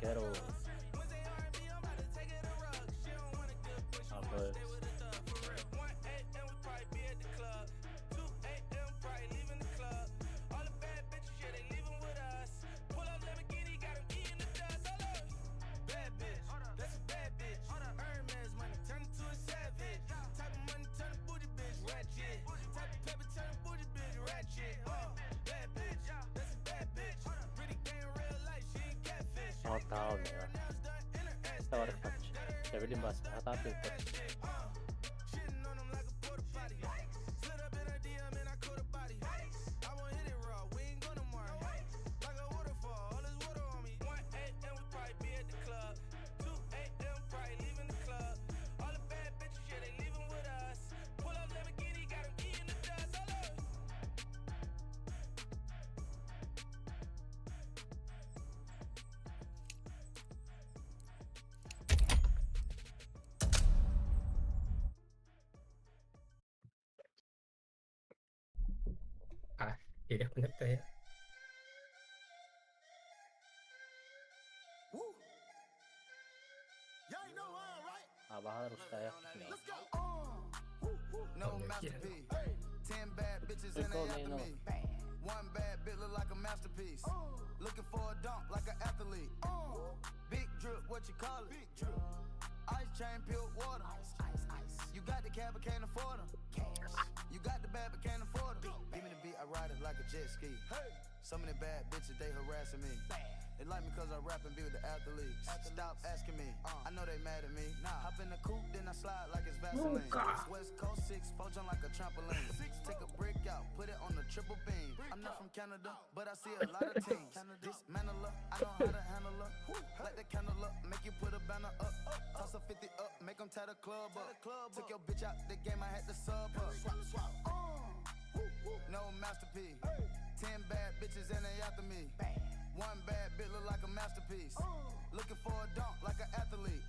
Quiero А, Б. Таал Тавархач. Эвелин бас хатааты. А, перехнете. Абаһар устая. No masterpiece. 10 bad bitches and they after me. One bad bitch look like a masterpiece. Looking for a dunk like an athlete. Big drip, what you call it? Big drip. Ice chain, pure water. Ice, ice, ice. You got the cab, but can't afford them. Cash. You got the bad, but can't afford them. Give me the beat, I ride it like a jet ski. Hey. Some of the bad bitches, they harassing me. They like me cause I rap and be with the athletes. Stop asking me. I know they mad at me. Hop in the coupe, then I slide like it's Vaseline. West Coast 6, 4 jump like a trampoline. Take a brick out, put it on the triple beam. I'm not from Canada, but I see a lot of teams. Dismantle her, I know how to handle her. Light the candle up, make you put a banner up. Toss a 50 up, make them tie the club up. Took your bitch out the game, I had to sub her. Swap, swap. No masterpiece. 10 bad bitches and they after me. One bad bitch look like a masterpiece. Looking for a dunk like an athlete.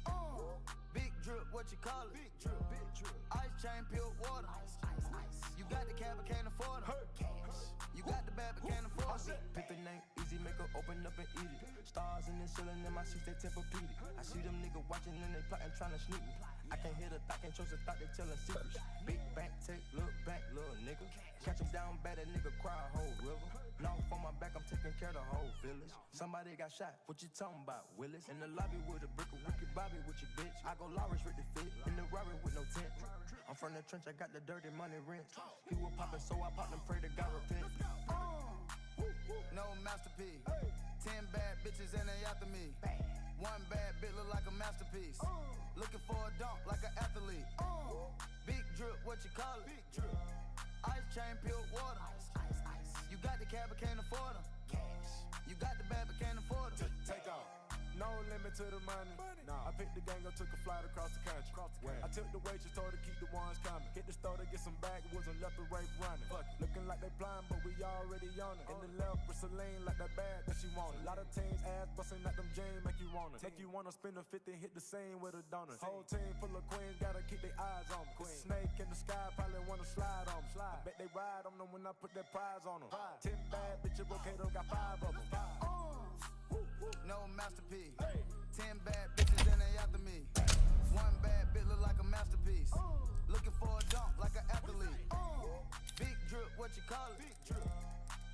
Big drip, what you call it? Big drip, big drip. Ice chain, pure water. Ice, ice, ice. You got the cab, but can't afford 'em. Cash. You got the bad, but can't afford 'em. Pick the name, easy, make her open up and eat it. Stars in the ceiling in my seats, they Tempur-Pedic. I see them niggas watching and they plotting, trying to sneak me. I can't hear the thought, can't trust the thought, they telling secrets. Big bank, take, look back, little nigga. Catch him down bad, that nigga cry a whole river. North on my back, I'm taking care of the whole village. Somebody got shot, what you talking about, Willis? In the lobby with a brick of Ricky Bobby with your bitch. I go Lawrence with the fit, in the Rari with no tent. I'm from the trench, I got the dirty money rent. He was poppin', so I popped and pray to God repent. No masterpiece. 10 bad bitches and they after me. One bad bitch look like a masterpiece. Looking for a dunk like an athlete. Big drip, what you call it? Big drip. Ice chain, pure water. Ice, ice, ice. You got the cab, but can't afford 'em. Cash. You got the bad, but can't afford 'em. Take off. No limit to the money. Nah. I picked the gang up, took a flight across the country. I took the waitress, told her keep the ones coming. Hit the store to get some backwoods and left the rape running. Fuck it. Looking like they blind, but we already on it. In the left with Celine, like that bag that she wanted. A lot of teams ass busting at them jeans, make you wanna. Make you wanna spend a 50, hit the scene with a donut. Whole team full of queens, gotta keep their eyes on me. Snake in the sky, probably wanna slide on 'em. I bet they ride on them when I put that prize on them. 10 bad bitches, Brocato got 5 of them. No masterpiece. 10 bad bitches and they after me. One bad bitch look like a masterpiece. Looking for a dunk like an athlete. Big drip, what you call it? Big drip.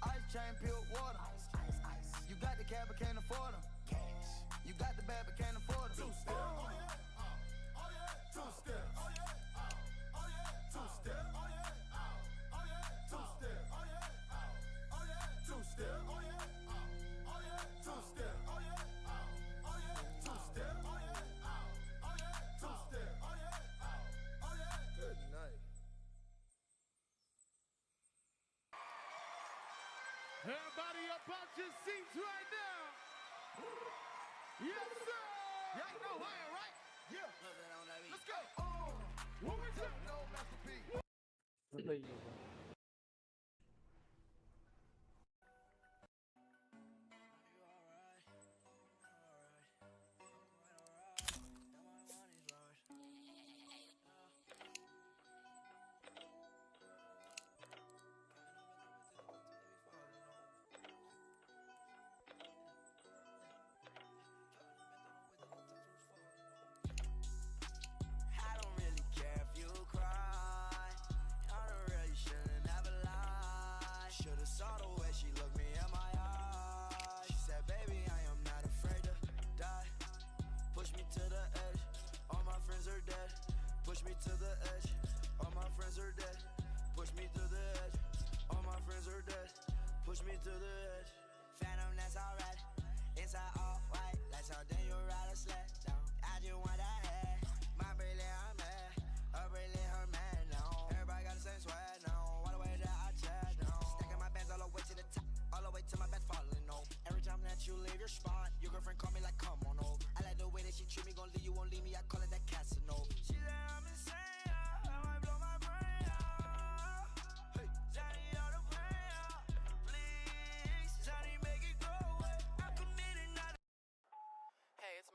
Ice chain, pure water. Ice, ice, ice. You got the cab, but can't afford 'em. Cash. You got the bad, but can't afford 'em. Two step. Oh yeah. Oh yeah. Two step. Oh yeah. Oh yeah. Two step. Oh yeah. Oh yeah. Two step. Oh yeah. Oh yeah. Two step. Oh yeah. Oh yeah. Two step. Oh yeah. Oh yeah. Two step. Oh yeah. Oh yeah. Two step. Oh yeah. Oh yeah. Good night. Everybody up out your seats right now. Yes, sir. Y'all know I am, right? Yeah. Let's go. One more time. No masterpiece.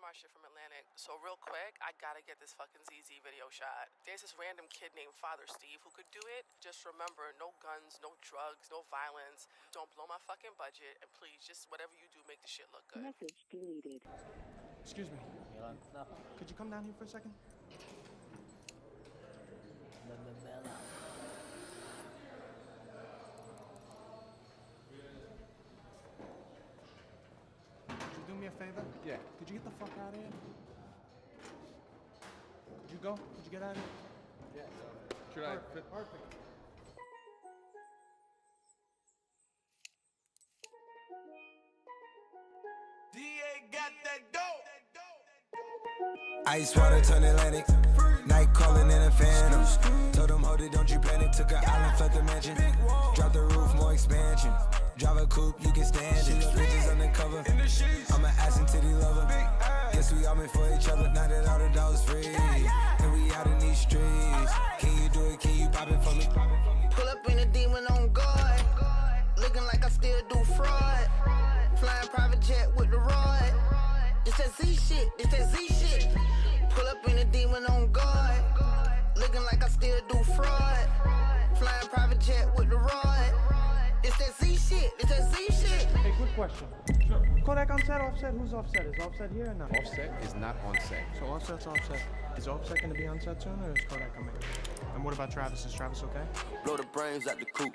Marsha from Atlantic. So real quick, I gotta get this fucking ZZ video shot. There's this random kid named Father Steve who could do it. Just remember, no guns, no drugs, no violence. Don't blow my fucking budget, and please, just whatever you do, make the shit look good. Message deleted. Excuse me. Milan, kenapa? Could you come down here for a second? Bella. Could you do me a favor? Yeah. Could you get the fuck out of here? Could you go? Could you get out of here? Yeah. Should I? Perfect. Perfect. Ice water turn Atlantic. Night calling in a phantom. Told them, hold it, don't you panic. Took an island, left the mansion. Drop the roof, more expansion. Drive a coupe, you can stand it. Bridges undercover. I'm an ass and titty lover. Guess we all meant for each other. Now that all the dogs free. And we out in these streets. Can you do it? Can you pop it for me? Pull up in a demon on guard. Looking like I still do fraud. Flying private jet with the rod. It's that Z shit, it's that Z shit. Pull up in a demon on guard. Looking like I still do fraud. Flying private jet with the rod. It's that Z shit, it's that Z shit. Hey, quick question. Sure. Kodak on set, Offset? Who's Offset? Is Offset here or not? Offset is not on set. So Offset's Offset. Is Offset gonna be on set soon or is Kodak coming? And what about Travis? Is Travis okay? Blow the brains out the coop.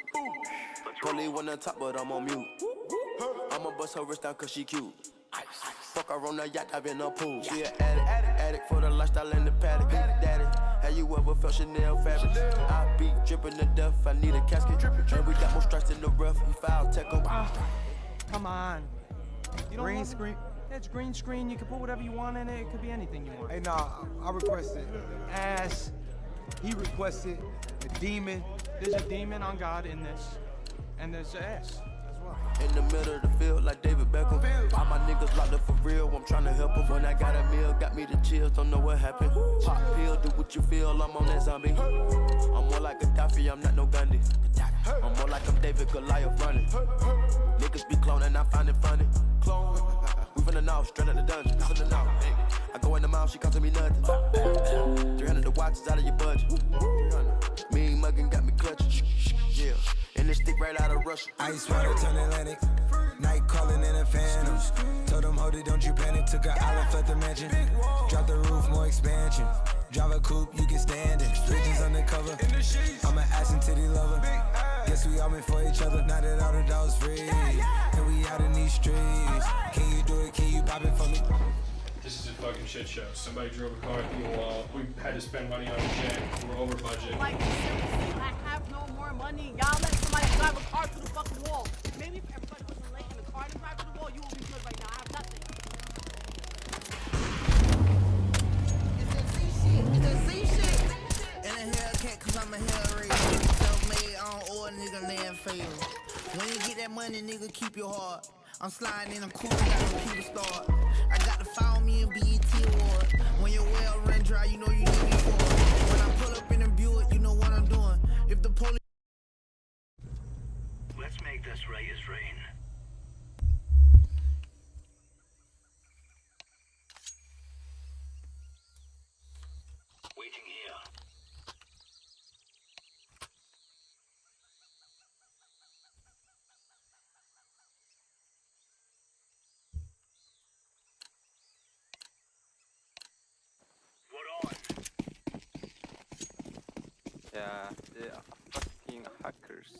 Polly one on top, but I'm on mute. I'ma bust her wrist down cause she cute. Fuck her on the yacht, I've been a pool. She an addict, addict for the lifestyle and the paddock. Big daddy, have you ever felt Chanel fabric? I be dripping to death, I need a casket. And we got more strikes in the rough, he foul tech 'em. Come on. You don't Green love it? screen. Yeah, it's green screen. You can put whatever you want in it. It could be anything you want. Hey, nah, I requested Ass. He requested a demon. There's a demon on God in this, and there's ass as well. In the middle of the field, like David Beckham. All my niggas locked up for real, I'm tryna help 'em. When I got a meal, got me the chills, don't know what happened. Pop pill, do what you feel, I'm on that zombie. I'm more like Gaddafi, I'm not no Gandhi. I'm more like I'm David Goliath running. Niggas be cloning, I find it funny. Clone. We from the north, straight out the dungeon. From the north. I go in the mouth, she costing me nothing. 300 the watch is out of your budget. 300. Mean muggin' got me clutching. Yeah. And this stick right out of Russia. Ice water turn Atlantic. Night calling in a phantom. Told them, hold it, don't you panic. Took an island, left the mansion. Drop the roof, more expansion. Drive a coupe, you can stand it. Bridges undercover. I'm an ass and titty lover. Guess we all meant for each other. Now that all the dogs free. And we out in these streets. Can you do it? Can you pop it for me? This is a fucking shit show. Somebody drove a car through the wall. We had to spend money on a jet. We're over budget. Like, seriously, I have no more money. Y'all let somebody drive a car through the fucking wall. Maybe if everybody wasn't late and the car didn't drive through the wall, you would be good right now. I have nothing. It's that Z shit, it's that Z shit. In a Hellcat, cause I'm a Hellraiser. Self-made, I don't owe a nigga land favor. When you get that money, nigga, keep your heart. I'm sliding in, I'm cool, got no people start. I got to follow me in BET award. When your well run dry, you know you need me for it. When I pull up in a Buick, you know what I'm doing. If the police Let's make this right as rain. Waiting here. What on? Yeah, they are fucking hackers.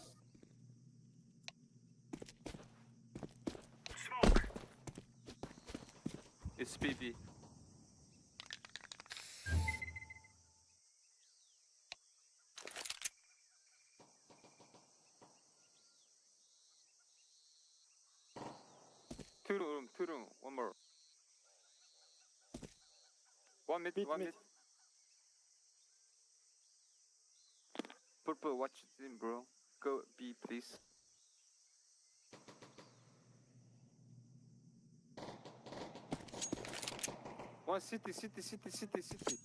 Smoke. It's BB. Two room, one more. One mid, one mid. Purple, watch it in, bro. Go B, please. One city, city, city, city, city.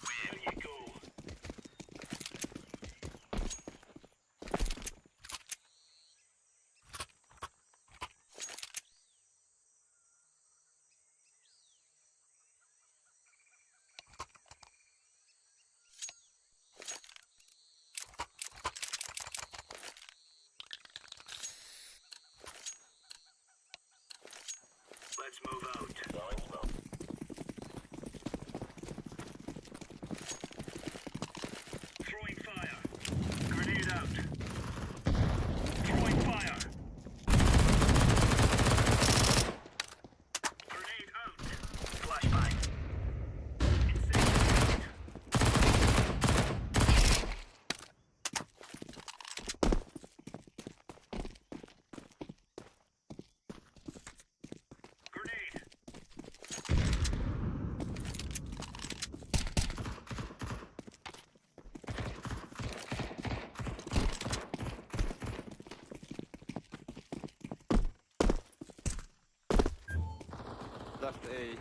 There you go. Last A.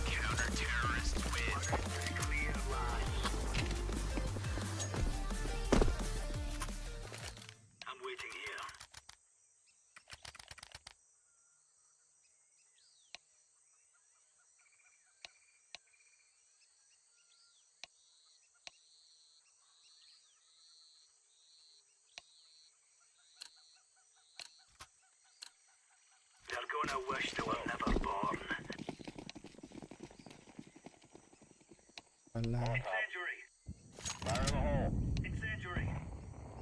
Counter-terrorists win. Clear lines. I'm waiting here. They're gonna wish they were never born. Incendiary. Fire in the hole. Incendiary.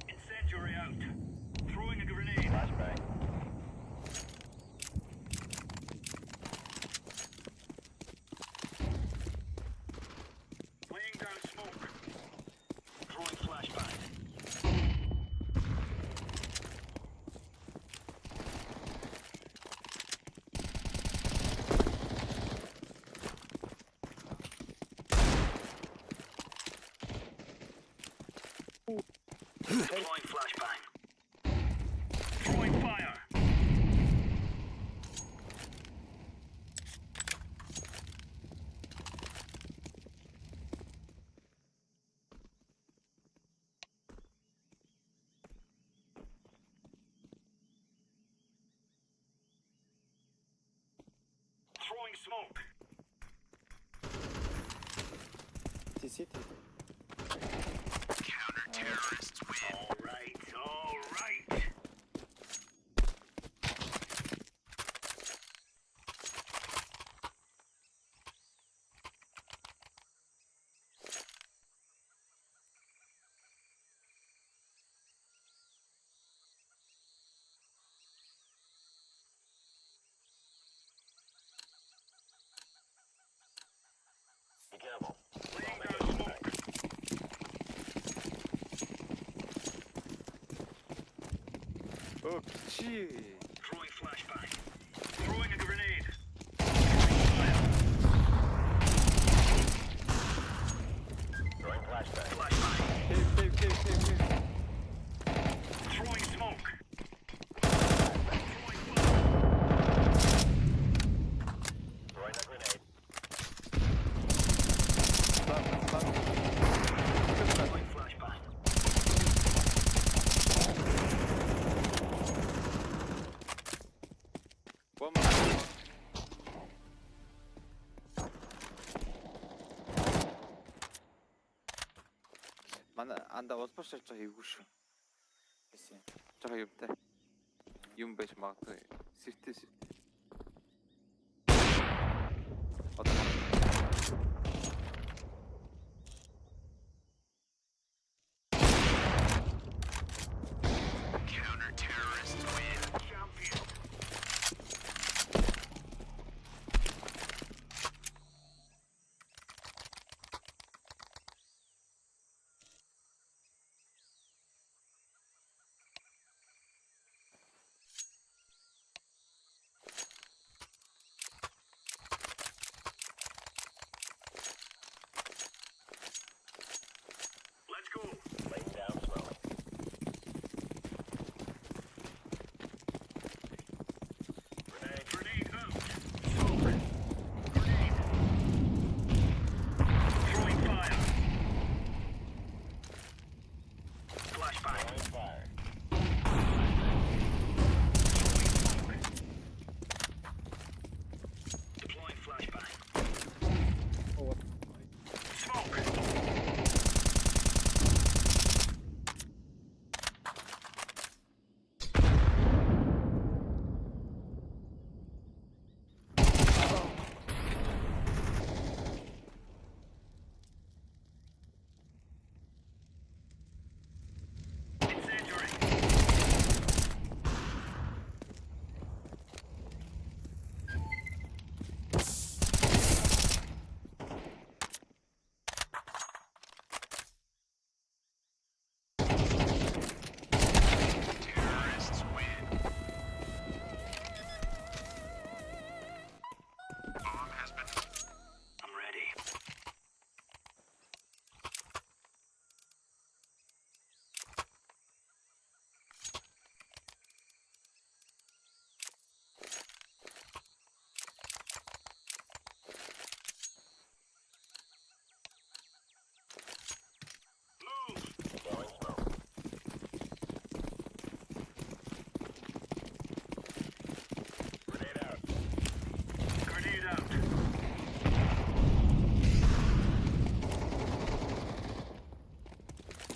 Incendiary out. Throwing a grenade. Flashbang. Laying down smoke. Throwing flashbang. Deploying flashbang. Throwing fire. Throwing smoke. City city. Counter-terrorists win. All right, all right. Be careful. Laying down smoke. Оо чи. Throwing flashbang. Throwing a grenade. Throwing fire. Throwing flashbang. Flashbang. Cave cave cave cave cave. Throwing smoke. Throwing fire. Throwing a grenade. Stop stop. Throwing flashbang. One more. Манай анда улбар шарж байгаа эвгүй шүү. Гэсэн. Жохоо юмтай. Юм байж магадгүй. Сэртээ сэртээ. Одоо Counter-terrorists win. Champion.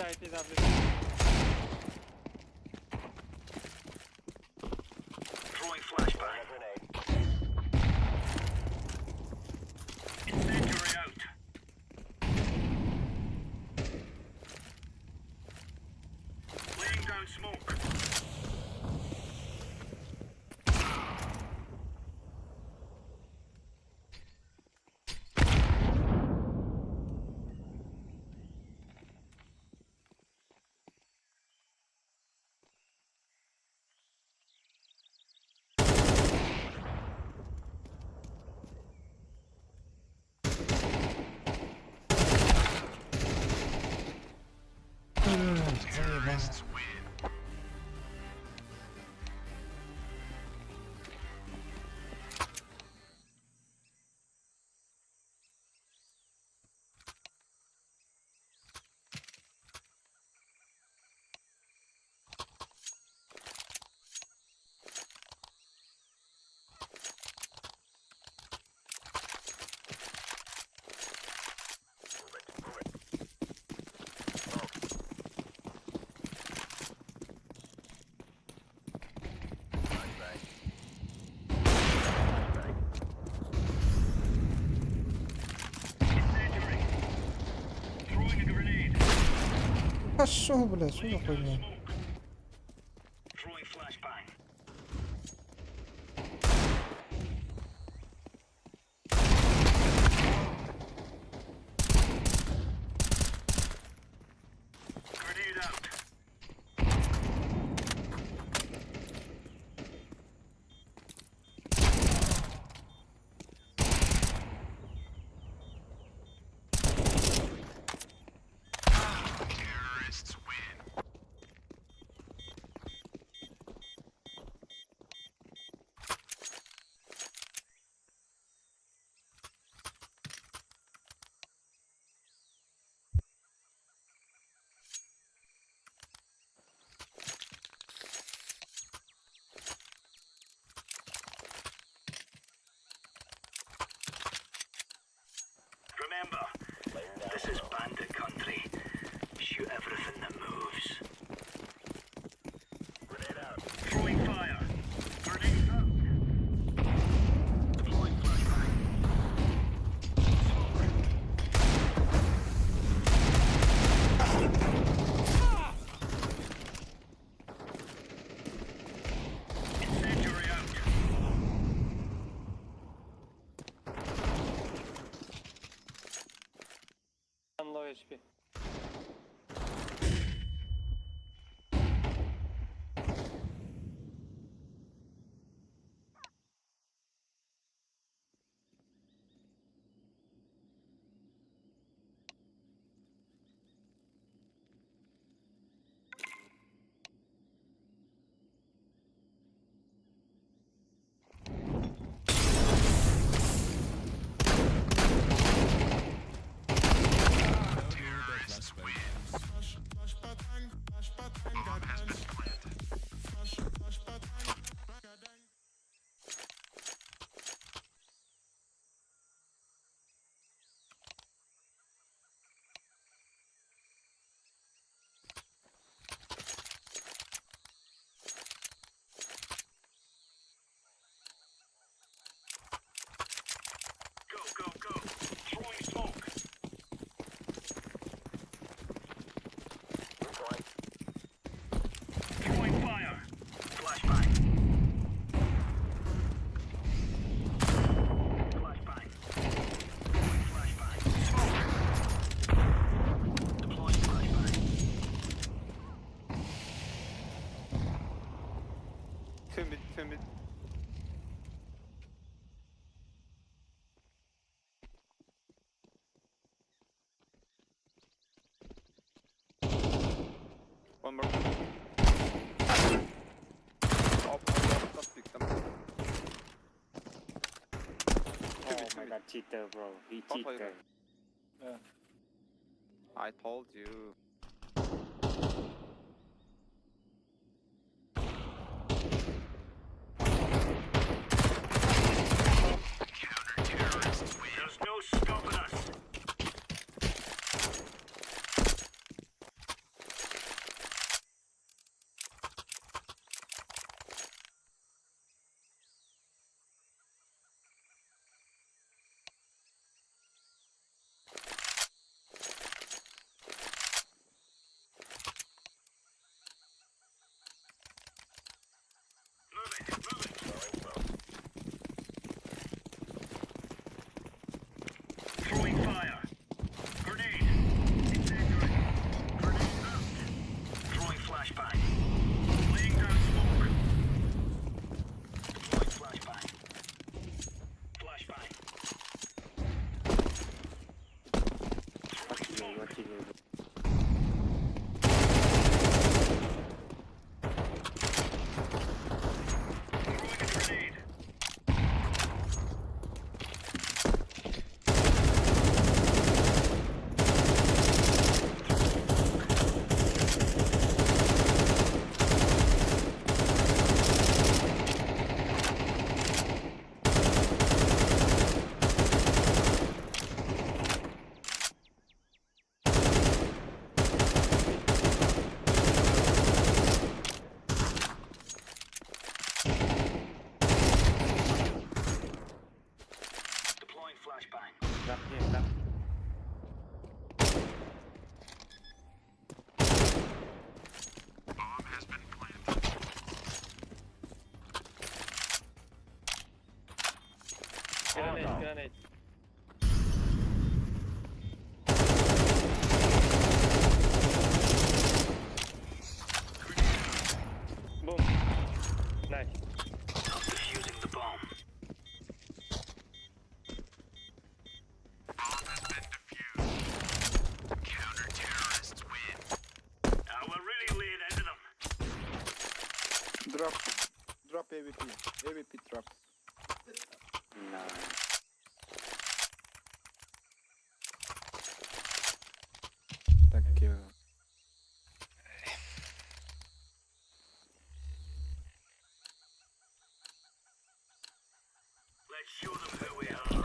Backside AWP. Throwing flashbang. Incendiary out. Laying down smoke. Заебал. Incendiary. Throwing a grenade. Пошел, блядь, что за хуйня? Throwing flashbang. Grenade out. Remember, this is bandit country. Shoot everything that moves. Grenade out. Throwing fire. Grenade out. Deploying flashbang. Smoke. Incendiary out. One low HP. Go, go, go. Throwing smoke. Throwing fire. Flashbang. Flashbang. Throwing flashbang. Smoke. Deploying flashbang. Two mid, two mid. One more. Up, up, up, up, pick them. Oh my god, cheater bro. He Up, up, cheater. up. I told you. There's no stopping us. Watching you. Deploying flashbang. Drop here, drop. Grenade, grenade. Boom. Nice. I'm defusing the bomb. Counter-terrorists win. We're really laying into them. Drop. Drop AWP. AWP drop. No. Thank you. Let's show them who we are.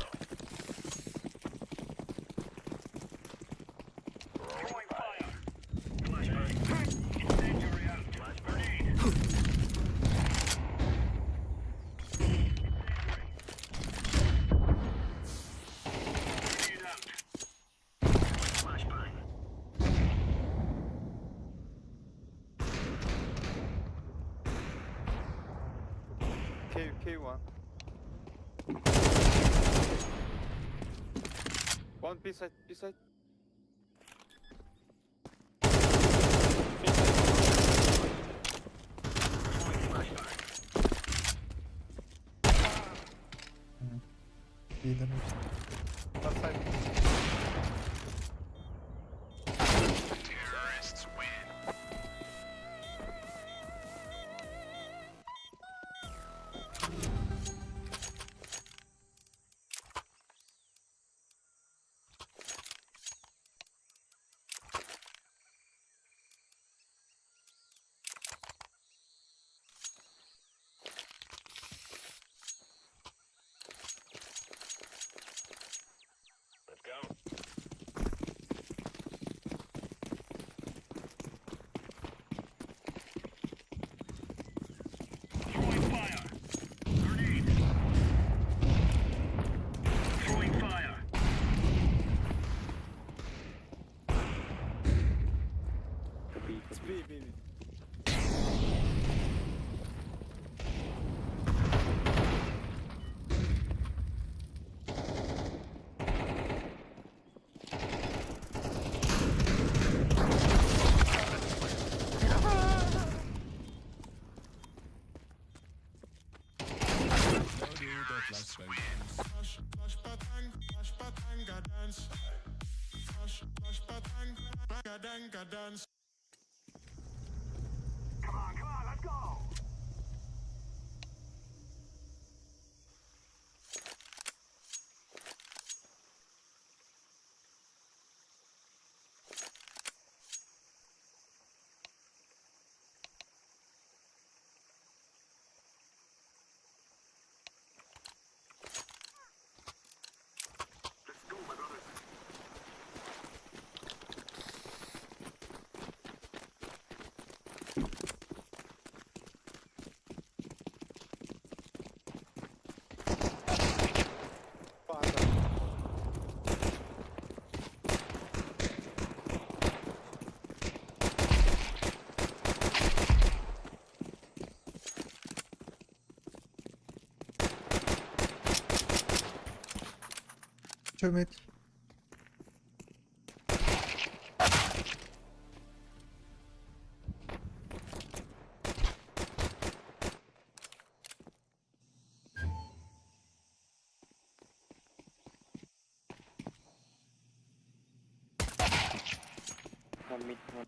Throwing fire. Flashbang. Incendiary out. Grenade. Grenade out. Throwing flashbang. K K1. One B side, B side. Throwing flashbang. Left side. Terrorists win. Let's go. Throwing fire. Grenade. Throwing fire. It's B, B, B. Terrorists win. Come on, come on, let's go. Let's go, my brothers. 2 mid. One mid, one.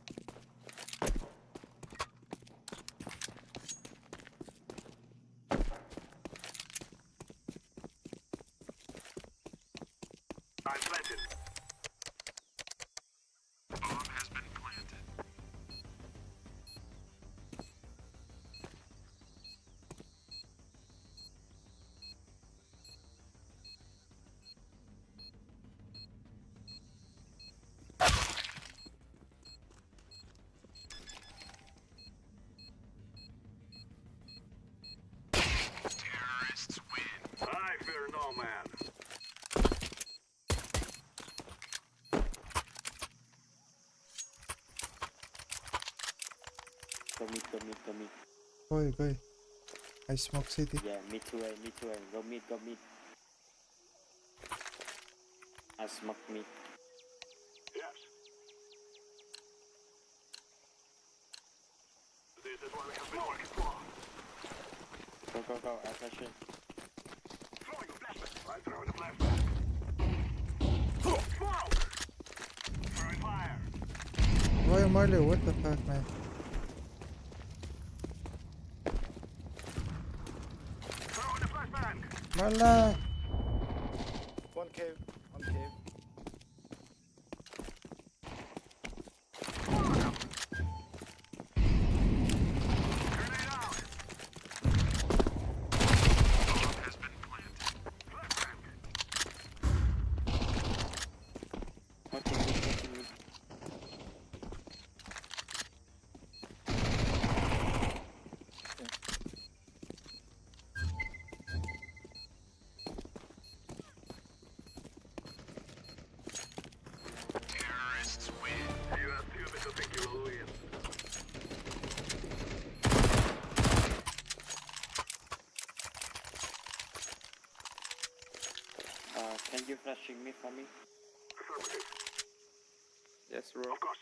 I'm planted. Bomb has been planted. Terrorists win. I fear no man. Go mid, go mid, go mid. Go, go. I smoke city. Yeah, mid to A, mid to A. Go mid, go mid. I smoke mid. Yes. This is what we have been working for. Go, go, go. I flash in. Throwing a flashbang. I'm throwing a flashbang. Smoke! Throwing fire. Why Marley? What the fuck, man? Throwing a flashbang. Marley! One cave. One cave. Grenade out. Bomb has been planted. Flashbang. Watching mid, watching mid. Terrorists win. You are stupid to think you will win. Can you flashing me for me? Affirmative. Yes, bro. Of course.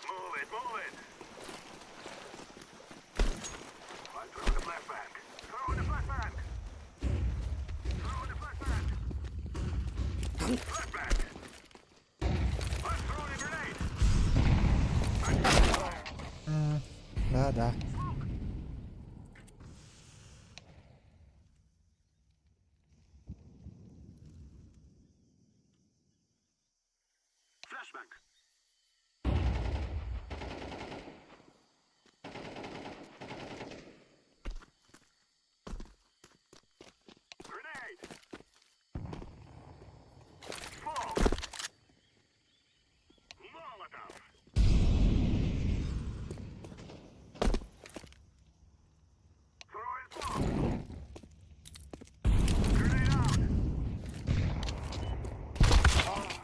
Move it, move it. I'm throwing a flashbang. Throwing a flashbang. Throwing a flashbang. Flashbang. I'm throwing a grenade. Да, да. Flashbang. Grenade. Smoke. Molotov. Throwing smoke. Grenade out.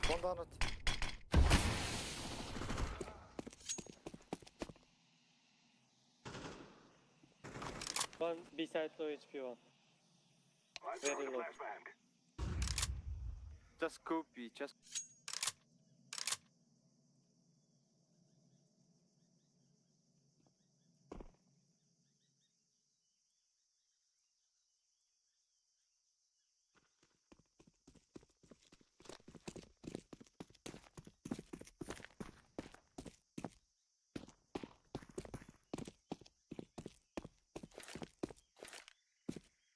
One down it. One B side low HP one. I'm Very throwing a low. flashbang. Just copy, just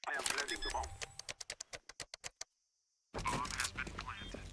I am planting the bomb. Bomb has been planted.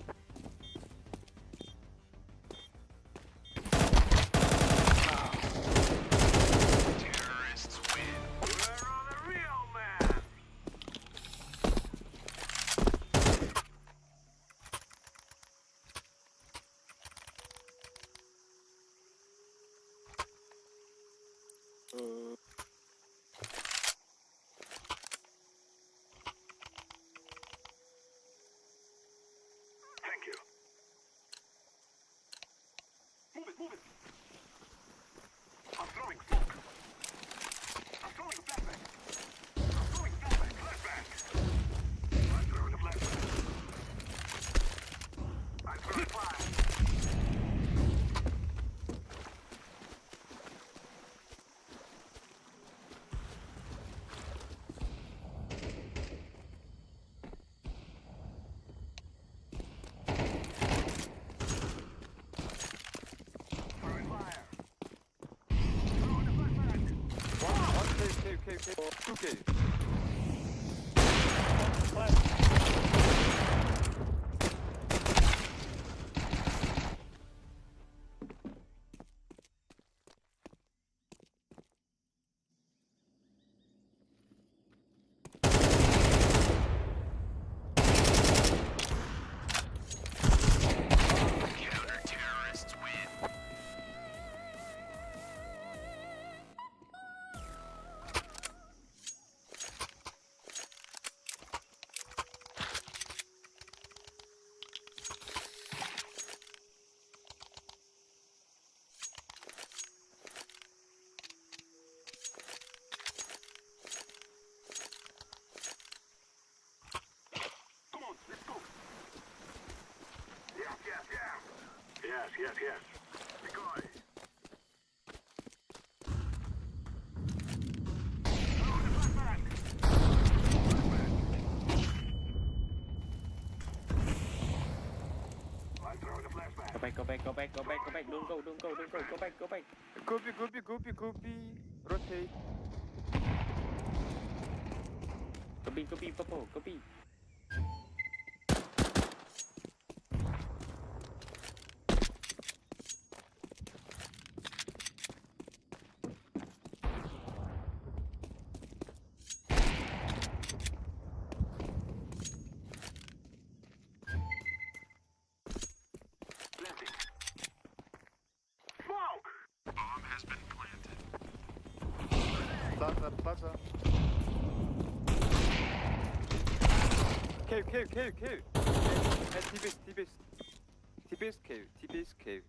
Cave, cave, cave. Two cave. Counter-terrorists win. Come on, let's go. Yes, yes, yes. Yes, yes, yes. Decoy. Throw the flashbang. Flashbang. I throw the flashbang. Go back, go back, go back, go back, go back. Don't go, don't go, don't go. Go back, go back. Go B, go B, go B, go B. Rotate. Go B, purple, go B. Planting. Smoke. Bomb has been planted. Plaza, plaza. Cave, cave, cave, cave. And T-base, T-base. T-base cave, T-base cave.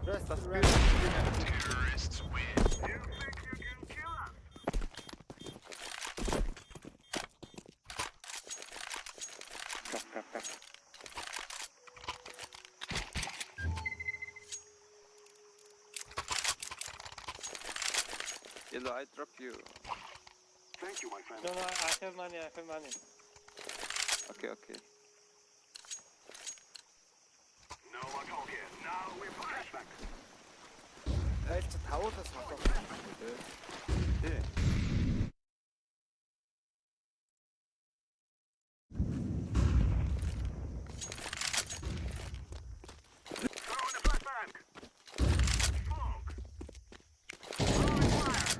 Rest, That's rest. good. Terrorists win. You think you can kill us? Drop, drop, drop. Yellow, I drop you. Thank you, my friend. No, no, I have money, I have money. Okay, okay. No more talking. Now we're flashback. Айлч тавуулаас матаа. Тий. Throw the flashbang. Smoke. Throwing fire.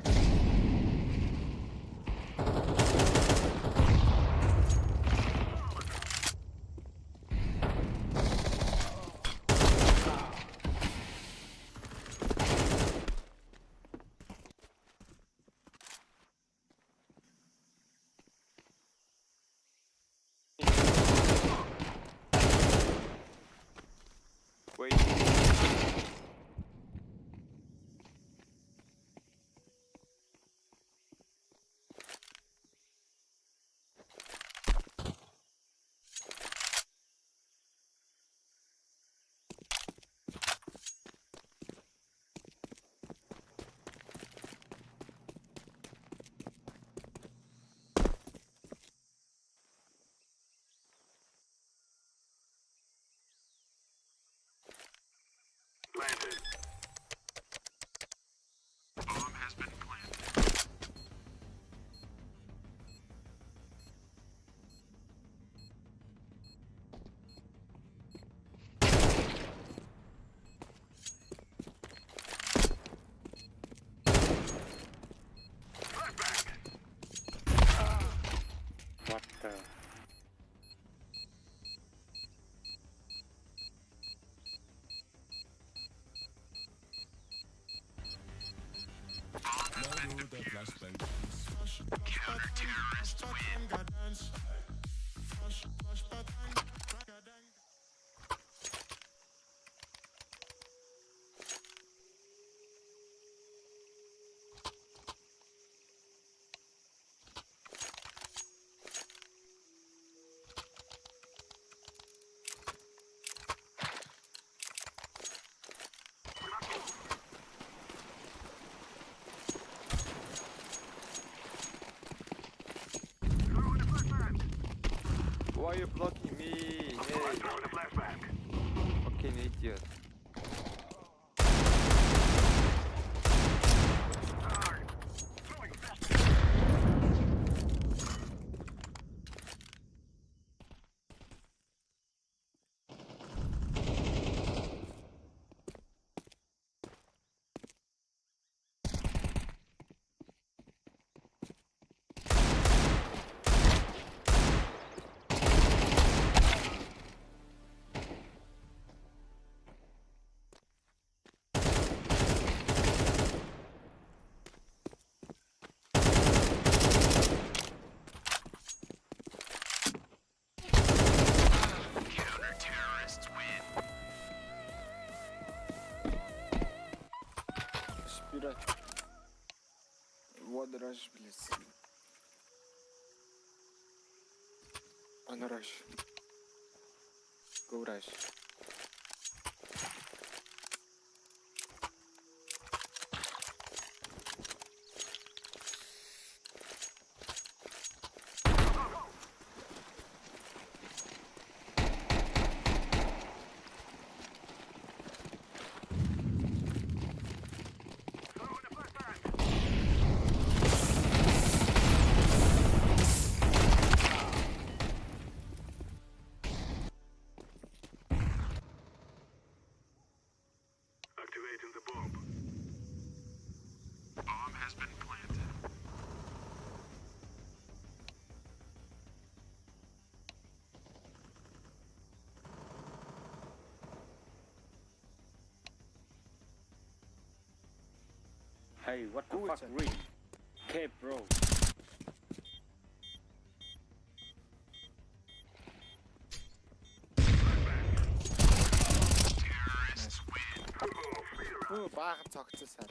Wait. Planted. Bomb has been planted. Flashbang. What the? Bomb has been defused. Counter-terrorists win. Throw the flashbang. Why are you blocking me? I Hey. throw the flashbang. Okay, Nate. Idiot. Counter-terrorists win. Шпирать. Вот rush, блядь. On rush. Go rush. Activating the bomb. Bomb has been planted. Hey, what the fuck, green? Okay, bro. Terrorists win. Хүү баахан цогцсон сар.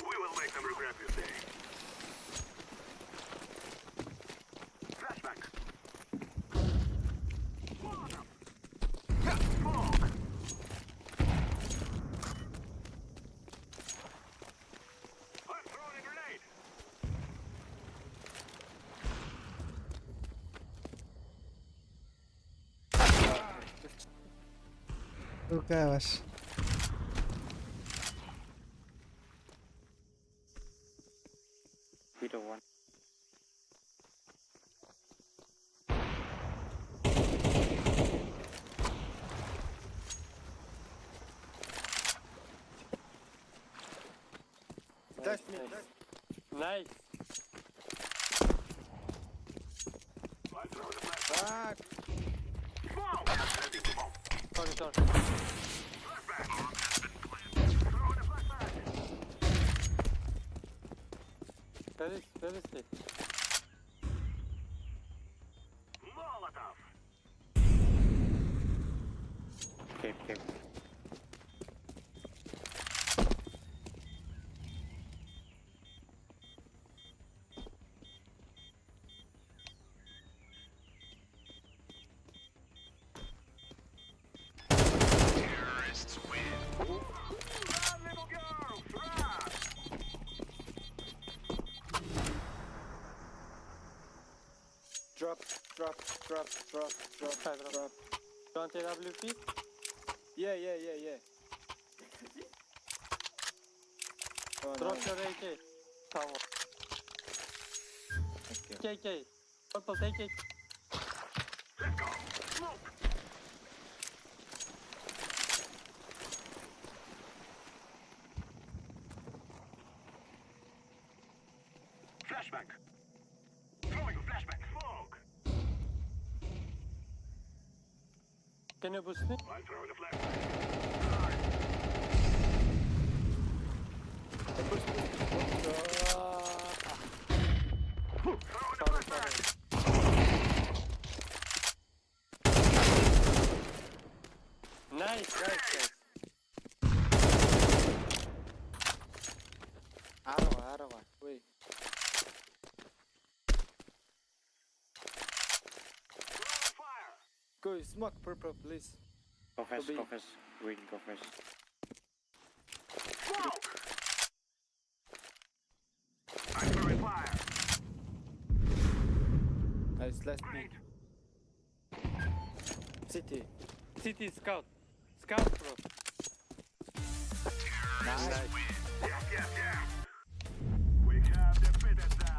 We will make them regret this day. Flashback. Molotov. Smoke. I'm throwing a grenade. Сука ваш. Peter one. Dash me. Nice. I'm throwing a flashbang. Fuck. Smoke. Planting the bomb. Sorry, sorry. Bomb has been planted. Throwing a flashbang. Where is it? Molotov. Okay, okay. Terrorists win. Run, little girl, run. Drop, drop, drop, drop, drop, drop. You want AWP? Yeah. Oh, Drop nice. your AK. Tamam. Thank you. KK. Purple, take it. Let's go. Smoke. Flashback. Throwing a flashback. Smoke. Can you boost me? I'm throwing a flashbang. Throwing a flashbang. Nice, nice, nice. Арава, арава. Wait. Smoke purple, please. Go fast, B. go fast. Green, go fast. I'm throwing fire. Nice, last B. City. City scout. Scout bro. Nice. Yes, yes, yes. We have defeated them.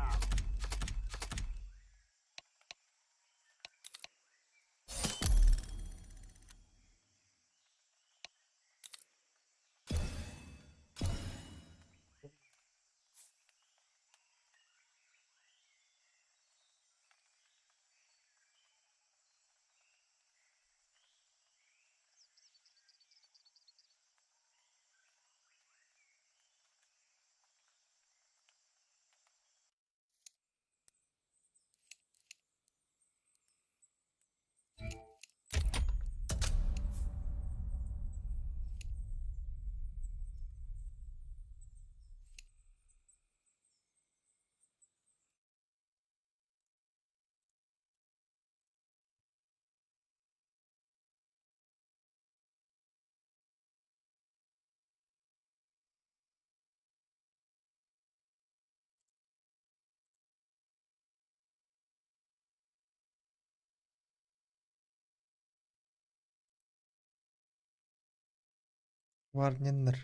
Варниннер.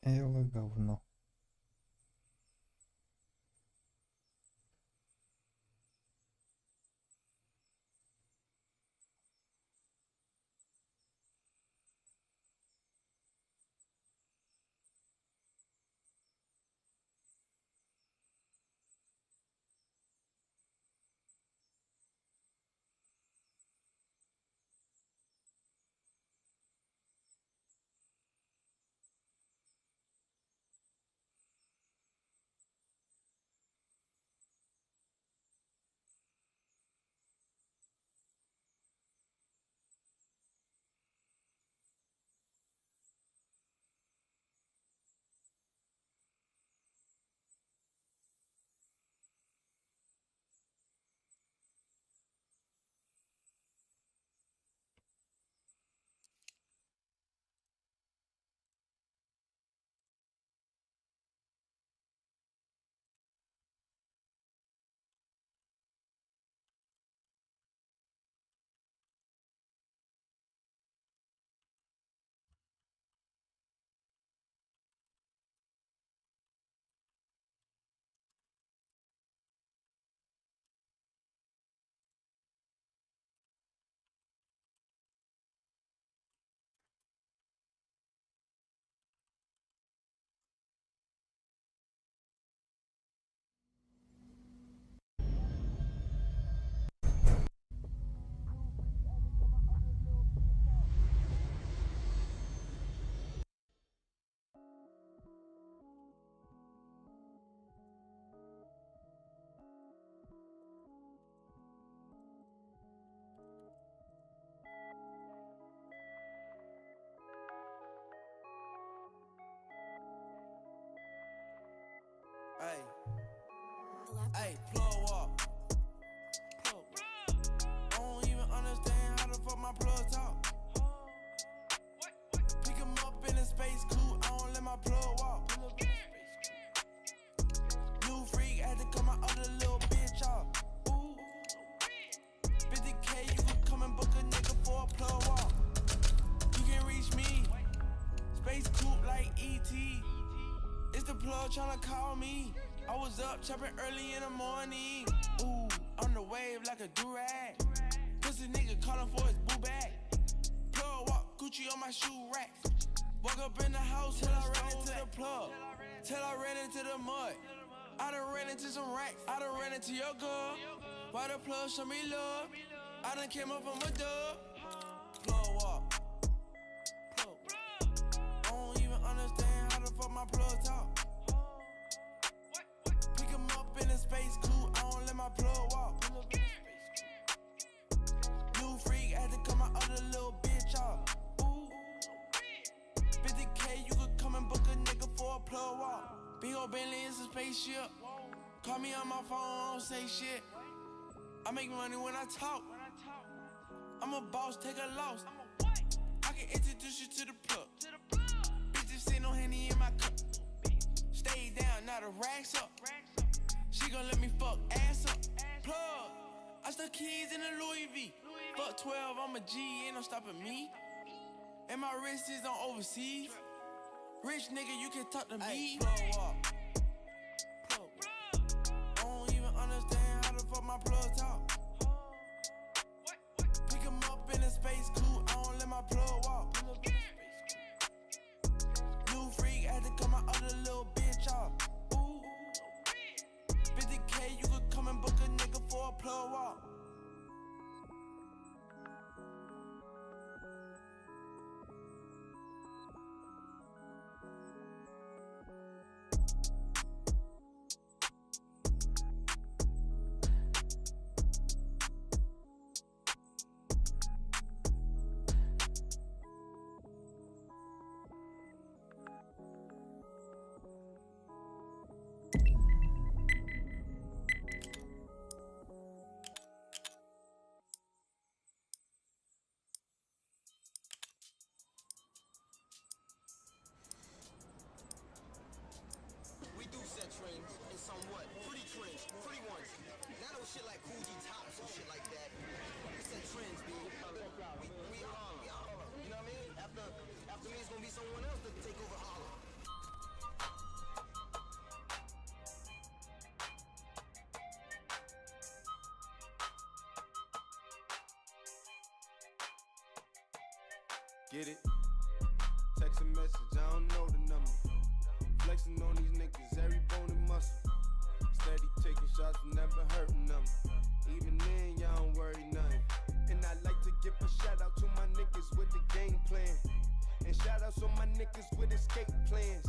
Элла говно. Hey. Hey, plug up. Plug. I don't even understand how the fuck my plug talk. Plug tryna call me. I was up chopping early in the morning. Ooh, on the wave like a durag. Pussy nigga calling for his boo bag. Plug walk Gucci on my shoe rack. Walk up in the house till I ran into the plug. Till I ran into the mud. I done ran into some racks. I done ran into your girl. Why the plug show me love? I done came up from a dub. Plug walk. Plug walk. I don't even understand how the fuck my plug talk. Pick 'em up in a space coupe, I don't let my plug walk. New freak had to cut my other little bitch off. Ooh. 50K, you could come and book a nigga for a plug walk. Big ol' Bentley is a spaceship. Call me on my phone, I don't say shit. I make money when I talk. I'm a boss, take a loss. I can introduce you to the plug. Bitches say no henny in my cup. Stay down, now the racks up. She gon' let me fuck ass up. Plug. I stuck keys in the Louis V. Fuck 12, I'm a G, ain't no stopping me. And my wrist is on overseas. Rich nigga, you can talk to me. Plug walk. Plug walk. I don't even understand how the fuck my plug talk. Pick 'em up in a space coupe, I don't let my plug walk. New freak had to cut my other little bitch off. Ooh. 50K, you could come and book a nigga for a plug walk. We do set trends, and somewhat pretty trends, pretty ones. Not no shit like Coogee tops and shit like that. We set trends, B. We Harlem. You know what I mean? After me, it's gonna be someone else to take over Harlem. Get it? Text a message, I don't know the number. Flexing on these niggas, every bone and muscle. Steady taking shots, never hurting them. Even then, y'all don't worry nothing. And I like to give a shout out to my niggas with the game plan. And shout outs on my niggas with escape plans.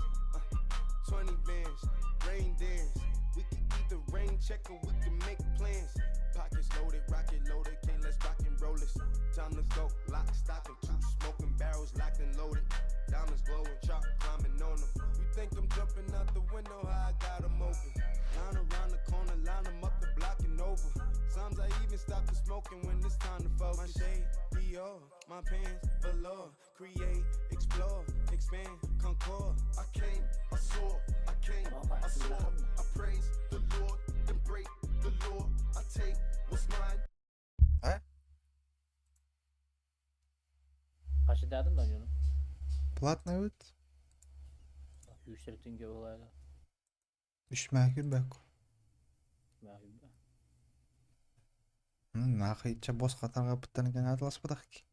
20 bands, rain dance. We can either rain check or we can make plans. Pockets loaded, rocket loaded, can't let's rock and roll this. Time to go, lock, stock, and two smoking barrels locked and loaded. Diamonds glowing, chop climbing on them. You think I'm jumping out the window, how I got 'em open. Line around the corner, line 'em up the block and over. Sometimes I even stop the smoking when it's time to focus. My shade, Dior, my pants, velour. Create, explore, expand, concord. I came, I saw, I came, I saw. I praise the Lord, then break the law. I take what's mine. Kaçı derdin de oyunu? Платный выт. Yükselttin gibi olaylar. Düşmәкүр бәк. Məhübbə. Нахайча бос катарга буттан экен атыласпадак ки.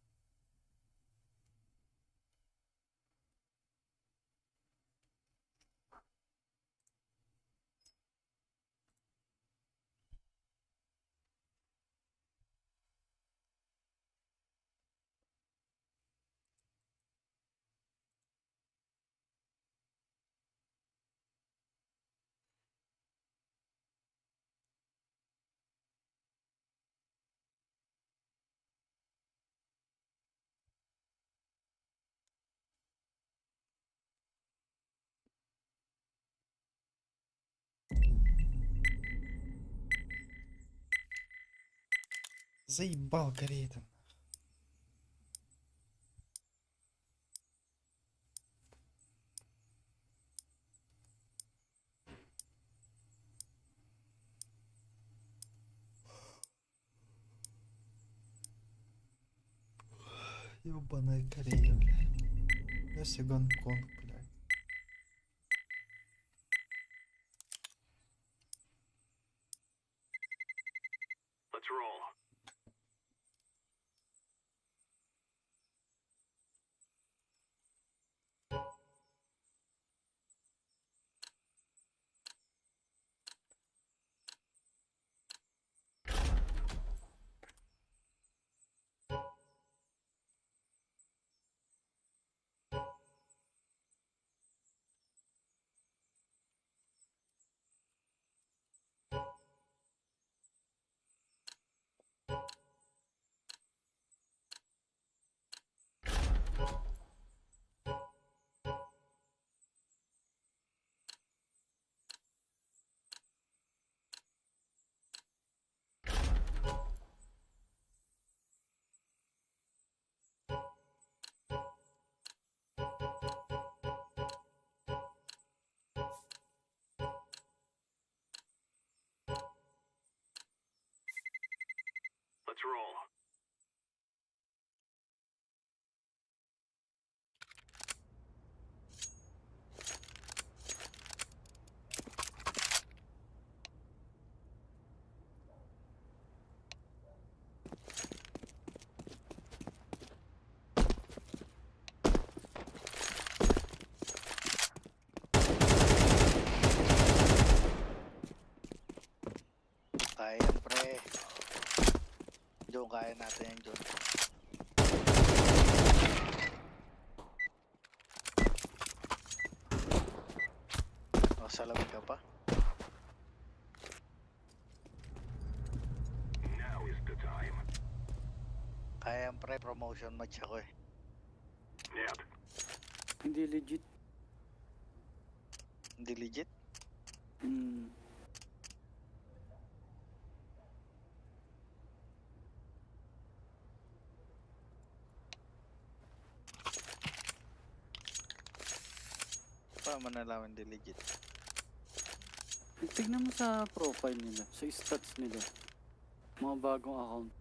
Заебал Корея там. Ёбаная Корея, блядь. Если Гонконг, блядь. Let's roll. Let's roll. Kaya yan, pre. Jong, kaya natin yan, Jong. O, salamin ka pa? Now is the time. Kaya yan, pre. Promotion match ako eh. Yep. Hindi legit. Hindi legit? Hmm. Paano mo nalaman hindi legit? Tignan mo sa profile nila, sa stats nila. Mga bagong account.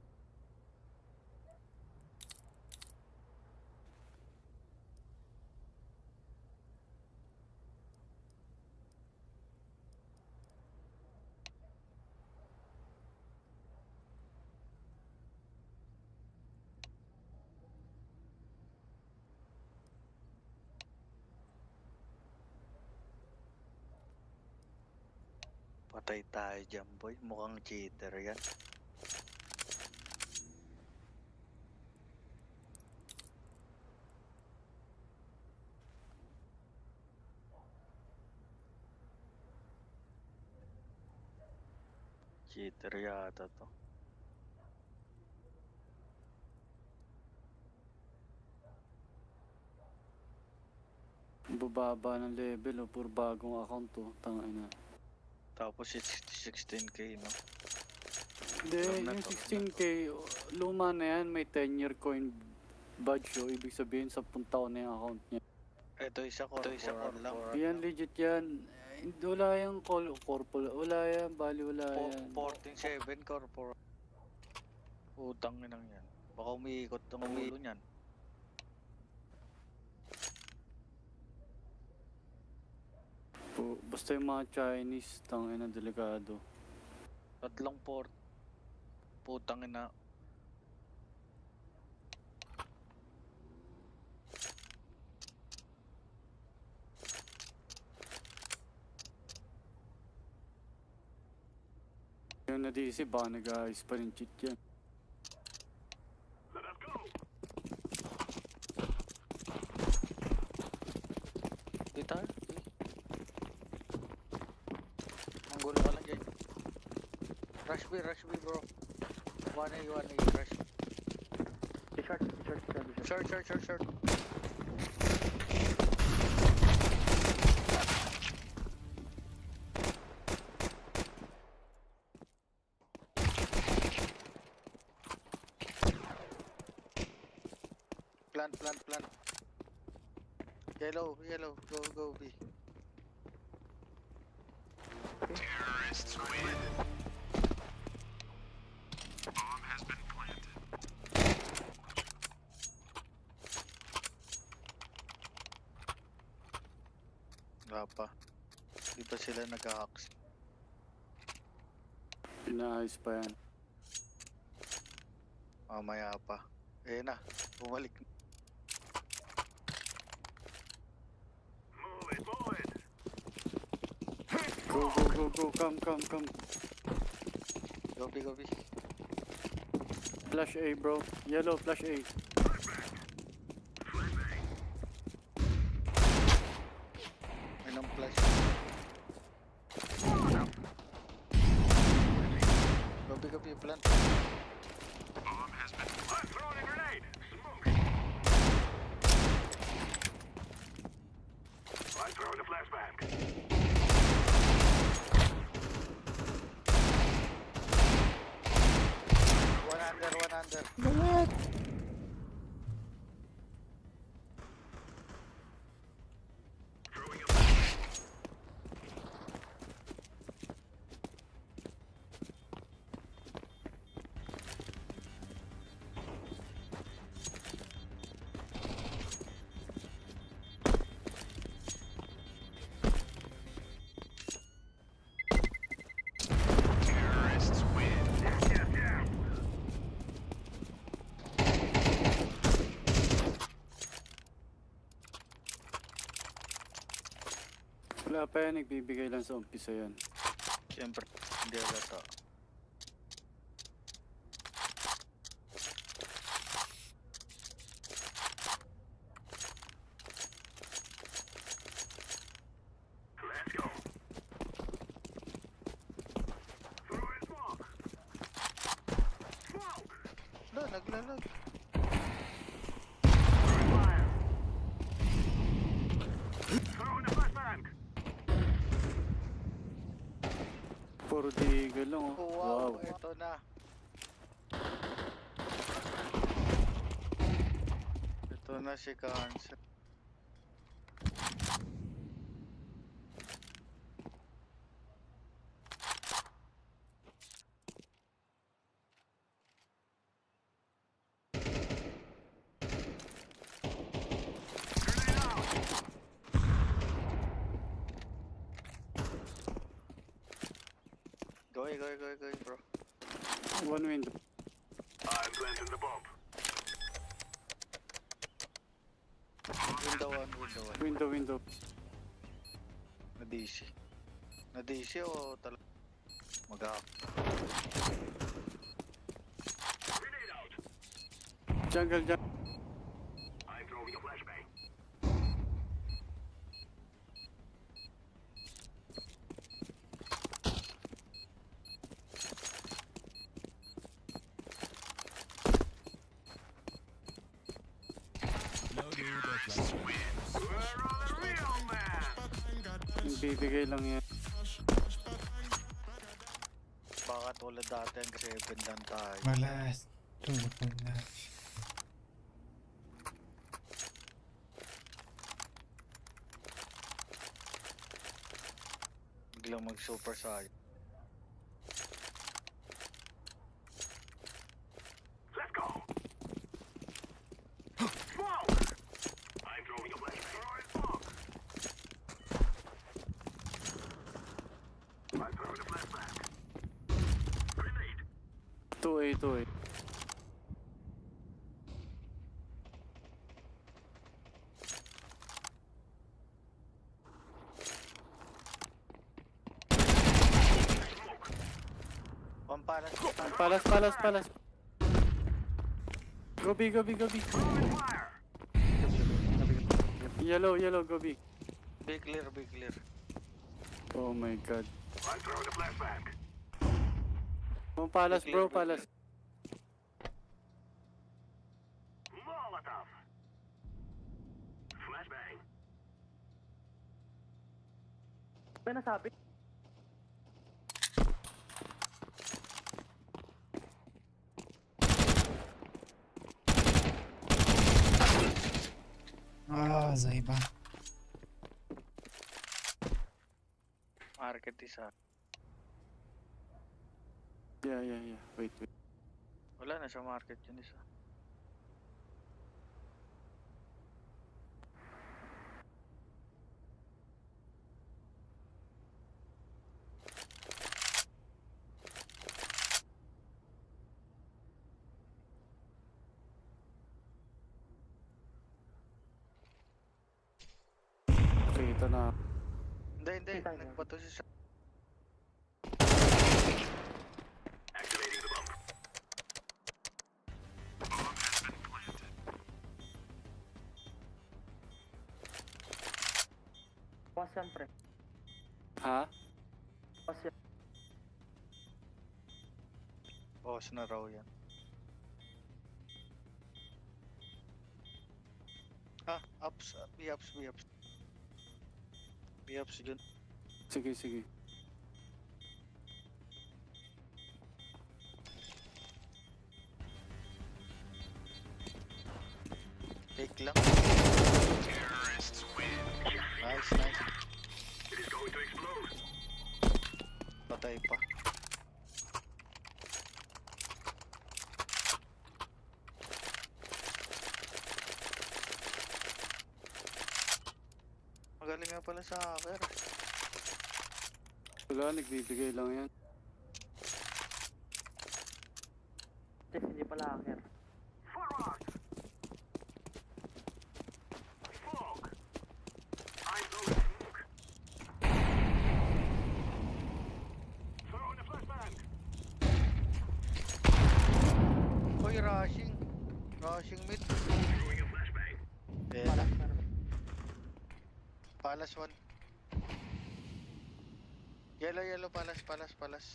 Patay tayo dyan, boy. Mukhang cheater yan. Cheater yata to. Bababa ng level, oh. Puro bagong account to. Tangina. Tapos it's 16k, no? Hindi, Alam na yung to, 16k, luma na yan, may 10-year coin badge, oh. Ibig sabihin, 10 taon na yung account niya. Ito isa ko, ito isa ko lang. Yan, legit yan. Eh, Hindi, wala yung call, corporal. Wala yan, bali wala yan. 14.7 corporal. Utang inang yan. Baka umiikot ang ulo niyan. Po, basta yung mga Chinese, tangina, delikado. Tatlong port. Putang ina. Yung na-DC, baka nag-aayos pa rin cheat yan. Let us go. Di tayo. Ang gulo ka lang dyan. Rush B bro. 1A, 1A, rush. Short, short, short, Short, short, short, short. Plant, plant, plant. Yellow, yellow, go, go, B. Terrorists win. Bomb has been planted. Wala pa. Di pa sila nag-hacks. Pinaayos pa yan. Mamaya pa. Ayun na, bumalik. Go, go, go, go. Come, come, come. Go B, go B. Flash A, bro. Yellow, flash A. May nang flash. Go B, go B, plant. Bomb has been I'm throwing a grenade. Smoke. I'm throwing a flashbang. One under, one under. What? Throwing a flashbang. Terrorists win. Yeah, yeah, yeah. Wala pa yan, nagbibigay lang sa umpisa yan. Siyempre, hindi halata. Let's go. Throwing smoke. Smoke. Wala, naglalag. Throwing fire. Throwing a flashbang. Puro deagle lang, oh. Wow, Wow. ito na. Ito na si Cancer. Grenade out. Go, go, go, go, bro. One window. I'm planting the bomb. Window one, window one. Window, window. Na-DC. Na-DC o talaga mag Grenade out. Jungle, jungle. I'm throwing a flashbang. Terrorists win. Where are the real men? Nagbibigay lang yan. Baka tulad dati ang 7 lang tayo. Блядь. Тупо, блядь. Biglang mag super saiyan. Let's go. Smoke. I'm throwing a flashbang. Throwing smoke. I'm throwing a flashbang. Grenade. 2A, 2A. One palace. Palas, palas, palas. Go B, go B, go B. Throwing fire. Yellow, yellow, go B. Be clear, be clear. Oh my god. I'm throwing a flashbang. Oh, palas, bro, palas. Molotov. Flashbang. May nasabi. А, заебал. Market isa. Yeah. Wait, wait. Wala na sa market yun isa. Nakita na. Hindi, hindi. Nagbato siya sa... Activating the bomb. Bomb has been planted. Bukas yan, pre. Ha? Bukas yan. Boss na raw yan. Ah, ups, B ups, B ups. B ups dun. Sige, sige. Take lang. Terrorists win. Nice, nice. It is going to explode. Patay pa. Magaling nga pala sa hacker. Wala, nagbibigay lang yan. Jeff, hindi pala hacker. Forward. Smoke. I'm throwing smoke. Throwing a flashbang. Hoy, rushing. Rushing mid. Throwing a flashbang. Yeah. Palace meron. Palace one. Yellow, yellow, palace, palace, palace.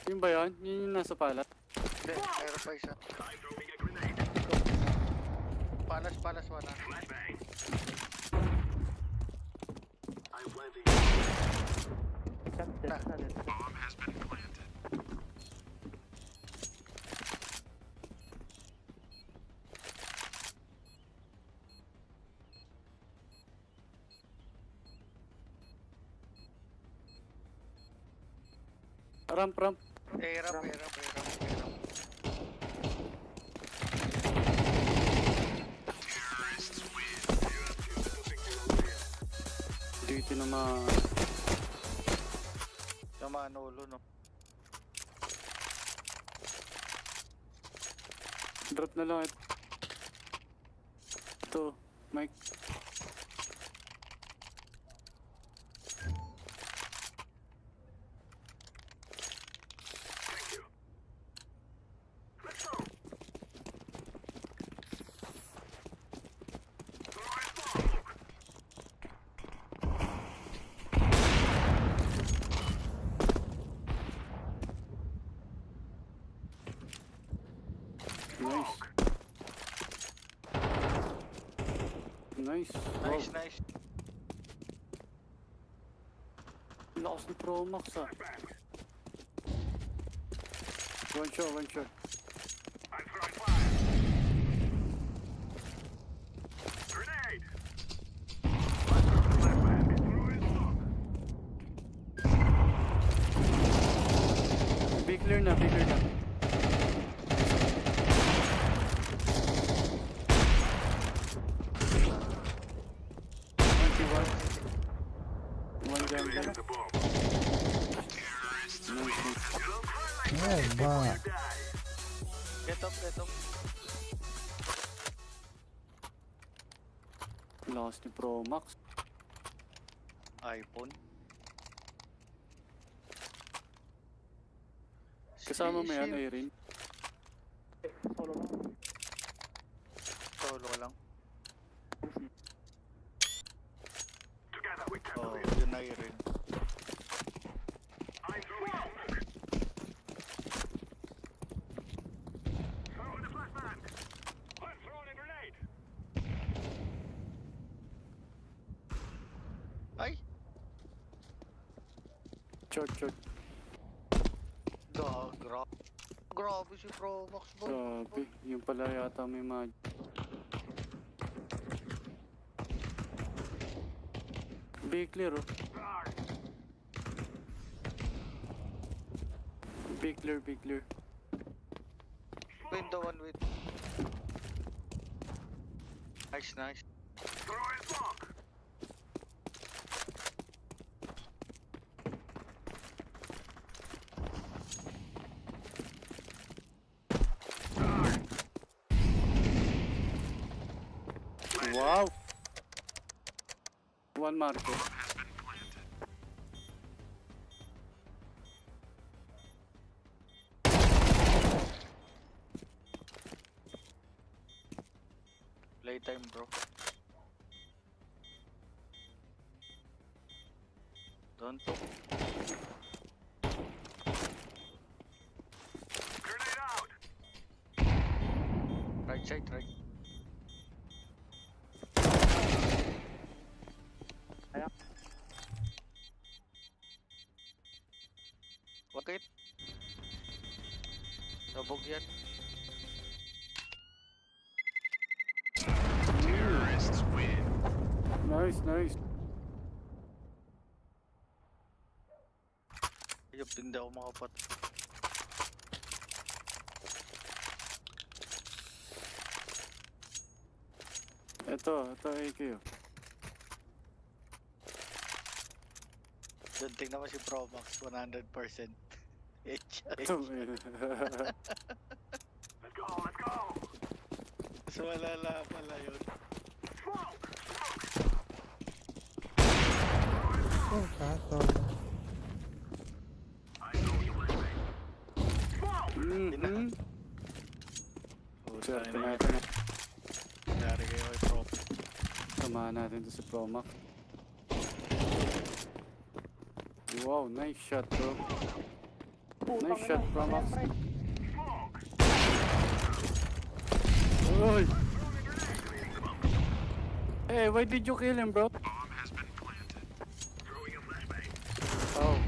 Yun ba yun? Yun yung nasa pala. Hindi, meron pa isa. I'm throwing a grenade. Palace, palace one ah. Flashbang. I'm planting. Jeff, dead na, dead. Bomb has been planted. Ramp, ramp. Eh, ramp, eh, ramp, eh, ramp, eh, ramp. Terrorists win. You have too little think you're Dito na ma... Tama ulo, no? Drop na lang ito. Ito, Mike. Thank you. Let's go. Throwing smoke. Nice. Nice. Wow. Nice, nice. Ang Lakas ni Pro Max ah. One shot, one shot. I'm throwing fire. Grenade. Flashbang. Throwing smoke. Be clear na, be clear na. One, one. One jump. The bomb. Terrorists win. You don't cry like Oh, that before ba. you die. Get up, get up. Ang Lakas ni Pro Max. iPhone. Kasama mo yan, Si- Irene. Solo lang. Solo ka lang. Together we can Oh, win. yun na rin. I'm throwing smoke. Throwing a flashbang. I'm throwing a grenade. Ay! Short, short. Da, gra grabe si Pro Max bro. Grabe. Yung pala yata may mag... Be clear oh. Be clear, be clear. Window one with. Nice, nice. Throwing smoke. Wow! One market. Playtime bro. Don't talk. Right side, right. Bakit? Sabog yan. Terrorists win. Nice, nice. Ayop, hindi ako makapat. Ito, ito AK. oh. Doon, tingnan mo si Promax, 100%. Headshot. Ito, Let's go, let's go. Mas malala pala yun. Oh, kato. Mhm. Swerte natin. Nangyari kayo kay Pro. Samahan natin to si Promax. Wow, nice shot bro. Nice shot, Promax. Uy! Hey, why did you kill him, bro? Oh.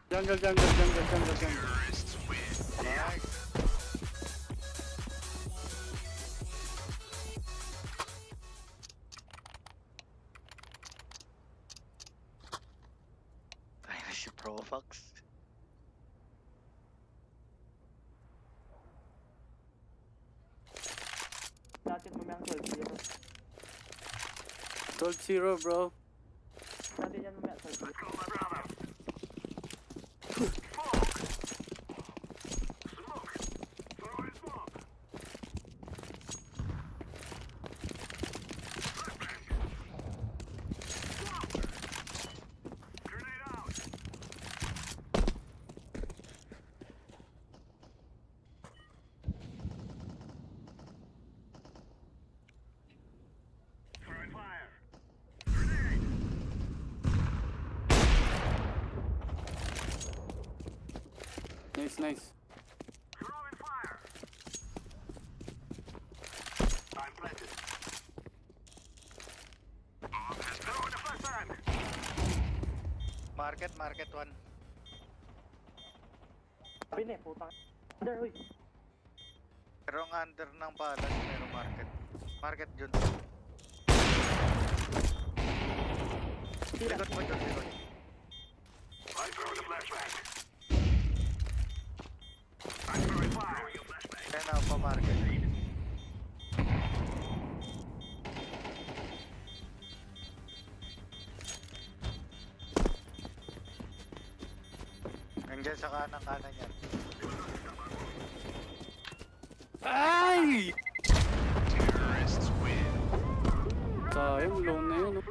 Jungle, jungle, jungle, jungle, jungle. Terrorists win. Nice! Ay, na si Promax. Natin mamaya ang 12-0. 12-0, bro. Natin yan mamaya 12-0. Nice, nice. Market, market one. Sabi na eh, putang. Under, uy. Merong under ng palace, merong market. Market yun. Likod mo dyan, likod. Kaya na pa market. Nandiyan sa kanan-kanan yan. Ay! Terrorists win. Sayang, low na yun. oh.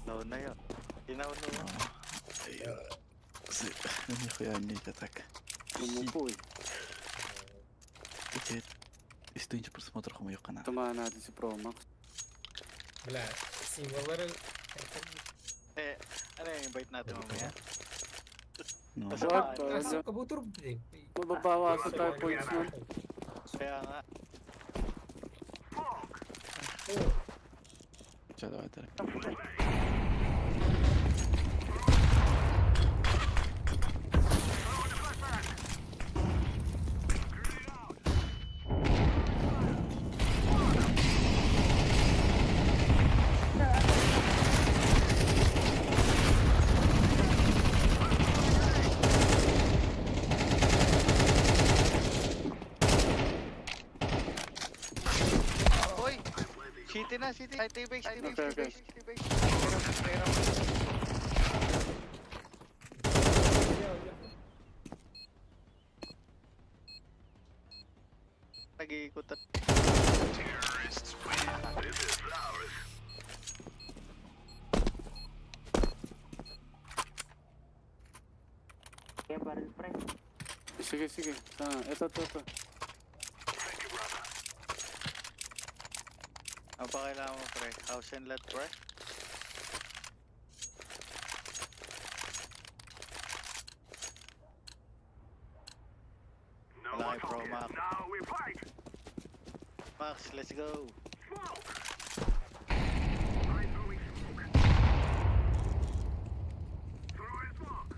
Low na yun. Tinauno mo. Нихуя не так. Lumupo eh. Эти истинче просмотр хуйка на. Samahan natin si Promax. Бля, символлары... Eh, ano yung invite natin mamaya? Ну. Wag, talaga. Кабутур, блин. Mababawasan tayo points nun. Kaya nga. Все, давай, давай. City na, city. Ay, T-base, T-base, Okay, okay. T-base, T-base. Hirap, hirap. Nag-iikot at Terrorists win. This is ours. Kaya barrel pre. Sige, sige. Sana. Ito, ito, ito. Thank you, brother. Ano pa kailangan mo, pre? House and lot, pre? No Wala more kay Pro talking. Max. Now we fight. Max, let's go. Smoke. I'm throwing smoke. Throwing smoke.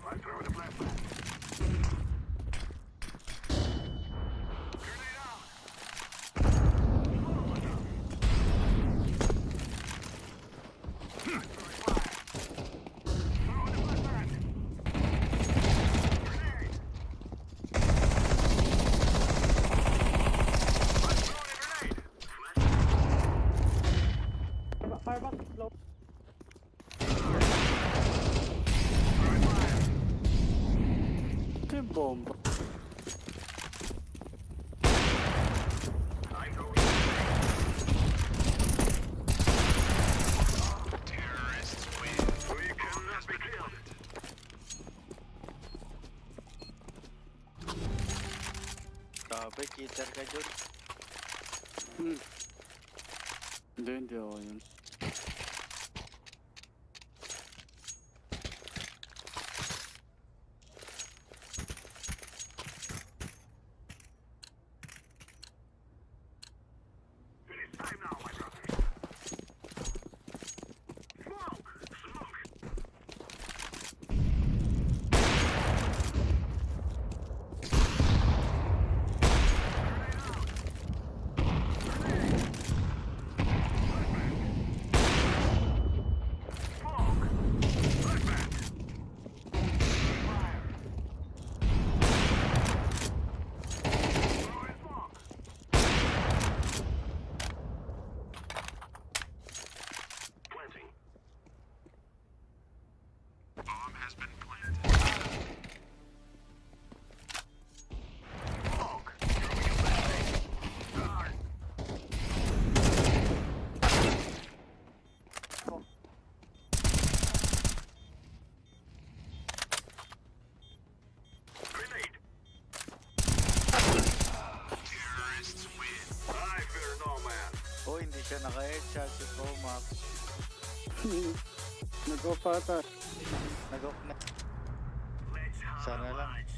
I'm throwing a flashbang. Grenade out. Throwing fire. Throwing a flashbang. Grenade. I'm throwing a grenade. Firebox, low. Ito yung bomba. I'm throwing a grenade. Terrorists win. We cannot be killed. Grabe, cheater ka, Jun. Hindi, hindi ako yun. It is time now, my brothers. Smoke! Smoke! Grenade out! Grenade! Flashbang! Smoke! Flashbang! Fire! Throwing smoke! Planting. Bomb has been planted. Smoke. Throwing a flashbang. Start. Grenade. Terrorists win. I fear no man. Oh, hindi siya naka-headshot si Pro Max. Nag-off ata. Nag-off na. Let's have Sana our lang. lights.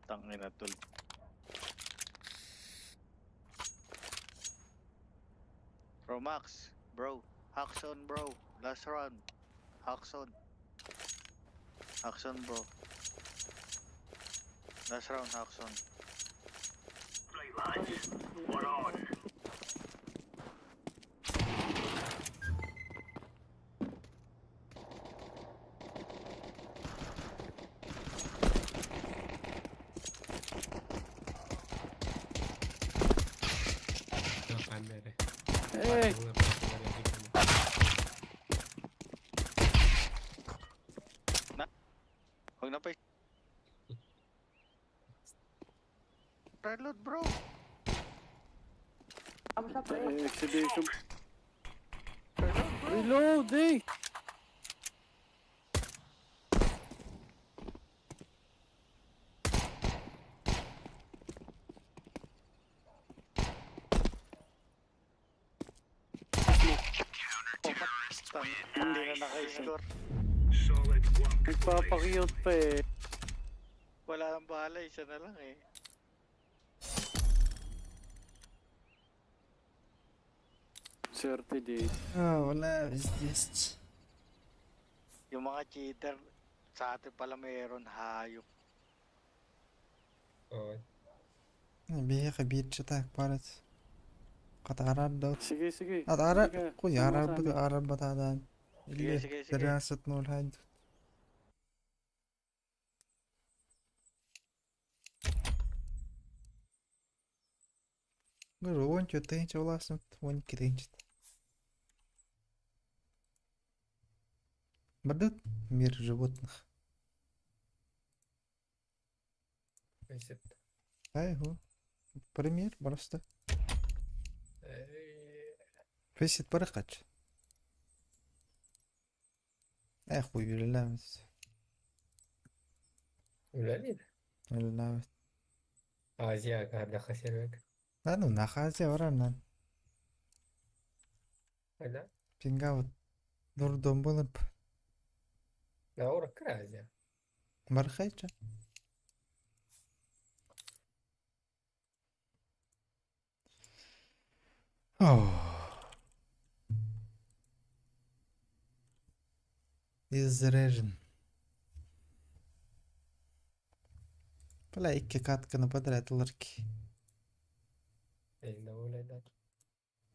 Tangina, tol. Pro Max, bro. Hacks on, bro. Last round. Hacks on. Hacks on, bro. Last round, hacks on. Play lights. What on? Panere. Hey! Huwag na pa. Reload, bro. Tama siya pre. Eh, exhibition. Reload, eh! Tang, hindi na naka-score. Solid work. Nagpapakiyot pa eh. Wala nang bahala, isa na lang eh. Swerte di. Ah, wala, пиздец. Yung mga cheater, sa atin pala meron hayop. Oo. Биһиэхэ биир чытаак баар этэ. Хата Sige, sige. Атаара Sige, куй sama sa арарбыт amin. арарбатадаан. Sige, Или sige, sige. 13-0 хайд. Говорю, 14 тыһыынча улаасымт, 12 тыһыынча. Бардыт мир животных. Висит. Ай, ху. Пример просто. Фейсит барыкач. Эх, хуй үлэлээбит. Үлэлиир. Үлэлээбит. Азия каардахха сервек. Да ну нахуй Азия барарынан. Хайда? Пингабыт. Дурдом булып. Наура кыра Азия. Бархайча. Изрежен. Бля, икки катканы подряд ылар ки.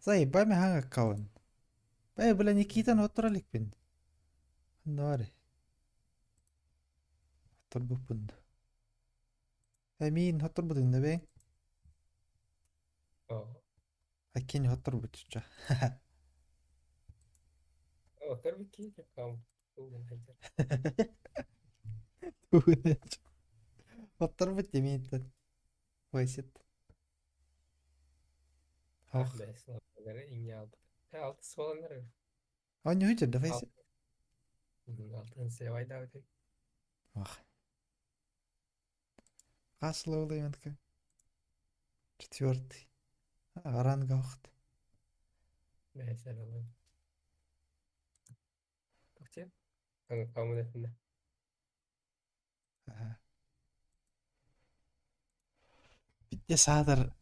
Заебами хаҥ аккаунт. Бэй, бля, Никитаны оттора иликпин. Ханна баарый? Отторбуппун дуу. Эмиин отторбутуҥ да бэйэҥ? Аккини отторбут ча. Отторбут димиинтэн. Васит. Ох. Оонньуу да Фейсит. Ох. Хас левел Четвертый. А, ранга охт. Битте саатар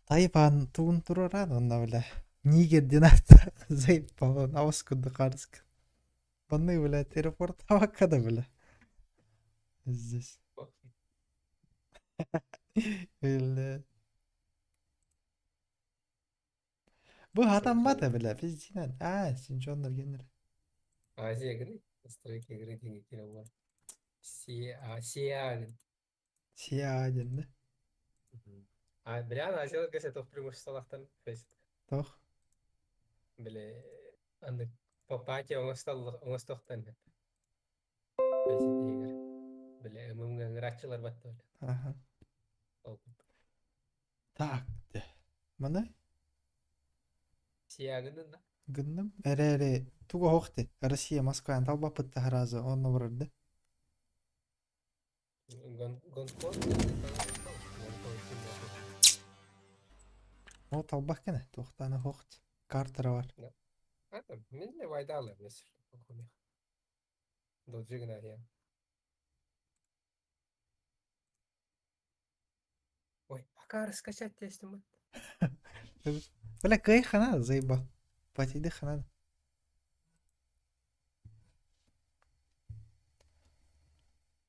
Тайван тугун туруораан онно бля Нигер диэн ааттаах заебал абыс курдук хаарыска. Маннык блядь аэропорт табакка да бля. Здесь. Бля. Бу хатаммата бля пиздинен. Аа синчоннор генер. Азия гыны настройки игры деген кире бар. Си А Си А диэн. Сиа диэн да? А бля Азияларга сетов преимуществолаахтан фест. Тох. Били аны папати оҥостохтан Фейсит иһигэр. Били ММ ыҥырааччылар баттыбыт. Аха. Ол курдук. Так де. Маны Сиа гыннын да? гынным. Эрээри тугу оһох ти. Россия Москваны талбаппыт таһараазы онно барар да. Гонконг О талбах кene туохтаана оһох картера бар. Мин вайдалы Ой, пока раскачать тестим. Бля, кый хана заебал. Патиды хана.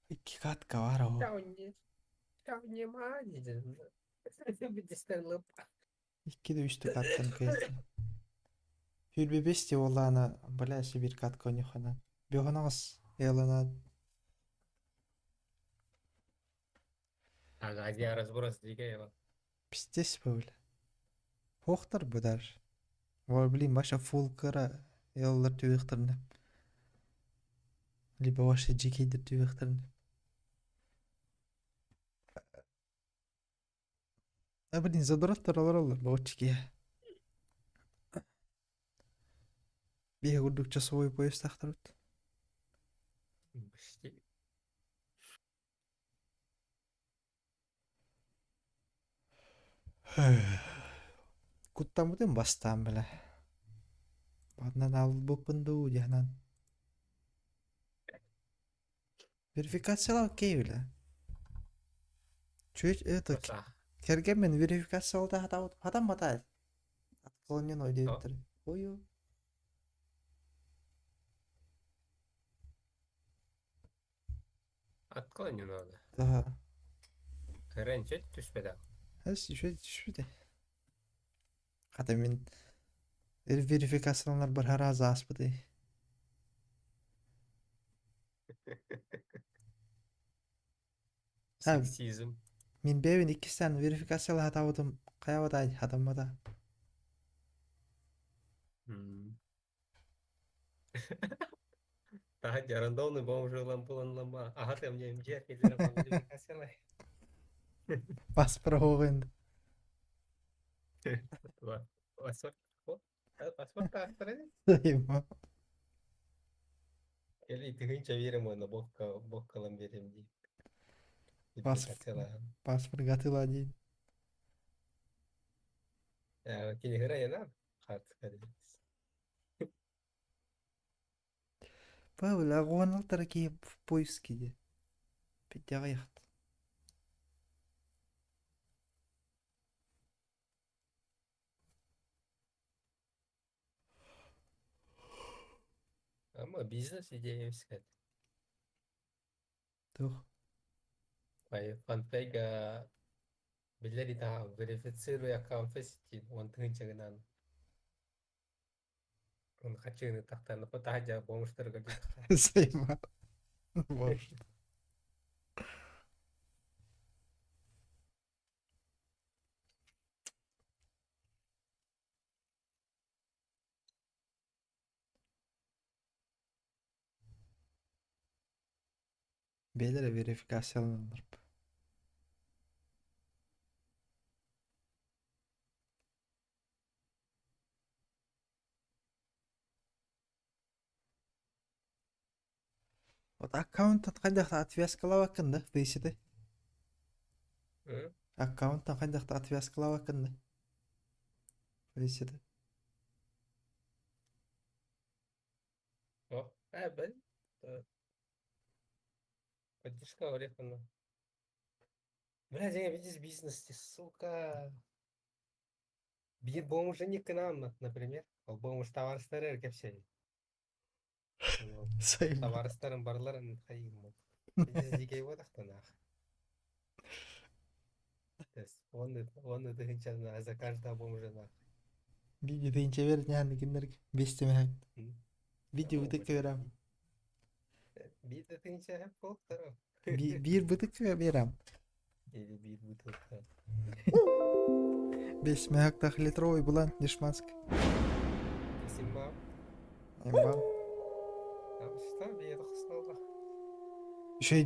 Икки катка бар оо. Икки да үстэ каттан кыйдым. Сүүрбэ буоллаҕына, бля, Сибирь катка онньуххана. Бөҕөнөҕүс ыалынан Азия разброс дикая. Пиздец бу бля. Суохтар бу даже. Ой, блин, ваша фул кыра ыаллар түһүөхтэринэ. Либо ваши дьикийдэр түһүөхтэринэ. А, блин, задороттор олороллор бочки. Биһи курдук часовой поястаахтарбыт. Почти. Куттаммытым бастаан бile. Баатынан аалбыппын дуу диһанан. Верификациялаа окей бile. Чуть это кэргэммин верификациялата хатаабыт хатаммата отклонен ой диэбиттэр. Ой Отклонено да. Да. Раньше түспэтэх. Эс үчүгэй түспүтэ. Хата мин верификацияланар барараза ааспытый. Сексизм. Мин бэйэбин иккистээн верификациялаһатаабытым. Хайабатай хатаммата. Таһырдьа рандомный бомж ылан булан ылан аха тэмньэ имдьиэр киллэрэ модификациялай. Паспорт Паспорт паспорт таахтара Сайма. Кели тыһыынча биэрем уонна бокка боккалан биэрем дии. Паспорт гатыла диин. Кинигэр айанан хаартыска диэн. Павел, аҕуоналтара киһи в поиске дии. Питэҕиэхт. Ама бизнес идея искать. Туох? Фанпейга биллэр итаҕа верифицируй аккаунт сети уон тыһыынча гынан хачыыны тахтан таһырдьа бомжтарга Сайма. Может. Бэйэлэрэ верификацияланаллар. Вот аккаунтан хайдах отвязкалаабаккын да быысыты? Аккаунтан хайдах отвязкалаабаккын да быысыты? О, бэл. Поддержка орехана. Бля, я видишь бизнес, сука. Биир бомжа к нам, например. Ол бомж табаарыстары кэпсээй. Табаарыстарын барыларын хайыым. Дикэй буотахтанаах. То есть он тыһыынчаны за каждого бомжа нах. Видео тыһыынча бер няны кинилэргэ бес түмэһэн. Видео бытыкка берем. Биир да тыһыынча хэп буолтара. Биир бытыкка берем. Или биир бутылка. Бес мөһөктөх литровый булан дешманск. Симба. Имба. Что, биир хостолла. Үчүгэй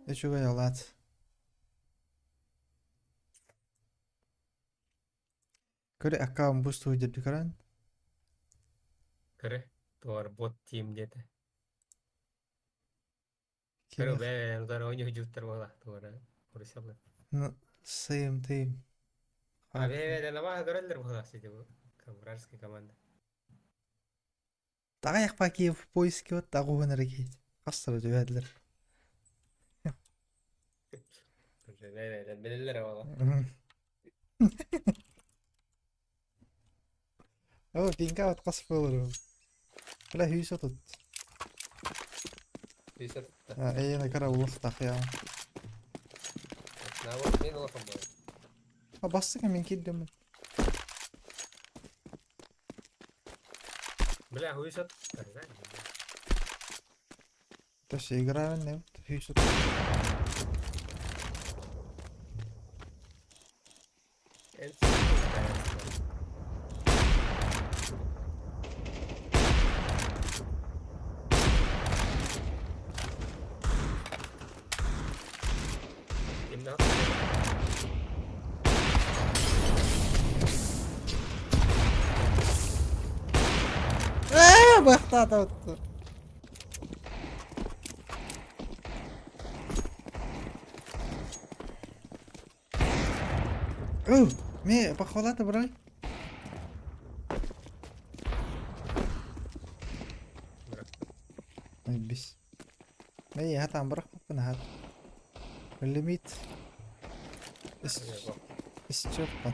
Үчүгэй олаат. Көрө аккаунт бу студия көрөн. Көрө, туор бот тим диэтэ. Pero бээ, оонньуу буола туора урусалар. Ну, same team. А бээ, намаа көрөллөр буола сити бу. Вражеская команда. Таҕайах Киев поиски вот аҕуһун эрэ киһит. Хастара түһээдилэр. Бээ, билэллэр буола. О, пинка от хас буолар. Бля, хүйс отут. Хүйс отут. Эйена кара улахтах я. Наоборот, мен улахан буолар. А бастыка мен кирдим. Бля, хүйс отут. То есть играю не хүйс отут. Ээ, бахтаата Оо, ме похвалата брай. Бис. Мэй хатаан бырахпаппын аһат. Лимит. Исчерпан.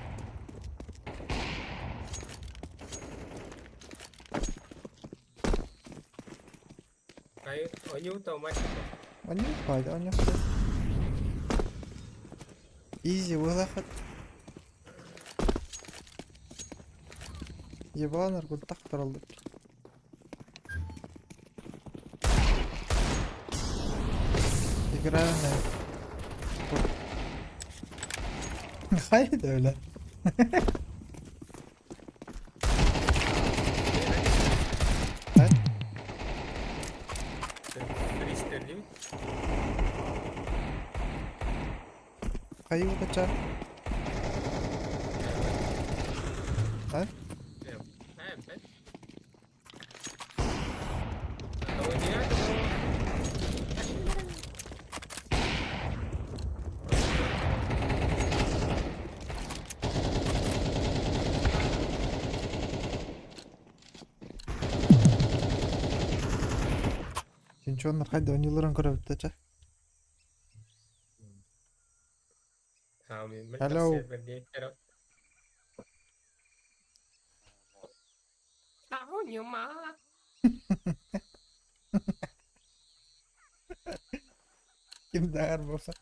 Онюта мать. Онюпай, онюпай. Изи вылахат. Ебаланар куртах тураллар. Играю на... Haydi öyle. Туристердим. Хайыы кача. А? Чинчоннор хайда оонньууларын көрөбүт да чэ. Hello. Ким даҕар буолла?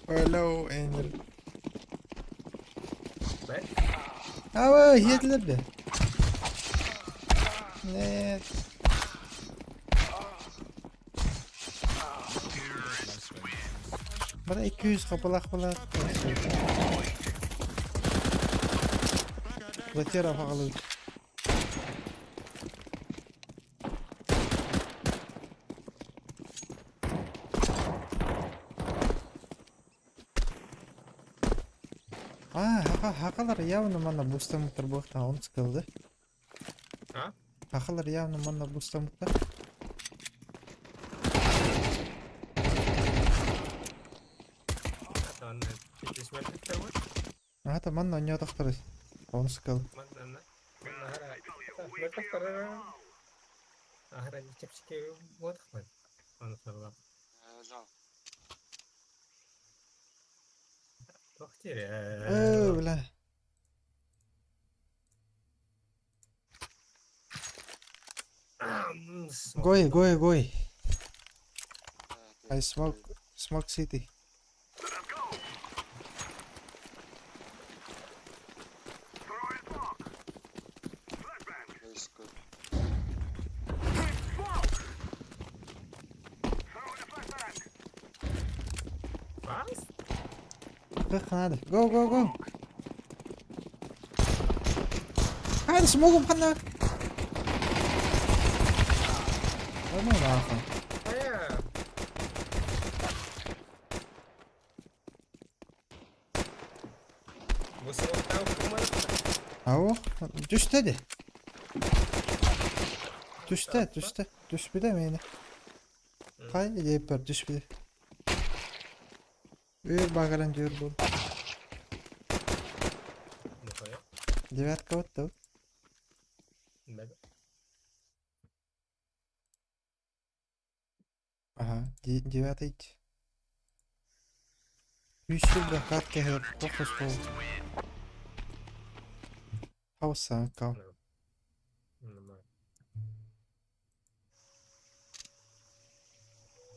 Hello, Angel. Ава, хиэтилэр да. Нет. Бара 200 хапалах була. Латера хагалыы. А, хака хакалар явно манна бустамыттар буохта он скылды. А? Хакалар явно манна бустамыттар. Ата манна онньоотохтор он скыл. Ээ, бля. Гой, гой, гой. I smoke, smoke city. Надо. Go, go, go. Хайда смогум ханна. Ну нахуй. Ау, түстэ де. Түстэ, түстэ. Түспүтэ миэнэ. Хай диэппэр түспүтэ. Үөр багаран дьүөр буол. Девятка вот да. Ага, девятый. Үс да кат кэһэр тохос буол. Хауса кау.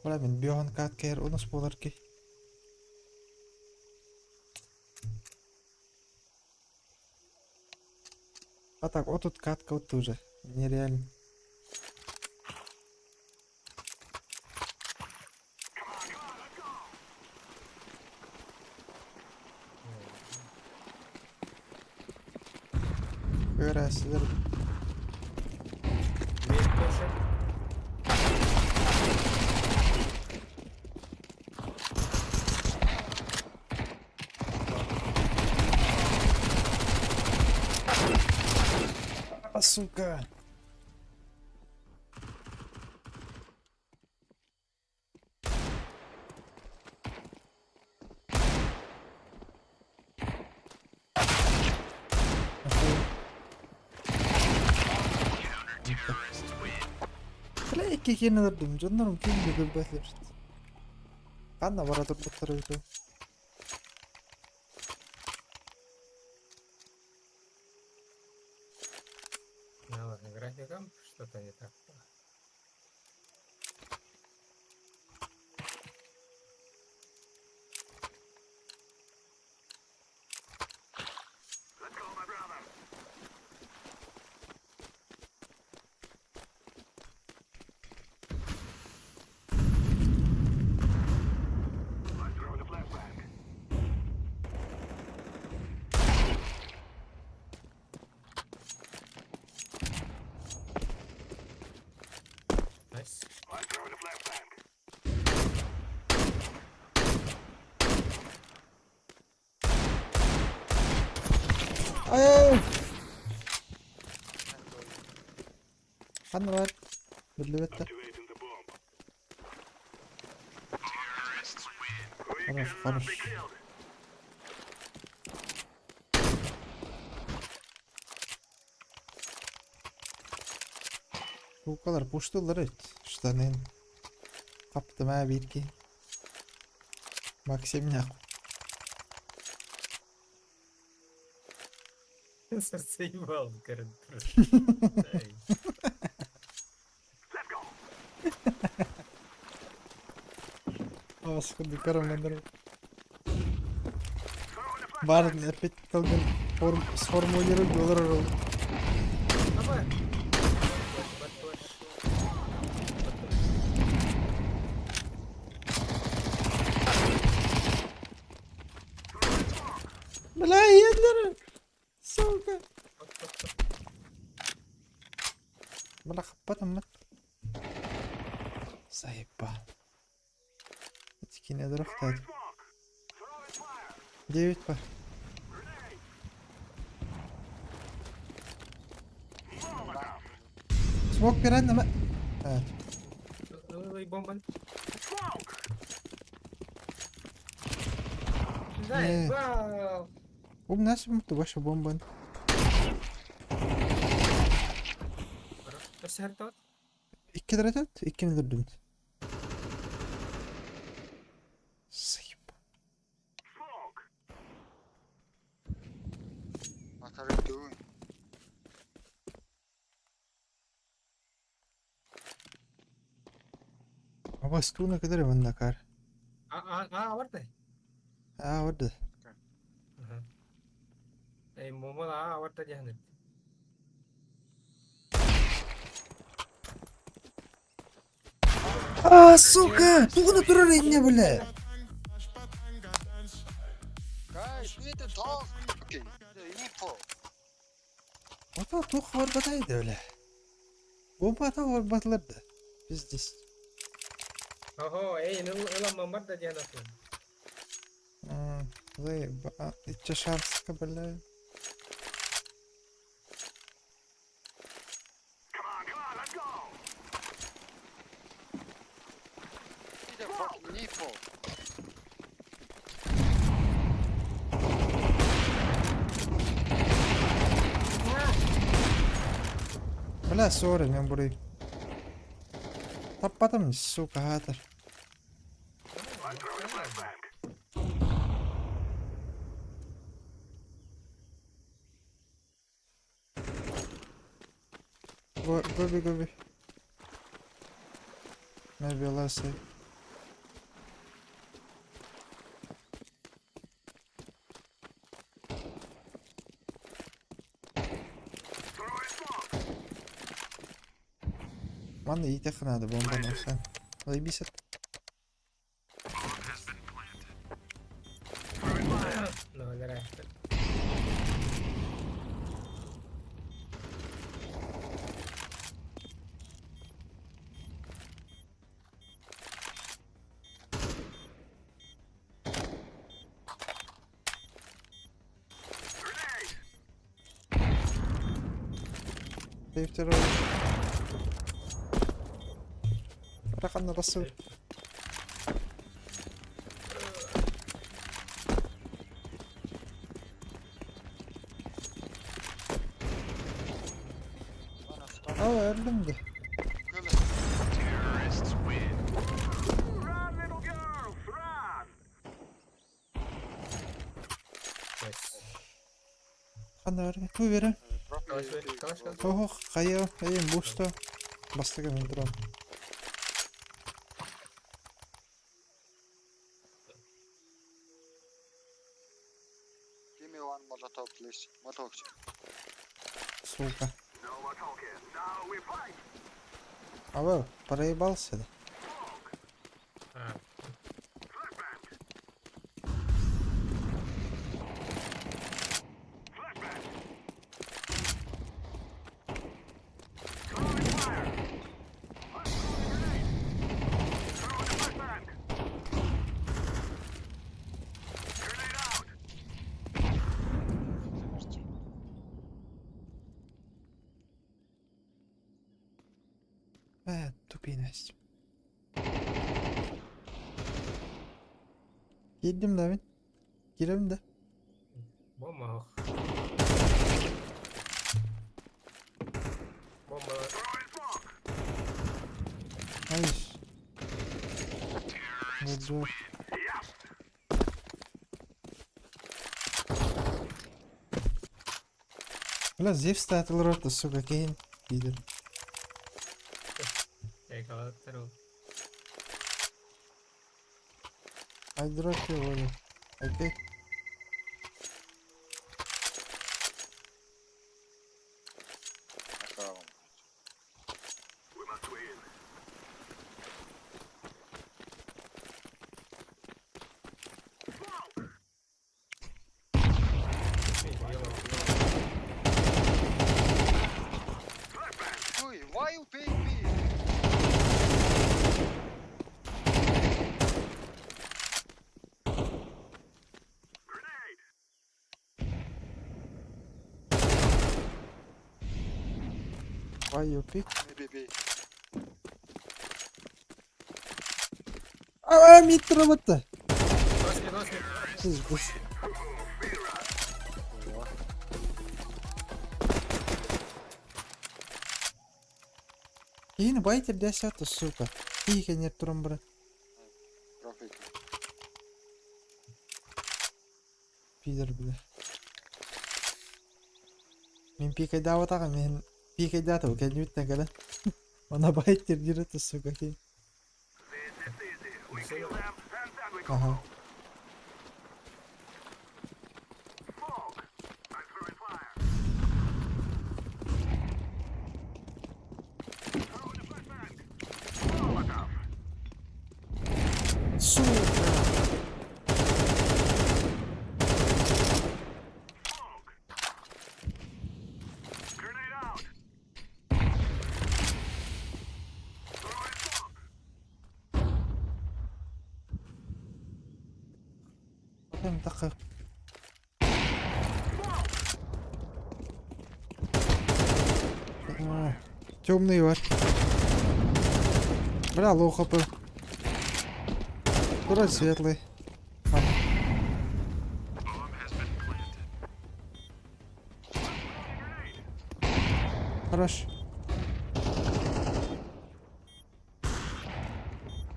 Бара мин биохан кат кэһэр онус буолар ки. А так, вот тут катка вот уже. Нереально. Көрәсіздер. А, сука. Бля, икки киэнэлэрдим, дьоннорум ким да көрбөтүлэр. Ханна бара турбуттар эбит Ну ладно, графиком что-то не так. Ай! Ханна бар? Биллибэттэр. Хорош, хорош. Суукалар пуштулар эбит. Штанын. Хаптым ээ биир киһи. Максим нахуй. Заебал, короче. Аҕыс курдук көрөммөндөр. Баар эппит тылгын сформулируй олорор. Бля, иһэллэр! Сука! Бля, хаппатым Заебал. Итикине дырахтаат. Девять бар. Смок берен нема. Evet. Бомба. Не. Заебал! Умнас ваша бомба. Өссө хертот? Икки дырытат, иккини дырдым. Заебал. What are you doing? Аба стуна кыдыр манна кар. А, а, вартай. А, вот. Эй, момол а, варта жахнет. А, сука! Тугуна турар инне, бля! Guys, we need to talk. Okay, the info. Ата тух барбатайды, бля. Бомба та барбатыларды. Пиздец. Охо, эй, ыламман бар да жахнат. Заеба. Ичче шанска, бля. Need the fucking info. Бля, сори, мен бурый. Таппатым, сука, хатыр. Go, go B, go B. Maybe last save. Манна иитэх надо бомбаны охсан. Заебись. No, дара. Safety roll. Раханна басып. Aa öldüm de. Ханна бар. Ту бере. Охо, кая, эй, буста. Бастыга мен турам. Give me one molotov, please. Molotov. Сука. Алло, проебался да? Э, тупиность. Киирдим да мин. Киирэбин да. Бомба. Бомба. Айс. Буду. Бля, Зевс таатылар сука, кейин пидор. I drop you, Оля. Окей. Uy, why you pick me? Why you pick? B, B, B. А, мид работа. Пиздец. Киһини бай тердээсэ сука. Киһи кэннер туран баран. Трофик. Пидор, бля. Мин пикайдаабатаҕа мин пикайдаатым кэннибиттэн кэлэн. Она бай тердиир этэ сука киһи. Ага. Сука! Потом так. Темный вар. Бля, лоу хп. Куда светлый? Ладно. Хорош.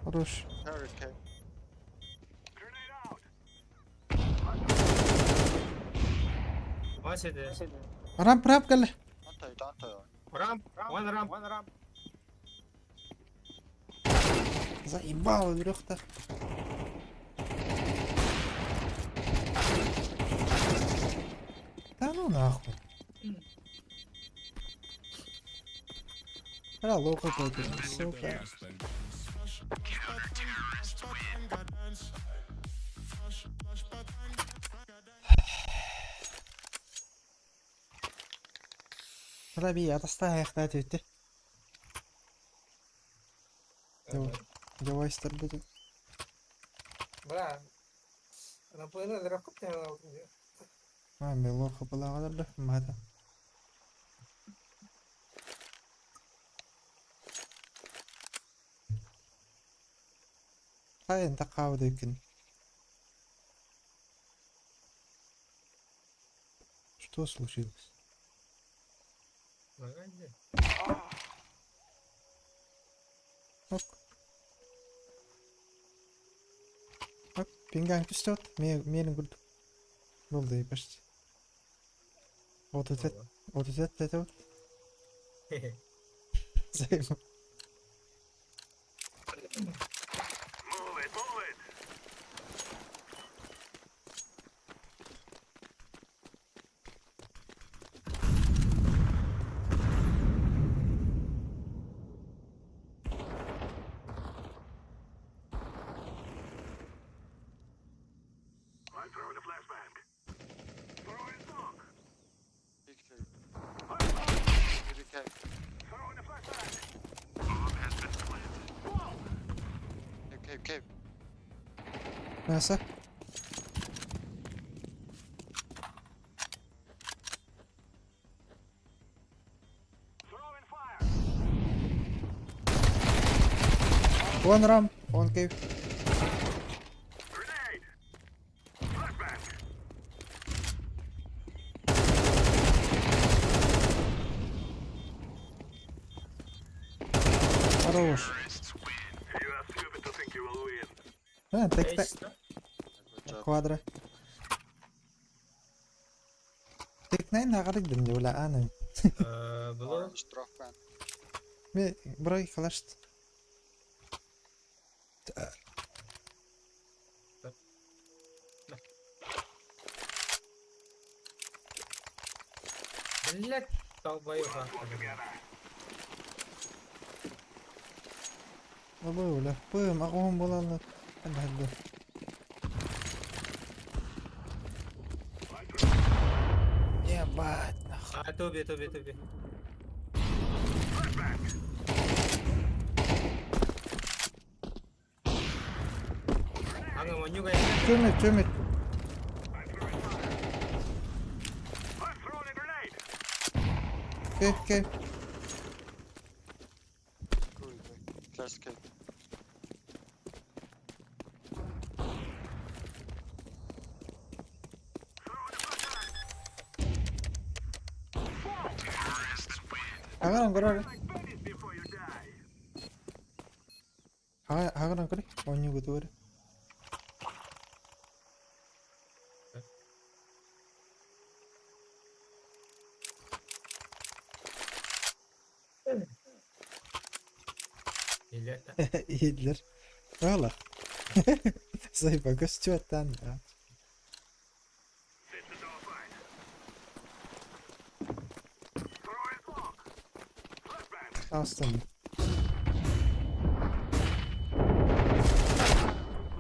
Хорош. Hurricane. Ramp ramp кэллэ. Антay, антay. Ramp, one ramp, one ramp. Заебало, Лёхта. Да ну нахуй. Бля, лоу хп, сука. Бля, би атастаах өттө. Девайстар будет. Бля, рампыны дракоп А, мен лоу хп лаҕалар мата. Хайын таққабыт екен. Что случилось? Ок. Оп, пингаң түстө от. Менин күрдүм. Болду почти. 37, 37 это вот. Заебал. Big cave. Big cave. Cave, cave, cave. Мясо. One ramp, one cave. Хорош. А, так так. Квадро. Тек 9 аҕарыйдым дии, бля, ааны. Было? Ме, брой, халашт. Блять, долбоёб. Бабы, бля, пым, агон булалар. Хәдде. Ебать, нахуй. А, туби, туби, туби. Аңа монюга. Төмет, төмет. Кей, кей. Flash cave. Агаран көрөр. Агаран көрөр. Онню көтөр. Иһиллэр. Ола. Сайба көстүөттан. Астым.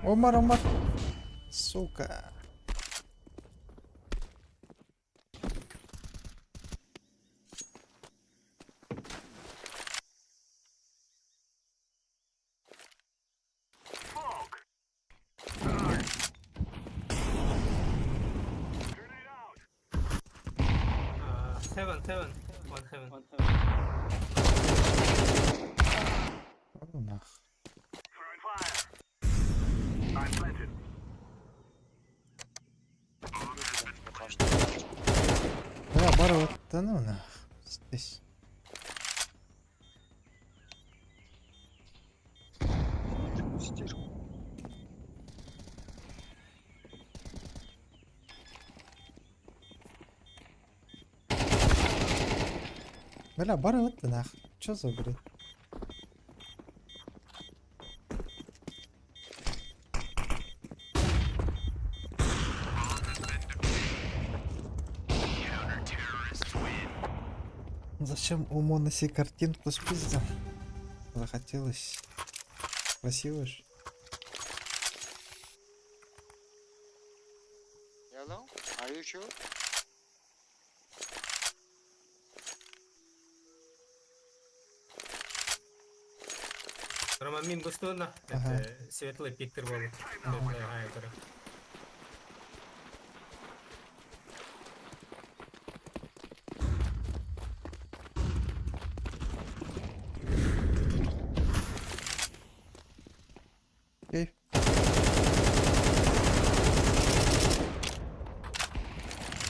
Омар, Омар. Сука. Heaven, heaven. One heaven. One heaven. Ну нах. Бля, бара вот, да ну нах. Здесь. Сидишь. Бля, бара вот да нах. Чё за бред? Зачем у Моноси картинку спиздил? Захотелось. Красиво ж. Yellow? Are you sure? Рома, мин густуна. Ага. Это светлый пиктер был. Светлый, ага, это. Окей.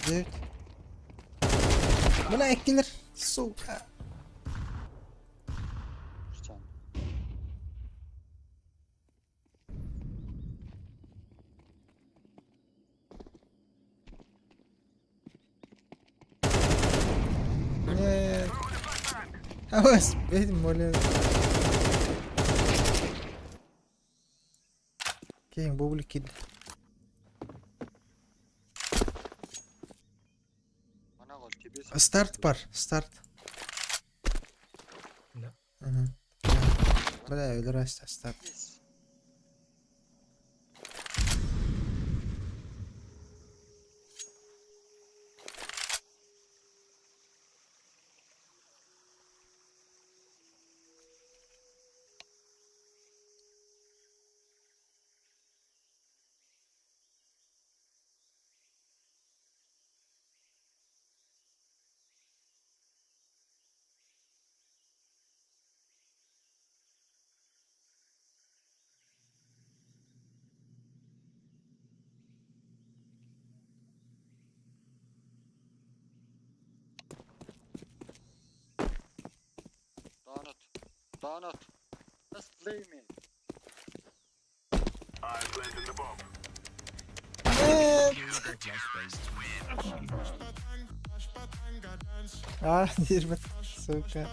Девять. Бля, киллер. Сука. Что? Нет. А вас, блядь, Кейн, бублики. Старт пар, старт. Да. Угу. Бля, өлөрөстө старт. Donut. Just leave me. А, дерьмо, сука.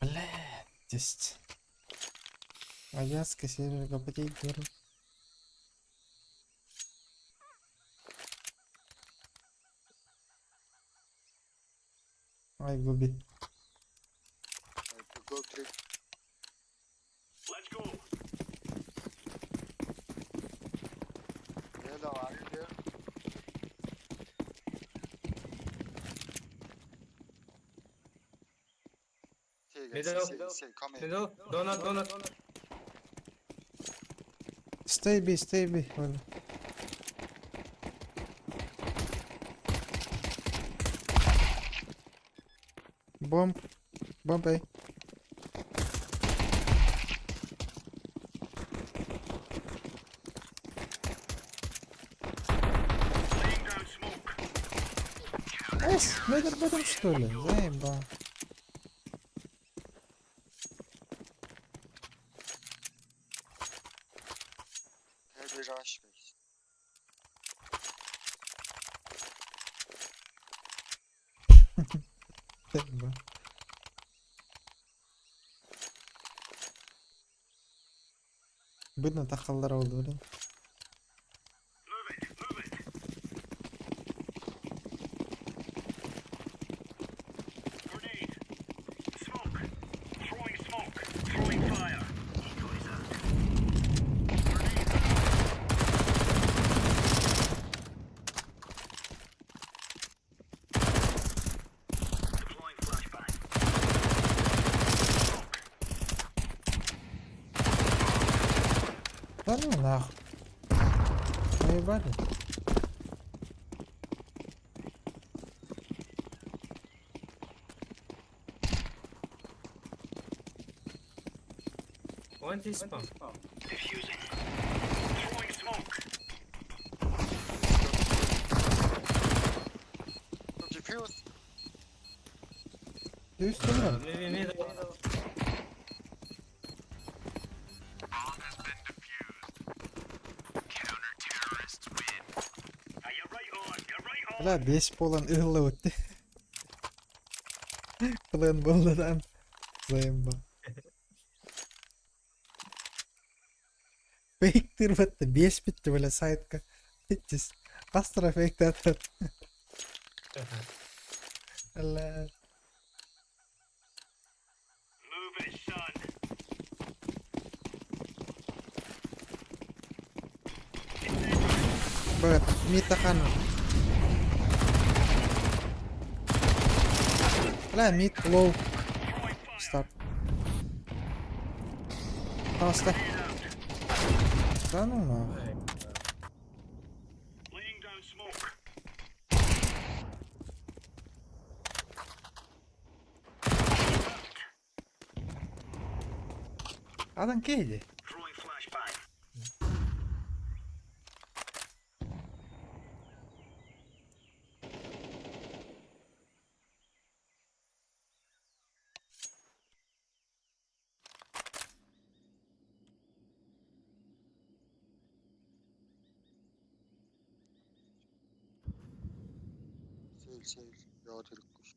Бля, 10. Аязка, Серега, потей первый. Ай, губи. Go three. Let's go. Hello, are you there? See, guys, Middle. see, see, come here. Middle. Donut, donut. Stay B, stay B. Оля. Бомб. Бомб, эй. Эс, метр в этом что ли? Заеба. Heavy rush, guys. Заеба. Быдно тахаллар oldu, блин. Smoke. Throwing smoke. Throwing fire. Decoys out. Grenade. Deploying flashbang. Да ну нахуй. Наебали. One T spawn. Diffusing. Throwing smoke. Defuse. Üstü mü? Maybe middle. Бля, бес полон ылла өтті. План болдыдан. Заеба. Фейктер бітті, бес бітті, бля, сайтка. Бітті. Астра фейкті атат. Бля. Move it, son. Бәт, мид тахан. Бля, мид, лоу. Старт. Таста. Да ну нахуй. Laying down smoke. Адам кейди. Throwing flashbang. Sale, sale. Яваад хэрэггүй ш.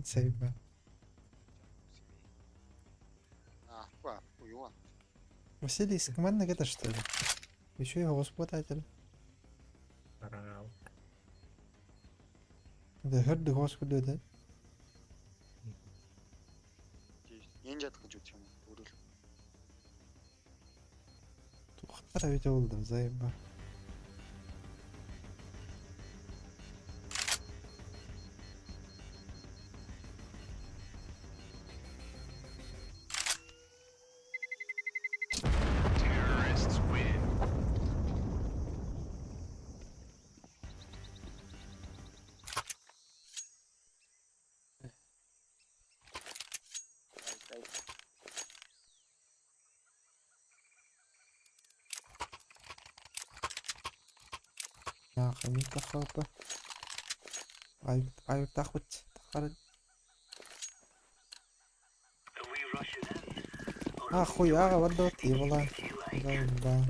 Заеба. Аа, апгүй, апгүй юу аа. Василиск, манна это что ли? Еще и госпитатель. Парал. Да хөрдө госпиталь да. Энэ жадах гэж үзэх юм уу? Өөрөөр. Тухтара бит болдум, заеба. Хамита хата. Аюктаахпыт таххара. А хуй аҕа барда ебала. Да.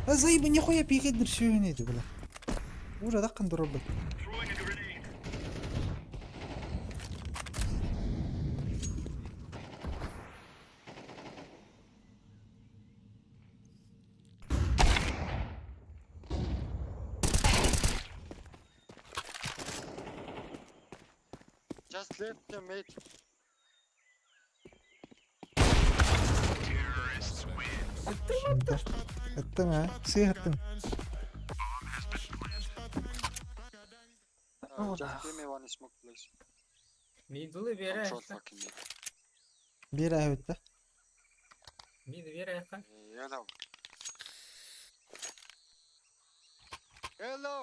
А заеба нихуя пикет дырсүйін бля. Уже даққан дұрыр. Just left them, mate. Ыттың а? Сыйхаттың. Just give me one smoke, please. Мидулы бере. Control fucking mid. Bir әбітті. Миды бере. Hello. Hello.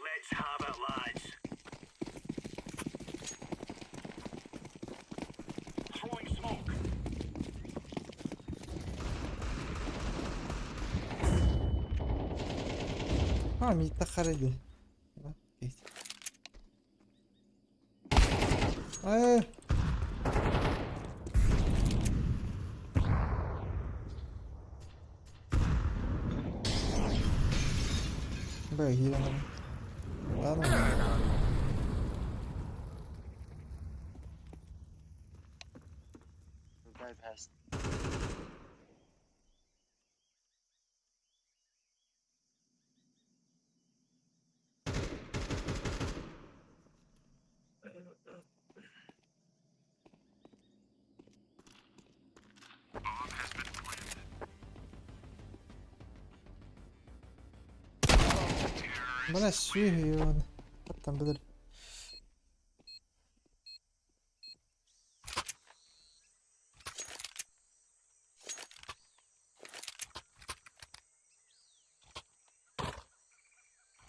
Let's have it, lads. Throwing smoke. А, мид таххар ди. Ай. Бля, хилен. Ладно. Revive has. Бля, сүйін. Там білір.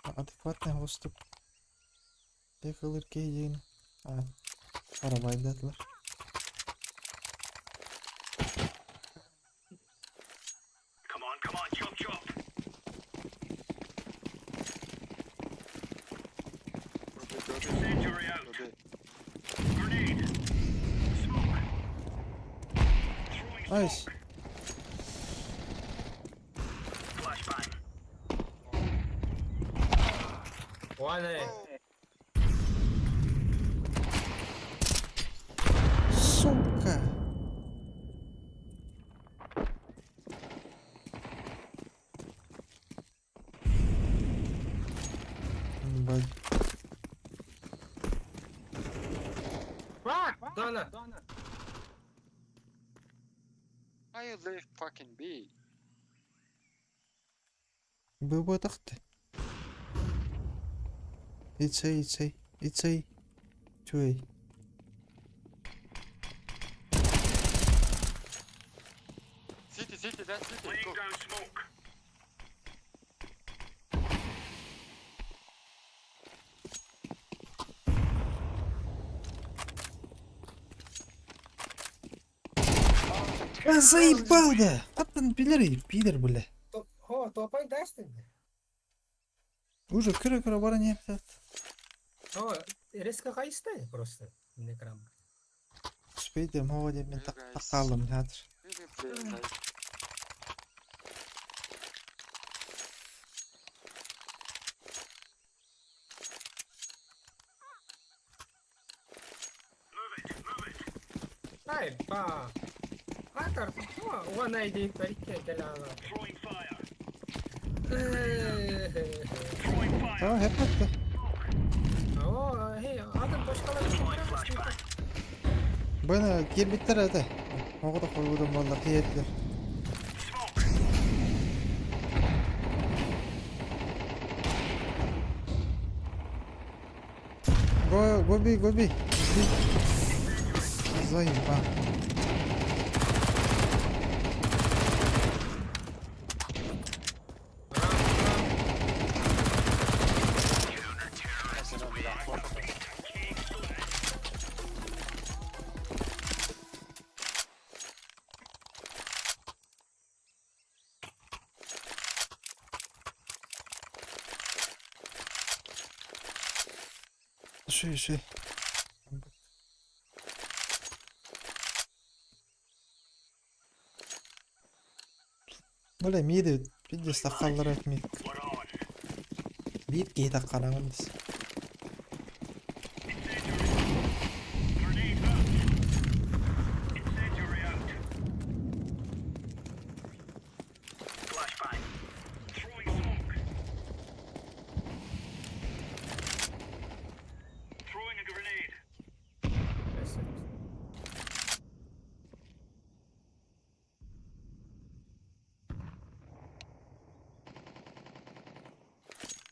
Адекватный выступ. Бекалыр кейден. А, арабайдатылар. Come on, come on, chop chop. Incendiary out. Grenade. Smoke. Throwing Найс. Flashbang. One A. Сука. Ебать. Fuck! Donna. Why you leave fucking B? Быбатахты. It's A, it's A, it's A. 2A. City, city, that's city. Laying Go. down smoke. А, заебал да! Қаттан билер, пидор, бля. Хо, топай дастын. Уже кыра-кыра бара не yaptı. О, резко хайсты просто. Не крам. Успейте, мова деп мен таққалым қазір. We can play like Ай, ба. Атар, one ID парике делала. Throwing fire. Tamam hep attı. О, hey, адам başkaları Bana кирбиттер әді. Оғыда қойғыдан балалар тиеттілер. Go, go B, go B. B. Заеба. Үчүгэй, үчүгэй. Бля, миири пиздец таххаллара миик. Биир киһи таххараҕын дис.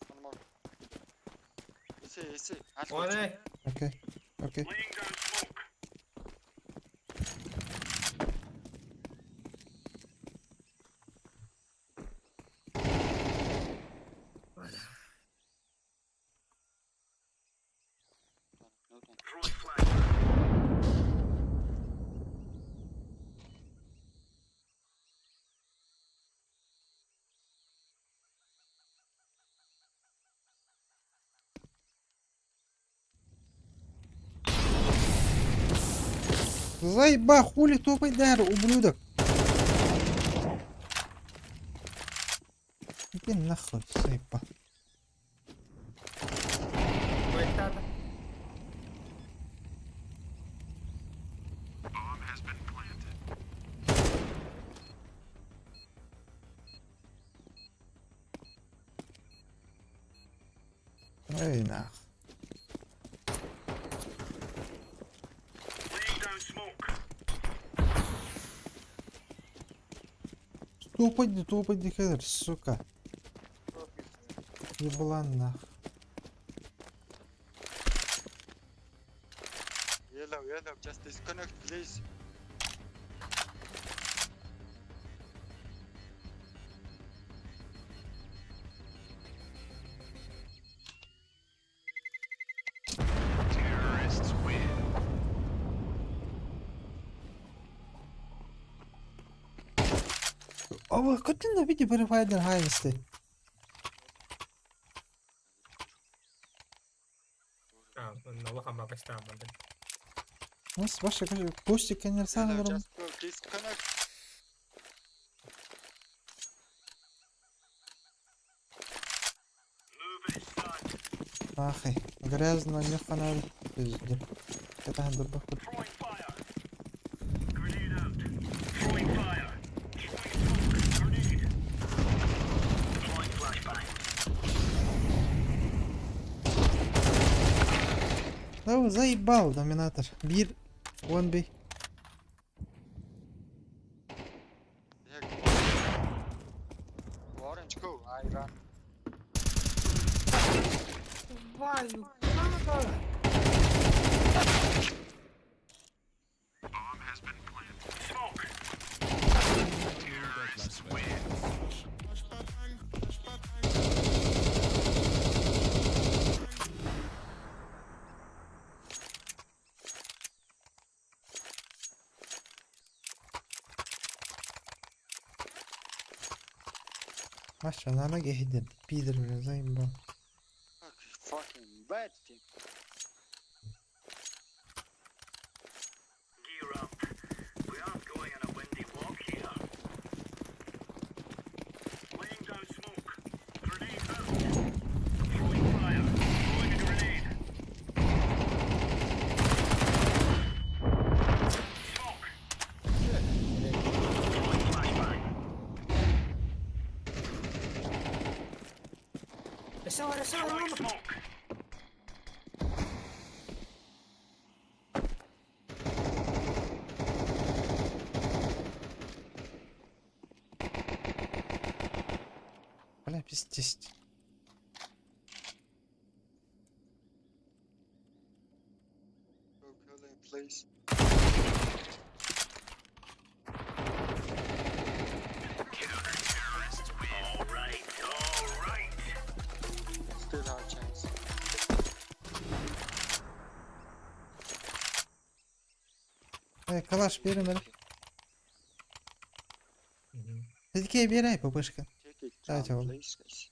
One more. Easy, easy. One A. Окей, окей. Заеба, хули топай дар, ублюдок. Иди нахуй, заеба. Эй, нах. Тупо, тупо, дихер, сука. Еблан нах. Yellow, yellow, just disconnect, please. Terrorists win. О, кытын види префайдер хайвести. А, улахан багажтаан бандын. Нас баша костик Yellow, кенерсан just go disconnect. Ахай, грязно не фонарь. Пизде. Это дурбах. Да заебал, доминатор. Бир, он би. Yeah, go. Orange, go. I run. Твою надо! Terrorists win. Маша, на ноги идет. Пидор, бля, заебал. Fuck, fucking bad team. Gear up. We aren't going on a windy walk here. Laying down smoke. Grenade out. Throwing fire. Throwing a grenade. Smoke. Throwing flashbang. Throwing smoke. Бля, пиздец. Go kill him, please. Counter-terrorists win. All right, all right. Still have a chance. Эй, калаш, бери, бери. Ты такие бери, пупышка. Take it Давайте down, его. please, guys.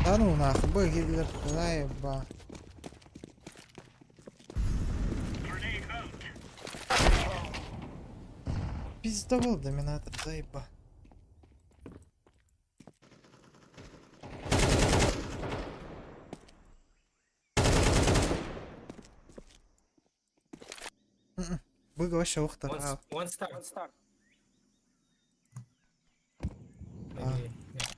Да ну нахуй, б киирдилэр, заеба. Пиздобол доминатор, заеба. Быга вообще ухтар. One, one star. One star. Maybe, yeah.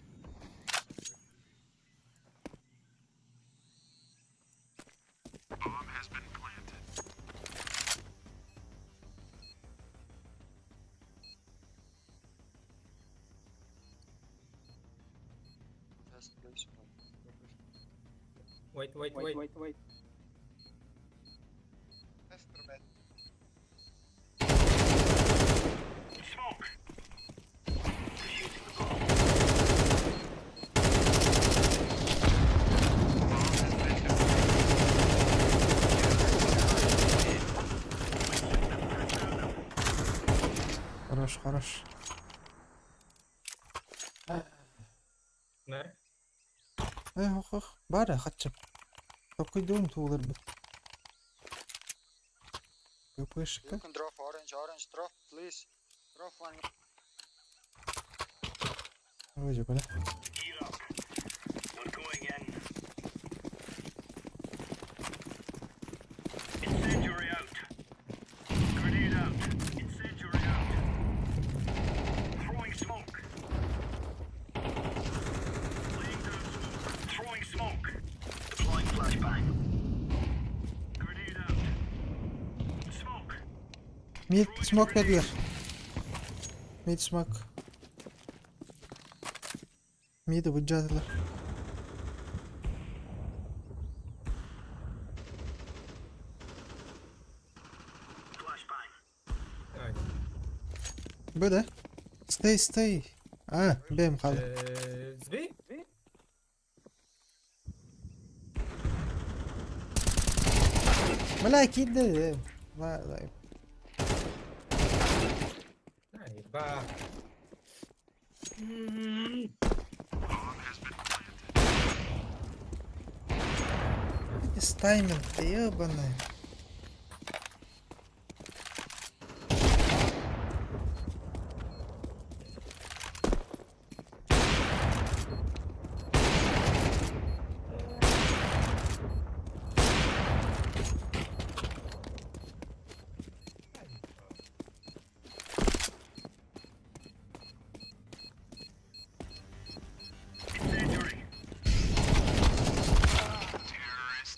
Just please. Wait, wait, Wait, wait. wait, wait. Хорош, хорош. Нэр. Э, ох, ох, баар хаччы. Токуйдуун тууларбыт. ППшка. You can drop orange, orange, drop, please. Drop one. Вроде бля. We're going in. Incendiary out. Grenade out. Incendiary out. Throwing smoke. Laying down smoke. Throwing smoke. Deploying flashbang. Grenade out. Smoke. Mid smoke verdiler. Mid smoke. Mid быдьаатылар. Ай. Бу да. Stay, stay. А, бэм хаалла. Сби? Бля, киирдэ. Ла- ла- Ай, ба. С тайминг-то ебаный.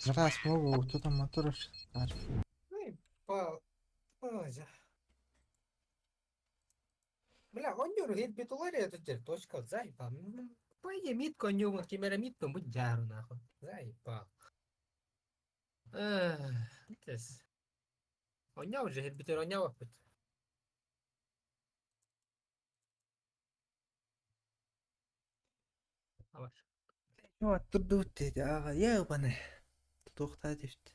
Раз могу, кто там мотор Ай, ба. База. Бля, онньор хит битулари это теперь точка, заебал. Пойди митку онньор, кемера митку, будь жару нахуй. Заебал. Эх, Тэс. Онньор же хит битер онньор пут. Авар. Турдут аға ебаный. Тоқта депті.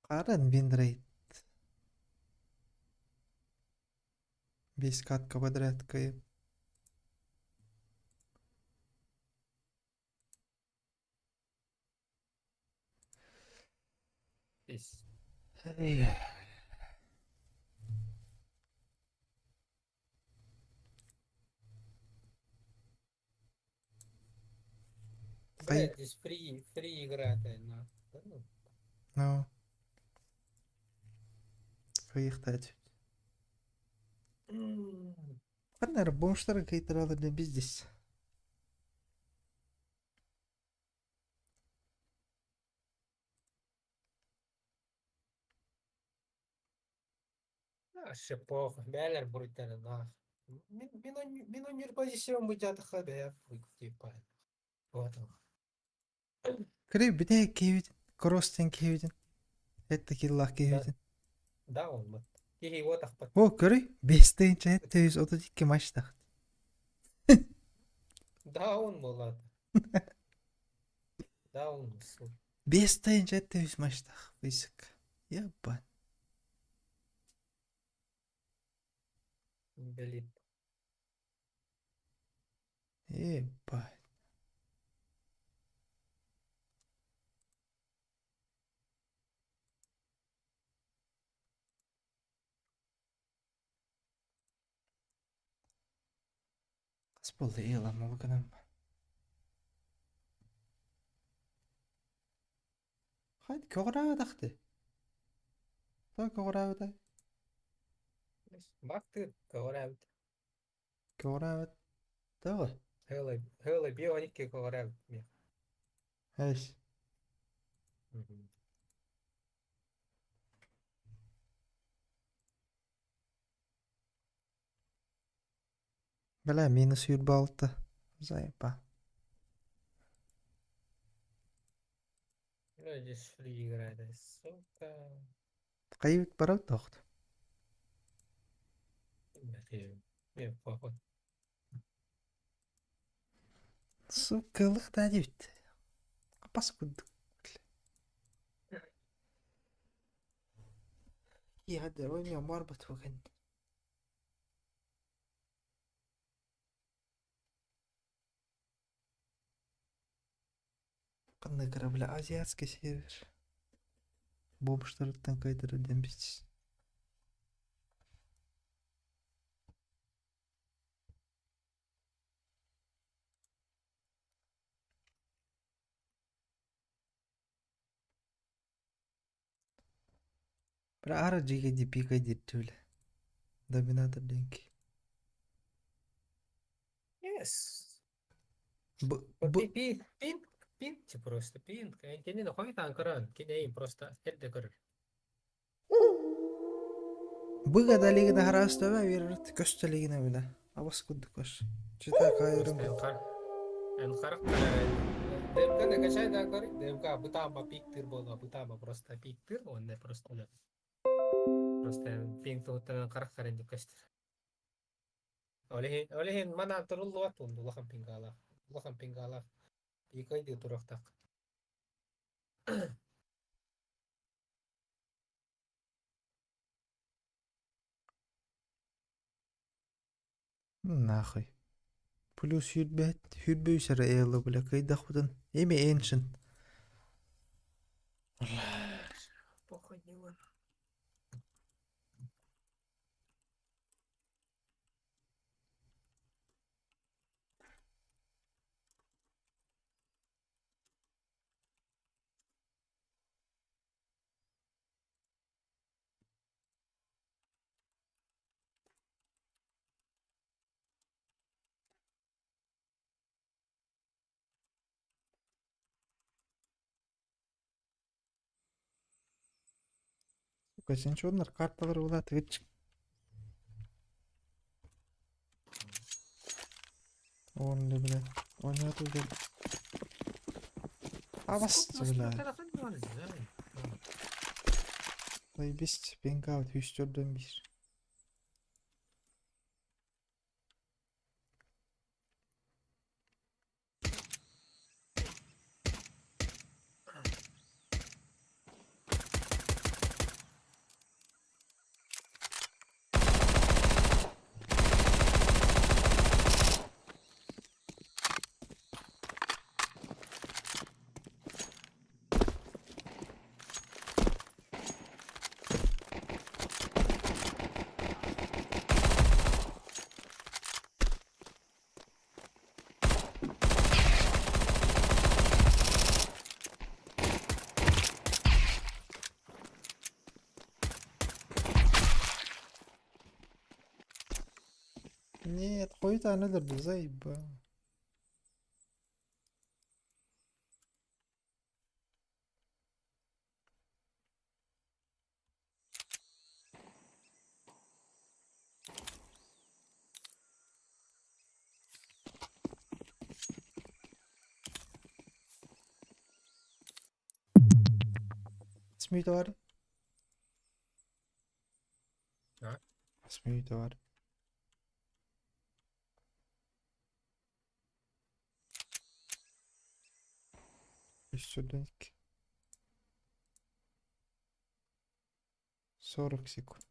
Қарын винрейт. Весь катка подряд кайып. Тэс. Эй. Бля, здесь фри, фри игра-то, на. Да ну. Ну. Кайықтады. Қаннары бомжтар кайтарады не здесь. Вообще похуй, бәлер буруйтары нах. Мин мин онньор позициям быдьаатахха бэйэ типа. Вот он. Кіре бите кейвидин. Кростен кейвидин. Это киллах кейвидин. Да, он вот. Киһи вот ахпат. О, көрүй, бестейінче хетте 132 матч тахт. Да, он молод. Да, он сука. Бестейінче хетте 100 матч тах. Бисик. Ебан. Инбэлиит. Ебать. Хас буолла ыалам ол гынан Хайд көҕүрээбэтэхти. Тоҕо көҕүрээбэтэй? Бактыр көҕүрээбит. Көҕүрээбэт тоҕо? Һыала һыала 5-12 көҕүрээбит миэх. Эс. Бля, минус 26. Заеба. Ну, здесь фри играет, сука. Хайыбыт барабыт тоохт. Мне похуй. Сука, лыхтаа диэбит. Апас курдук. Иэҕэ ой мен барбат бугэн. Ханна корабля азиатский север. Бомжтарыттан кайдара диэн бич. Бля, ара жиге пика диттүле. Доминатор денки. Yes. Б, б... Пин, пин, пин, просто пин. Кини хойутаан көрөн, кини просто эрдэ көрөр. Быга да лигина хараастаба биэрэрт көстө лигина билэ. Абас курдук көс. Чита кайрым. Эн харах ДМК накачай да көр, ДМК бытаама пиктыр буолла, бытаама просто пиктыр, онно просто просто пинг туһуттан харах харан деп көстөр. Ол иһин манан туруллубат уонна улахан пингалаах. Улахан пингалаах. Пикай туруохтаах. Нахуй. Плюс сүүрбэт, сүүрбэ үс эрэ ыалы бля кыйдахпытын. Эми Ancient. Похуй дела. Сука, сен чуоннар карталар улаатыгыт Онно, блядь. Оонньооту Абас, блядь. Заебись, пингаут, үс төрдөн биир. Нет, хуй-то өлөрдө, заебал. Смеютовар. А? Смеютовар. Үс төрдөн икки. 40 секунд.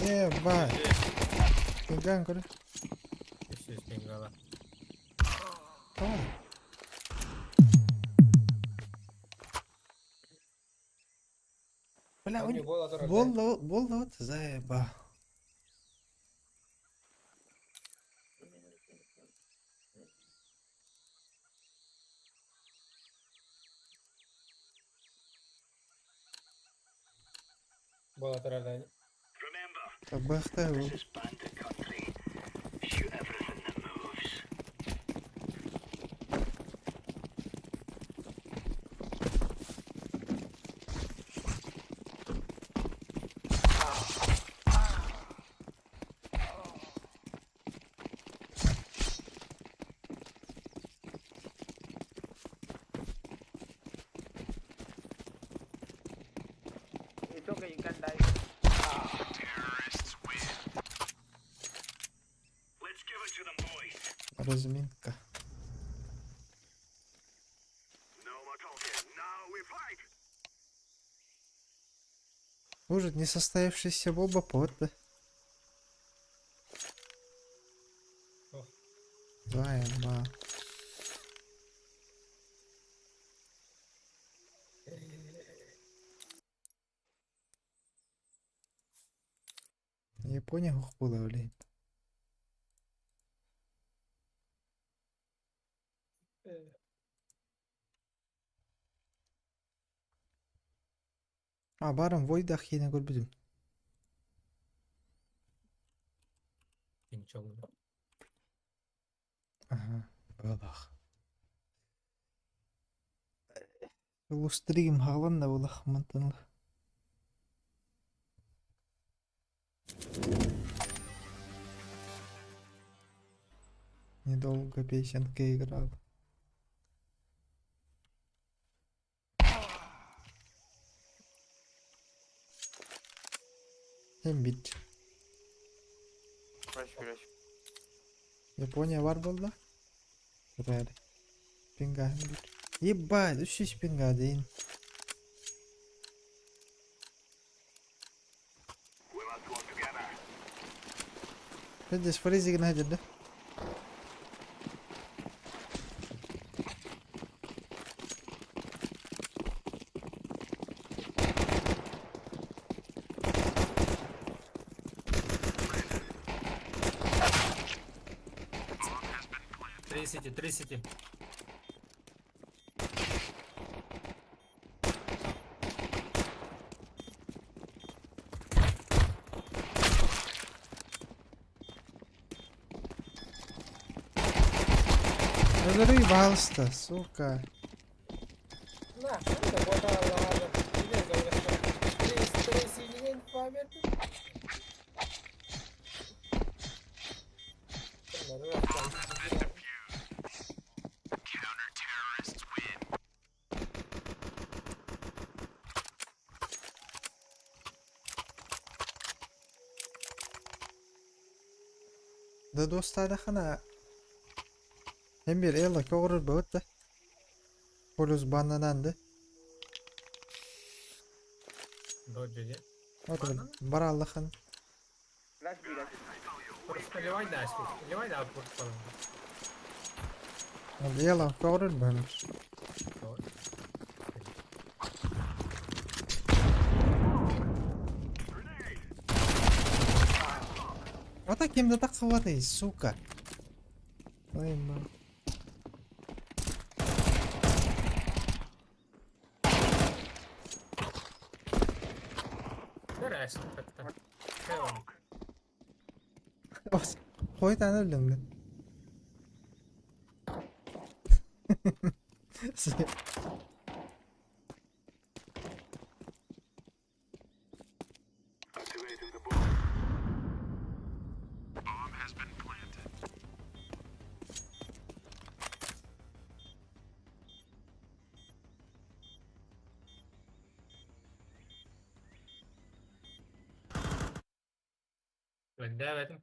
Ебать. Пингаан көрө. 300 пингала. Тоҕо? Бля, Они буола турар, буолла буолла вот заеба. Буола турар да. Табахта ол. It's okay, you can die. Разминка. Может, несостоявшийся Боба повод, да? Ох. Заеба. Япония хохпула, блин. А, барым Войдах киинэ көрбүтүм. Пинчоҥ. Аха, быһалаах. Лустригим хаалан да булах мантан ыла. Недолго песенка играла. Эн бит. Rush, rush. Япония бар буолла? Эрээри. Пингаһын бит. Ебать, үс сүүс пинга диин. Здесь фризик найдет, да? Три сити, три сити. Разрывался, сука. На, это вот ладно. Три, три сини, память. Да достарахана. Hem bir ела көҕүрэр бөҕөт да. Полюс баннанан да. Доджи, Вот бараллахан. Rush B, rush. Просто ливай да, ливай да, портфолио. Ела көҕүрэр бөҕөт. Вот таким да так хватай, сука. Ой, ма. Хойт аны өлөҥҥүн. Мендээбэтим.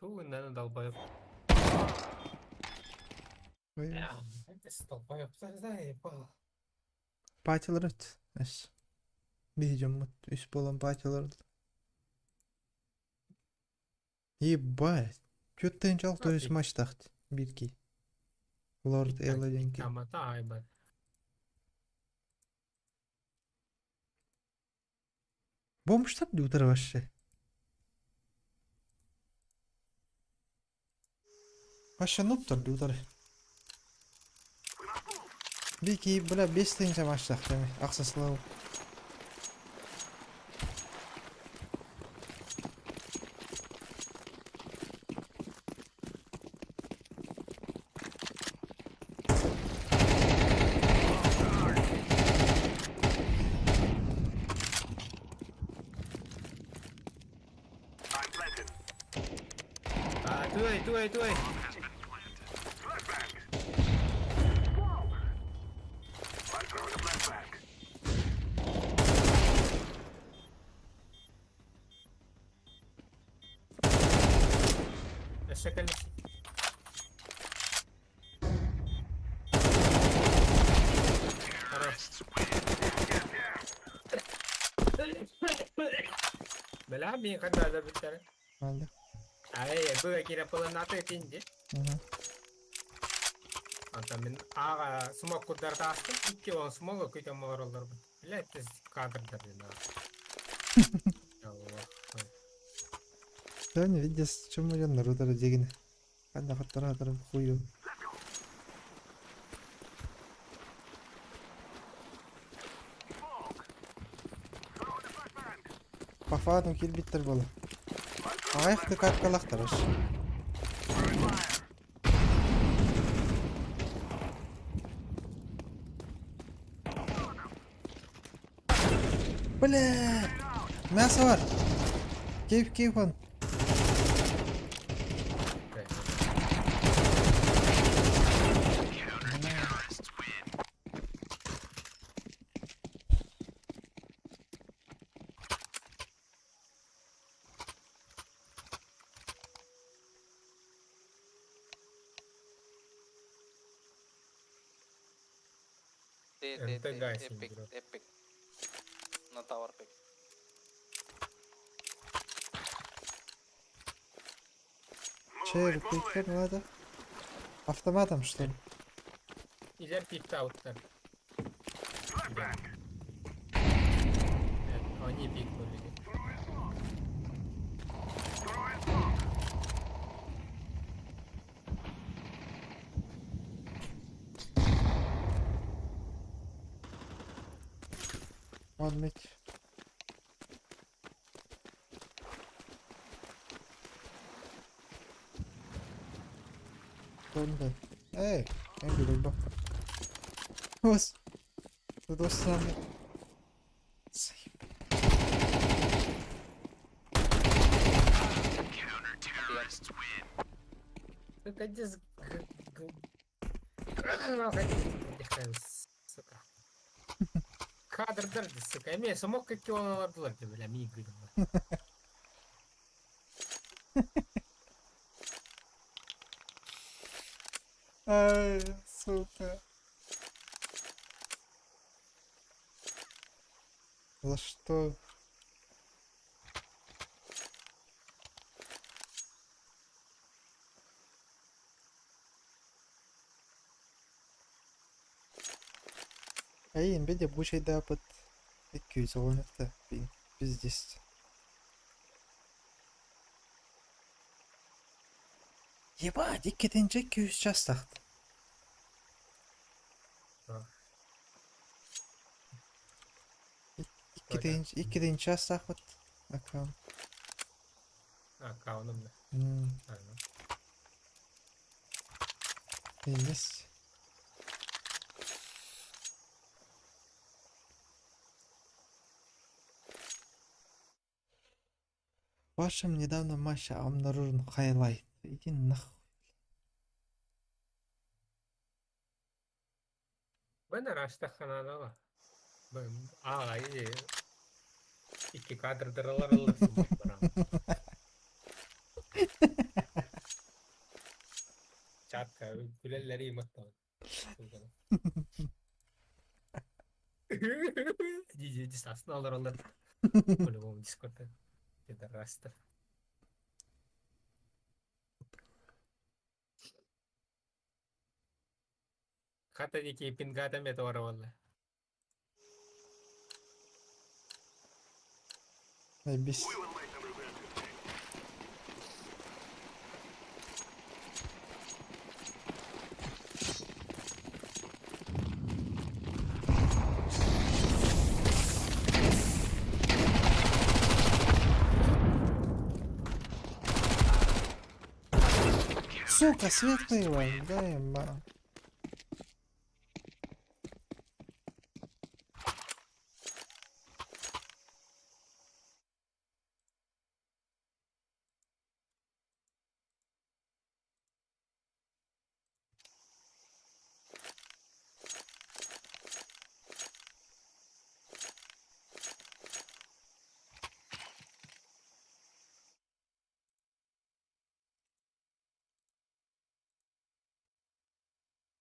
Туу, наверное, долбоеб. Ой. Долбоеб, заебал. Патилар эс. Биһи дьоммут үс буолан патилар. Ебать. 46 матч тахт бирки. Лорд Элла диэн киһи. Амата айбат. Бомжтар дии утары вообще. Вообще нубтар дии утары. Бики, бля, 5 тысяч матчтах ахса слава. А, туй, туй, туй. Өссө кэллэ. Бэлэм мин ханна бүттэрэ. Алда. Ай, бу кире пылынаты тинди. Антон мин аға смок курдарды астым. Икки он смогу күтем олороллор. Блядь, кадрдар дина. Аллах. Да не видишь, чем я на рудары дегин. Ханна хаттара хую. По фану килбиттер бола. Аяқты каткалақтар аш. Бля! Мясо бар! Кейп, кейп он. T, T, МТ T, гасим, epic, bro. epic. На tower pick. Че, пикер надо? Автоматом, что ли? Илер пиктауттар. Они пикнули. One mid. Döndü. Ey, ne bileyim bak. Hos. Dostlar. Сука, дис... Сука. Кадр дерди, сука. Эме смог как он алардылар деп бля, миг Ай, сука. За что? Эй, Nvidia bu şeyde yapıt 200 oynattı. Пиздец. Ебать, иккитинче 200 час тахты. Иккитинче час тахпыт. Аккаунт. Аккаунтум да. Пиздец. В вашем недавнем матче обнаружен хайлайт. Иди нахуй. Бен араштаханадала. Бен ага и икки кадрдыралар ылыр Чатка күлеллери маттан. Диди дистасын алар алар. По-любому дискордта. Пидорастов. Хата диэки пингата эмиэ туора буолла. Эбис. Сука, светлый, дай ма.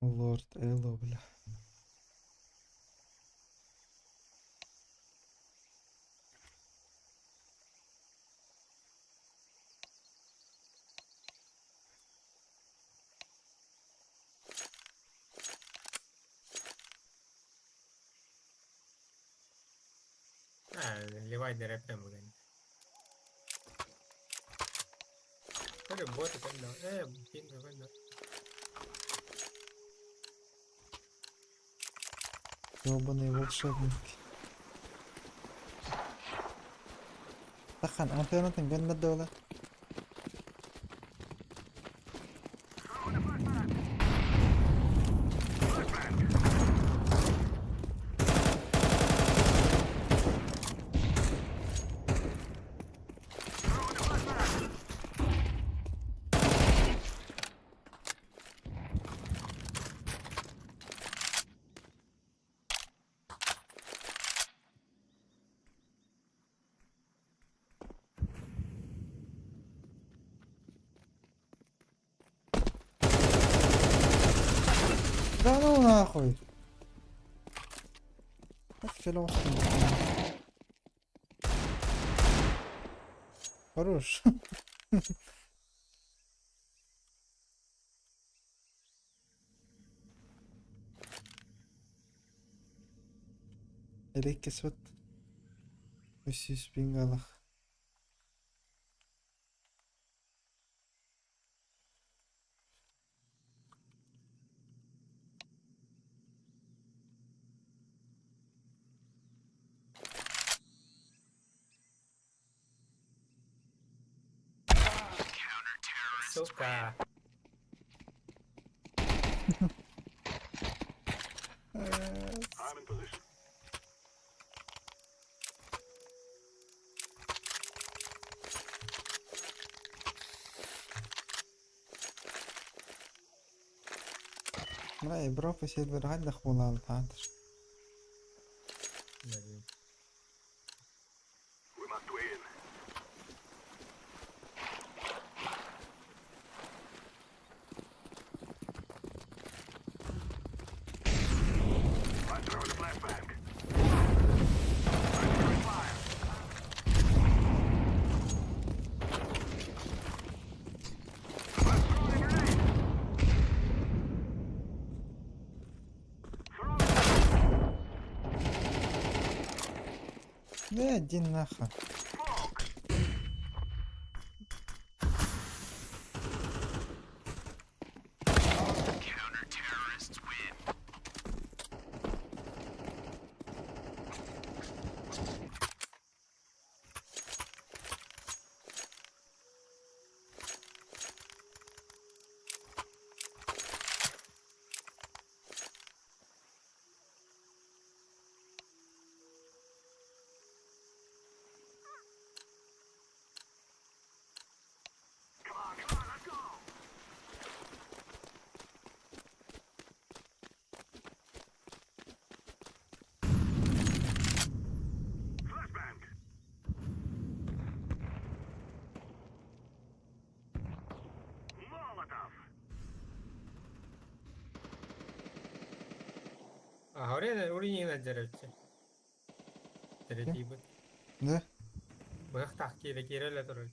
Лорд Элло, бля. Ливайдер эпем бүгүн. Көрө боты кэннэ. Э, пинга кэннэ. Ёбаные волшебники. Тахан, антеннатын гөннөрдө Да ну нахуй! Так Хорош. Элекке свет. Үс пингалах. Сука. I'm in position. Мына Европа сервері қайда болады қазір? Блин. We must win. I'm throwing a flashbang. I'm throwing fire. I'm throwing a grenade. Да, иди нахуй. Come on, come on, let's go. Flashbang. Molotov. Аҕа уринина дьэрэлчэ. Тирэтиибит. Да? Быһах киирэ киирэлэ турар.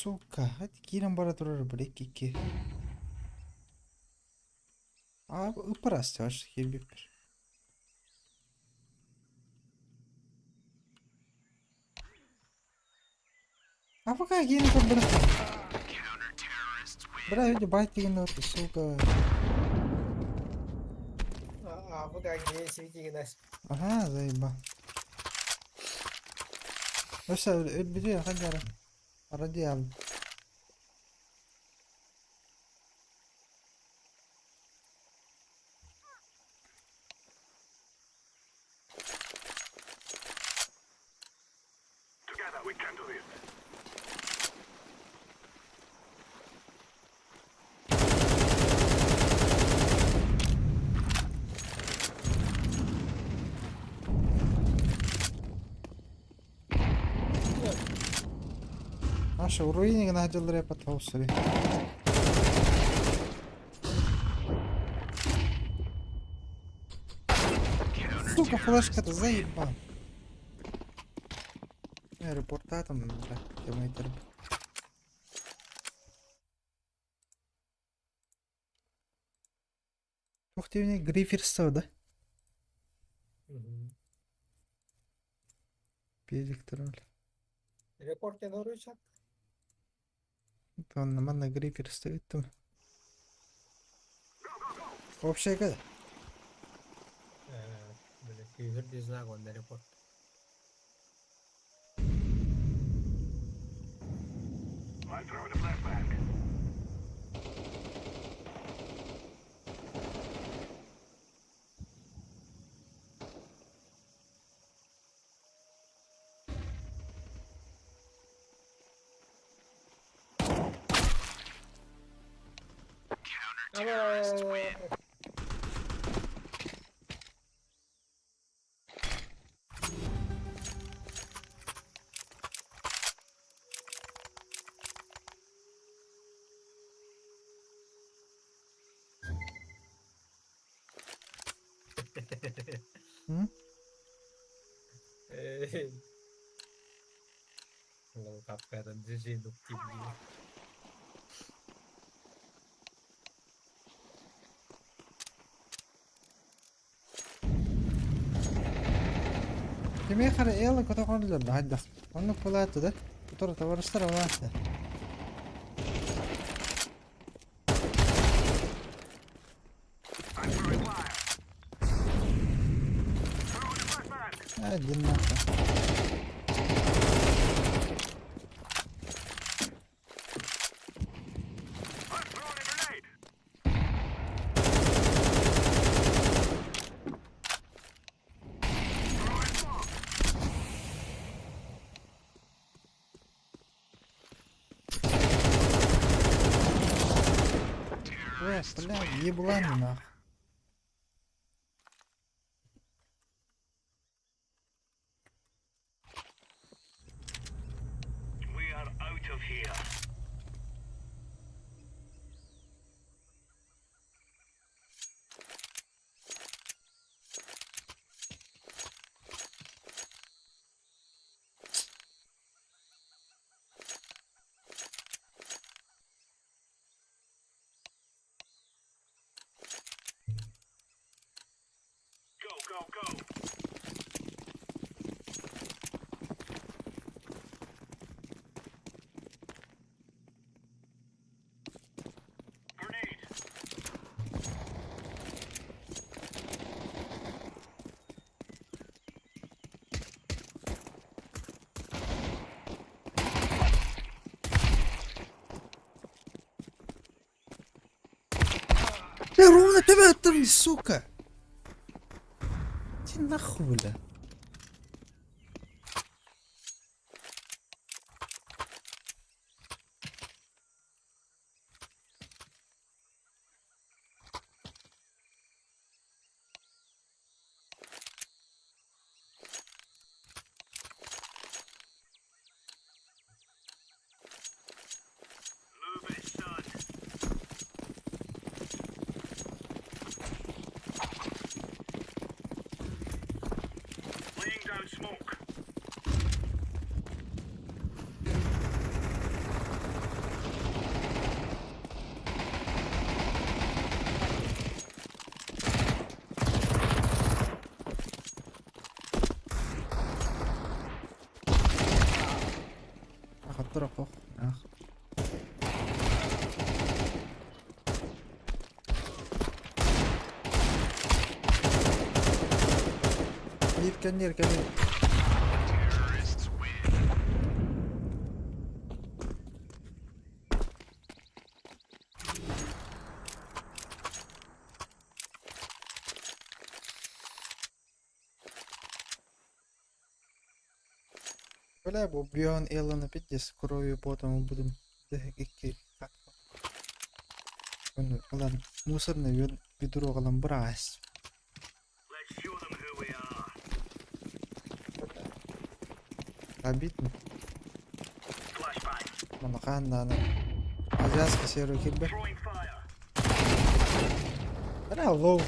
Сука, хат киирэн бара турар бля икки. А ыпырас ваш киирбиппэр. А пока киирэн көрдөрө. Бля, види байт деген вот, сука. А пока деген Ага, заеба. Өссө өлбүтү ханнара. Радиал. Together we can do this. Маша, уруйни гына потолсури. Сука, флешка-то заебал. Аэропорта там, бля, километр. Ух ты, мне гриферство, да? Пеликтроль. Репорт не Он на манна грифер стоит там. Вообще когда? Бля, күйгір знак он репорт. I'm throwing a flashbang. М? Лоукапкадан движение тимли. Кимиэхэ эрэ ыала көтөҕөллөр хайдах оннук буолааты да утары табаарыстар буолааты Ээ диэн нахуй Бля, бля, ебланы нахуй. We are out of here. Go, go, go. Grenade. Бля, ровно тебя оттырли, сука! Иди нахуй, бля. Move it, son. Торохох. Ах. Биир кэнниэр кэлин. Бля, бу Бьорн Эллен опять с кровью потом будем икки Ылан мусорный ведро ылан быраас. Обидно. Манакаан дааны азиатский серый кирбе. Бля, лоу.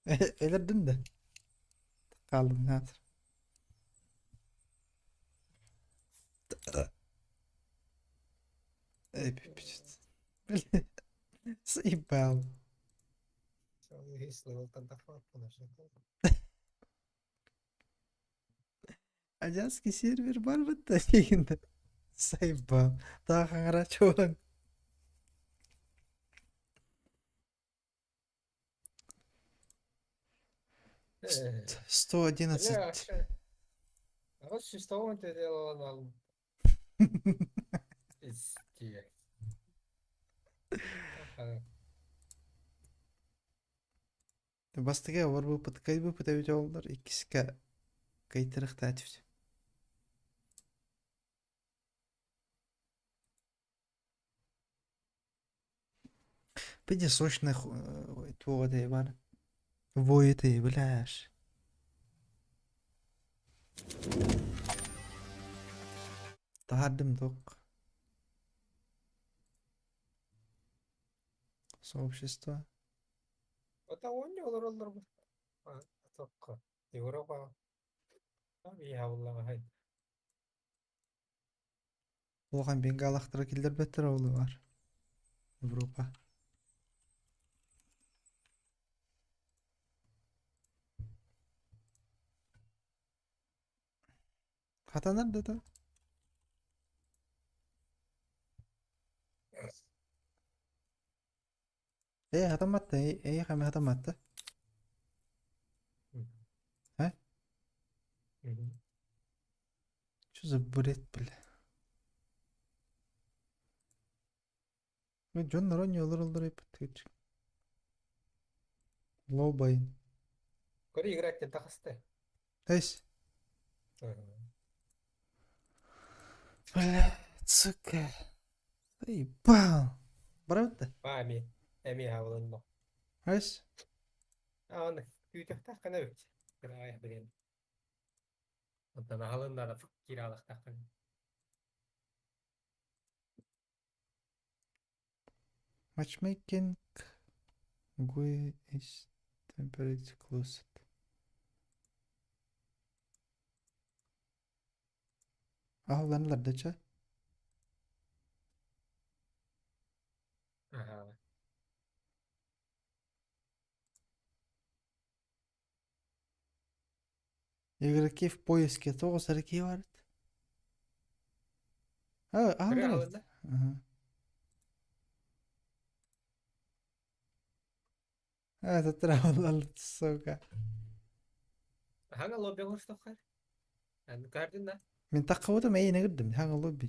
Элэрдин да. Хааллым наатыр. Заебал. Азиатский сервер бар бытта дегенде. Заебал. Тағы қаңыра чуан. 111. А вот что он ты делал нам? Пиздец. Бастыга бар бу кайбы пытабит оллар иккискэ кайтарыхтаатыбыт. Пиди сочных туох бар. Вой ты, бляш. Таһардым туох. Сообщество. Это он не олороллор бу. Токко. Европа. Там Улахан бенгалахтара киллэрбэттэр ол бар. Европа. Хатанар да то. Ээ хатамматта, ээ хаме хатамматта. А? Что за бред, бля? Дьон нарон олор эппит Лоу-байн. Кори играть не тахасты. Эсь. Бля, сука. Заебал. Правда? Ами, эми хавлынно. Эсь. А он күүтөхтах кана бит. Кырая билен. Онтон аһылыннара киралахтах кана. Matchmaking GUI is temporarily closed. Аһылланылар да ча. Ага. Игроки в поиске тоҕус эрэ киһи бар эбит. А, аһыллар эбит. Ага. Это травла, сука. Хаҥа лобби оҥостоххор. Аны көрдүн да? Мин таххыбытым эйине кирдим, хаҥа лобби.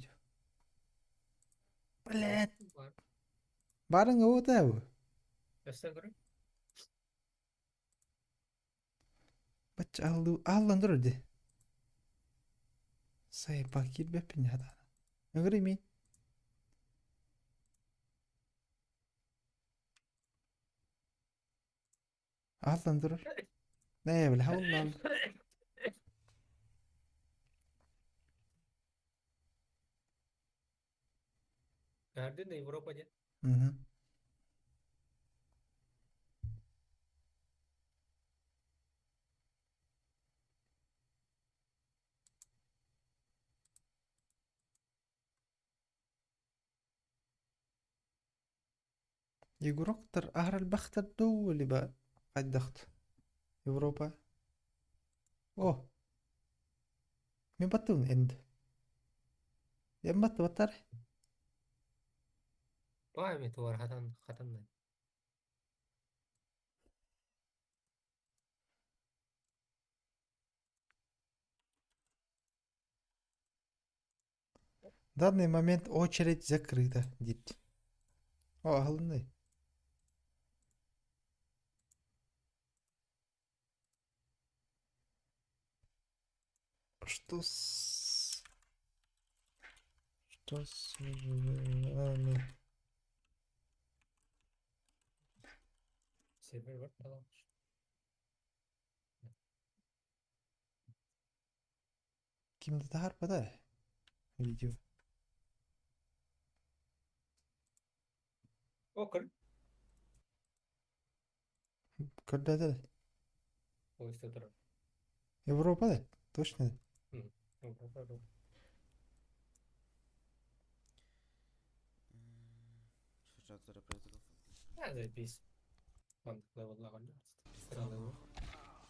Блядь. Барың ота бу. Өссө көрүн. Бачча аһыллыы аһыллан турар дии. Сайба киирбэппин хатаана. Ыҥырый мин. Аһыллан турар. Ээ, бля, хааллаан. Көрдүн да Европа диэн. Мгм. Егороктор аһар элбэхтэр дуу, либо хайдахт? Европа. О! Мин баттыбын энд. Эн баттыбаттар. Память туар хатан хатаннай. В данный момент очередь закрыта диир. О, аһылыннай. Что с... Что с вами? Сервер бар таланыш. Ким да таһаарбата видео. О, көр. Көрдөөтө Поезд турар. Европа да? Точно? Европа. А, заебись. Маннык левеллаҕын кыра левел.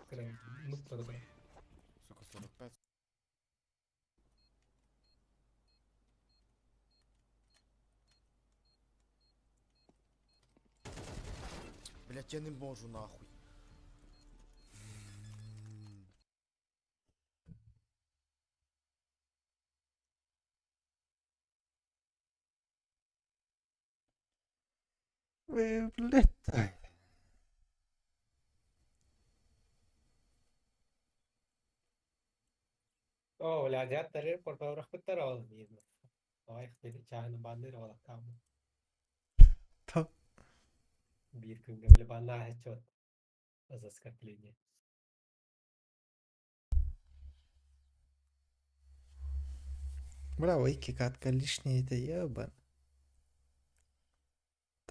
Кыра нуктары Сука, 45. Блять, я не можу нахуй. Блять. О, бля, дьаттары порпорохпуттар ол диэн. Ой, чааһын банныр ол аккааммын. То. Биир күҥҥэ били баннаа отчет за оскорбление. Бля, икки катка лишний это ебан.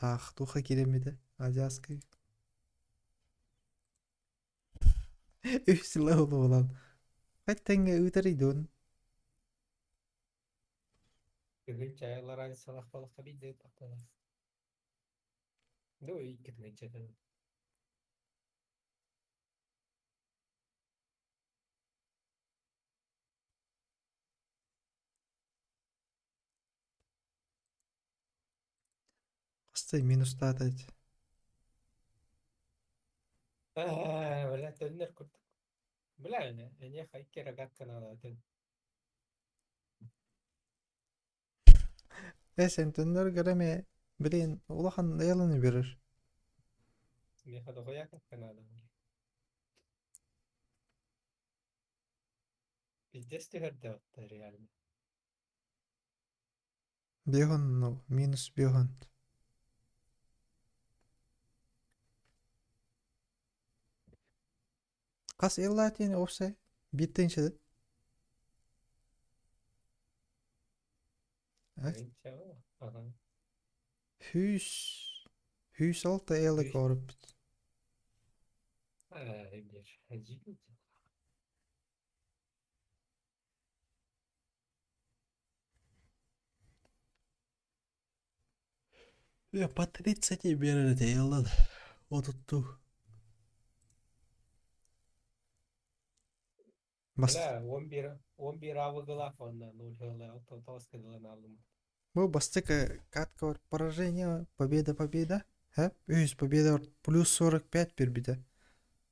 Таах, туха киирэммитэ, адьаскай. Үс сыла буолан. Хаттаҥҥа ыытарый дуон? Тыгын чайалар салах балахха биирдэ ыппатталар. Ну, икки тыгын Хастай минустаата Бля, төннөр курдук. Бля, эниэхэ икки рогатка наадатын. Э, сен төннөр гэрэмэ, блин, улахан ыаланы берер. Миэхэ доҕуйа наада. Пиздец түһэрдэ отто реально. Биэһон, ну, минус биэһон. Хас ыллаатин уопсай? Биир тыһыынча Ага. Сүүс сүүс алта ыалык оҥорбут. По 30 биэрэр этэ ыаллар отуттуу. Бас Бля, 11 11 авыгылаах уонна 0 ыла тоҕус кыдылан аалым. Бу бастакы катка поражение, победа, победа. Хэп, үһүс победа плюс 45 биэрбитэ.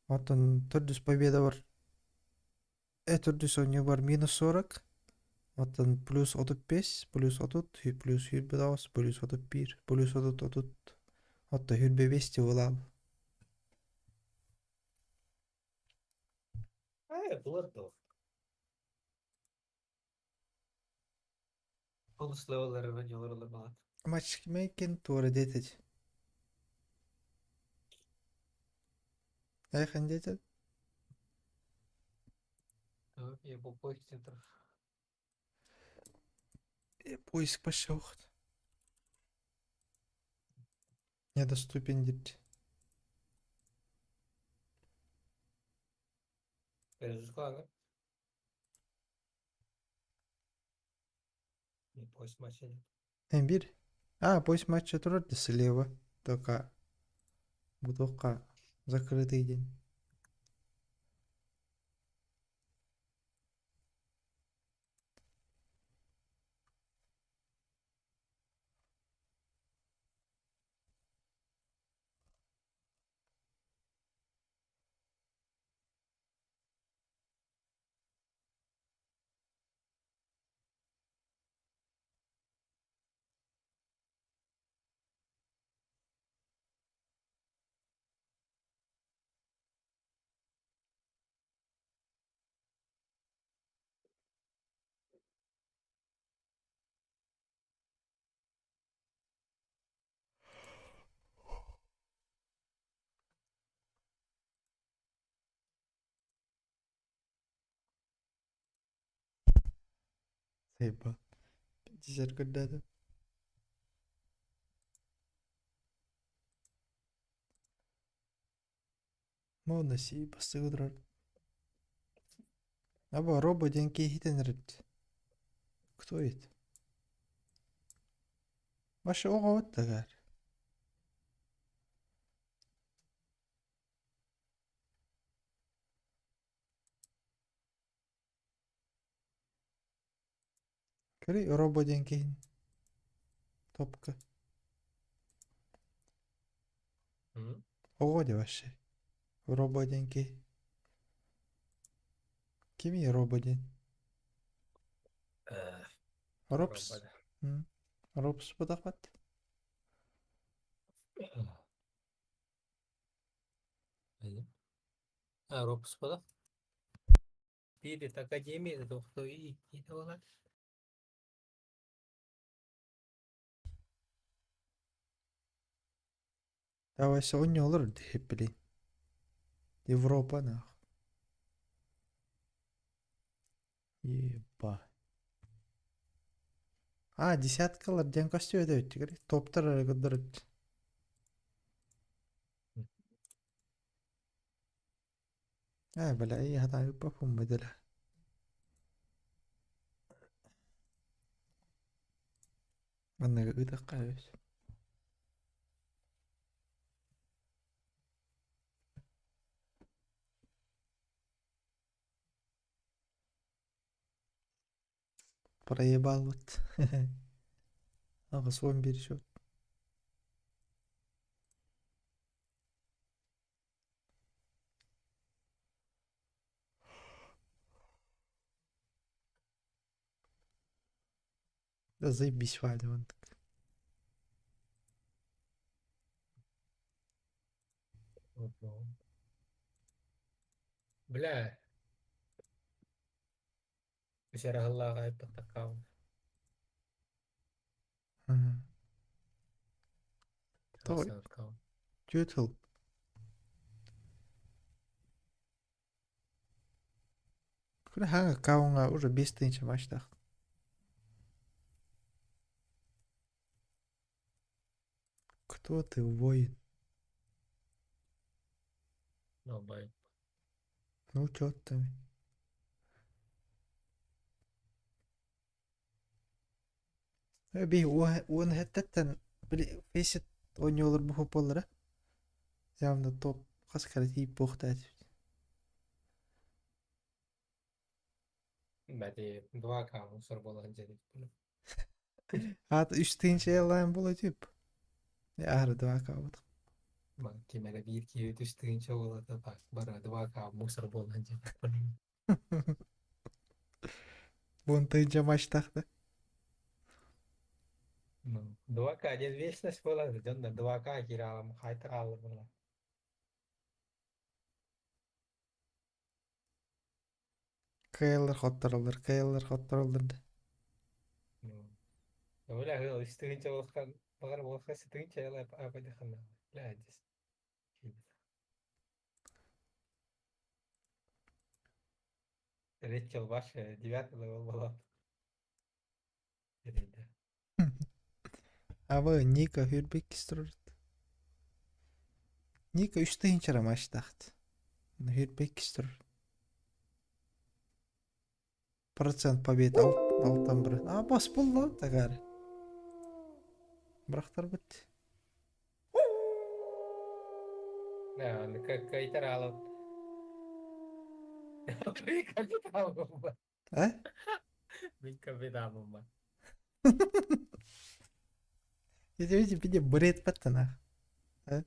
Оттон төрдүс победа бар төрдүс оонньуу бар минус 40. Оттон плюс 35, плюс 30, плюс 29, плюс 31, плюс 30, 30. Отто 25 буолаал. Э, булар да. Полус левеллары олоролор балат. Матчмейкинг туора диэтич. Эйхэн диэтэ? Я был поиск центр. Поиск пошел. Недоступен диир. Перезагрузка, Не поиск матча нет. Биир. А, поиск матча турар да слева. Только бутылка закрытый день. Заебал. 50 көрдөөтүм. Моноси бастакы турар. Аба робо диэн киһитин эрэрт. Кто это? Вообще оҕо дагар. Көрүй робо диэн киһин. Топка. Оҕо де вообще. Робо диэн киһи. Кимий робо диэн? Робс. Робс бодахпат. Робс бодах. Биир академия тохто иккитэ буолар. Давай оонньуулар блин. Европа нах. Еба. А, десяткалар диэн көстүбэт эбит топтар эрэ көрдөрөт. Ээ, бля, хатаабыппын быдыла. Манныгы ыытыахха эбит. Проебал вот. 81 счет. Да заебись, Валя, он так. Бля. Үсэрэһыллааҕа эппэтэккаабын. Тоҕо түөрт сыл. Хаҥа аккаунҥа уже 5000 матчтаах. Кто ты, воин? Долбоеб. Ну, чё ты? Би уон хэттэн били фейсит оонньуулар бу буоллара. Явно топ хас кэлэтиип буохтаат. Бәти 2К мусор буолан дьэдит. Аат үс тыһыынча яллаан буола тип. Аһары 2К бут. Ким эрэ биир киһи үс тыһыынча буолата так бары 2К мусор буолан дьэдит. Уон тыһыынча матчтаах да. Ну, 2К диэн вечность буолар, дьон да 2К киирэ хайтар аалар буолар. Кыайаллар хоттороллор, кыайаллар хоттороллор да. Ну, бля, үс тыһыынча буолхан, баҕар буолха тыһыынча яла ападыхана. Бля, здесь. Рэчел ваше девятый левел была. Аба Ника Хүрбек турар. Ника үс тыһыынча матчтаахт. Хүрбек турар. Процент побед алтан бір. А, бас булла тагары. Бырахтарбыт. Да, кайтар алып. Капиталым бар. Э? Мин капиталым бар. Видите, видите, бред баттана. Э?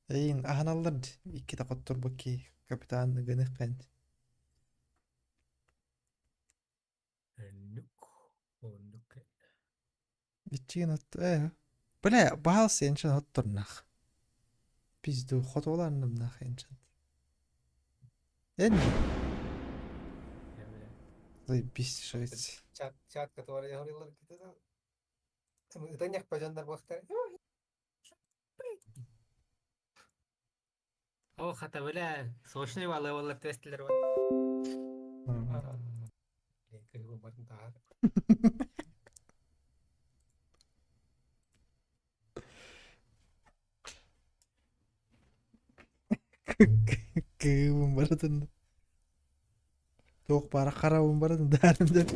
Эйин аһаналлар иккитэ хотторбукки капитан гынык пент. Нук. Нук. Иччиген от э. Бля, баһал сенчен хотторнах. Пизду хотоларнымнах энчен. Эн. Заебись, швец. Чат, чат, который говорил, Ытаньях пожандар бахтар. О, хата бля, сочный валы олар тестлер бар. Кыыбын барытын туох баара харабын барытын даарым деп.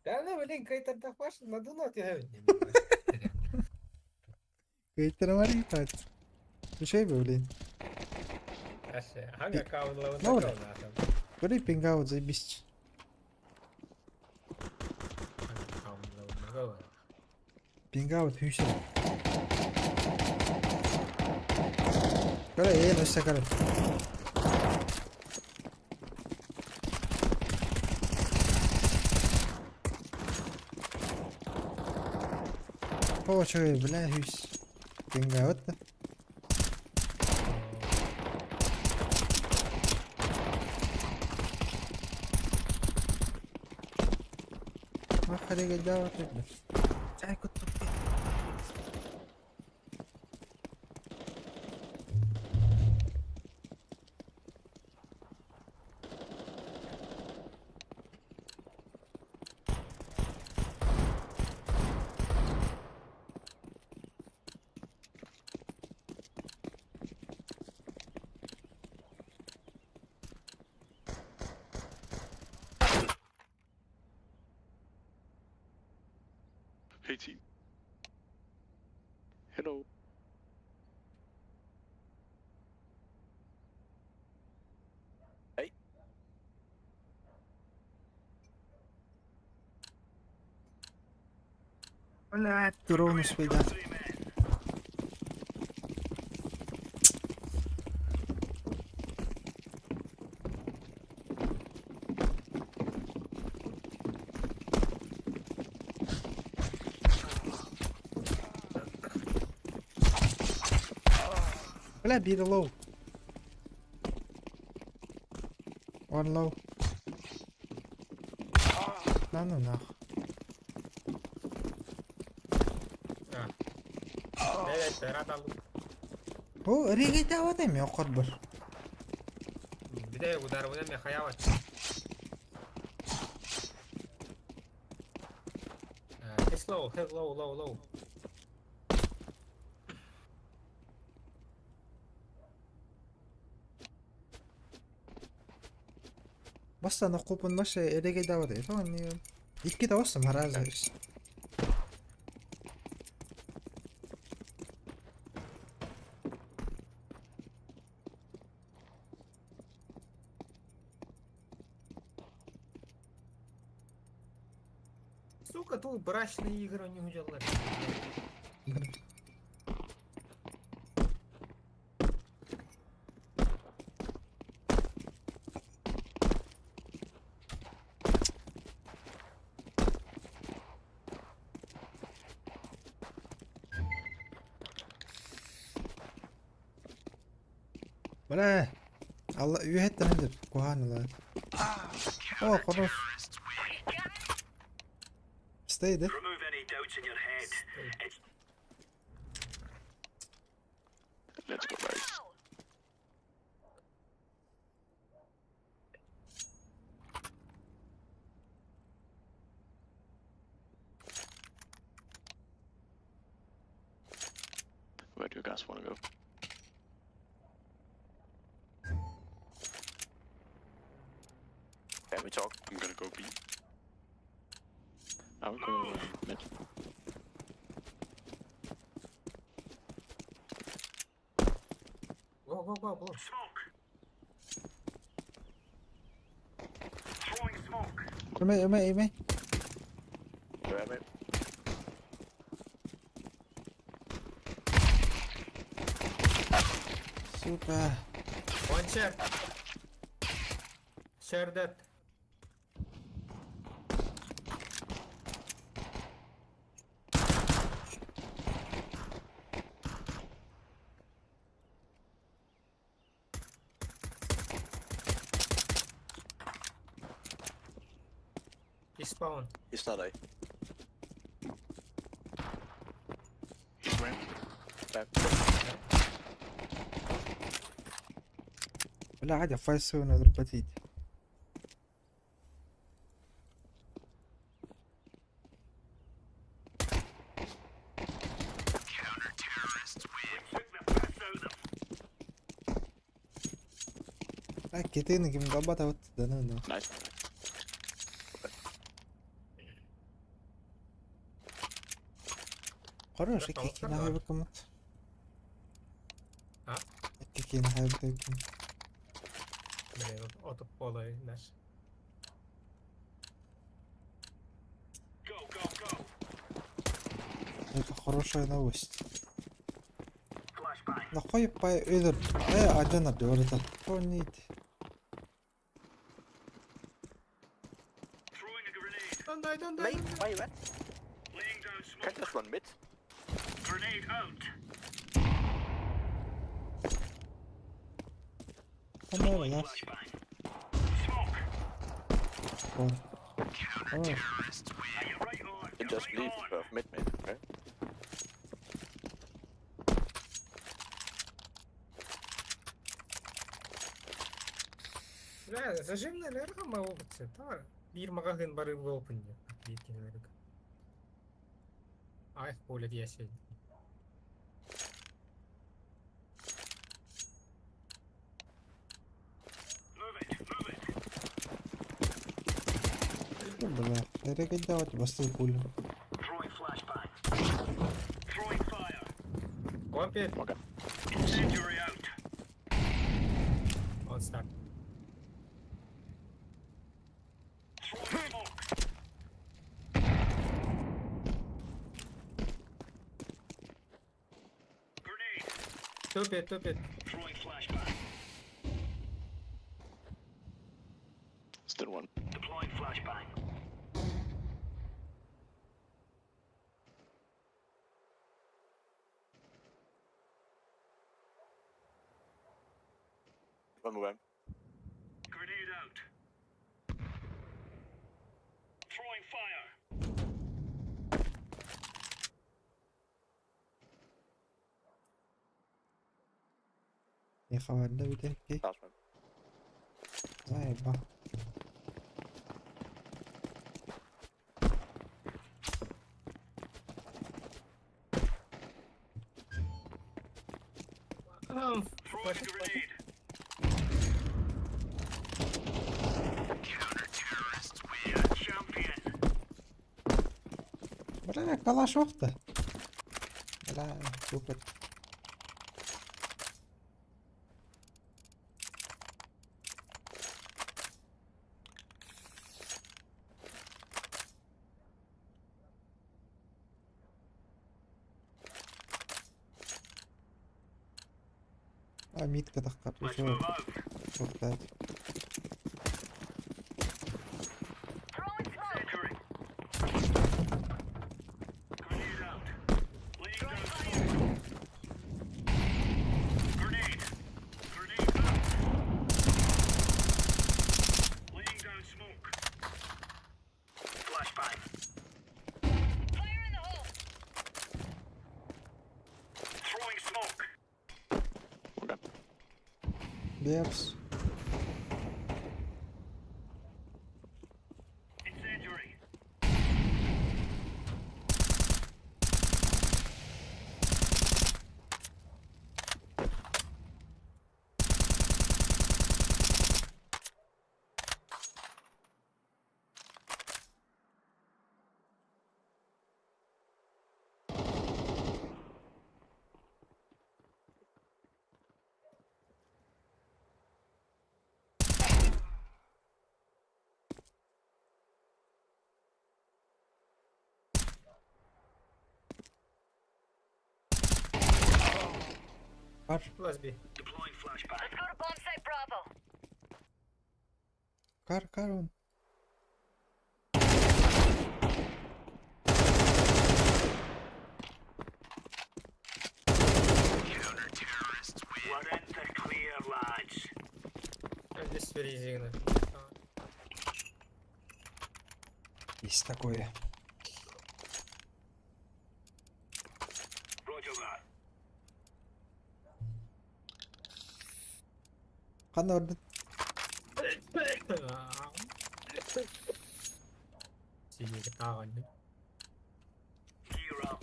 Да, ну, блин, кайтардахпаш, надуно түһэбин. Кыйтарымар ипать. Үчүгэй бу, блин. Аше, ханга каунлавын Ну, бля. каунатым. Бери пингаут, заебись. Каунлавын каун. Пингаут хүйсэ. Кара, ээн өссө кара. О, үчүгэй, бля, хүйс. Пингаут да. Махарега бля. Чай куттук. Hey team. Hello. Hey. Бля, дрон успейдат. Бля, be the low. One low. На ну нах. О, регита эми окот бар. Биде удар мен хаяват. He's low, he's low, low, low. Бастан окупун башы эрегейде бар дейт. Икки да бассам харазы. Сука, тут брачные игры не уделали. Бля. Алла үйэттен хендер. Куһаанылар. О, хорош. Stay there. Remove any doubts in your head. It's Let's go, guys. Where do you guys want to go? Can we talk? I'm gonna go B. I will go mid. Go, go, go, go. Smoke. Throwing smoke. Эме, эме, эме. Grab it. Сука. One chair. Share that. He spawn. He's not A. He's ramp. Back. Бля, عادي فايسون ضربتيت. Ракеты ким габата вот да ну ну. Nice. Хорош, икки кымыт. А? Икки хайбыкымыт. Блин, отуп полой наш. Это хорошая новость. Нахуй по өлөр. Э, ажана дөрөтө. Тонит. Don't die, don't die. Mate, why you at? Can't just run mid. Grenade out. Come on, last. Oh. Oh. You just leave mid, mate, right? Бля, зажимный лерга мы опция, та. Бир магазин бары в опенде. Ай, поле я сегодня. Бля, перегадать бастыл пулю. One pit. Okay. Incendiary out. On start. Throwing smoke. Grenade. Two pit, two pit. Throwing flashbang. Still one. Deploying flashbang. One more. Grenade out. Throwing fire. Не хаварда битекки. Last one. Заеба. Throwing a grenade. Counter-terrorists win. Champion. Бля, калаш вахта. Бля, супер. А, митка так Let's move out. Вот Incendiary. Grenade out. Laying down smoke. Grenade. Grenade out. Laying down smoke. Flashbang. Fire in the hole. Throwing smoke. Okay. Бепс. Incendiary. Бар. Last B. Deploying flashbang. Let's go to bomb site Bravo. Кар, кар он. Counter-terrorists win. We're in the clear, lads. Здесь резина. Есть такое. Roger that. Ханна орден. Сидели таган. Gear up.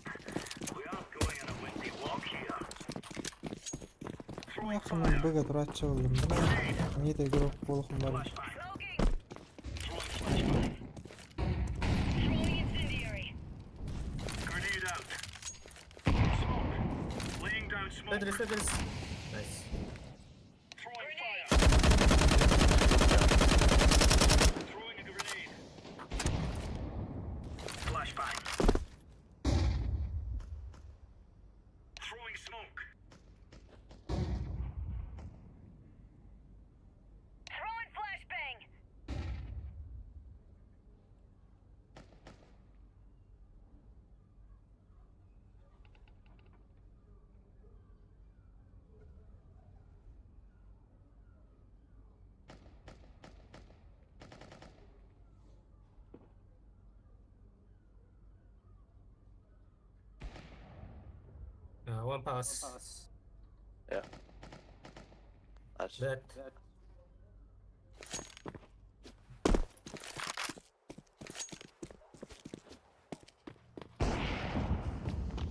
We aren't going on a windy walk here. Throwing Ахын быга турааччы боллум. Мид игрок буолуохум бар. Tetris, Tetris. Nice. One pass. Yeah. Nice. Dead.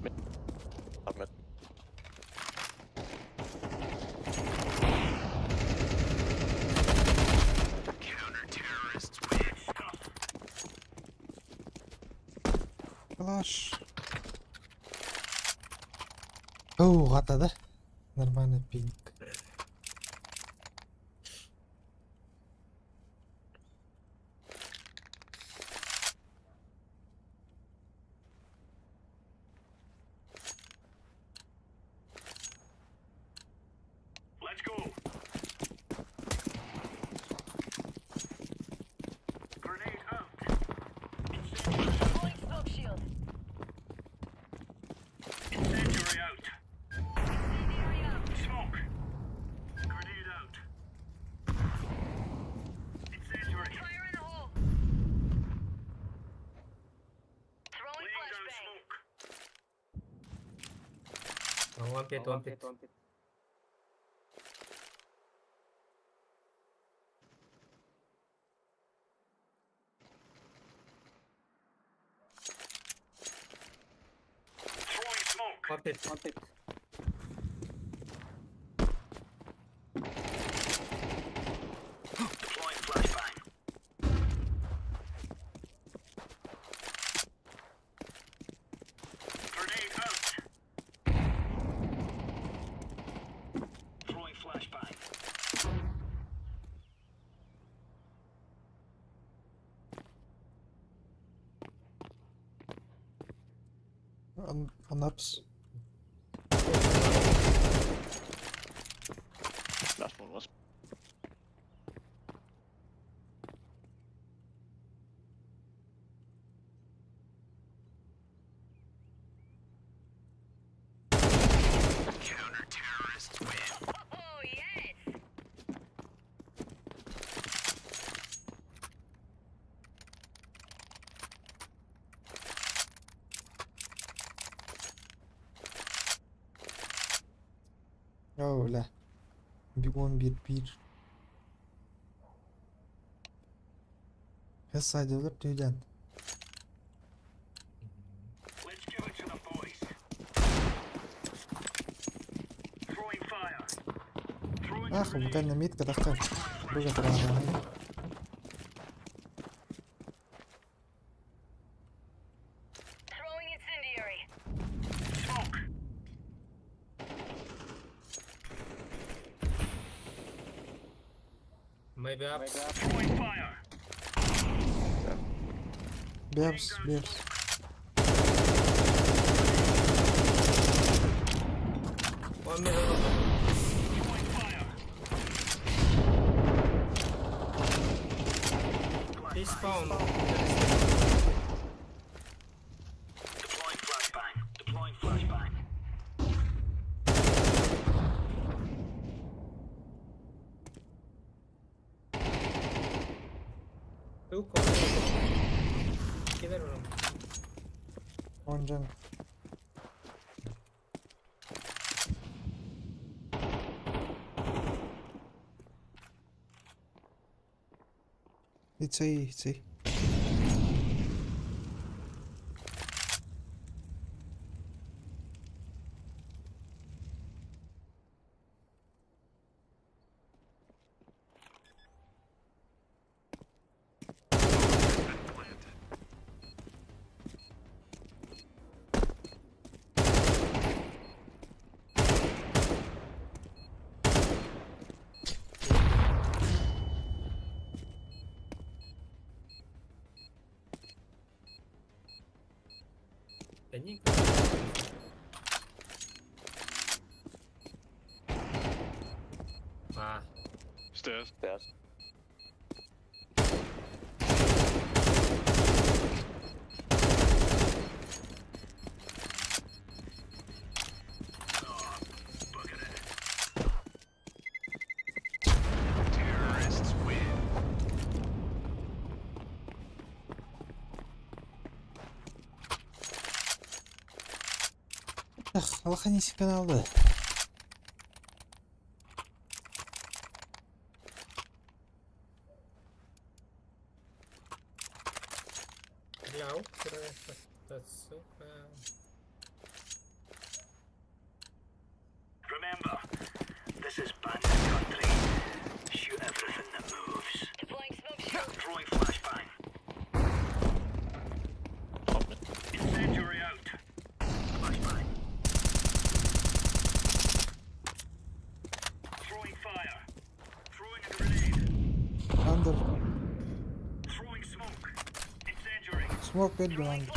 Mid. Up mid. Калаш. Оу, гата да? Нормальный пинг. Let's go. Grenade out. Incendiary out. Smoke. Grenade out. Incendiary. Fire in the hole. Throwing down smoke. Oh, one pit, one pit. One pit. Throwing smoke. One pit. One pit. Deploying flashbang. Grenade out. Throwing flashbang. On ups. Last one was. Öyle. Bir 11 1. Хес сайдылыр түйден. Let's give it to the boys. Throwing fire. Throwing Ах, буквально митка тахта. Быга туран. smoke. Maybe ups. Throwing fire. Бепс, бепс. One middle. Throwing fire. He spawn. Deploying flashbang. Deploying flashbang. Two corner. Killer room. One jungle. It's A, it's A. Тэник. А. Stairs. Stairs. Terrorists win. Эх, лоханись каналы. Бля, это, сука. Remember, this is bandit country. Shoot everything that moves. Deploying smoke shield. Throwing flashbang. Incendiary out. Flashbang. Throwing fire. Throwing a grenade. Under. Throwing smoke. Incendiary. Smoke with under.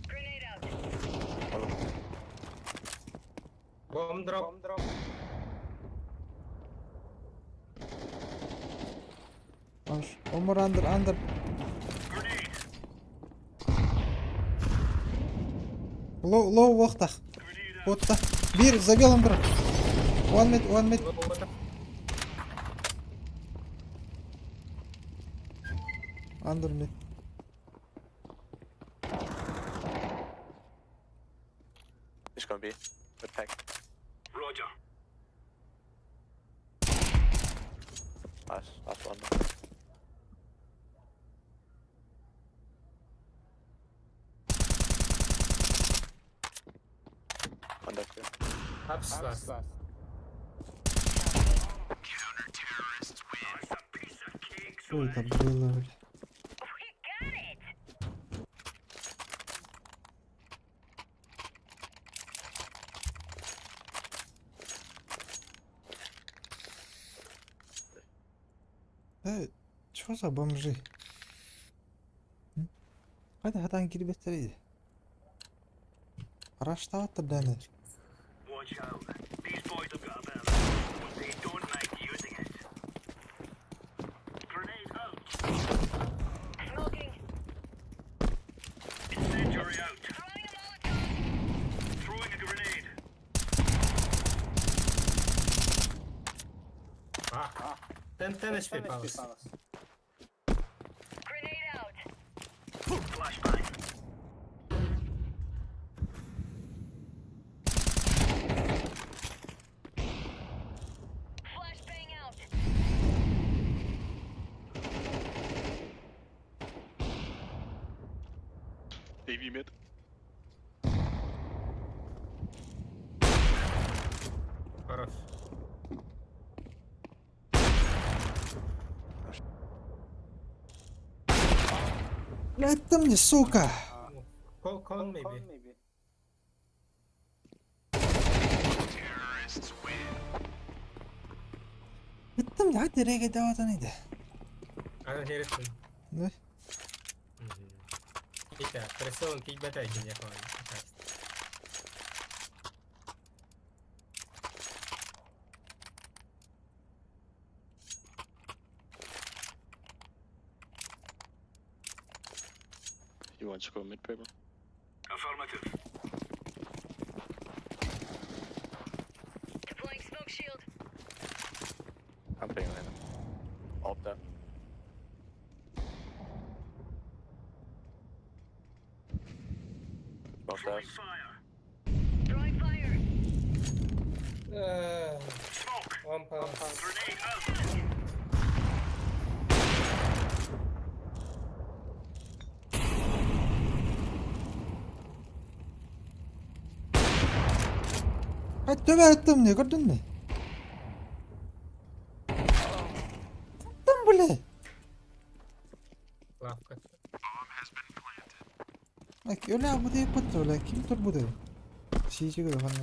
Grenade out. Bomb drop. Bomb drop. Хорош. One more under, under. Grenade. Low, low, уохтах. Вот так. Бир, за белым бро. One mid, one mid. Under mid. It's gonna be with pack. Roger. Nice. Last one. Under clear. Apps last. last. Counter-terrorists win. It's a piece of cake, Что это было, бля? We got it. Да, чё за бомжи? Хайда хатан кирбеттерейdi. Раштаваттыр дәні. Watch out. These boys have got a bit of but they don't like using it. Grenade out. Smoking. Incendiary out. Throwing a Molotov. Throwing a grenade. А. 10 HP palace. Grenade out. Flashbang. Flashbang out. AV mid. Хорош. Блядь, ты мне, сука! Con, con maybe. Con maybe. Terrorists win. Это мне, hadi rege devam edin. I don't hear it. Ne? Ita, pressure тигбэт айгин яг. You want to go mid paper? Affirmative. Deploying smoke shield. I'm playing random. Up there. Smoke Throwing stairs. fire. Throwing fire. Smoke. One palace. Grenade out. Hadi döver attım ne gördün mü? Attım bile. Лавка. Bak öyle bu değil patı öyle kim tur bu değil. Şeyci göre falan.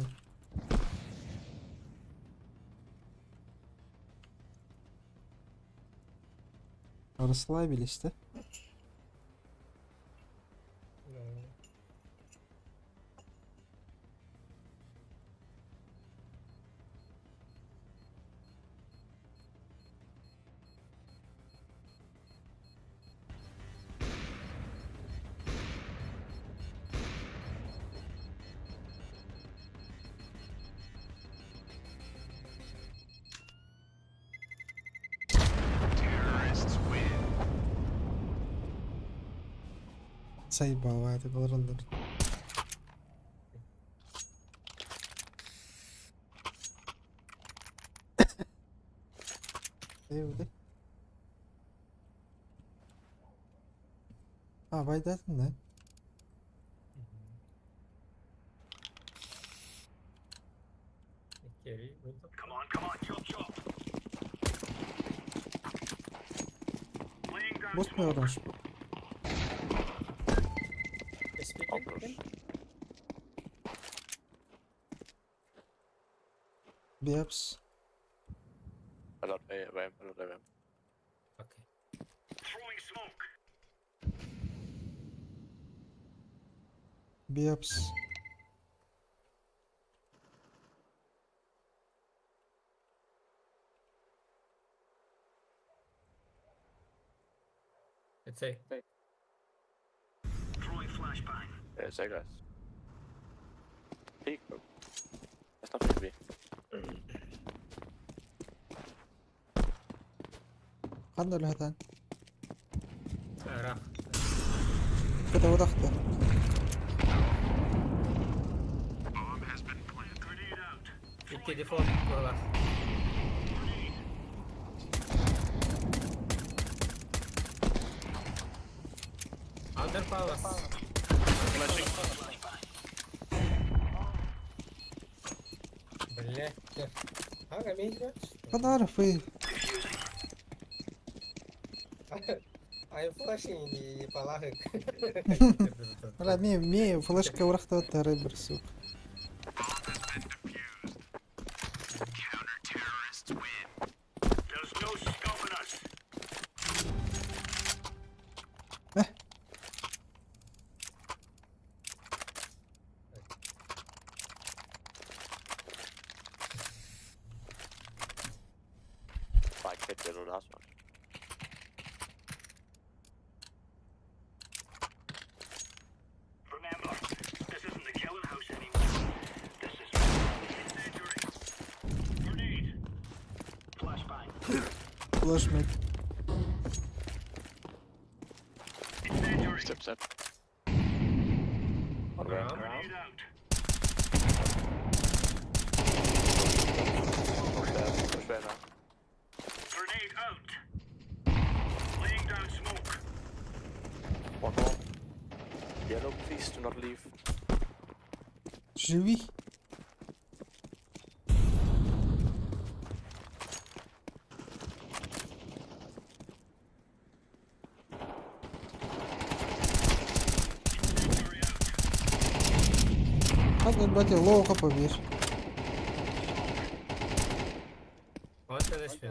Расслабились, да? Заебал, это был рандом. А, байдатын да? Come on, come on, chop chop. Boost me orange. Biaps. A lot A ramp, a lot A ramp. Okay. Throwing smoke. Biaps. It's A. Throwing flashbang. Yeah, it's A guys. Peek, bro. That's not B. Ханна үлэхэтэн? Ара. Кыта удахта. Икки дефолт буолар. Under palace. Блять. Ага, медиа. Подарок вы. I'm flashing и палахык. Бля, ми, ми, флешка урахта рыбер, сука. There's no stopping us. Bare catch the last one. Remember, this isn't the killing house anymore. This is incendiary. Grenade. Flashbang. Flash mid. Incendiary. Step, step. On ramp. Grenade out. Push there, push there now. Grenade out. Laying down smoke. One more. Yellow, please do not leave. Живи. Ханна, блядь, лоу хп бир. Вот это HP.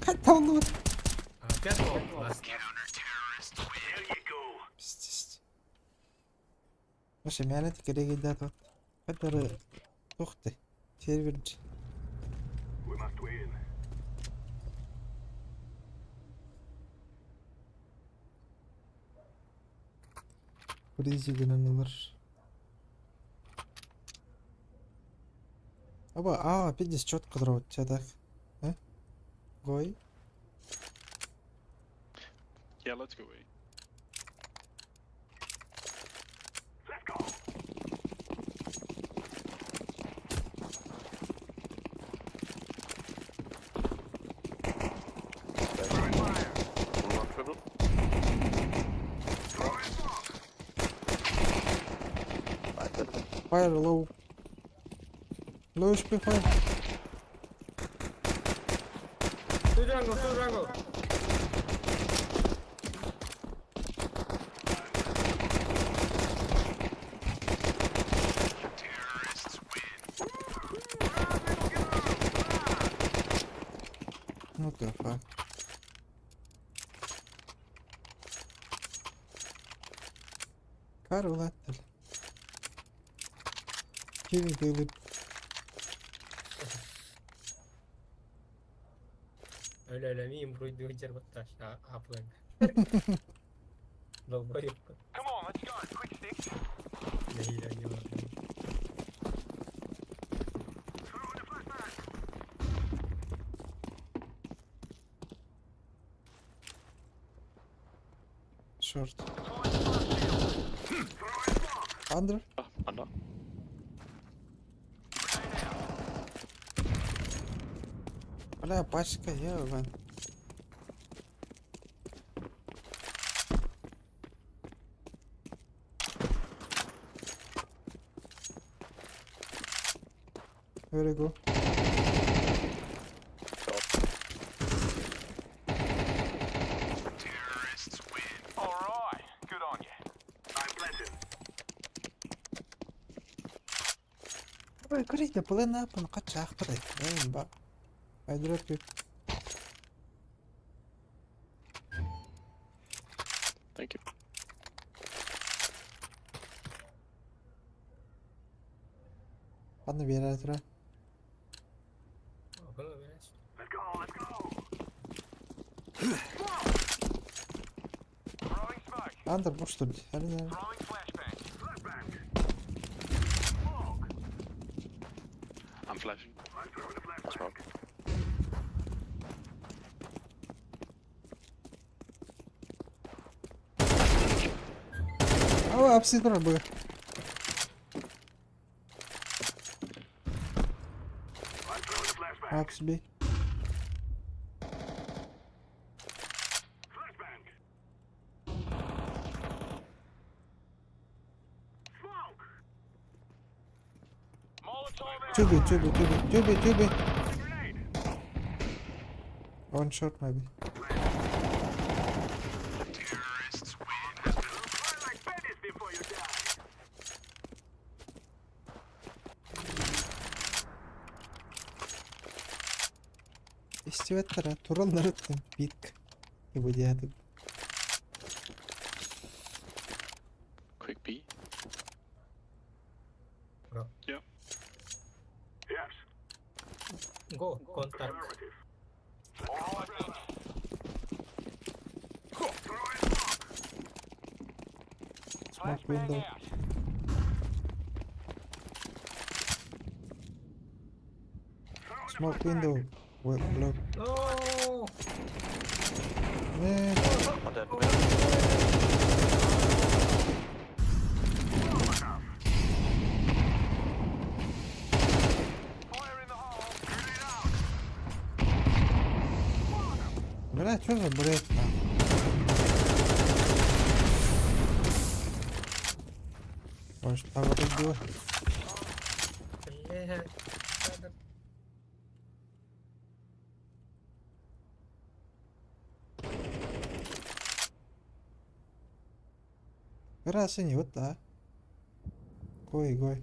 Хатта он Опять low. Last. There you go. Пиздец. Вообще, мяне керек еді вот. Который тухты. Серверчи. We must win. Crazy алар. Аба, а, пиздец, четко дроп, так. Э? Гой. Yeah, let's go A. Let's go. One triple. Right, then. Fire low. Low HP fire. Two jungle, two jungle. The fuck? Карулаттал. Кими тылып. Өлө-өлө миин буруйдуу сылдьар батташ аапылаҥ. Долбоеб. Come on, let's go. Quick sticks. Нэһиилэ анньылар. Short. Under. Under. Бля, пачка, ебан. Where you go? Terrorists win. All right. Good on you. I'm planting. Ой, көрейді, плен апын қачақ Эй, ба. I drop you. Thank you. Ханна биэрэ тура. Оҕону береш. Let's go. Let's go. Throwing smoke. Under boş dur. Hadi. Throwing flashbang. Flashbang. Smoke. I'm flashing. I'm throwing a flashbang. Smoke. Ау, апси тура бу. I'm throwing a flashbang. Апс би. Flashbang. Smoke. Molotov out. Tübü, tübü, tübü, tübü, tübü. Grenade. One shot maybe. Terrorists win. Fly like bandits before you die. Истибеттер, тураллар өттüm. Битк. Ибо диятым. Quick B. Bro. Yeah. Yes. Go, contact. Affirmative. All right then. Throwing smoke. Smoke window. out. Smoke window. Well, block. No! Не, On that. Fire in the hole. Grenade out. Бля, что за бред, нахуй? Может, там вот убил? Бля. Надо. Раз и не вот да. Гой, гой.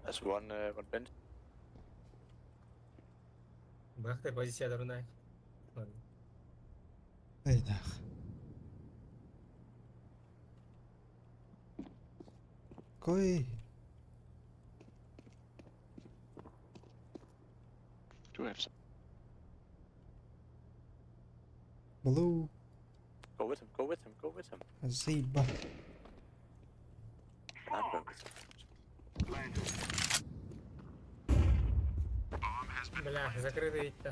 There's one bench. Бахтай позиция дарунай. Ладно. Эй, нах. Гой. Do have some. Blue. Go with him, go with him, go with him. Заеба. Not go with him. Бля, закрытый ведь-то.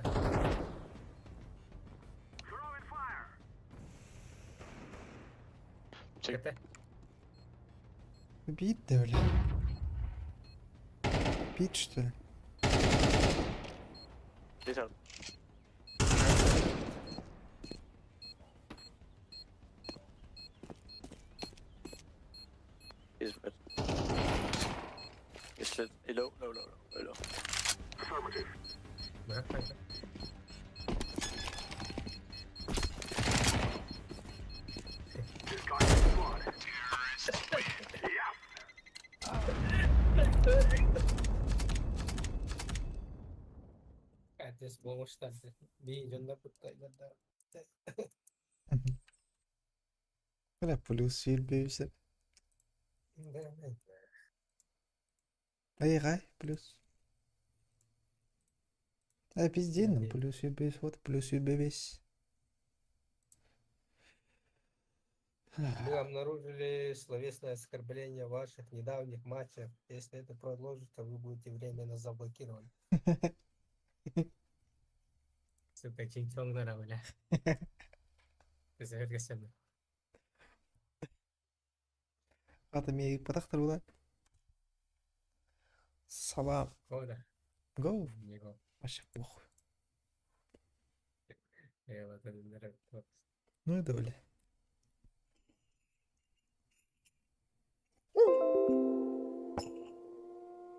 Throwing fire. Check. КТ. Бит, да, бля. Бит, что ли? This out. He's red. He's lit. Low, low, low, low, low. Affirmative. Бахтай. Discard the squad. Terrorists win. Yeah. Здесь помощь Би дьоннор куттайдар. Бля, плюс сүүрбэ Айҕай, плюс. А пиздец, плюс 25, вот плюс 25. Мы обнаружили словесное оскорбление в ваших недавних матчах. Если это продолжится, вы будете временно заблокированы. Сука, чинчоҥнара, бля. Көсөһөр Ата миигин пытахтар Салам. Go да. Go. Не go. Вообще похуй. Ну и доля.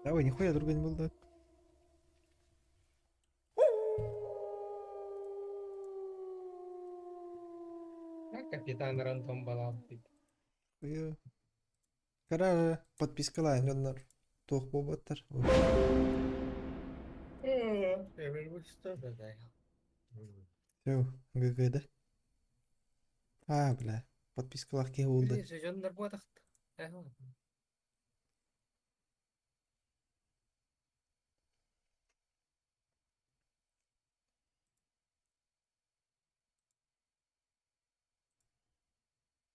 Давай, нихуя друга не был, да? Капитан Рандом балаабыт. Кыра подпискалаан дьоннор туох буолбаттар. Все, ГГ да? А, бля, подпискалаах киһи буолда. Дьоннор буотахт.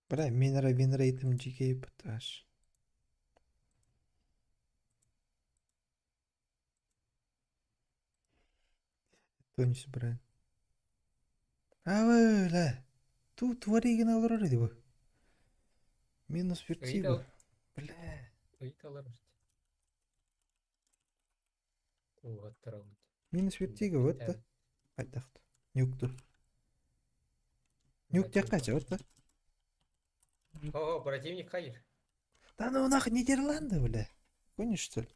Бля, мин эрэ винрейтым дьиикэй аш. Тонис брат. А, бля, тут твори олорор ди бу. Минус вертиго. Бля. Минус вертиго, вот да. Хайдахт. Нюкту. Нюк тякача, вот да. О, противник хайр. Да ну нахуй Нидерланды, бля. Гонишь, что ли?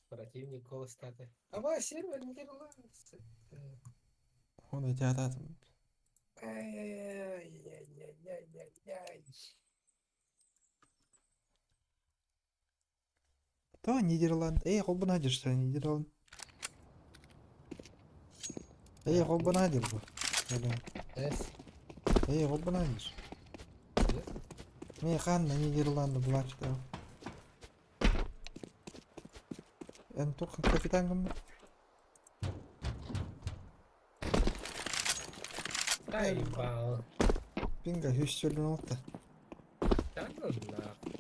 Противник голос статы. Ава, сервер Нидерланды. Он у тебя там. Ай-яй-яй-яй-яй-яй-яй. То Нидерланд. Эй, холбонаадыр, что Нидерланд. Эй, холбонаадыр бу. Эй, холбонаадыр. Мен ханна Нидерланды булачта. Эн тух капитан кым? Ай, Пинга хүссөлүн олта. Да ну нахуй.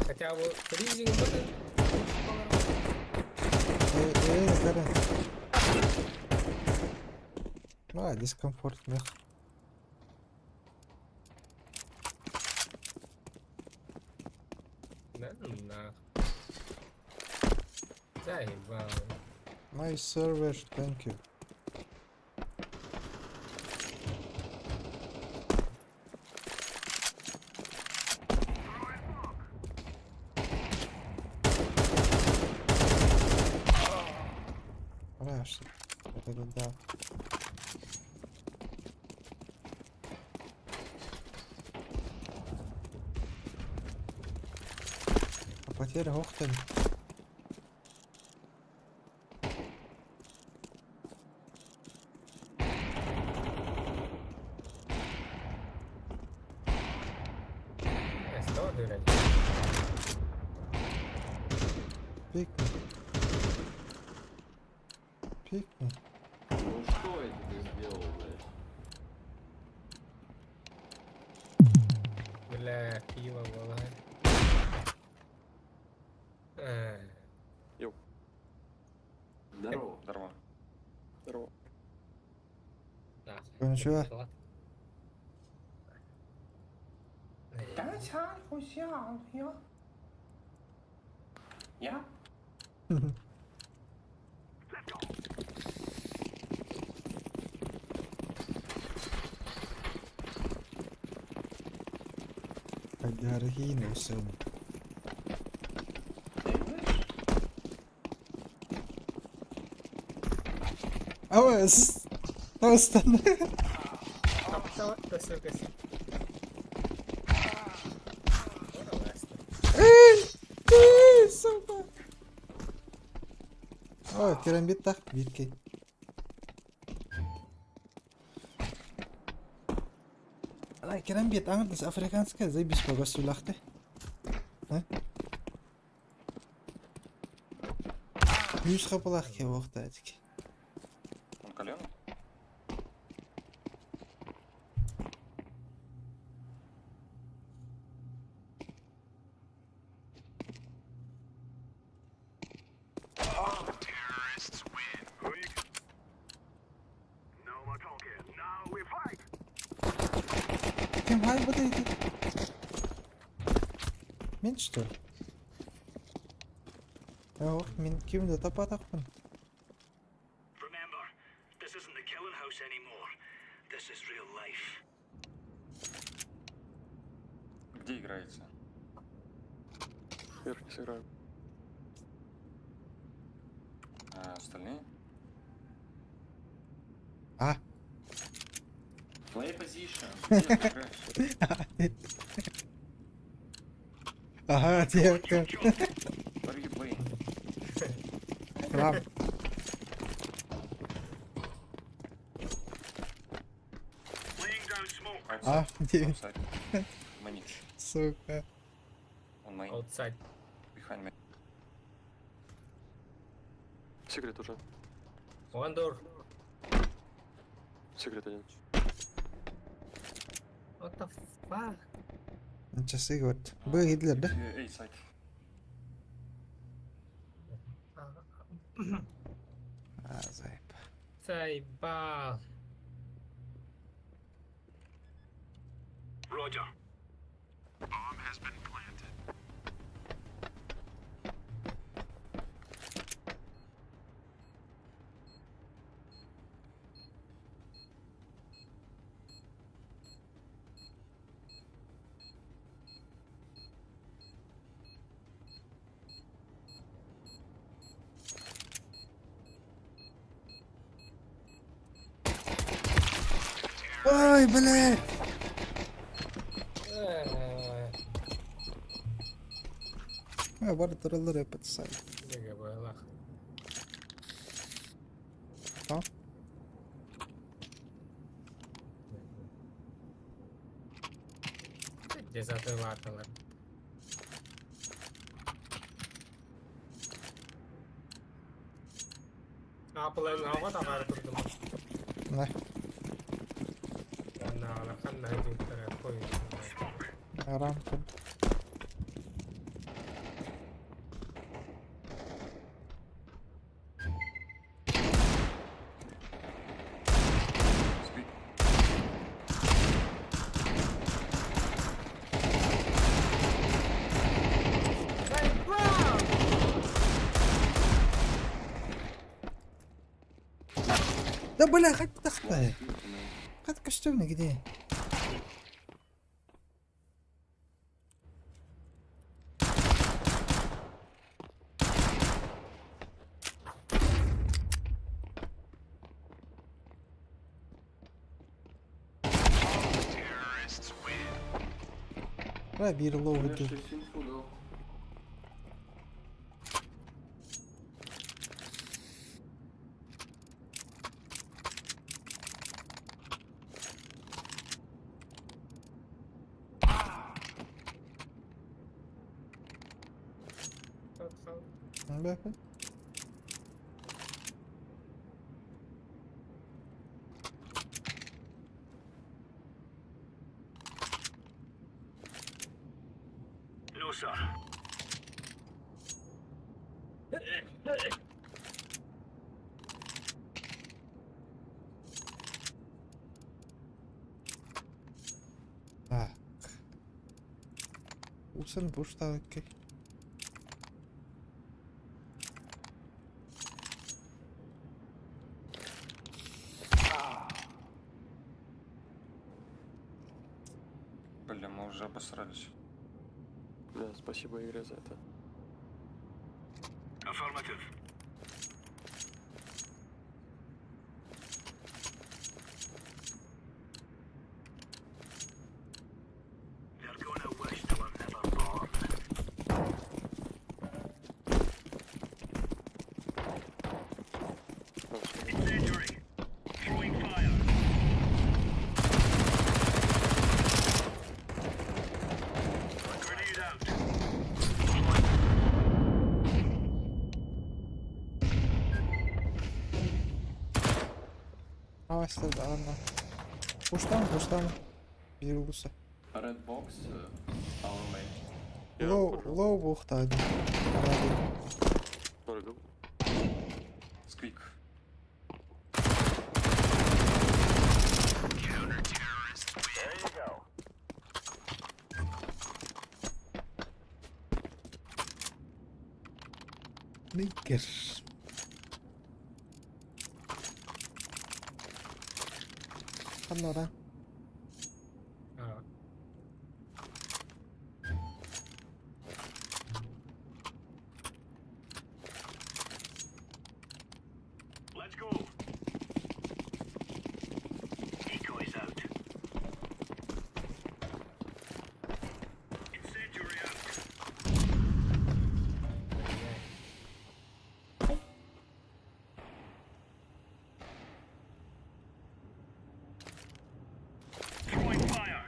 Хотя бы фризинг был. Эй, эй, кара. Ну, дискомфорт мех. Да ну нахуй. Заебал. Nice server, thank you. Бля, вот это да. А потеря охтан. Пикни. Пикни. Ну что это ты сделал, блядь? Бля, пиво было. Йоу. Здорово. Здорово. Здорово. Кончила. Ja. Айдархинусэн. Авас! Астана. Эй! Эй, сука! О, керамбит так, биркей. Ана керамбит аңырдас африканская заебись погасулахты. А? Yüz kapılak ki vaqta edik. Он колено? Terrorists win. No more talking. Now we fight. Kim hay bu deydi? Мен что ли? Ох, мен кимди тапатакпын. Remember, this isn't the killing house anymore. This is real life. Где играете? Вверх не сыграю. А остальные? А. Play position. Где ты играешь? Ага, девка. Where are you playing? Рам. А, Outside. где? Outside. Many. Сука. On main. Outside. Behind me. Секрет уже. One door. Секрет один. What the fuck? Часы говорит. Б Гитлер, да? A side. А, заеб. Заебал. Roger. Bomb has been planted. Ой, блядь! А, бары туралар өпөт сай. Деге байлах. А? Дезатываталар. Апылын ага тагары турдум. На. Ана алахан найдуттара кой. Рамка. Да бля, хоть тахтай. Хоть костюмный где? Terrorists win. Бля, бир лоу Я иду. шесть инфу дал. Бля. No, sir. Так. Усын буштаки. Бля, мы уже обосрались. Да, спасибо игре за это. Affirmative. They're gonna wish they were never born. Мастер, да, ладно. Пуштам, пуштам. Биир улуса. Red box, our main. Лоу, лоу буохта один. Sorry, go. Squeak. There you go. Ниггер. Ханнара. А. Let's go. Decoys out. Incendiary out. Throwing fire.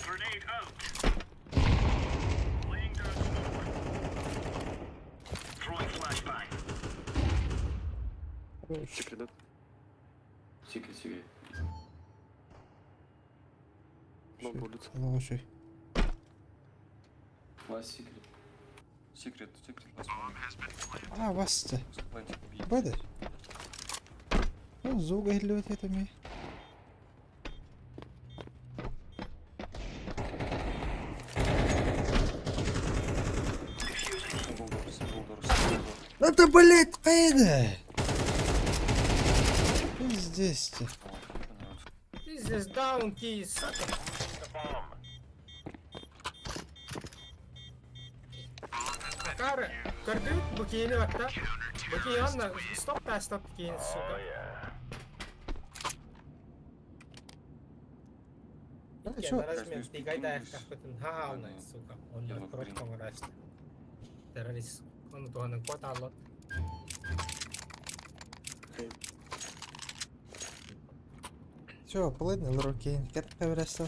Grenade out. Laying down smoke. Throwing flashbang. Secret dead. Secret, secret. Long bullets. Лошадь. Last secret. Secret, secret, last one. А, вас Planting B. Бада. Ну, зуга илүүт этими. Single door, single door, single door. Ну ты, блядь, кайда? Здесь ты. This is down key, sucker. Кары, көрдүт бу киини батта. Бу кии онно стоп та стоп киин, сука. А, Икки чё? размен тигайда кахпытын хаална, сука. Онно короткон рашта. Террорист. Оны туһанын кот аллот. Чё, плыдны лурукин, кет певресо.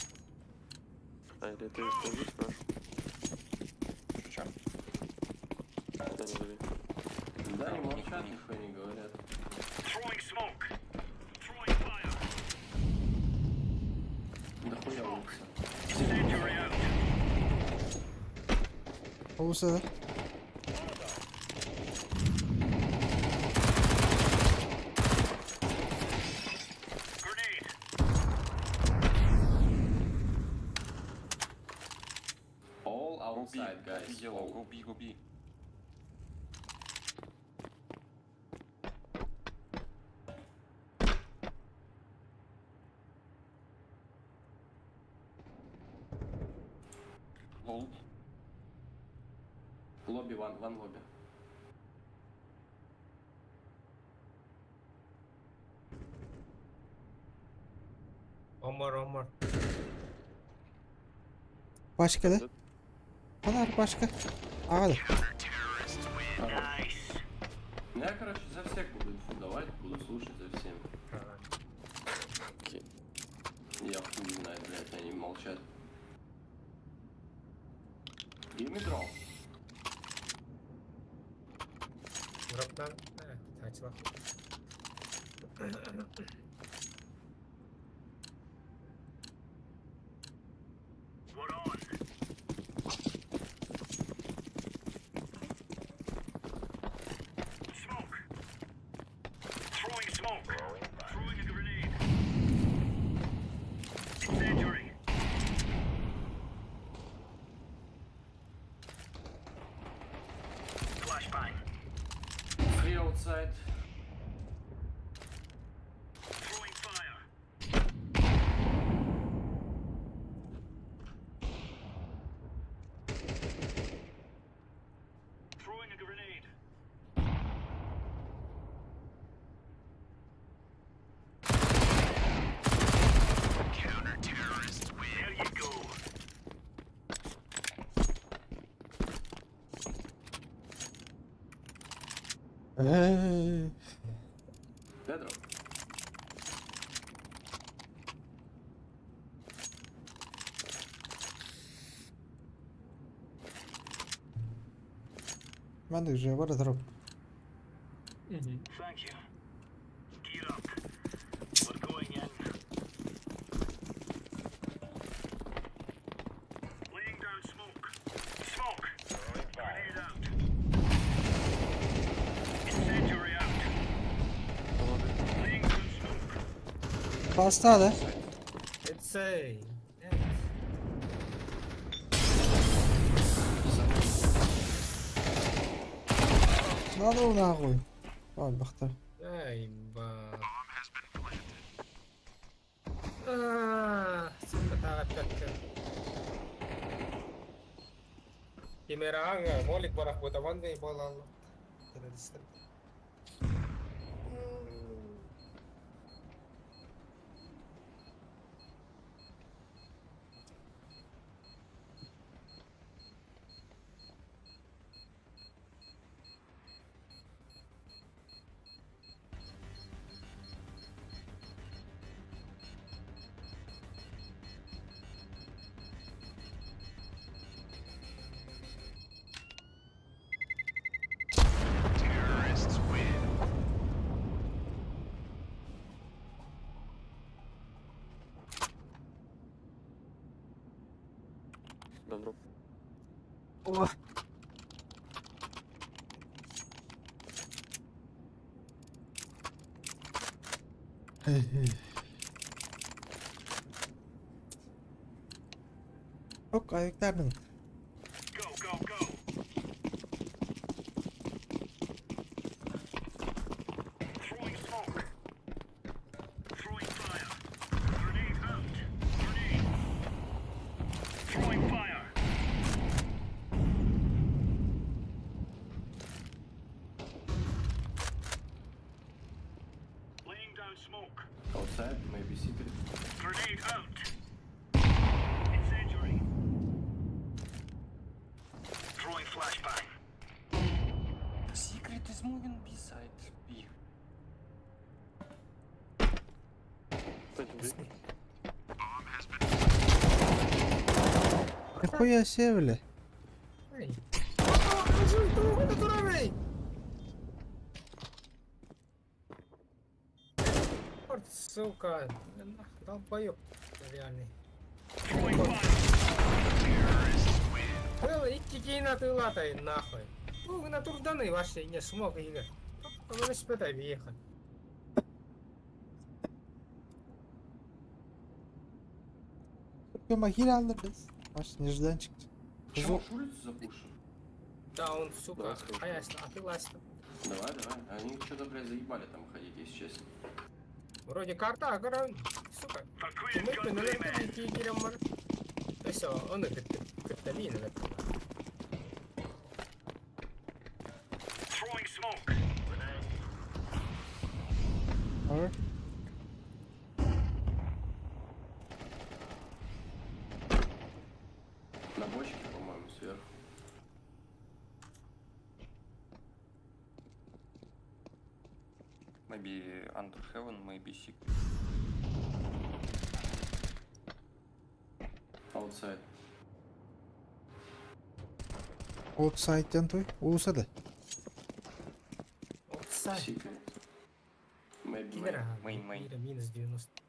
А, или ты тоже спрашивал? Чё? Да, не зови. Да, они молчат, нихуя не говорят. Throwing smoke. Throwing fire. Да хуя улица. Incendiary out. Улуса. Grenade. All Go B, outside, go guys. B yellow, All. go B, go B. Lol. Lobby, one, one lobby. One more, one more. Başka da. Kadar başka. Ага. Nice. Ну я, короче, за всех буду инфу давать, буду слушать за всеми. Окей. Я хуй знает, блядь, они молчат. Give me drop. Дроптан. Тачла. We're on. Smoke. Throwing smoke. Throwing a grenade. Incendiary. Flashbang. Three outside. Throwing fire. Throwing a grenade. Counter-terrorists win. There you go. Эй. Дай дроп. Маннык же бар дроп. Thank you. Gear up. We're going in. Laying down smoke. Smoke. Grenade out. Incendiary out. Laying down smoke. Pasta да. It's a... Да ну нахуй. Ой, бахтар. Ай, ба. Аа, сука, тааҕат Кимераҕа молик барах бутаван дей буолаллар. Террористар. Terrorists win. Добро. Ок, ayaklarının. Go, go, go. Throwing smoke. Throwing fire. Grenade out. Grenade. Throwing fire. Laying down smoke. Outside, maybe secret. Grenade out. Incendiary. Throwing flashbang. Secret is moving B side. B. Нихуя себе, бля. Эй. Черт, сука, нах, долбоёб реальный. Было икки на ты латай нахуй. Ну, на турданы ваши не смог играть. Велосипеда въехать. Махиля alırız. Baş неждан çıktı. Чего, улицу запушим? Да, он, сука, Давай, скажи. а я а ты ласта. Давай, давай. Они что-то, блядь, заебали там ходить, если честно. Вроде карта, а гора, сука. Мы Все, он это криптамин, Throwing smoke. Or На бочке, по-моему, сверху. Maybe under heaven, maybe secret. Outside. outside'den toy. Olsa da. Outside. Secret. Maybe main. Кидера, Main, main. Кидера минус 90.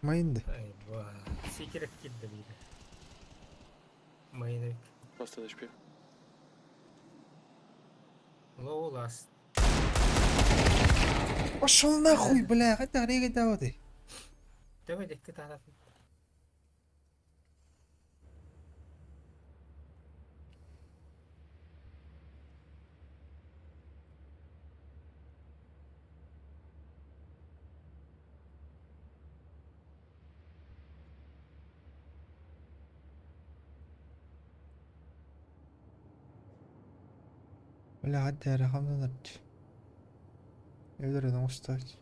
Майынды. Ай, ба. Секирек кидді дейді. Майнавик. Просто HP. Low last. Пошел нахуй, бля. Хотя рега давай. Давай, ты тогда. Бля, hadi rahamdan Evlere nostalji.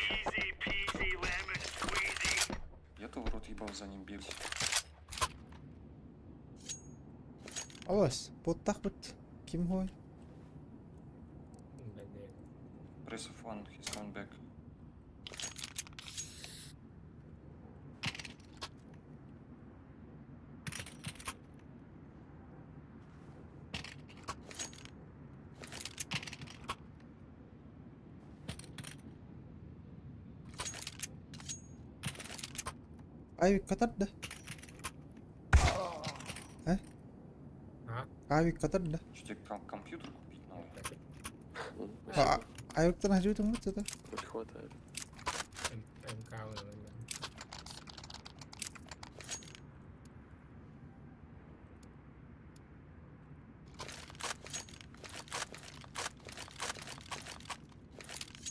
Easy peasy lemon squeezy. Я-то в рот ебал за ним бегать. Алас, боттах бит. Ким хой? Press of one, he's coming back. Авик катар да? А? А? Авик катар да? Что, тебе компьютер купить новый? А, Авиктан хажуутун это? Хоть хватает. МК наверное.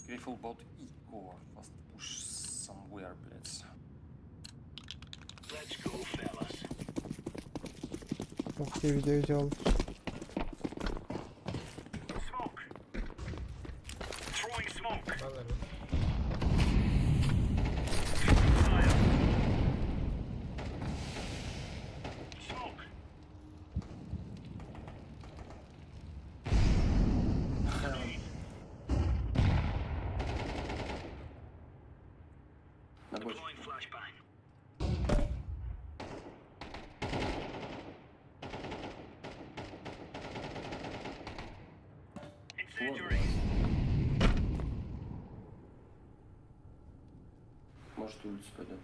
Careful about eco. Fast push somewhere, блядь. Let's go, fellas. Ух ты, видео делал. Smoke. Throwing smoke. Баллар. Fire. Smoke. Grenade. На бочку. Deploying flashbang. Incendiary. Может, улицу пойдет.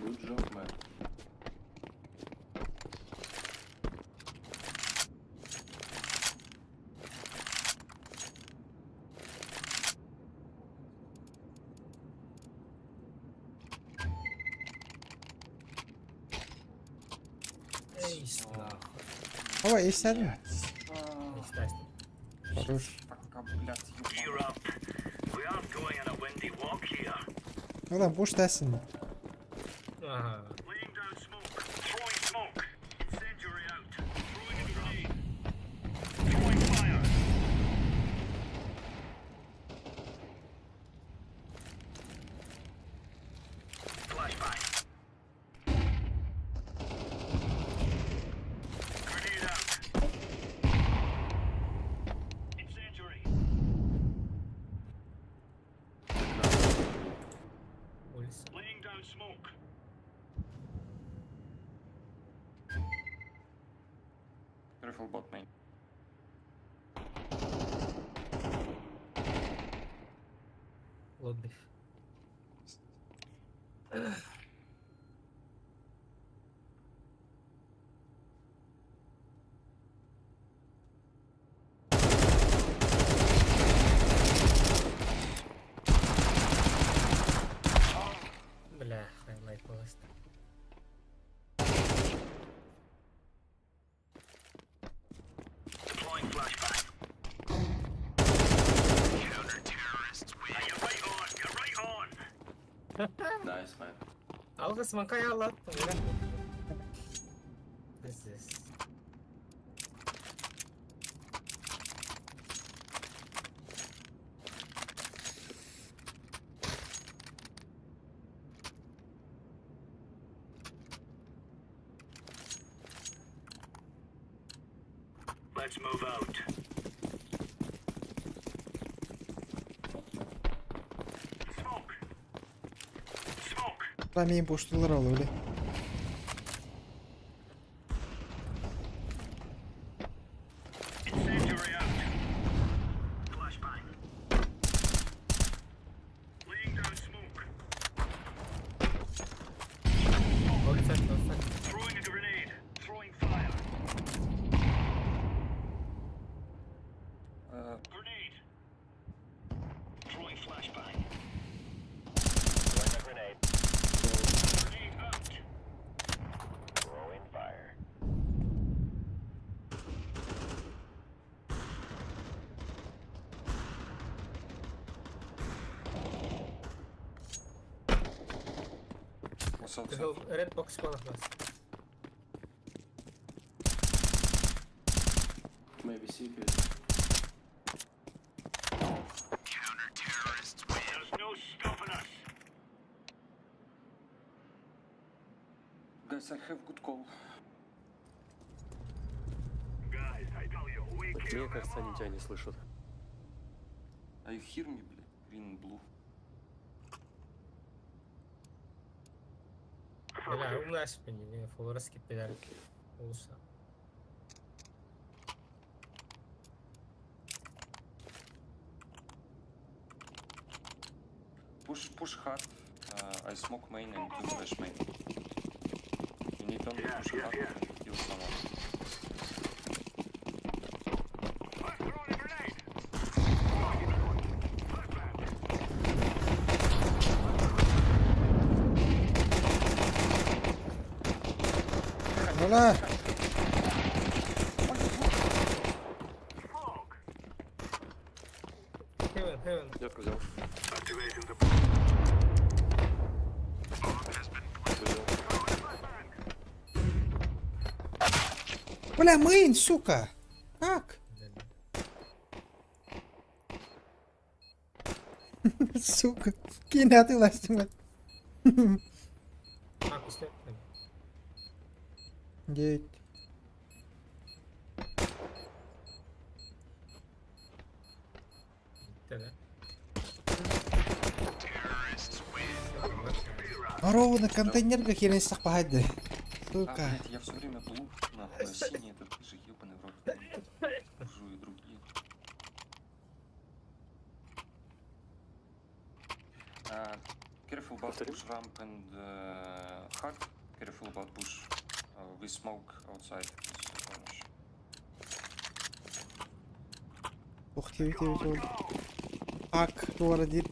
Good job, man. Эй, нахуй. Давай, есть один. Естественно. Хорош. Пока, блядь, Gear up. We aren't going on a windy walk here. Ну там push тәсін. Ага. Laying down smoke. Throwing smoke. Incendiary out. Throwing a grenade. Throwing fire. Flashbang. Grenade out. Incendiary. Улица. Laying down smoke. Careful bot main. Лобби. Бля, хайлайт просто. Deploying flashbang. You're right on. You're right on. Nice, man. Алгыс манкай алат. This is. Let's move out. Smoke. Smoke. Рамейн пуштылар ал өле. Incendiary out. Flashbang. Laying down smoke. Улица, улица. Throwing a grenade. Throwing fire. Grenade. Throwing flashbang. Throwing a grenade. Grenade out. Throwing fire. What's up? Red box one of us. Maybe secret. There's no stopping us. Guys, I have good call. Guys, I tell you, we Мне кажется, они тебя не слышат. Are you hear me, блядь? Green and blue. Бля, умная спини, фоллорский пидар. Улуса. Push, push hard. I smoke main and you flash main. You need only push hard and kill someone. Бля! Heaven, heaven. Девку взял. Бля, main, сука! Как? Сука, кинь атыластым. А, кустер. Девять. Да. Ровно контейнерга херень сахпахайды. А, Сука. блядь, я все время блуд, нахуй, а синий это ты же ебаный в рот. Жую и другие. Careful about push ramp and hard. Careful about bush. We smoke outside. It's orange. Ух ты, ты, ты. Ак, туара дир.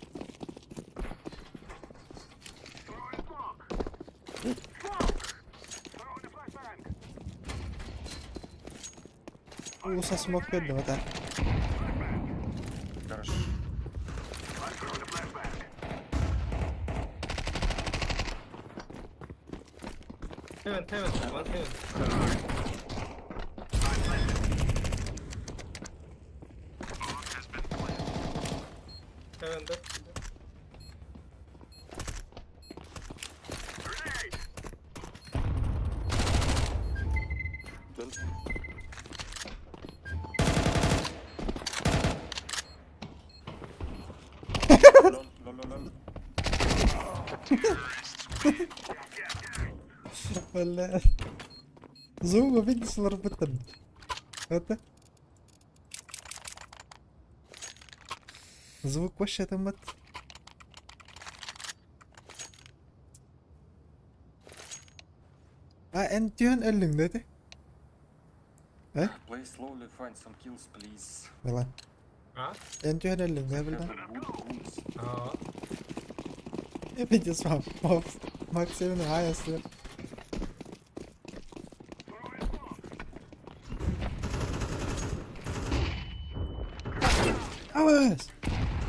Уса смог пёдно, вот так. Гараж. Heaven, heaven, one heaven. Heaven, dead. Lol, lol, lol, lol. Бля. Звук видишь, лорбытын. Это? Звук вообще там от. А, эн түһэн өллүҥ деді? Э? Play slowly, find some kills, please. Милан. А? Эн түһэн өллүҥ дэ Have билден. a good wounds. А. Видишь, вам, Максим, хайасы. Авас!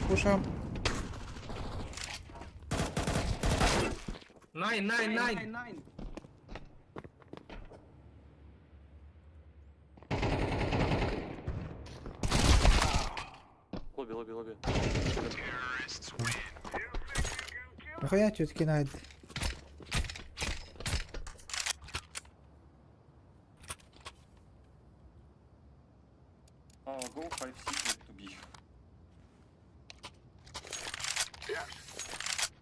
Кушам. Nine, nine, nine. Лобби, лобби, лобби. Нахуя тетки найд? Go 5 secret to B.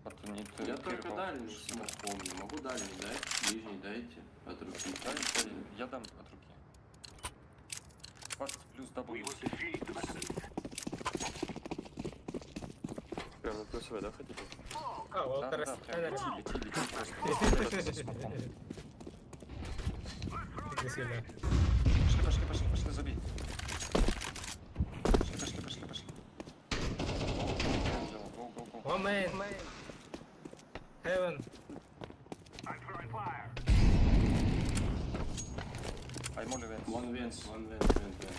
But you need to Я care только about дальний push. смог помню. Могу дальний дать, ближний дайте. От руки. Дальний, дальний. Я дам от руки. 20 плюс W. Прям на плюсовой, да, хотите? А, вот Да, да, раз. да, прям лети, лети, лети просто. Просто со смоком. Иди сюда. Пошли, пошли, пошли, пошли, забей. Пошли, пошли, пошли, пошли. Go, go, go, go. One main. Heaven. I'm only vents. One vent, one vent, vent, vent.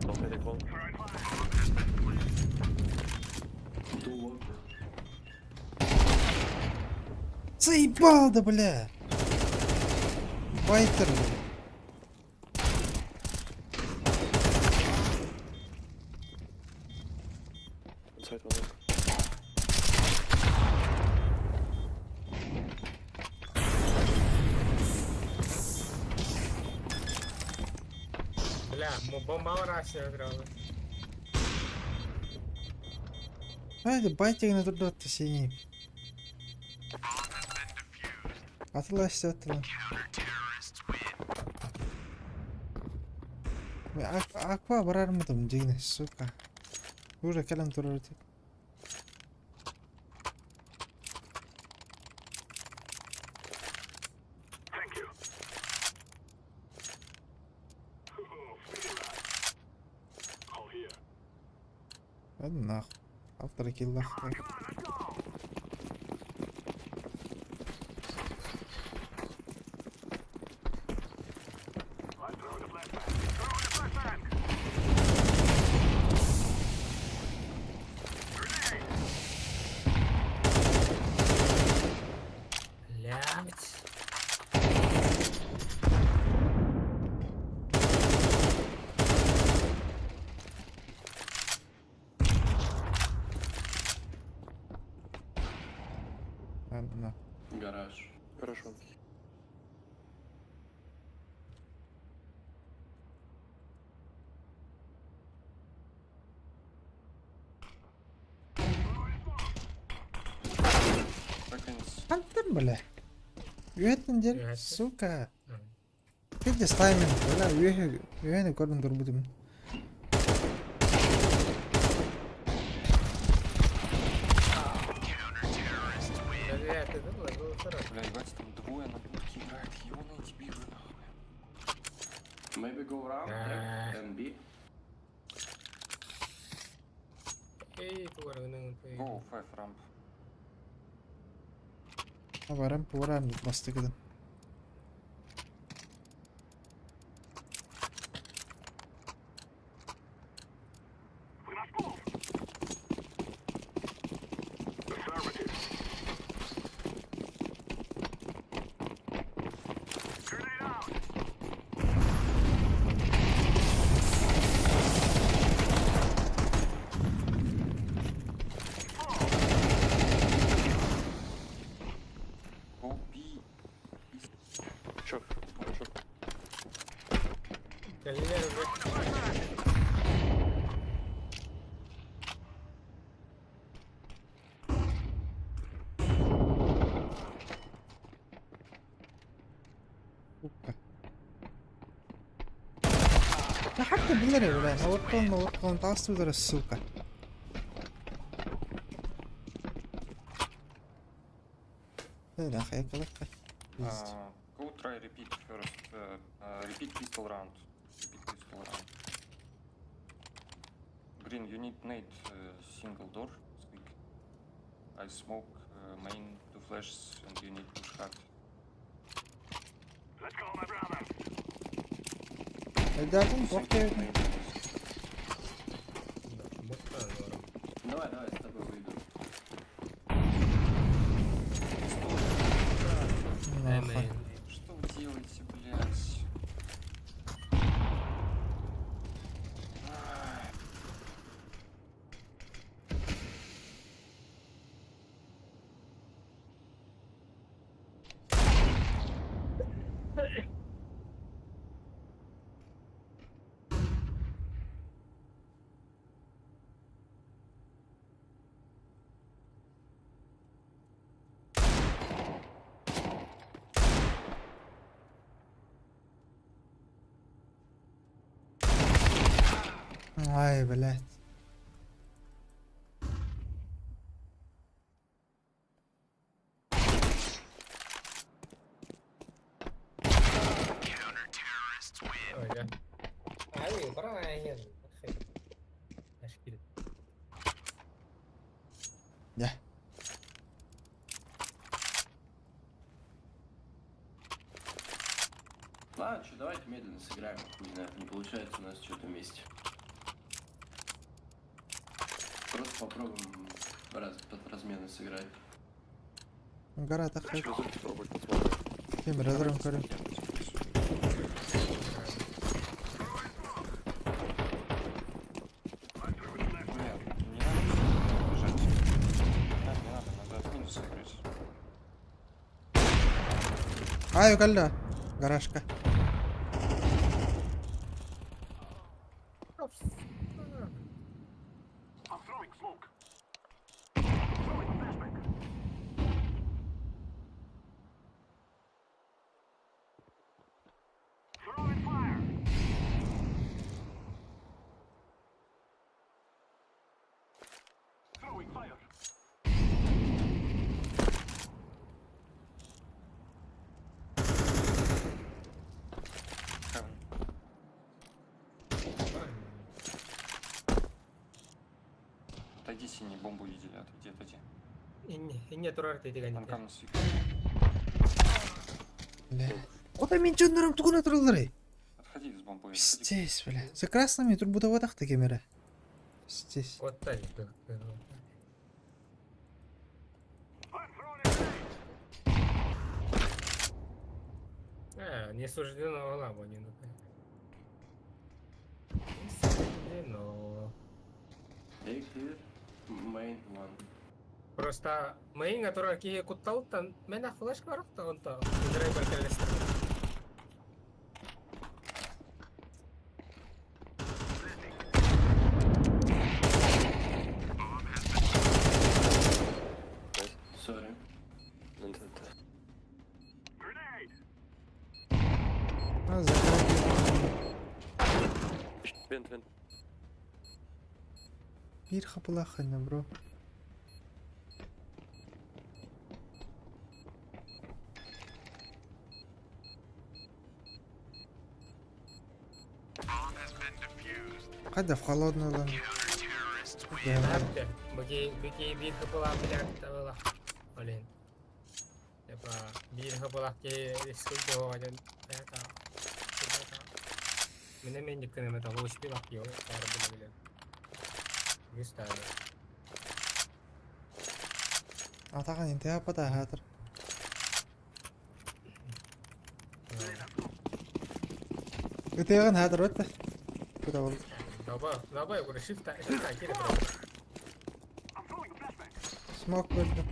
Don't hit it, one. Two water. Заебал да, бля! Файтер, бля. Inside one. look. Бля, бомба в расе играла. Хайdi байтигini турдуатты синий. Атылаш саттылар. Аква барармытым дьиҥинэ, сука. Уже кэлэн турар этим. Thank you. Oh, feel that. All here. Ладно, нахуй. Автор киллах. I'm throwing a flashbang. Throwing a flashbang. Grenade. Блять. Ладно, нахуй. Гараж. Хорошо. Seconds. Антон, бля. Үөттэн дьэр, Үөһэттэн. сука. Пиздец тайминг, бля, үөһэ үөһэни көрөн турбутум. Бля, ты думал, было второй. Бля, ебать, там двое на будке играют. Ёбаные дебилы, нахуй. Maybe go round, trap, and B. Эй, тугар гының Go, five ramp. Барам, барам, бастыгыдым. We must move. Affirmative. Grenade out. Go B. Чё? Хорошо. Калинер уже. Сука. Да хакта билер, бля, молоткон, молоткон, тастудара, сука. Э, нахуй, я Пиздец. Go try repeat first. Repeat pistol round. Repeat pistol round. Green, you need nade single door. Squeak. I smoke main two flashes and you need push hard. Let's go, my brother. Öldürdün, bok Single diyor. nade. Давай, давай, с тобой выйду. Нахуй. Что вы делаете, блядь? Ай, блядь. Ой, да. Ай, Брайан. Ашкил. Да. Ладно, что, давайте медленно сыграем. Хуй знает, не получается у нас что-то вместе. Просто попробуем раз под размены сыграть. Гора тахай. Через ульт пробовать посмотрим. Кем разрым көрüm. Бля, не надо бежать. Не надо, не надо, надо от минуса играть. Ай, калла. Гаражка. I'm throwing smoke. Throwing a flashbang. Throwing fire. Отойди, синий, бомбу видели, отойди, отойди. Инне турар тетигэн Он ите. камни сик. Бля. Ота мин дьоннорум тугуна туралларый? Отходи с бомбой, отходи. Пиздец, бля. За красными турбутаватах кемере. Пиздец. Оттай. Э, не суждено ламу не ну. Не суждено. They clear main one. Просто мейнга турар киһи кутталыттан мэнэх флешка барахта онто драйвер кэллэстэ. Sorry. А, закрыли. Vent, vent. Биир хапылаах бро. Қайда в холодную лан. Әпті, бүки биир хапылаах билэр табыла. Олин. Типа биир хапылаах ки рискуй ден. Это. Мене мен диккенеме того успелах йо, бары биле биле. Гүстәле. Атақан интиһа пата хатыр. Ытыгын хатыр өтті. Куда болды? Давай, давай, говорю, шифта, шифта, кире. Смок бөлді.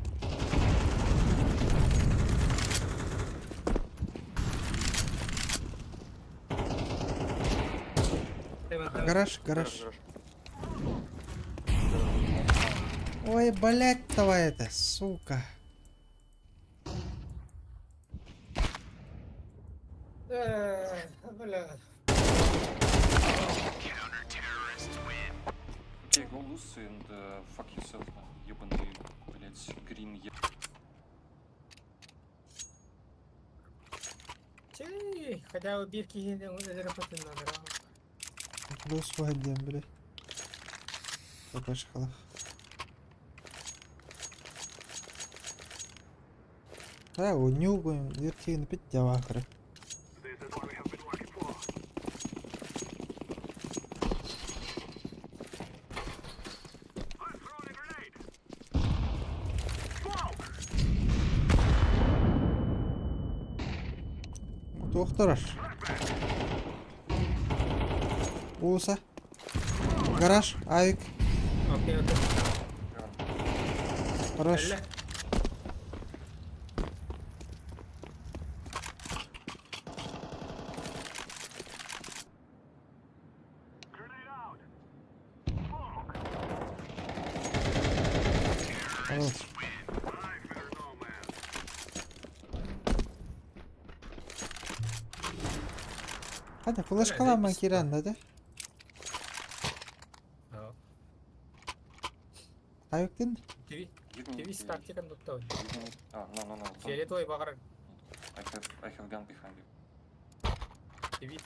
Гараж, гараж. Ой, блядь, давай это, сука. Бля. Okay, go loose and fuck yourself, man. Ебаный, блять, green е... Чей, хотя бы бирки заработать надо. Плюс вагадем, блядь. Попашкалах. Да, у нюгуем, диртин пить явахры. Доктор. Уса. Гараж, авик. Окей, окей. Хорош. Хорош. Hadi flash kalan киран да? Авиктин? Тиви, тиви тактикан туттау. А, no, no, no. don't. Фиолетовый багар. I have gun behind you. Тиви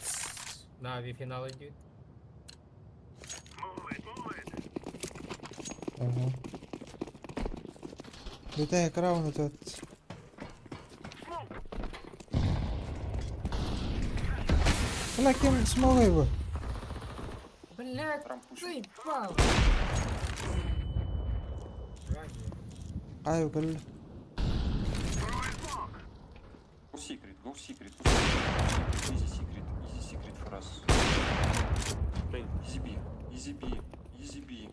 на ви финал идет. Ага. Летай экран тут. Бля, кем смогу его? Блядь, заебал. Ай, гол. Go secret, go secret, go secret. Easy secret, easy secret for us. Easy B, easy B, easy B.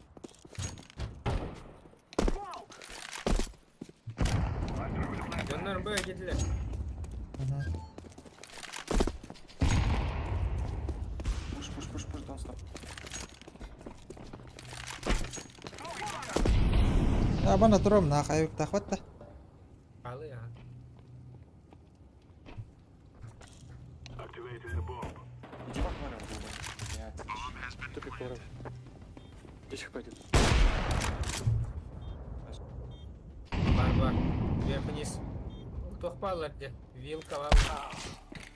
Дьоннор б киделер. Push, push, push, push, don't stop. А, бана турам на авик тахватта. Алы, а. Иди в аквариум, долбай. Блядь. Тупик поворот. 10 хп один. Бар, бар. Вверх вниз. Тохпалар где? Вилка вам.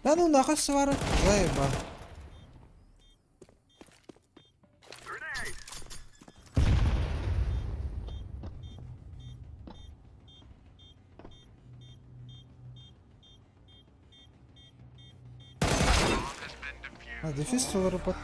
Да ну нахуй свара. Заеба. А, дефис толоруппат.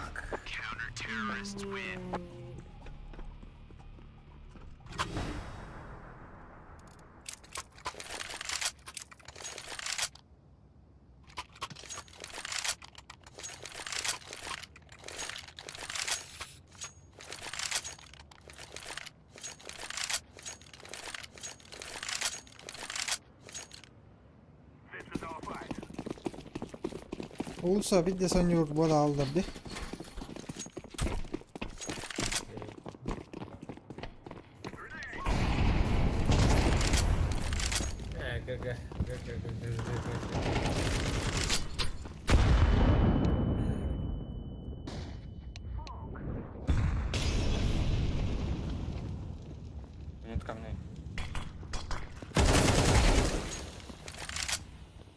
Уулусса биирдэ сонньуур буола ааллар дии. Э, ГГ, ГГ, ГГ, ГГ. Нет камней.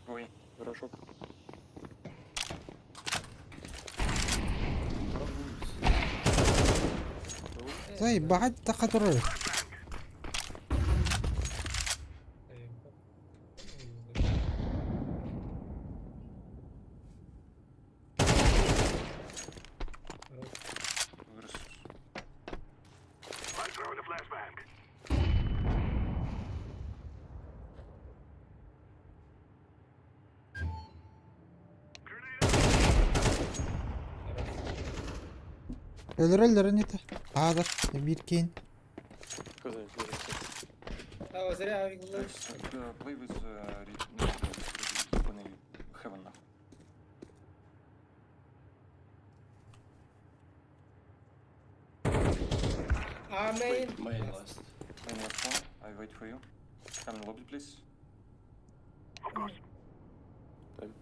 Ой. Хорошо. طيب بعد تقدر. Вырос. I'm throwing a flashbang. Өлөрөллөр инитэ. Аадыр биир киин. Сказать, А, зря авик. Play with no, ебаный heaven нахуй. А, main. Main last. Main last one. I wait for you. Come in lobby, please. Of course. Time.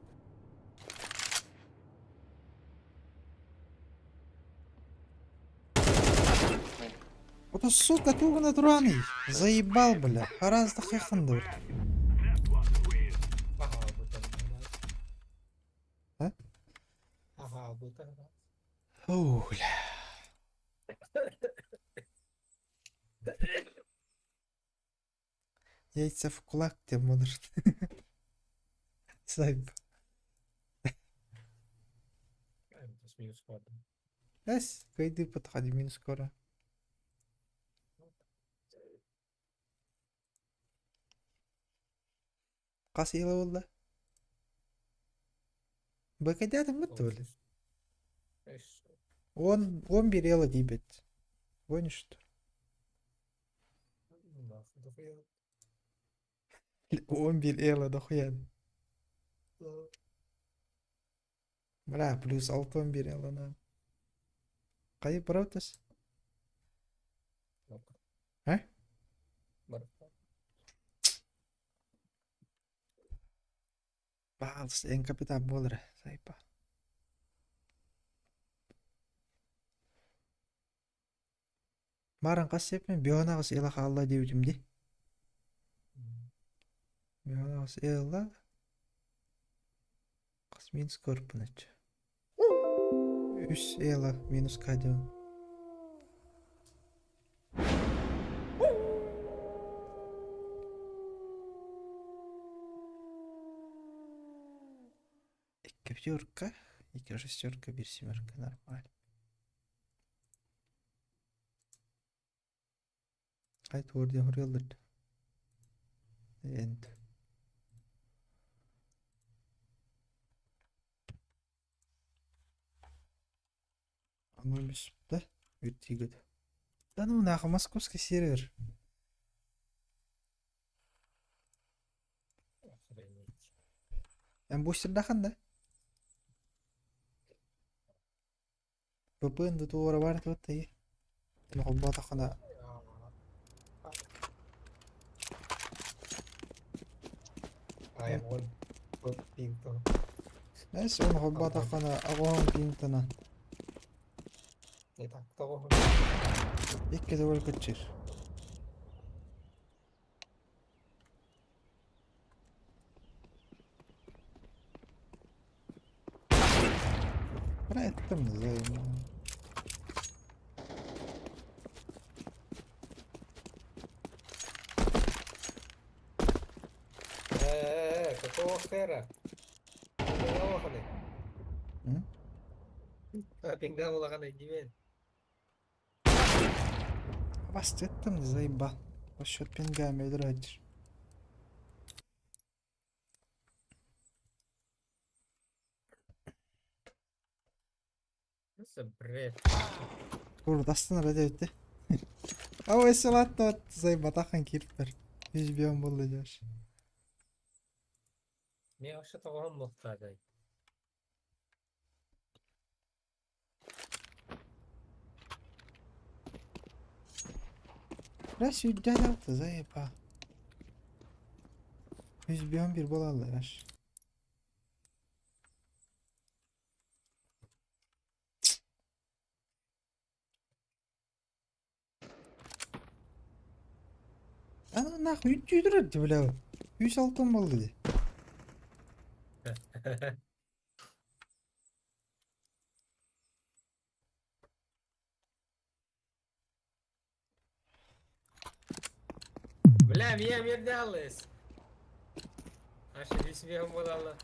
Main. Вот сука, тугу натуральный. Заебал, бля. Раз да хеханды, бля. Ага, бутан. А? Ага, бутан. Оу, бля. Яйца в кулак тебе может. Сайб. Минус квадрат. Эс, кайды подходи минус скоро. Хас ыла буолла? Бакадятым бытты били. Он, он берела дебет. Гонишь что? Он берела дохуя. Бля, плюс алтон берела на. Кайы барабытас? А? Баалыс, эн капитан болар, сайпа. Марын қас сепмен бионағыс ела қалла деудім де. Бионағыс ела. Қас минус көріп бұны. Үс ела минус кадион. Икки пятерка, икки шестерка, бир семерка, нормально. Айт орден хурелдыр. Энд. Анубис, да? Вертигот. Да ну нахуй, московский сервер. Охренеть. Эн бустердахан да? VPN да туора бар туотта и. Нохобботахана I am one good ping to. Эс онохобботахана агоон пинтана. Не так того. Икки төгүл көччүр. Бля, это там заебал. Э, какого хера? М? Пингам улахан өйдүүбүн. Бастыттым заебал. Насчет пингами дрочишь. That's a бред. Курдастын эрэ диэбитэ. Ау эсэлатта заебатахан киирпэр. Үс бион буолла дьаш. Мен вообще тоҕоһум мухтаадай. Раз сүүрдээн алта заеба. Үс бион bir буолаллар. Ана нахуй үттүү бля. Үс алтын болду ди. Бля, меня мердалыс. Аша үс бион буолаллар.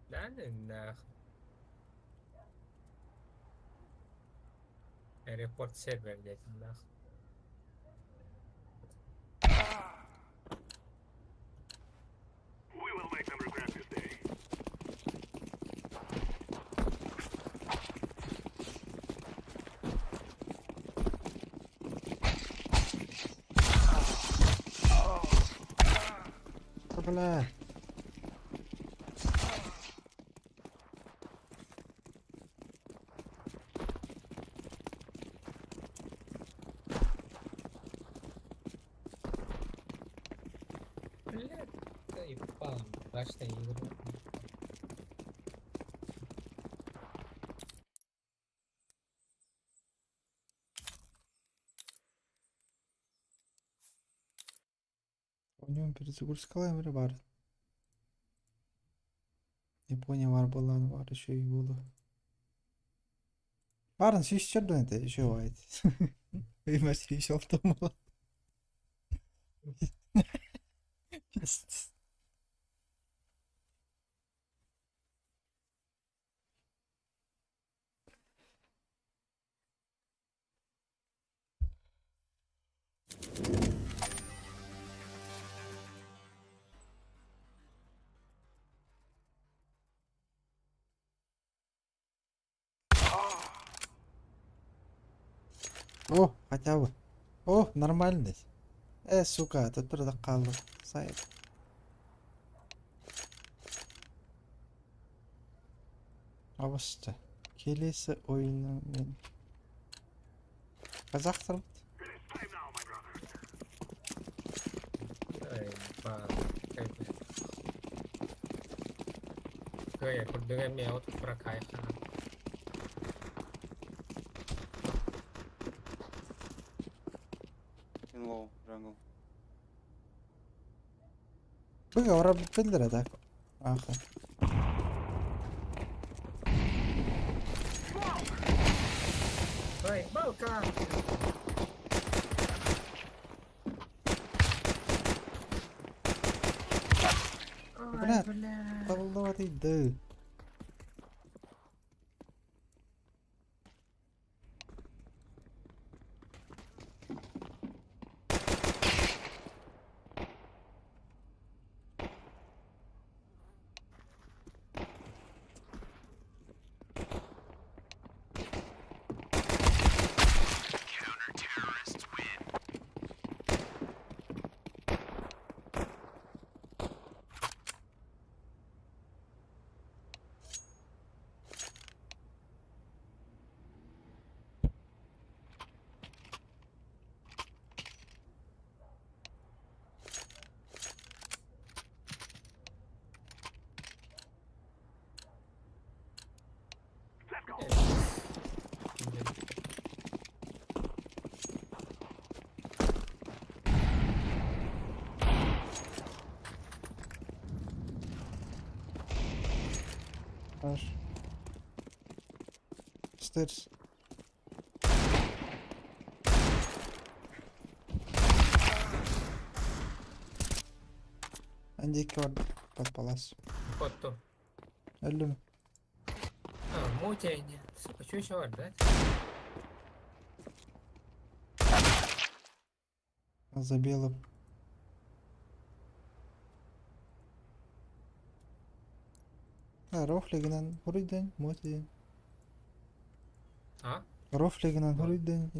Да ну нахуй. Репорт сервер, блядь, нахуй. We will make them regret this day. Бля. Блядь, заебал, башня игру. У него перезагрузка эмре бар. Япония бар болан бар еще и буду. Барын сүйіс черден это еще бывает. Имаш сүйіс алтын бола. Пиздец. О, хотя бы. О, нормальный. Сука, тут продакалу. Сайт. Абысты. Келесі ойыны мен. Қазақ тұрмыд. Ай, ба, как бы. Кая, курдуга мен от прокайхана. In low, jungle. Быга ора биллер так. Аха. Ай, балка! Бля, табылдыбат иди. Аш. Stairs. Андики бар подпалас. Хотто. Өллүм. А, мутень. Сука, что еще бар, да? За белым. А, рофлигынан хуруйден, мутин. А? Рофлигынан хуруйден.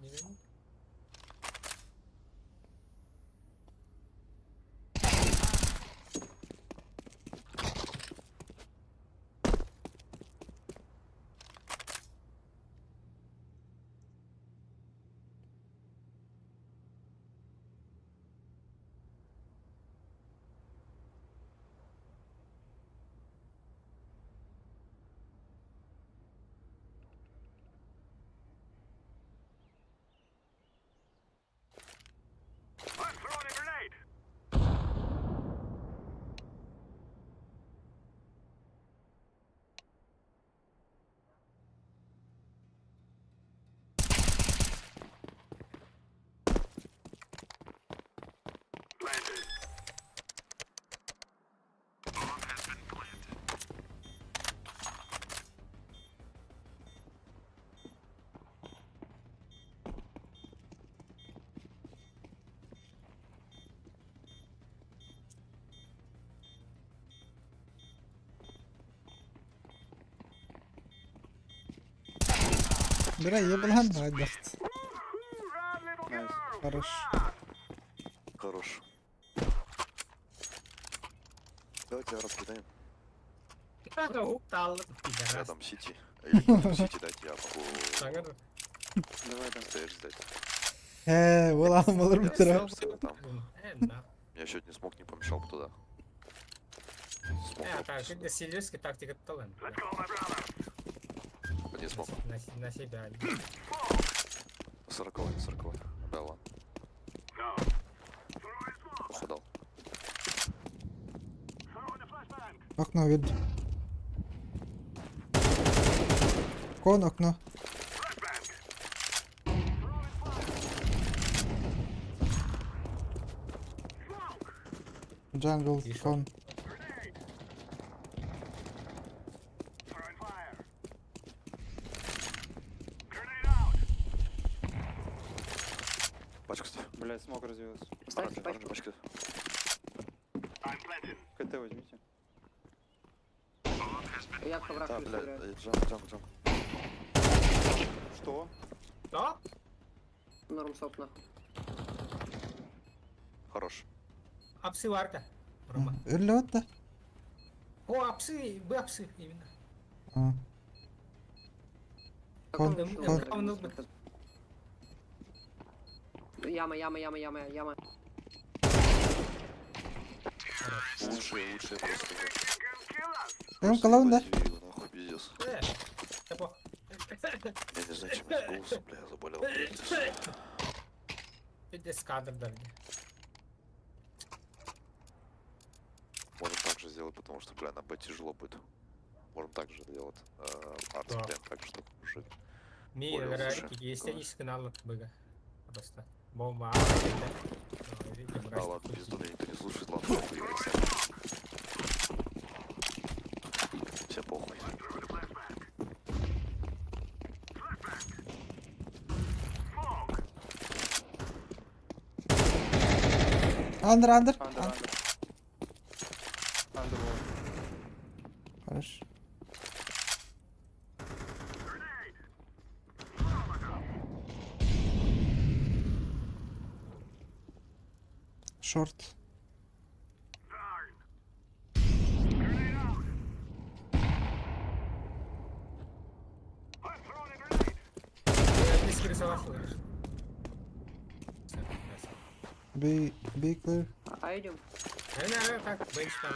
Не знаю. I'm throwing a grenade. Planted. Bomb has been planted. Бля, еблан, радость. Nice. Хорош. Хорош. Давайте раскидаем. Упал, пидорас. Рядом Сити. Или не там Сити дайте, я могу Саңар. Давай, да. Стейрс дать. Э, ол алым Я бітірі. Стейрс там. Э, на. Я сегодня смог не помешал бы туда. Смог Э, так, это сильверский тактика талант. Let's go, my brother. Не смог. На себя. Сороковой, сороковой. Да ладно. Go. Throwing smoke. Похудал. Throwing a flashbang. Окно видно. Кон окно. Flashbang. Throwing fire. Smoke. Джангл, кон. Grenade. Throwing fire. Grenade out. Пачку ставь. Блядь, смог развелся. Оранжевый, оранжевый, пачка. I'm planting. КТ возьмите. Я в Да, коврах бля, играю. джанг, джанг, джанг. Что? Что? Норм соп нахуй. Хорош. Апсы варта. Рома. Өлі отта. О, апсы, бы апсы, именно. А. Кон, Кон, кон. кон. Яма, яма, яма, яма, яма. Лучшие, лучшие просто. Эм, колонна, да? Возьми его, нахуй, пиздец. Э, да пох. Я не знаю, чем это голос, бля, я заболел. пиздец. Пиздец, кадр дали. Можем так же сделать, потому что, бля, на Б тяжело будет. Можем так же делать. Арт, Да. прям так, чтобы уже Ми, более лучше. естественно, канал быга. Просто. Бомба. А, ладно, пизду, меня никто не слушает, ладно, похуй, я сам. Все похуй. Андер, андер. Андер, андер. Андер вол. Хорош. Шорт. B, B clear. А идем. Так, бенч там.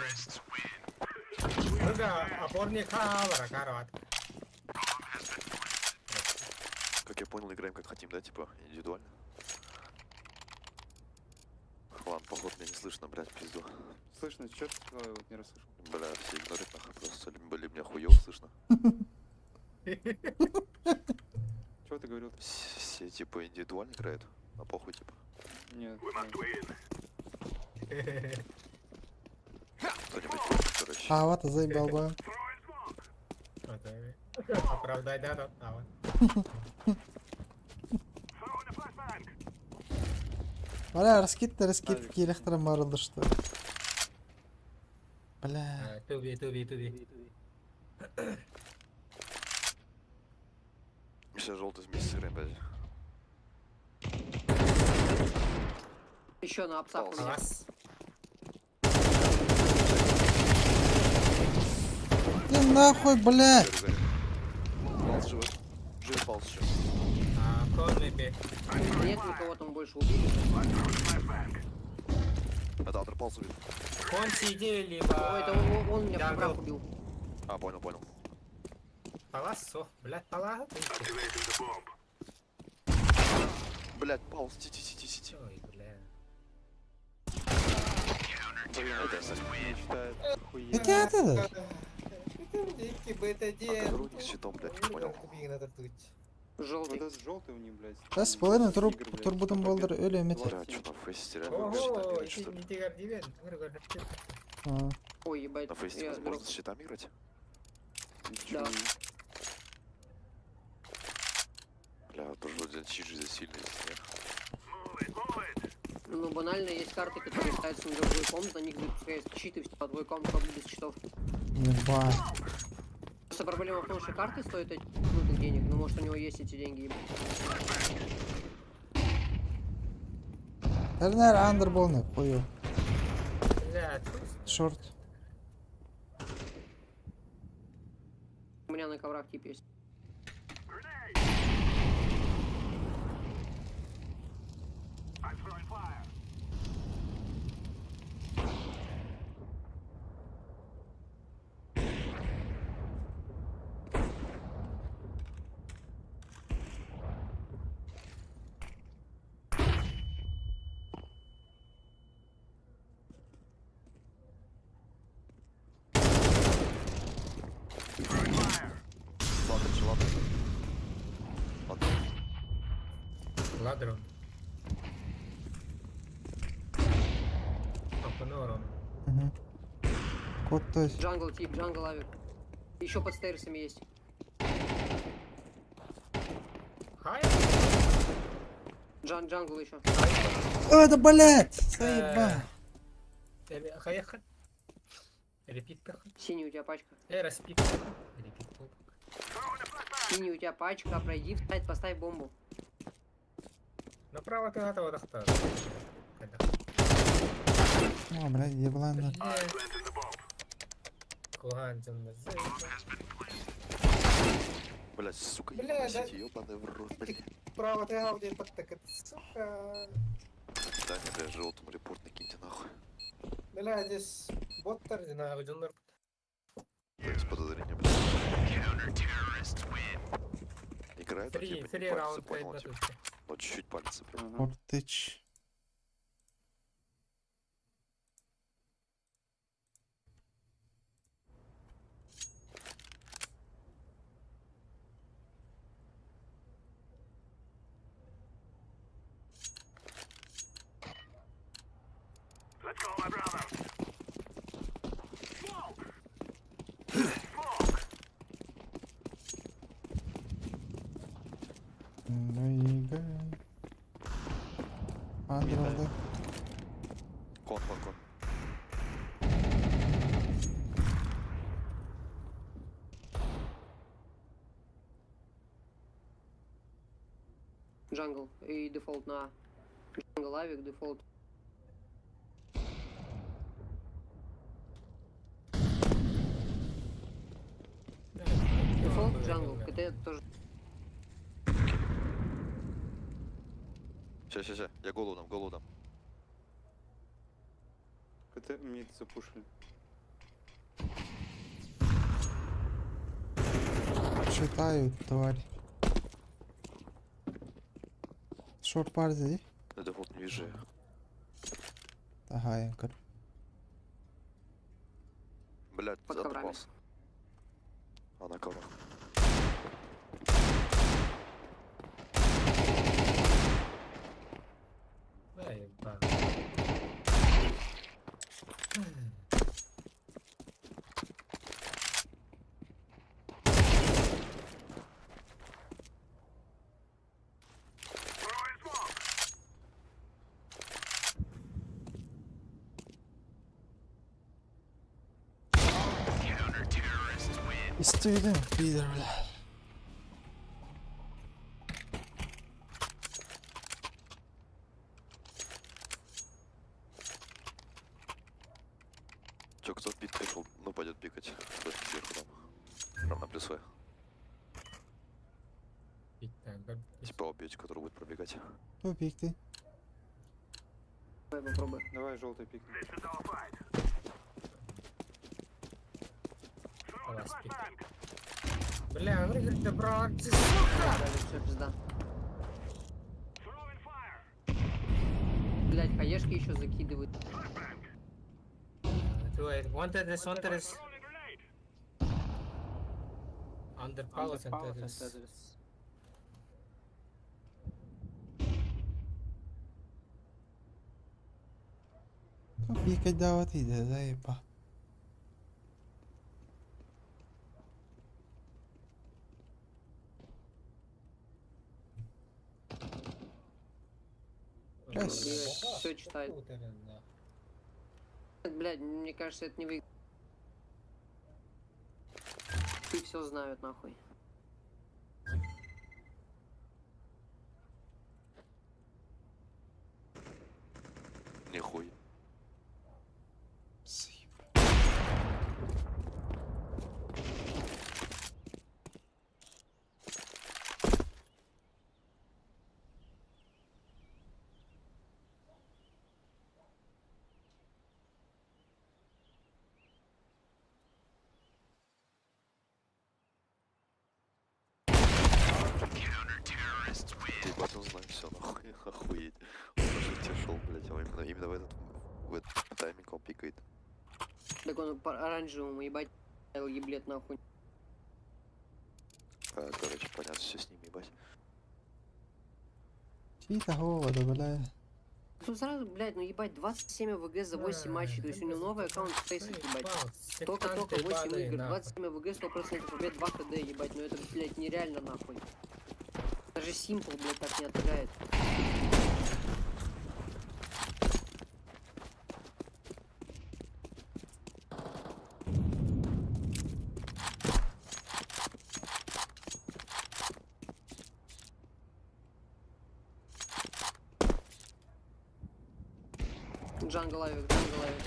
Быга, опорник хавара, карват. Как я понял, играем как хотим, да, типа, индивидуально? Ладно, походу меня не слышно, блядь, пизду. Слышно, чё ты сказал, я вот не расслышал. Бля, все игнорят нахуй просто. Либо ли меня хуёво слышно. Чего ты говорил? Все типа индивидуально играют. На похуй типа. Нет. Кто-нибудь, короче. А, вот, заебал бы. Оправдай, да, да. А, вот. Бля, раскид, раскид, киелехтер марылды что. Бля. Туби, туби, туби. Сейчас желтый вместе сыграем, блядь. Еще на апсах у меня. Раз. Ты нахуй, блядь! Горю, горю. Палс живой. Живой палс еще. А, конный бе. Нет никого там больше убили. Это Андер палс убит. Кон сиди, либо... О, это он меня в Jungle. брак убил. А, понял, понял. Паласо, блядь, палас. Блядь, палс, ти ти ти ти ти. Ой, бля. Блин, это я Не читает, охуенно. Это это? А, рудник с щитом, блядь, не понял. Желтый. Вот этот желтый у них, блядь. Да, спойлер, тур, Игр, блядь, турбутум болдыр, өлі эмет. Бля, что на фейсе теряли? Ого, Щитами играть, что ли? не тигр дивен. А. Ой, ебать. На фейсе я возможно дроп. с щитами играть? Да. Бля, тоже вроде чижи здесь сильный здесь, нет? Ну, банально, есть карты, которые ставятся на другой комп, на них запускают читы, все по твой комп как без читов. Ебать. Просто проблема в том, что карты стоят этих крутых денег, ну, может, у него есть эти деньги, ебать. Тернер андер болны, хую. Бля, Шорт. У меня на коврах тип есть. Ладно, че, ладно. Ладно. Ладрон. Опанорон. Угу. Код то есть. Jungle тип, jungle авик. Еще под stairs ами есть. Хай. Jungle еще. О, это, блядь! Заебал. Хаеха. Repeat Синий у тебя пачка. Repeat. Repeat. Синий у тебя пачка, пройди в сайт, поставь бомбу. Направо ты готова дахта. О, блядь, еблан. Куган Блядь, сука, Бля, да- ебаный ебаный в рот, блядь. Право ты где подтакать, сука. Да, не, бля, желтому репорт накиньте нахуй. Бля, здесь боттар, на джуннер. Без подозрения, блядь. Играет, но Три- типа не три пальцы, раунда, понял, пять типа. на Но чуть-чуть пальцы, блядь. Портыч. Ну и га. Андер oldu. Кон, кон, кон. Jungle и дефолт на А. Jungle авик, дефолт. Дефолт, jungle, КТ тоже. Ща, ща, ща, я голову дам, голову дам. КТ mid запушили. Читаю, тварь. Short party. Я дефолт не вижу. Таһаайан көр. Блядь, Под коврами. оторвался. А на коврах. Да, ебать. Истибитим, пидор, бля. Чё, кто пик пришел? Ну, пойдет пикать. Кто-то сверху там. Прям на плюсовой. Типа убьете, который будет пробегать. Кто пикти? Давай попробуй. Давай желтый пик. Палас пик. Бля, выиграть добро, ты сука! Все, пизда. Блять, хаешки еще закидывают. Wait, one Tetris, one Tetris. Under palace and Tetris. Кто пикать дават иде, заеба. Все читает. Блять, мне кажется, это не вы. Ты все знают нахуй. Нихуй. Ты ебать, он знает все, нахуй, охуеть. Он даже те шел, блядь, он именно в этот тайминг он пикает. Так он по оранжевому ебать еблет нахуй. Короче, понятно, все с ним, ебать. Чьи-то голода, бля. Тут сразу, блядь, ну ебать, 27 AWG за 8 матчей, то есть у него новый аккаунт в Faceit, ебать. Только-только 8 игр, 27 AWG, 100% побед, 2 КД, ебать, ну это, блядь, нереально нахуй. Даже Simple, блядь, так не отыграет. Jungle авик, jungle авик.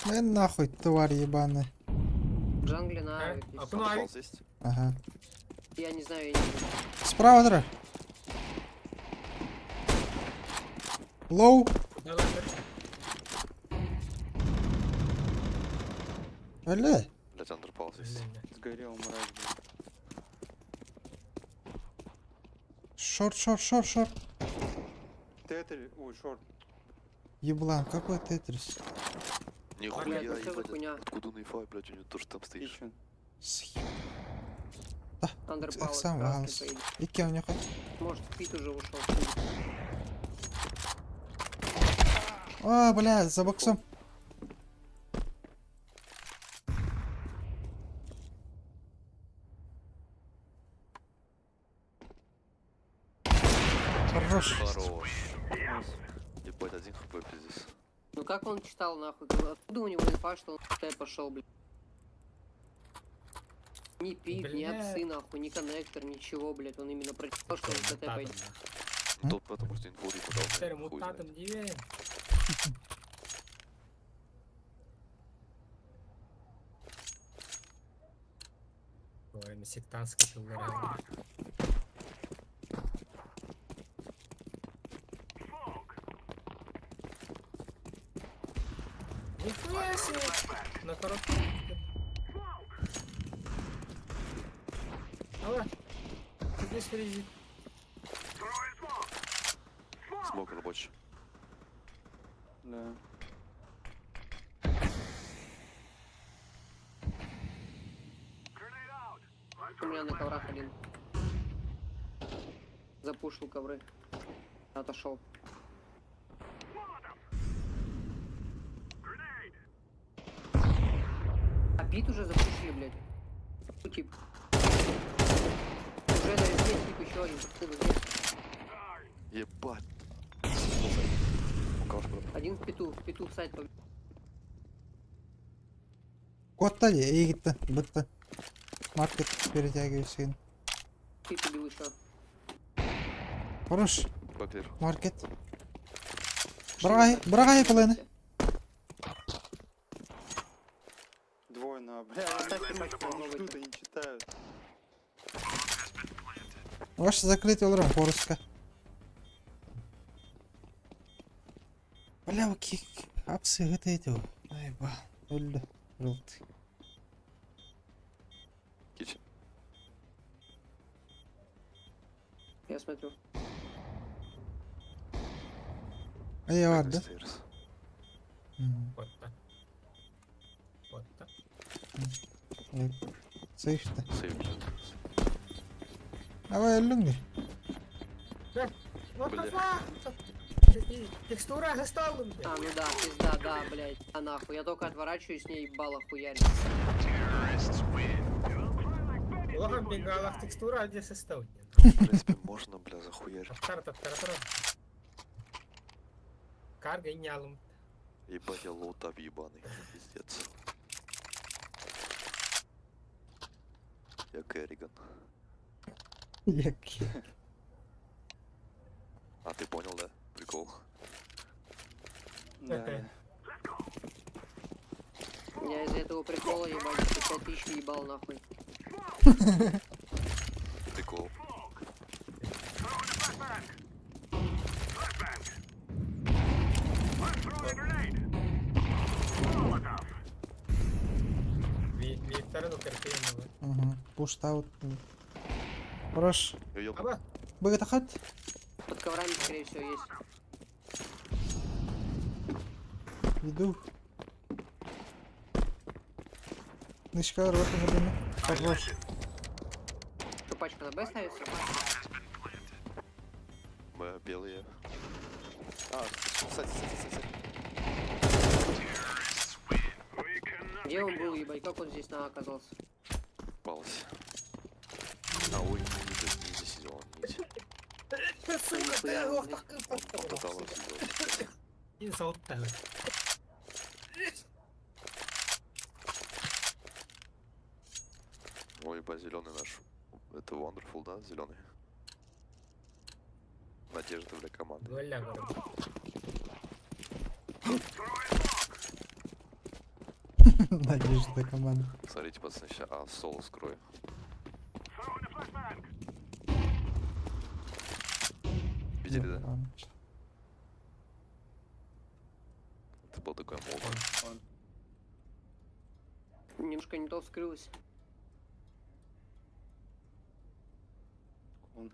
Да нахуй, тварь ебаная. Джангли на авик. А есть. ну, авик. Ага. Я не знаю, я не вижу. Справа, дра. Low. Бля. Блядь, under palace есть. Сгорел, мразь, блядь. Short, short, short, short. Тетри, ой, short. Еблан, какой тетрис? Нихуя, Блядь, ну что за ебать, хуйня? откуда он инфа, блядь, у него тоже там стоишь. Under palace, Сам красный галс. поедет. Икки у него. Может, pit уже ушел. А, бля, за боксом. Хорош. Хорош. Ебать, один хп, пиздец. Ну как он читал нахуй? Откуда у него инфа, что он в Т пошел, блядь? Ни pit, ни Бля. апсы, нахуй, ни коннектор, ничего, блядь. Он именно прочитал, что он в КТ пойдет. Ну, Тут потому что инфу ему дал, Теперь наверное, хуй знает. мутантом не Ой, сектантский пилорама. Нихуя себе! На коробке. Алла, здесь впереди. Смок рабочий. Да. У меня на коврах один. Запушил ковры. Отошел. А бит уже запушили, блядь. Ну, тип. Уже на везде тип еще один. Ты вот здесь. Ебать. У кого Один в питу в сайт побежал. Куотта дии, эйигиттэн, бытта. Маркет перетягивайся. Тип убил еще. Хорош. Баклер. Маркет. Быраҕай, быраҕай полыны. Двое на, бля, Ставьте пачку на они новый. ждут, они читают. Ваш закрытый олорон хоруска. Бля, окей. Апсы это эти. Ай, ба. Өлдө. Желтый. Кичи. Я смотрю. А я бар, да? Stairs. Вот так. Вот так. Сейфте. Сейф. Давай өллүҥ дии. What the Бля. fuck? Текстура застал. А, ну да, пизда, да, блядь. А нахуй. Я только отворачиваюсь, с ней ебало хуярит. Улахан бенгалах текстура где состав. В принципе, можно, бля, захуярить. Таптар таптар таптар. Карга и нялум. Ебать, я лоутап ебаный. Пиздец. Я Керриган. Яки. А ты понял, да? Прикол. Да. Я из-за этого прикола, ебать, 5000 ебал нахуй. Прикол. Викторину картину. Угу. Pushed out. Хорош. Ёб. Аба. Быгатахат. Под коврами, скорее всего, есть. Иду. Нычка, рота на Хорош. Что, пачка на Б ставится? Мы белые. А, кстати, кстати, кстати. Где он был, ебать? Как он здесь на А оказался? Попался. А, ой, не, не, не сидел, он не Сука, ты Нихуя он ох, здесь. так Он под талом сидел. И золото. Ой, ебать, зеленый наш. Это Wonderful, да, зеленый? Надежда для команды. Голя, говорю. Надежда команда. Смотрите, пацаны, сейчас а, соло скрою. Видели, да? Это был такой молот. Немножко не то вскрылось. Он.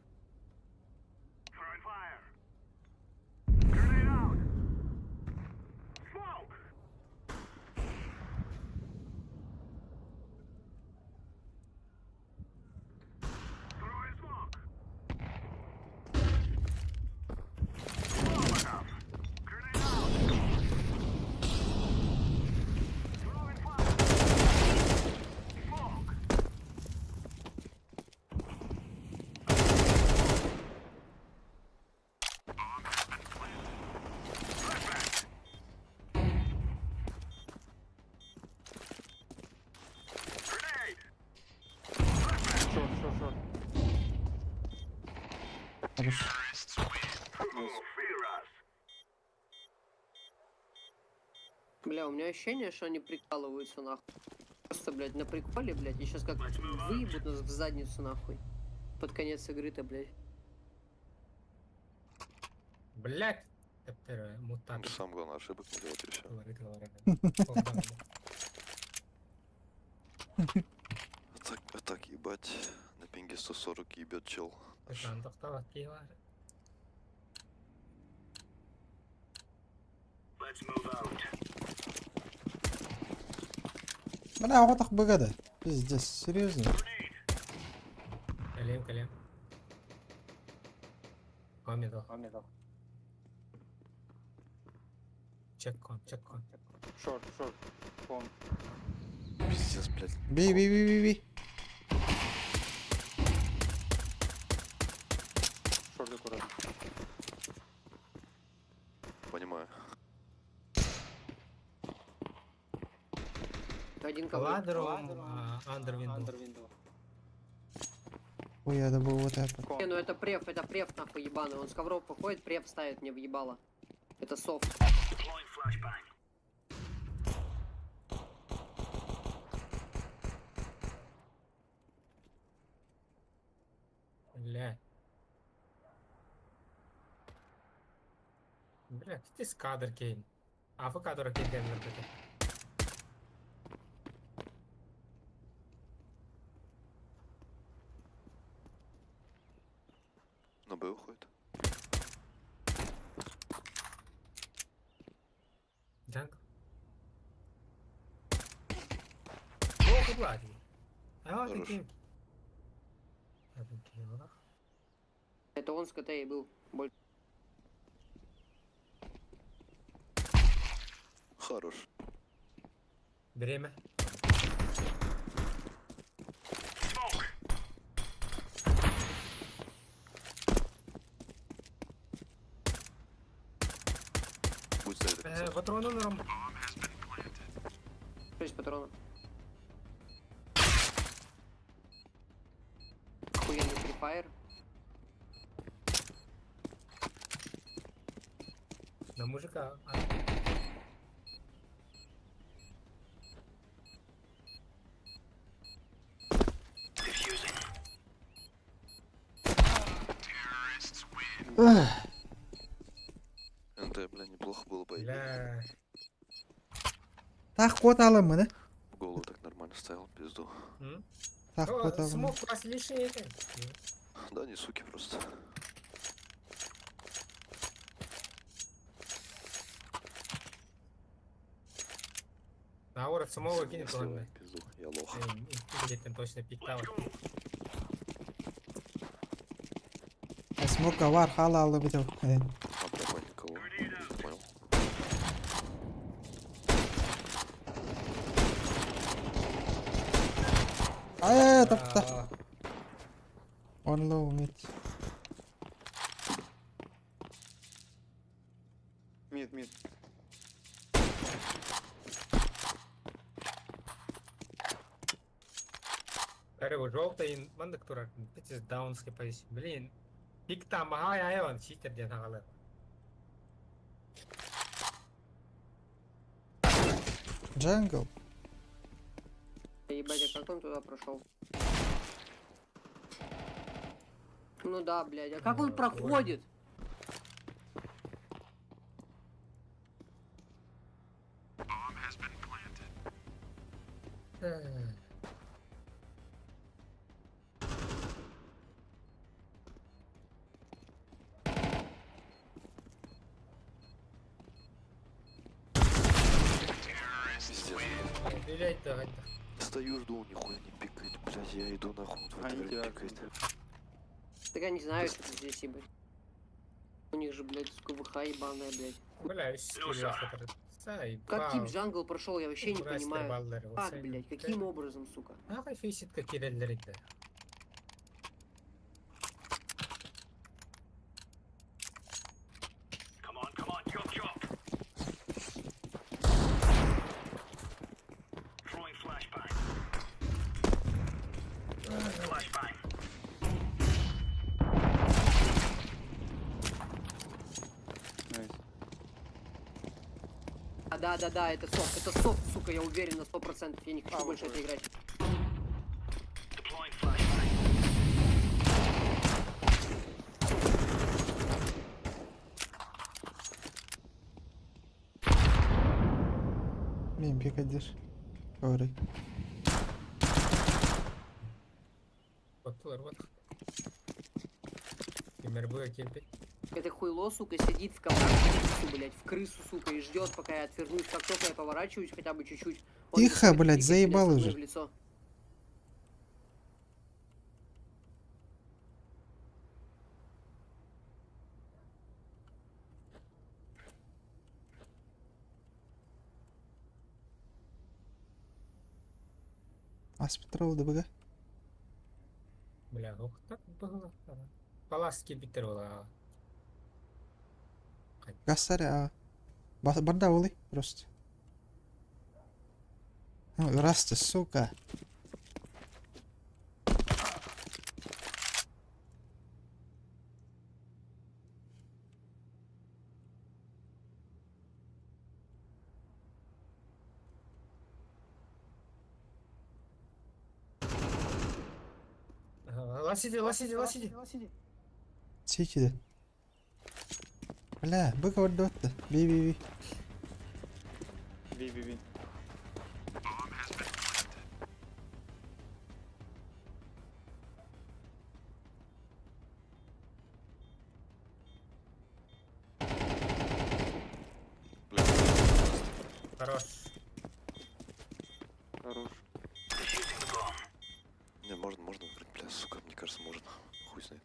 Short, short, short. Хорош. Nice. Бля, у меня ощущение, что они прикалываются нахуй. Просто, блядь, на приколе, блядь, и сейчас как выебут нас в задницу нахуй. Под конец игры-то, блядь. Блять. Таптар мутант. Самое главное, ошибок не делать и все. Говорит, говорит. А так, ебать, на пинге 140 ебет чел. Наш. Бля, вот БГ да. Пиздец, серьезно? Кэлиэм, кэлиэм. Middle. Check con, check con. Short, short. Con. Пиздец, блядь. Бей, бей, бей, бей, бей. Short аккуратно. Понимаю. Один коврик. Ladder under window. Ой, это был вот это. Не, ну это преф нахуй ебаный. Он с ковров выходит, преф ставит мне в ебало. Это софт. Бля. Бля, ты с кадр кейн. А вы кадр кейн это. На Б уходит. Джанг. О, куда А, Хорош. такие. Это он с КТ и был. Больше. Хорош. Время. Будь стоять до конца. Патроны норм. 6 патронов. Охуенный префайр. На мужика. А, НТ, бля, неплохо было бы. Бля. Так, кот алым, да? В голову так нормально ставил, пизду. М? Так, О, кот алым. Смог вас лишний это. Да, не суки просто. На оров самого кинет, ладно. Пизду, я лох. Где-то точно пиктал. Смока var hala alabilirim. Evet. А, бля, никого. Понял. Ay tap tap. One low mid. Mid, mid. Короче, желтый мандак турар. Пиздец даунский позиция. Блин. Пик там, ага, я он читер где на Jungle. Ебать, а как он туда прошел? Ну да, блядь, а как он проходит? Пиздец. Блять, давай. Стою, жду, нихуя не пикает, блядь, я иду нахуй, вот в это время пикает. Так я не знаю, что здесь ебать. У них же, блядь, сука, ВХ ебаная, блядь. Бля, Как тип jungle прошел, я вообще не понимаю. Как, блядь, каким образом, сука? Нахуй фейсит какие реллеры-то. Nice. А, да, да, да, это софт, сука, я уверен на 100%, я не хочу больше это играть. Мин пикадир. Говори. Вот, вот. Темир буя кельпи. Это хуйло, сука, сидит в команде, крысу, блядь, в крысу, сука, и ждет, пока я отвернусь. Как только я поворачиваюсь хотя бы чуть-чуть, он Тихо, начинает блядь, пикать меня с заебал одной уже. в лицо. Аспитрол ДБГ. Бля, ох, так было. Паласки битер була. Гассаре, а. Барда олы просто. Ну, раз ты, сука. Ласиди, ласиди, ласиди. Сичиде. Бля, быка вардуатта. Би би би. Би би би. Хорош. Хорош. Не, можно, можно выиграть, бля, сука, мне кажется, можно. Хуй знает.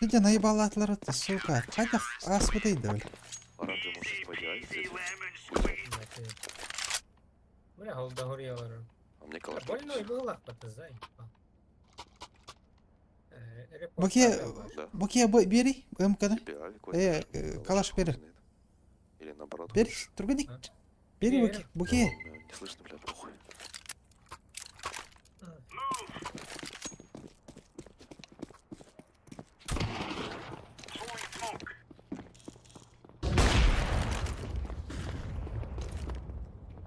Иди наебала атларата, сука. Хотя аспиты бля. Оранжевый может в идеале взять. Бля, голда горела. А мне калаш. Больной было, потазай. Буке, буке бери, МК, Тебе авик калаш бери. Или наоборот. Бери, другой Бери буке, буке. Не слышно, бля, похуй.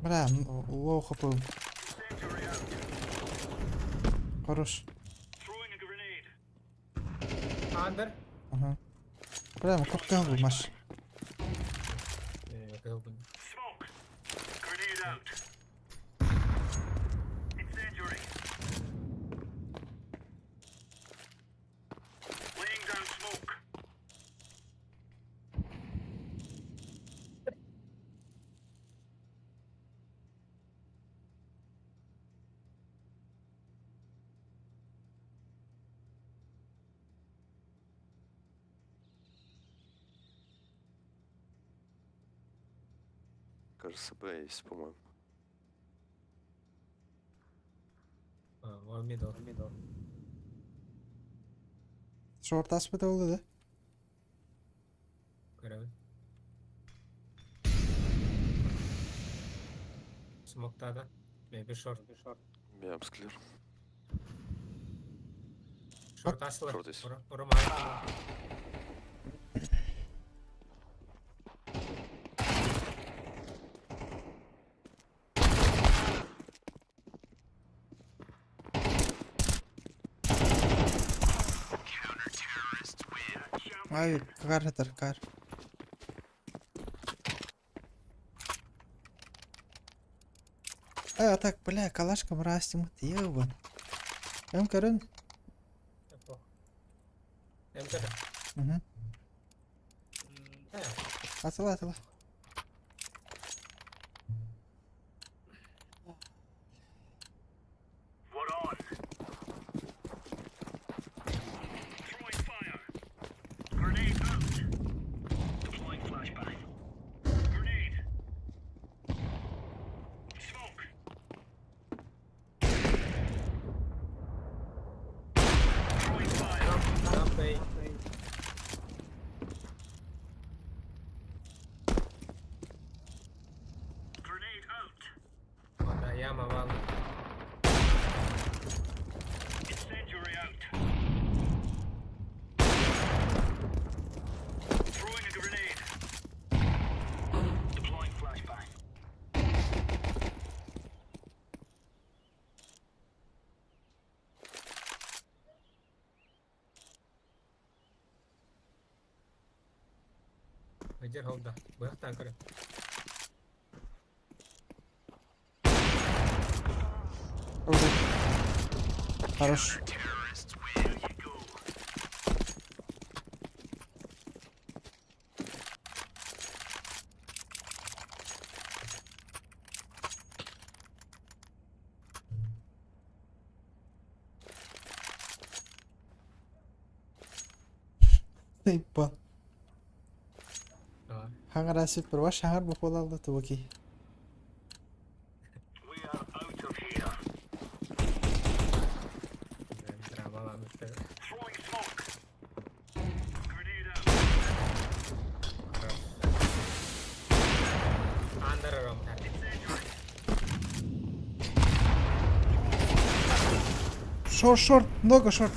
Бля, лоу хп. Хорош. Андер. Ага. Бля, ну капкан был, Маш. Кажется, Б есть, по-моему. А, one middle. Middle. Шорт аспиты oldu да? Көрөбүн. Смоктада. Maybe short. Меня обсклер. Short асылар. Short есть. Рома. Ай, кар это кар. А так, бля, калашка мрастим, ебан. Эм көрін. МК. Угу. Атыла, атыла. Ramp A. О, да, яма вал. Где голда? Бахтан, короче. Хорош. Заебал. Хаҥара супер ваш хаҥар буквалалда туоки. Short, short, много short.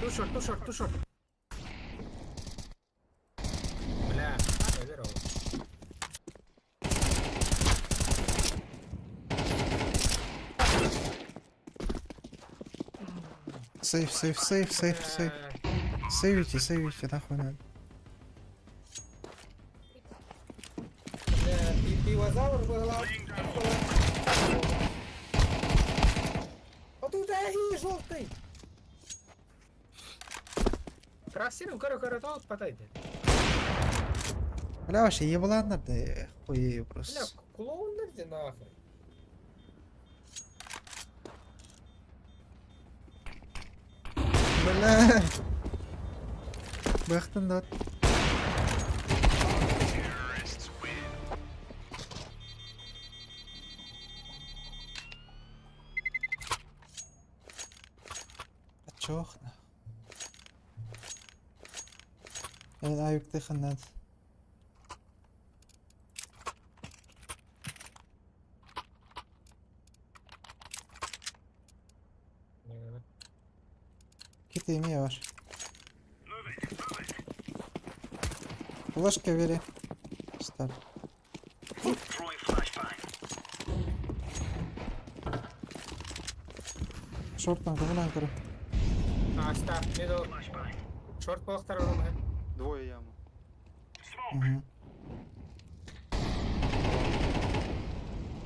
Two short, two short, two short. Бля, поверил. Save, save, save, save, save. Сейвите, сейвите, нахуй надо. Бля, пивозавр был. А тут эй, желтый. Красивым, короче, короче, подойди. Бля, вообще еблан, да, хуею Бля, просто. клоун где нахуй. Бля. Бахтан да. Чох нах. Эн аюктыхын над. Кити эмиэ бар. Флешка бери. Стар. Шорттан кымынан көрө. А, ста, middle. Short полохтар ором. Двое яму. Угу.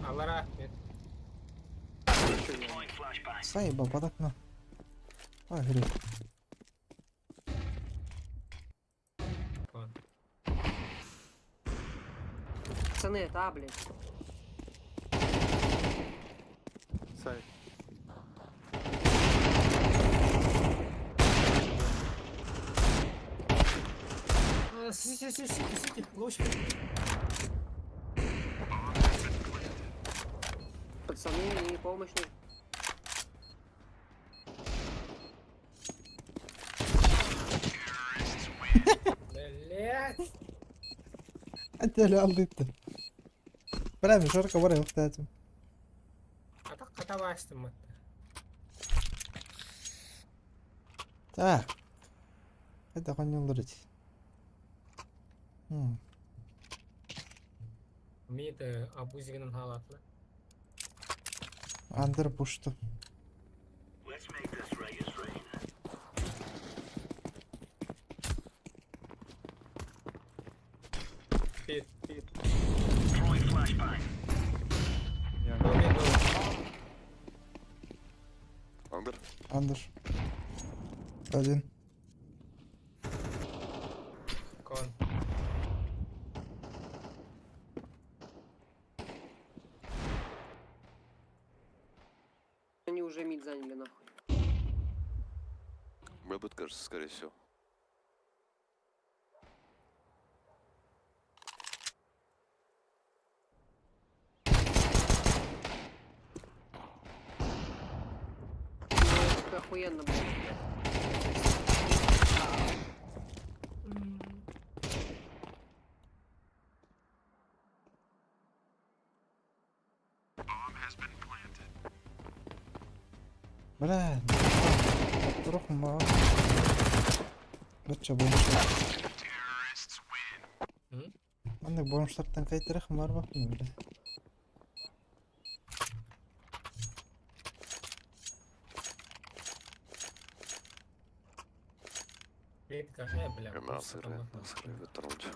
Алара, мид. Заебал под окно. Ой, гриб. Пацаны, это А, блядь. Сайт. Сити, сити, сити, сити, луч. Пацаны, мне помощь нужна. Блять. Отдели алды. Бля, Жорка бар юктатым. Атак катабастым. Так. Это конюлдыр Мид абузигинен халатлы. Андер пушту. Пит, пит. Андер? Андер. Один. Кон. Они уже мид заняли нахуй. Бэбэт, кажется, скорее всего. Ну, это охуенно, блядь. Бля, Рух ма. Бача бомжлар. Аны бомжлардан кайтарах бар бакмын, бля. Клетка, бля. Нас играет, нас играет в этом раунде.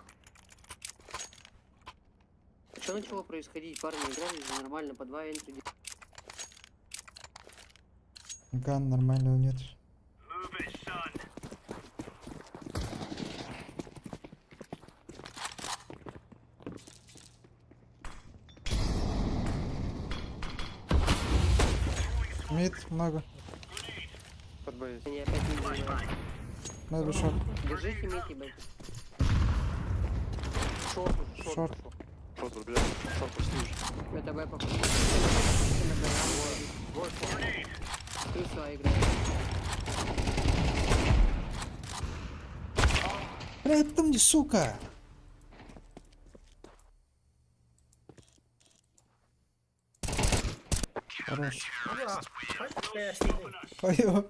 Что начало происходить? Парни играли же нормально, по два entry. Gun нормального нет. Mid много. Под Б есть. Они опять не занимают. Maybe short. Держите мид, ебать. Шорт уже, шорт Шорт. пошел. Шорт пробежал. Шорт почти уже. Это Б походу. Двое шорт. Плюс А играет. Бля, это мне, сука! Хорош. А, хай Ой,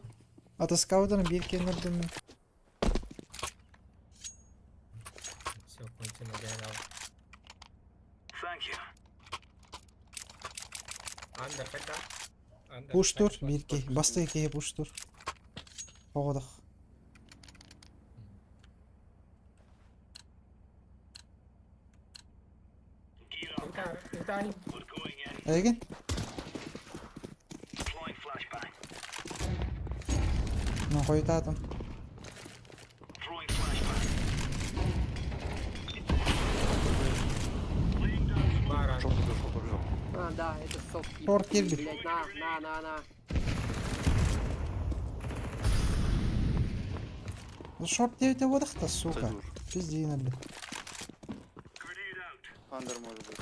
Ата скаутern bir kenardan. Все, кончено, генерал. Thank you. Андер, хотя. Андер, Push хотя. bir ki. Bastı ikiye push tur. Pogodak. Инта, инта, Эгин? Deploying flashbang. Ну, хойтатым. Throwing flashbang. Баран. Шорт побежал, шорт побежал. А, да, это софт. Шорт кирби. Блять, на, на, на, на. Ну, шорт 9 водах-то, сука. Сойду уже. Пиздина, блядь. Андер может быть.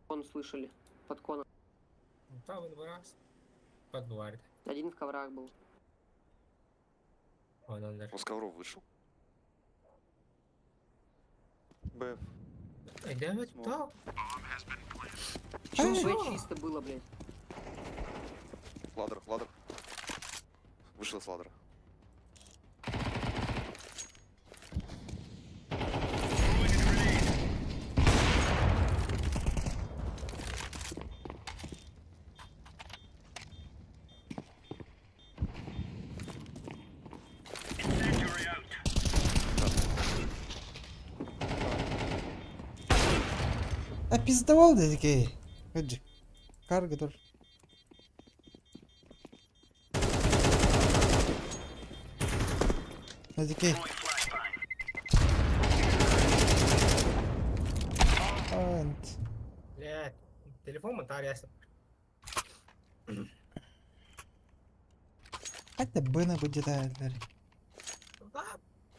Кон слышали. Под коном. Инта, он раз. Подварит. Один в коврах был. Он андер. Он с ковров вышел. Б. Эй, да вот то. Почему Б чисто было, блять? Ladder, ladder. Вышел с ladder а. Incendiary out. А пиздовал дедики. Гаджи. Карга тоже. Дедики. Ант. Блядь, телефон монтар ясно. Хотя бы на будет айлер. А,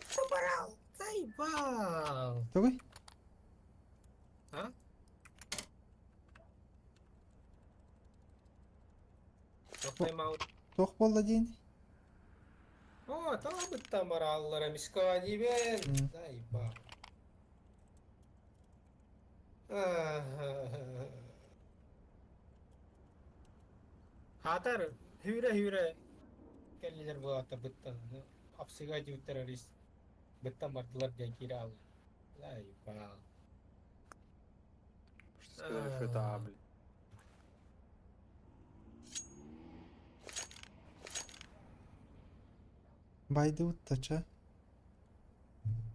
Собрал, заебал. Тугой? А? Тох тайм-аут. Тох болла дейін. О, там бараллара миска дибен. Заебал. Хатар, хүрэ-хүрэ кэллилэр буолаата быттан. Апсыга диут террорист. Быттан бардылар диэн киирэ аалла. Заебал. Что сказали, что это А, блядь. Байды уттача.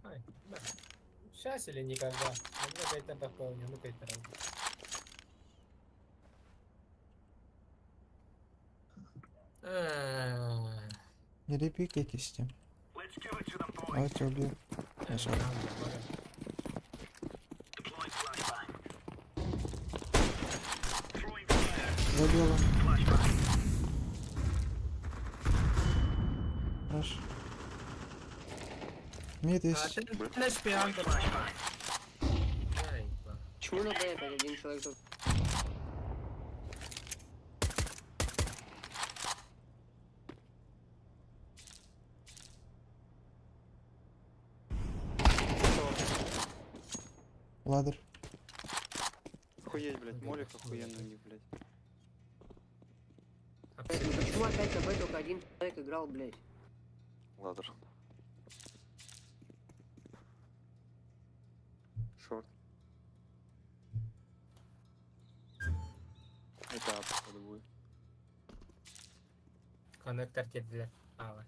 Ай, да. Сейчас или никогда. Ну, это такого не, ну-ка это раз. Не репикайтесь тем. Давайте убью. Я шар. За белым. Хорош. Мид есть. Почему на Б опять один человек тут? Ladder. Охуеть, блядь, молик охуенный у них, блядь. Блядь, ну почему опять на Б только один человек играл, блять? Ladder. Short. Это А, походу, будет. Коннектор для. А,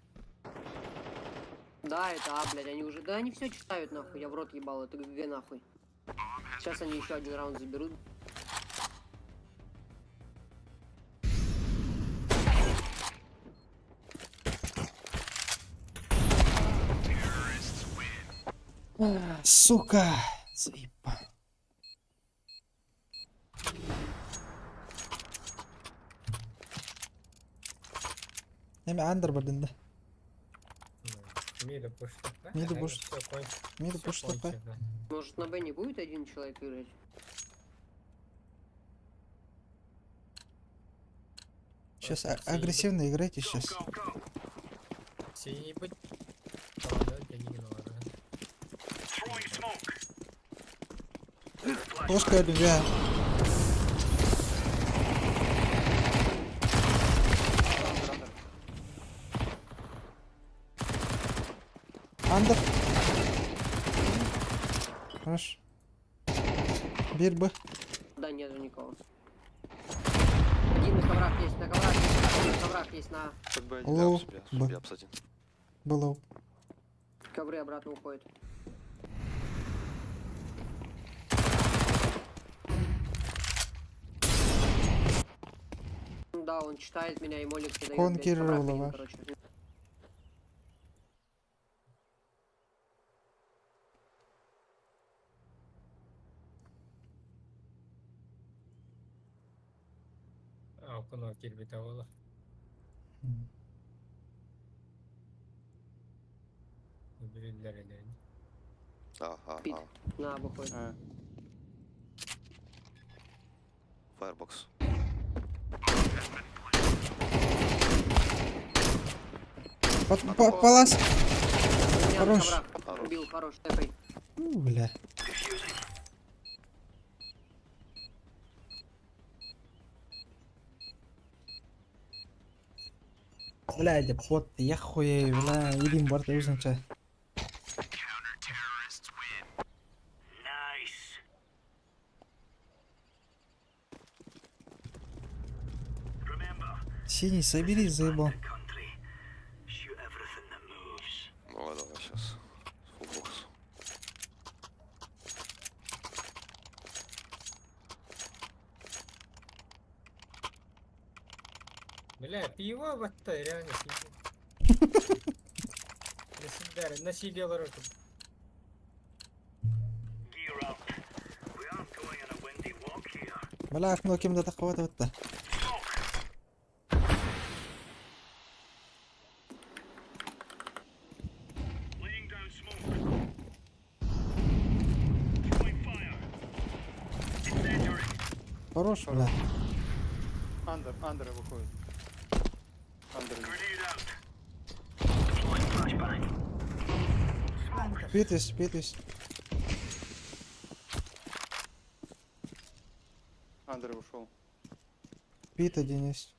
Да, это А, блядь, они уже... Да они все читают, нахуй, я в рот ебал, это ГГ, нахуй. Сейчас они еще один раунд заберут. Сука! Заебал. Эми андер бардын да. Мида пушта. Мида пуш. Мида пуш Может, на Б не будет один человек играть? Сейчас агрессивно играйте сейчас. Синий быть. Пускай бля. Андер. Хорош. Бир Б. Да, нету никого. Один на коврах есть, на коврах есть, на коврах есть, на Лоу. Б. Б лоу. ковры обратно уходит. Да, он читает меня и молик не дает. Кон блядь, коврах один, Кириллова. короче. А, окно кирбите ола. Билдер элен. Ага, Пит. ага. На, выходит. Firebox. Под, по, палас. У меня на Хорош. коврах. Убил, хорош, тэпай. У, бля. Бля, деп ход я хуею, бля, илим барт өзүнчө. Синий, соберись, заебал. Давай, давай, сейчас. Фулбокс. Бля, пиво вот реально пиво. Насилие вороту. Бля, окно кем-то такого вот Хорош, бля. Андер, андер выходит. Андер. Питесь, питесь. Андер ушел. Пит один есть.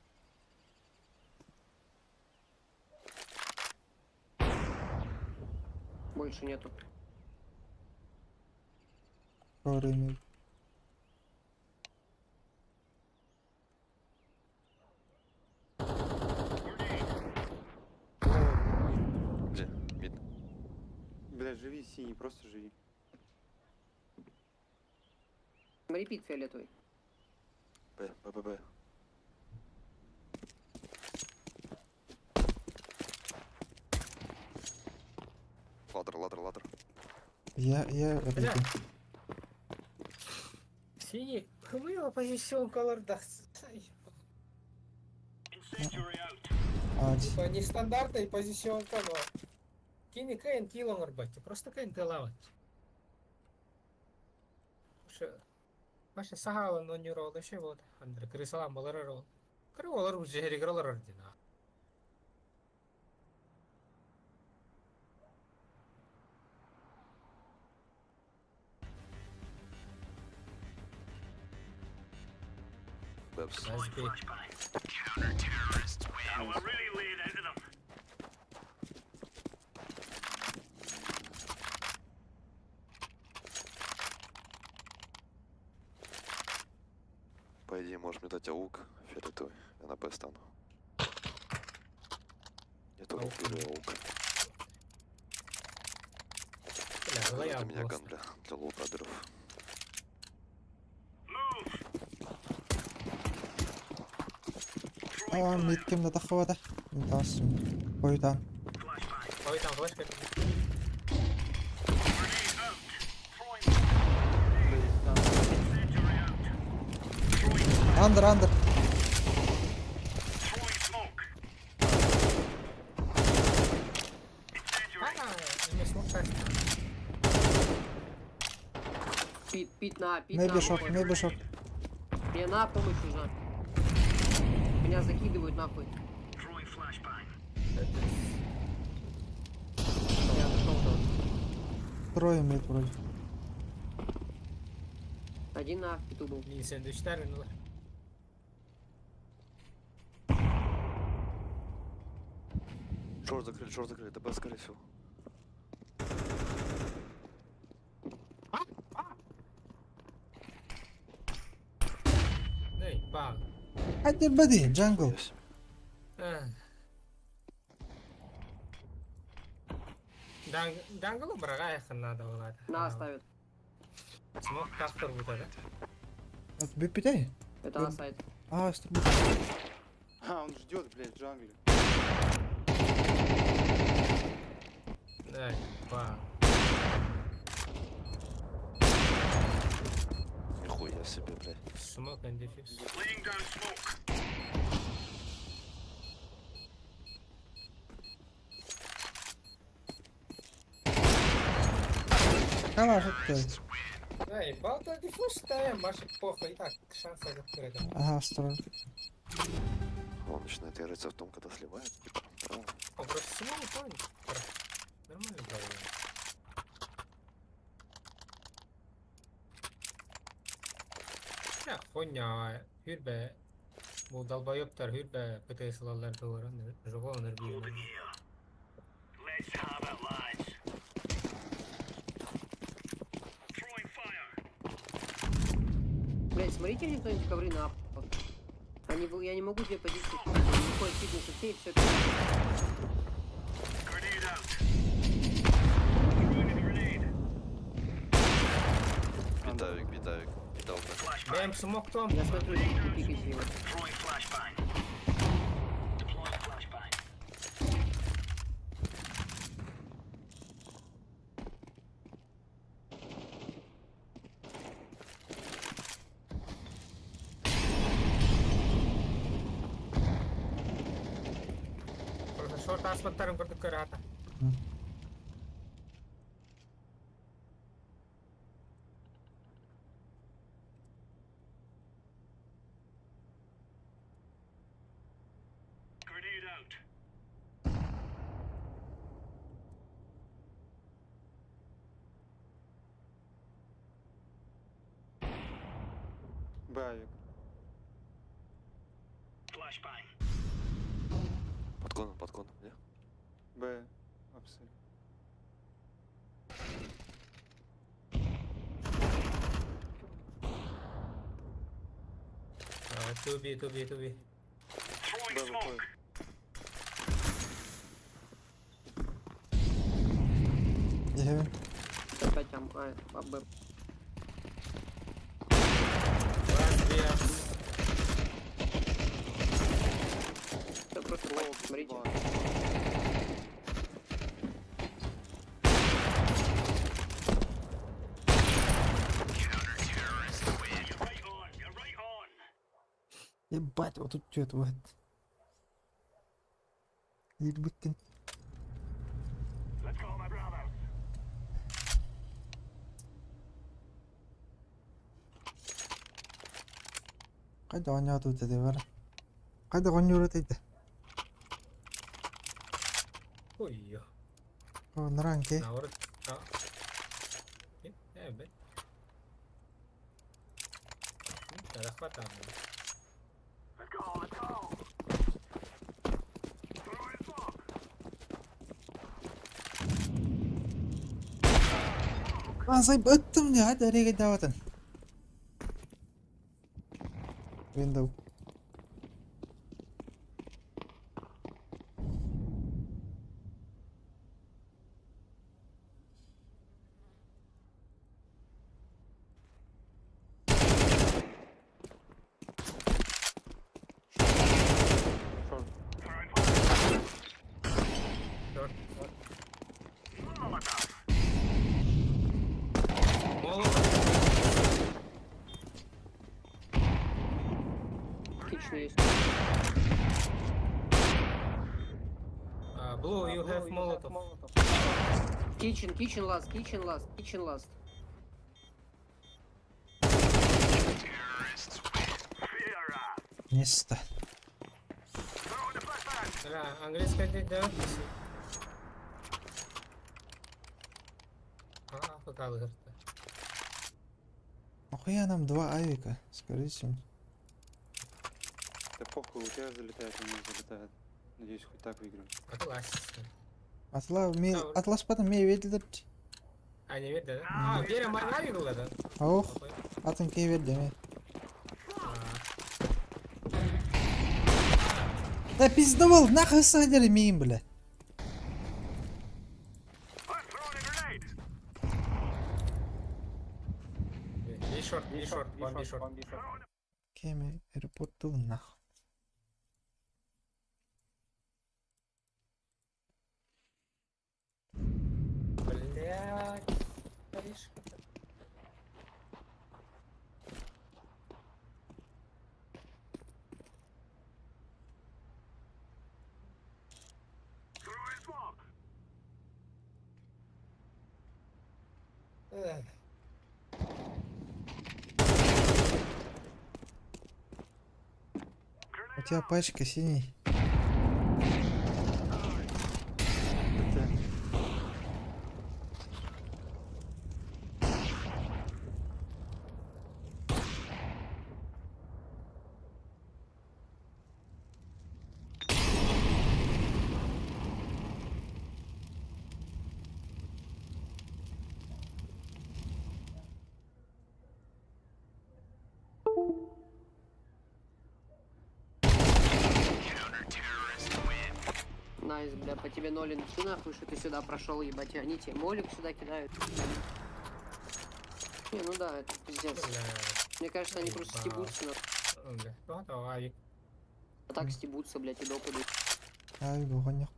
Больше нету. Вовремя. Где? Мид. Бля, живи, синий, просто живи. Репит фиолетовый. Б, Б, Б, Б. Ладер, ладер, ладер. Я Бля. репит. Синий, хмыла позицион колордах. А, Типа нестандартная позиционка, но... Кини кэн килоңор бачы, просто кэн тылават. Маша сахалын онюрол еще вот. Андре крысалам балар рол. Кры олар уже игралар ордена. Бэпс. По идее, можешь мне дать аук фиолетовый. Я на Б стану. Я тоже беру аук. Бля, Это меня просто. ган для лоу-брадеров. А, мид кем-то такого-то. Ой, там. Ой, там флешка. Андер, андер. Пит, пит на, пит Maybe на. short, maybe short. Мне на помощь нужна. Меня закидывают нахуй. Я зашел тоже. Трое mid вроде. Один на в питу был. Мин сэндвичтэр нулар. Шорт закрыли, ДБ, скорее всего. Эй, пал. Hadi buddy, jungle. Дангл браға надо было. На ставят. Смог тактор будет, да? Вот бипитей. Это А сайт. А, струб. А, он ждет, блядь, в джангле. Эй, пал. Нихуя себе, блядь. Smoke and defuse. Калаш это. Эй, пал-то дефуз ставим, Маша похуй. И так, шанс открыт. Ага, строй. Он начинает играться в том, когда сливает, типа, правильно? О, просто смог, понял. Нормально было. Я хуйня, хүрбэ. Бу долбоёбтар хүрбэ ПТС-лалар туоран, живого нервирует. Блять, смотрите ли кто-нибудь ковры на ап. Они, я не могу две позиции. Они выходят чуть на шифте и все. Битавик, битавик, битал, блядь. Бэм, смог том. Я смотрю, пикайте его. Просто шорт аспаттарын көрдүк көрө ата. Бавик. Под коном, не? Б. Апсы. 2B, 2B, 2B. Б выходит. Я Опять там, а, а, Б. Last B up. Это просто пачки, смотрите. Ебать, вот тут что это вот. Ебать. Қайда ойнап өтеді бар? Қайда ойнап өтеді? Ой, О, наранки. Наоборот. А. Э, б. Тогда хватало. Азай өттім не, hadi nereye gidiyorsun? Window. Short. Молотов. Kitchen есть. Blue, you have Molotov. Kitchen, kitchen last, kitchen last, kitchen last. Место. Бля, английская ты да? А, пока выиграть. Нахуя нам два авика? Скажите. Да похуй, у тебя залетает, у меня залетает. Надеюсь, хоть так выиграем. Атлас. Атла, ми, атлас потом ми видели. А, не видно, да? А, Вера Марна видела, да? Ох, атын кей берди ми. Да пиздовал, нахуй садили миин, бля. Би шорт, би шорт, one би шорт. Кеме аэропорту нахуй. Блядь. Париж. Эх. У тебя пачка синий. Nice, бля, по тебе ноль инфы нахуй, что ты сюда прошел, ебать, и они тебе молик сюда кидают. Не, ну да, это пиздец. Мне кажется, они просто стебутся, на... Бля, ну, давай. А так стебутся, блядь, и допады. Ай, гонек.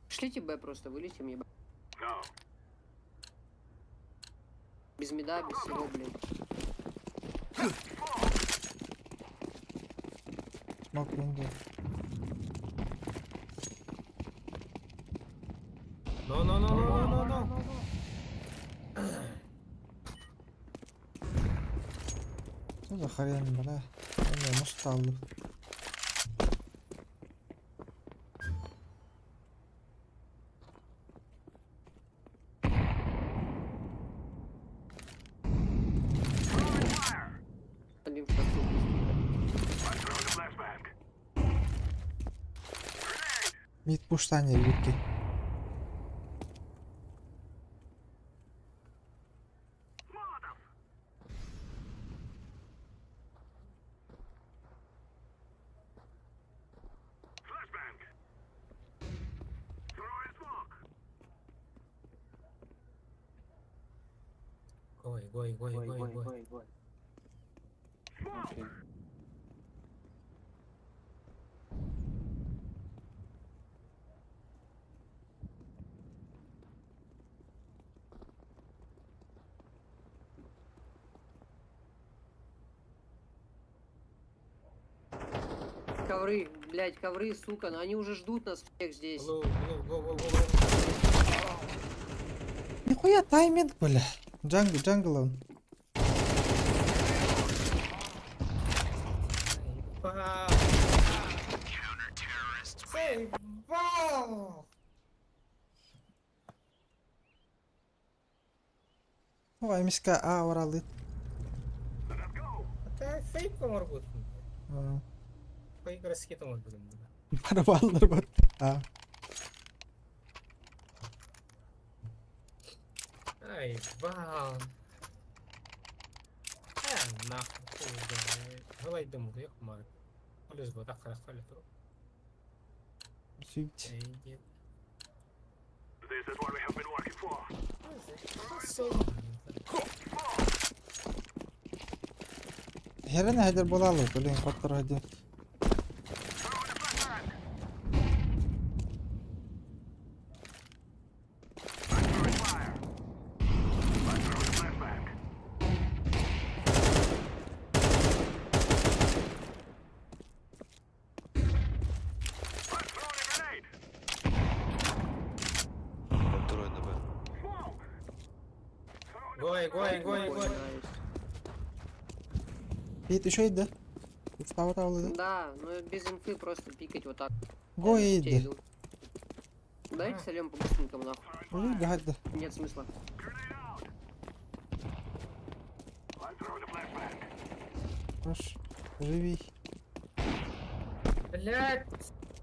Шлите Б просто, вылетим, ебать. Без меда, без всего, блин. Смок window. No, no, no, no, no, no, no. Что за хрень, бля? Я не устал. Один в шорту. Мид пуштани, Вики. Гой, гой, гой, гой, гой. Окей. Ковры, блядь, ковры, сука, но они уже ждут нас всех здесь. Blue, blue, go, go, go, go. Нихуя тайминг, бля. Jungle, jungle он. Ебал. Заебал! Ой, миска А оралыт. Это фейк оҥорбут. Фейк раскет оҥорбут. Барабаннар бар. А. Ай, вау. Э, нахуй, хуй знает. Голай дому, я хумар. Полез бы, так хорошо, то. Суть. This is what we have been working for. Херен хедер болалы, блин, коттор хедер. Там трое на Б. Гой, гой, гой, гой. Пит еще иди. Встава тавлы, да? Да, но без инфы просто пикать вот так. Го Я на иди. иду. Дайте сольем по-быстренькому нахуй. Ну, гада. Нет смысла. Хорош. Живи. Блять!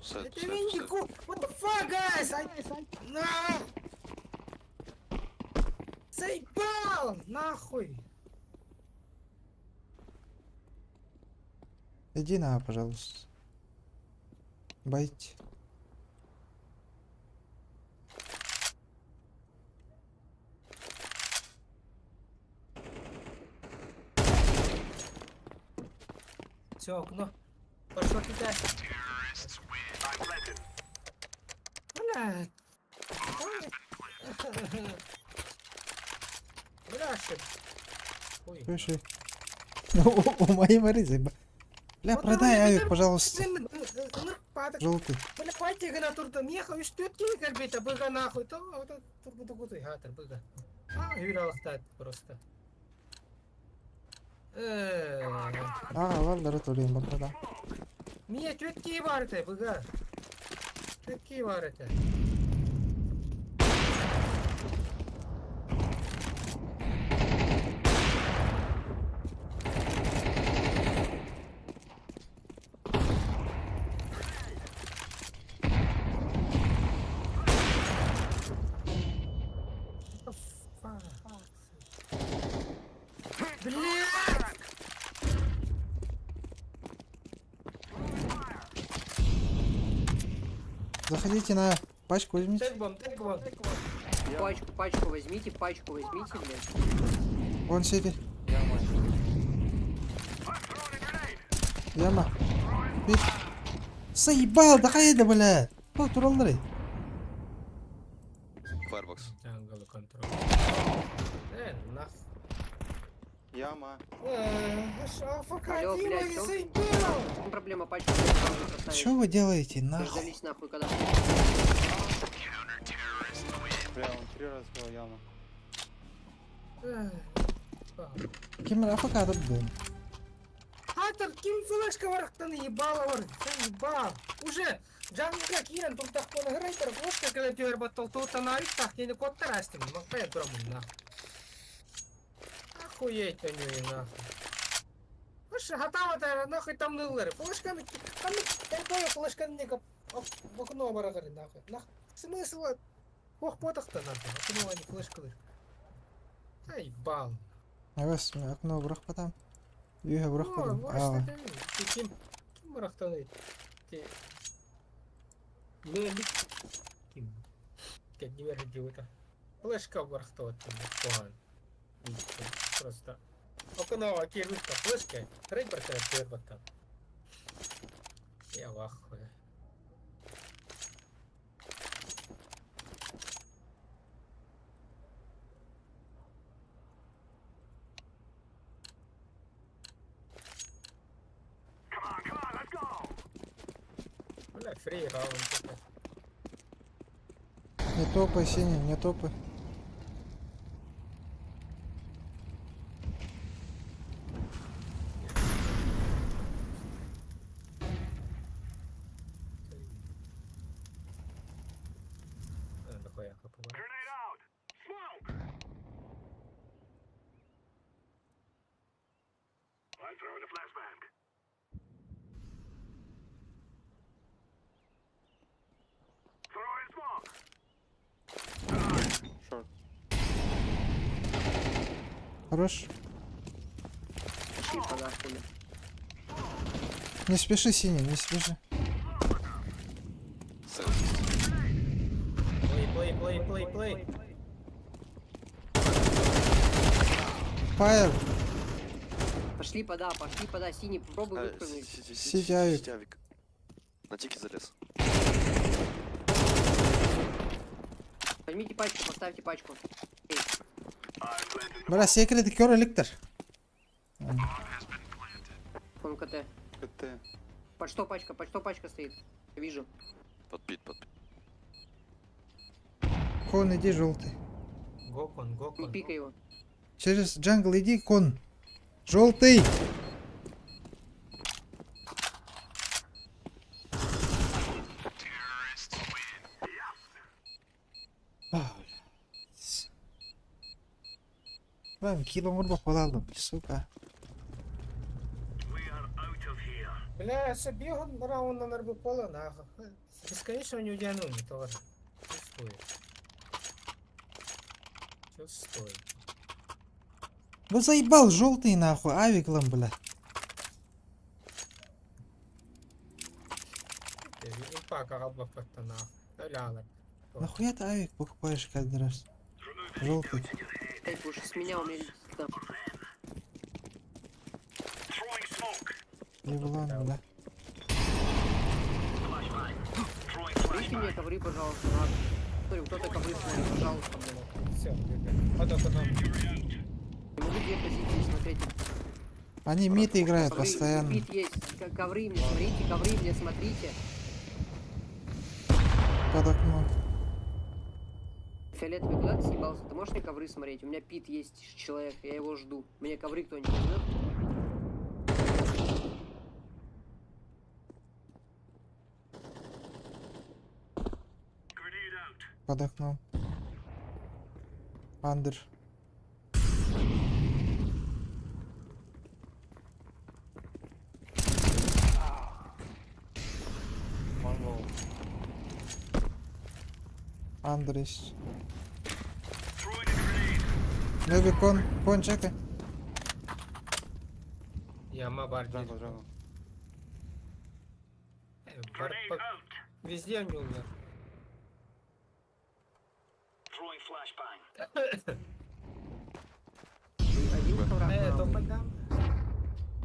Сайт, Это сайт, Виннику! What the fuck, guys? I... На! Заебал! Нахуй! Иди на, пожалуйста. Байт. Все, окно. Пошел туда. Бля. Бля, шип. Ой. Слушай. У моей Мари заеба. Бля, продай авик, пожалуйста. Желтый. Бля, хватит гына турда. Меха, үш төрт киһи кэлбитэ, быга нахуй. То, турбутугутуй, хатыр, быга. А, юралықтат просто. А, ладно, ротулин, да. Мие төрт киһи бар этэ, быга. Төрт киһи бар этэ. What the fuck? Блядь! Заходите на пачку, возьмите. Take bomb, take bomb. Пачку, пачку возьмите, пачку возьмите, блядь. Вон сити. Яма. Бит. Заебал, да хайда, бля. О, туралдыры. Firebox. Jungle control. Нах. Яма. Алло, блядь, в чём проблема пачку поставить? Что вы делаете, нахуй? Дождались нахуй, когда... Бля, он три раза сказал яма. Ким АФК блин. Хатыр, ким флешка варахтан ебало вар, ебал. Уже джанга кирен туртах кона грейтер флешка кэлэ түөр баттал туутан арик тах кени коттар астым. Макпая турамын нахуй. Охуеть они нахуй. Слушай, хатава нахуй там ныллары. Флешканы, там такое флешканы не в окно барагары нахуй. Нахуй. Смысл? Ох, потах-то нахуй. Окно они флешкалар. Ай, бал. Авас, окно бұрақ потам. Үйге бұрақ потам. О, Ким, ким барахтаны? Те. Лелик. Ким. Кем не это. Флешка барахтават там. Просто. Окно, кирюшка, флешка. Рейд барахтават там. Я в ахуе. Бля, фри раунд. Не топай, синий, не топай. Нахуя хапова. Шорт. Хорош. Пошли по нахуй. Не спеши, синий, не спеши. Play, play, play, play, play. Фаер. Пошли пода, пошли пода, синий, попробуй выпрыгнуть. Сити авик. Сити авик. На тике залез. Возьмите пачку, поставьте пачку. Эй, Бля, секреты кер электр. он КТ. КТ. Под что пачка, под что пачка стоит? Вижу. Подпит, подпит. Кон, иди, желтый. Гокон, гокон. Не пикай его. Через джангл иди, кон. Желтый. Бам, кило мурба холалым, сука. Бля, сабеган раунд на пола нахуй. Бесконечно не удяну, не тоже. Чувствую. Чувствую. Да заебал желтый нахуй, авиклом, бля. Нахуя ты авик покупаешь каждый раз? Желтый. Эй, уж с меня у меня там. Еблан, бля. Смотрите мне ковры, пожалуйста, на. Смотри, кто-то ковры смотрит, пожалуйста, блин. Все, потом, потом. Не могу две позиции смотреть. Они мид играют Ковры, постоянно. Мид есть. Ковры мне смотрите, ковры мне смотрите. Под окном. Фиолетовый, куда ты съебался? Ты можешь мне ковры смотреть? У меня пит есть человек, я его жду. Мне ковры кто-нибудь возьмет? Под окном. Андер. Андер есть. Maybe кон, кон чекай. Яма бар. Jungle, jungle. Бар Везде они умер. Один в коврах. Э, то подам.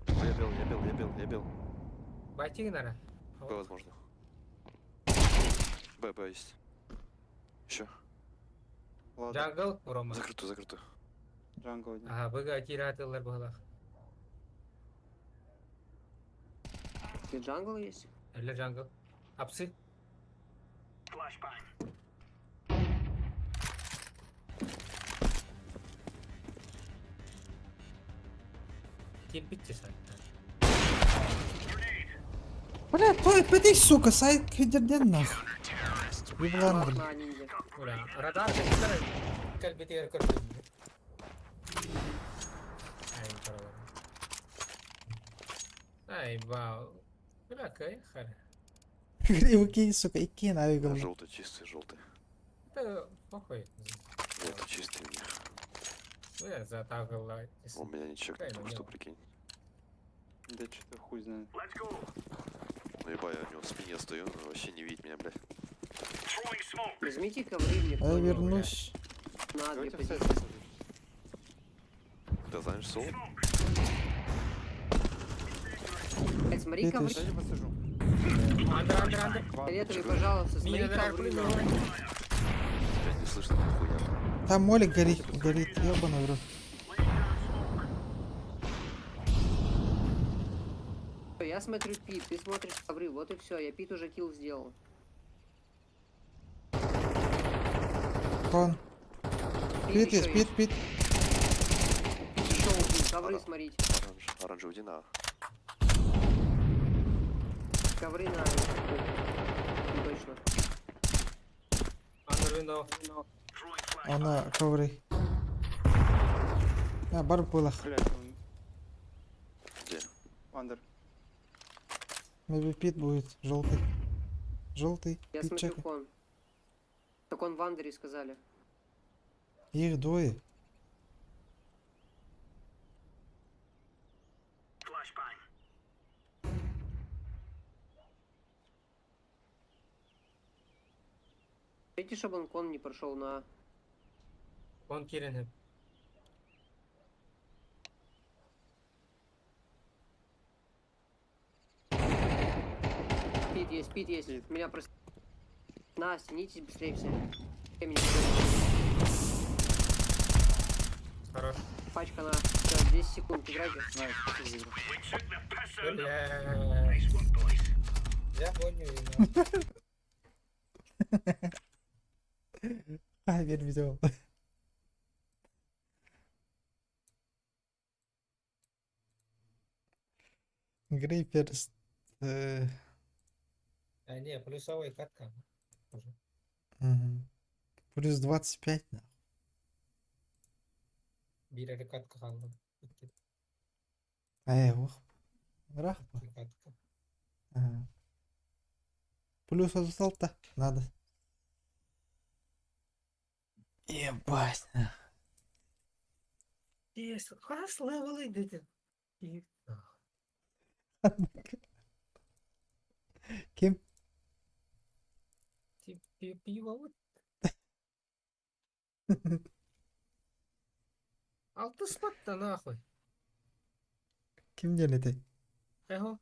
Я бил, я бил, я бил, я бил. Батик, наверное. Б, возможно. Б, Б есть. Еще. Jungle, Рома. Закрытую, закрытую. Jungle один. Ага, быга киратылар быһылах. Где jungle есть? Или jungle. Апсы. Кирпичи сайт. Бля, той, пытай, сука, сайт хедерден нахуй. Еблан, бля. На ниндзя. Ура, радар кэлбитигэр кэлбитигэр көрдүм. Ай, паралар. Ай, вау. Бля, кайхар. Гривки, сука, и кин авик, бля. Желтый, чистый, желтый. Это похуй. Желтый, чистый у них. Бля, затагала. У меня не чекнул, только что, прикинь. Да что-то хуй знает. Ну еба, я у него в спине стою, он вообще не видит меня, блядь. Возьмите ковры мне Я кто-нибудь. вернусь. На две Давайте в сайт позиции. Ты знаешь соло? Блядь, смотри Пит ковры. есть. Дайте посажу. Андер, андер, андер. Фиолетовый, пожалуйста, смотри Мина, ковры. дракула. нахуй. Тебя не слышно, нихуя. Там молик горит, горит, ебаный в рот. Я смотрю пит, ты смотришь ковры, вот и все, я пит уже килл сделал. Кон. Пит есть, ещё пит, пит. Пит еще убил, ковры смотрите. Оранж, оранжевый, иди на. Ковры на... Не точно. Андер window. Она ковры. А, бар было. Блять, он... Где? Андер. Maybe пит будет, желтый. Желтый, Я пит смотрю чекай. кон. Так он в андере сказали. Их двое. Смотрите, чтобы он кон не прошел на... Он кирин. Пит есть, пит есть. Меня просто... На, стянитесь быстрее все. Времени Хорош. Пачка на. Всё, 10 секунд, играйте. Бля. Я понял. А, верь, видел. Грейперс. А не, плюсовая катка. Уже. Мгм. Плюс 25, нахуй. Биир эрэ катка хаалла. Икки, Ээ, уох. Ыраах бу. икки катка. Ага. Плюс 36 надо. Ебать. Yes, хас левелы дедин. Ким? Пиво вот. Алтыспат да нахуй. Ким диэн этэй? Эхо.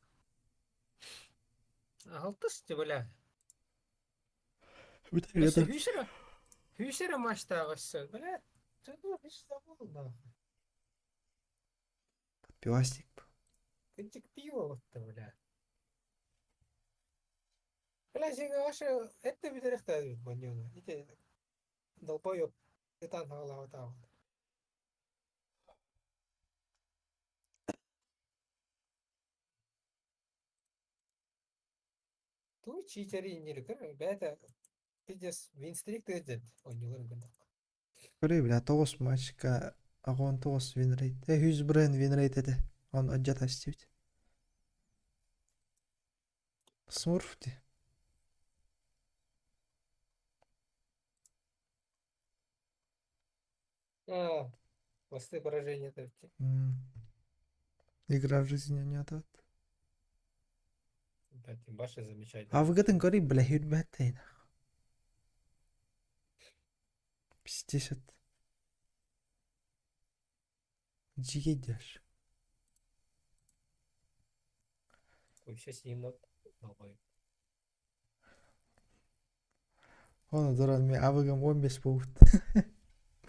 Алтыс ти бля. Бүтэр Өссө хүүсэрэ. Хүүсэрэ матчтааҕы өссө. Бля, ты забыл нахуй. Подпивасник. Кынчык пиво вот бля. Бля, сен ваше это бүтерехтээ маньону. Ити долбоёб ытан хаалаабытаабыт. Туу чиитери иннирикер бэйэтэ пиздец винстрик тыдет онньулар гынак. Көрүй бля, 9 матчка 19 винрейт. Э, 100 бренд винрейт этэ. Он отжат астибит. Смурф ти. А, посты поражения тепти. Игра в жизни не отдает. Да, тем баше замечательно. А в этом гори, бля, хүрбэт Пиздец. Дьигэйдэр. Вообще с ним долбоёб. Оны дуран мен авыгым 15 буолбут.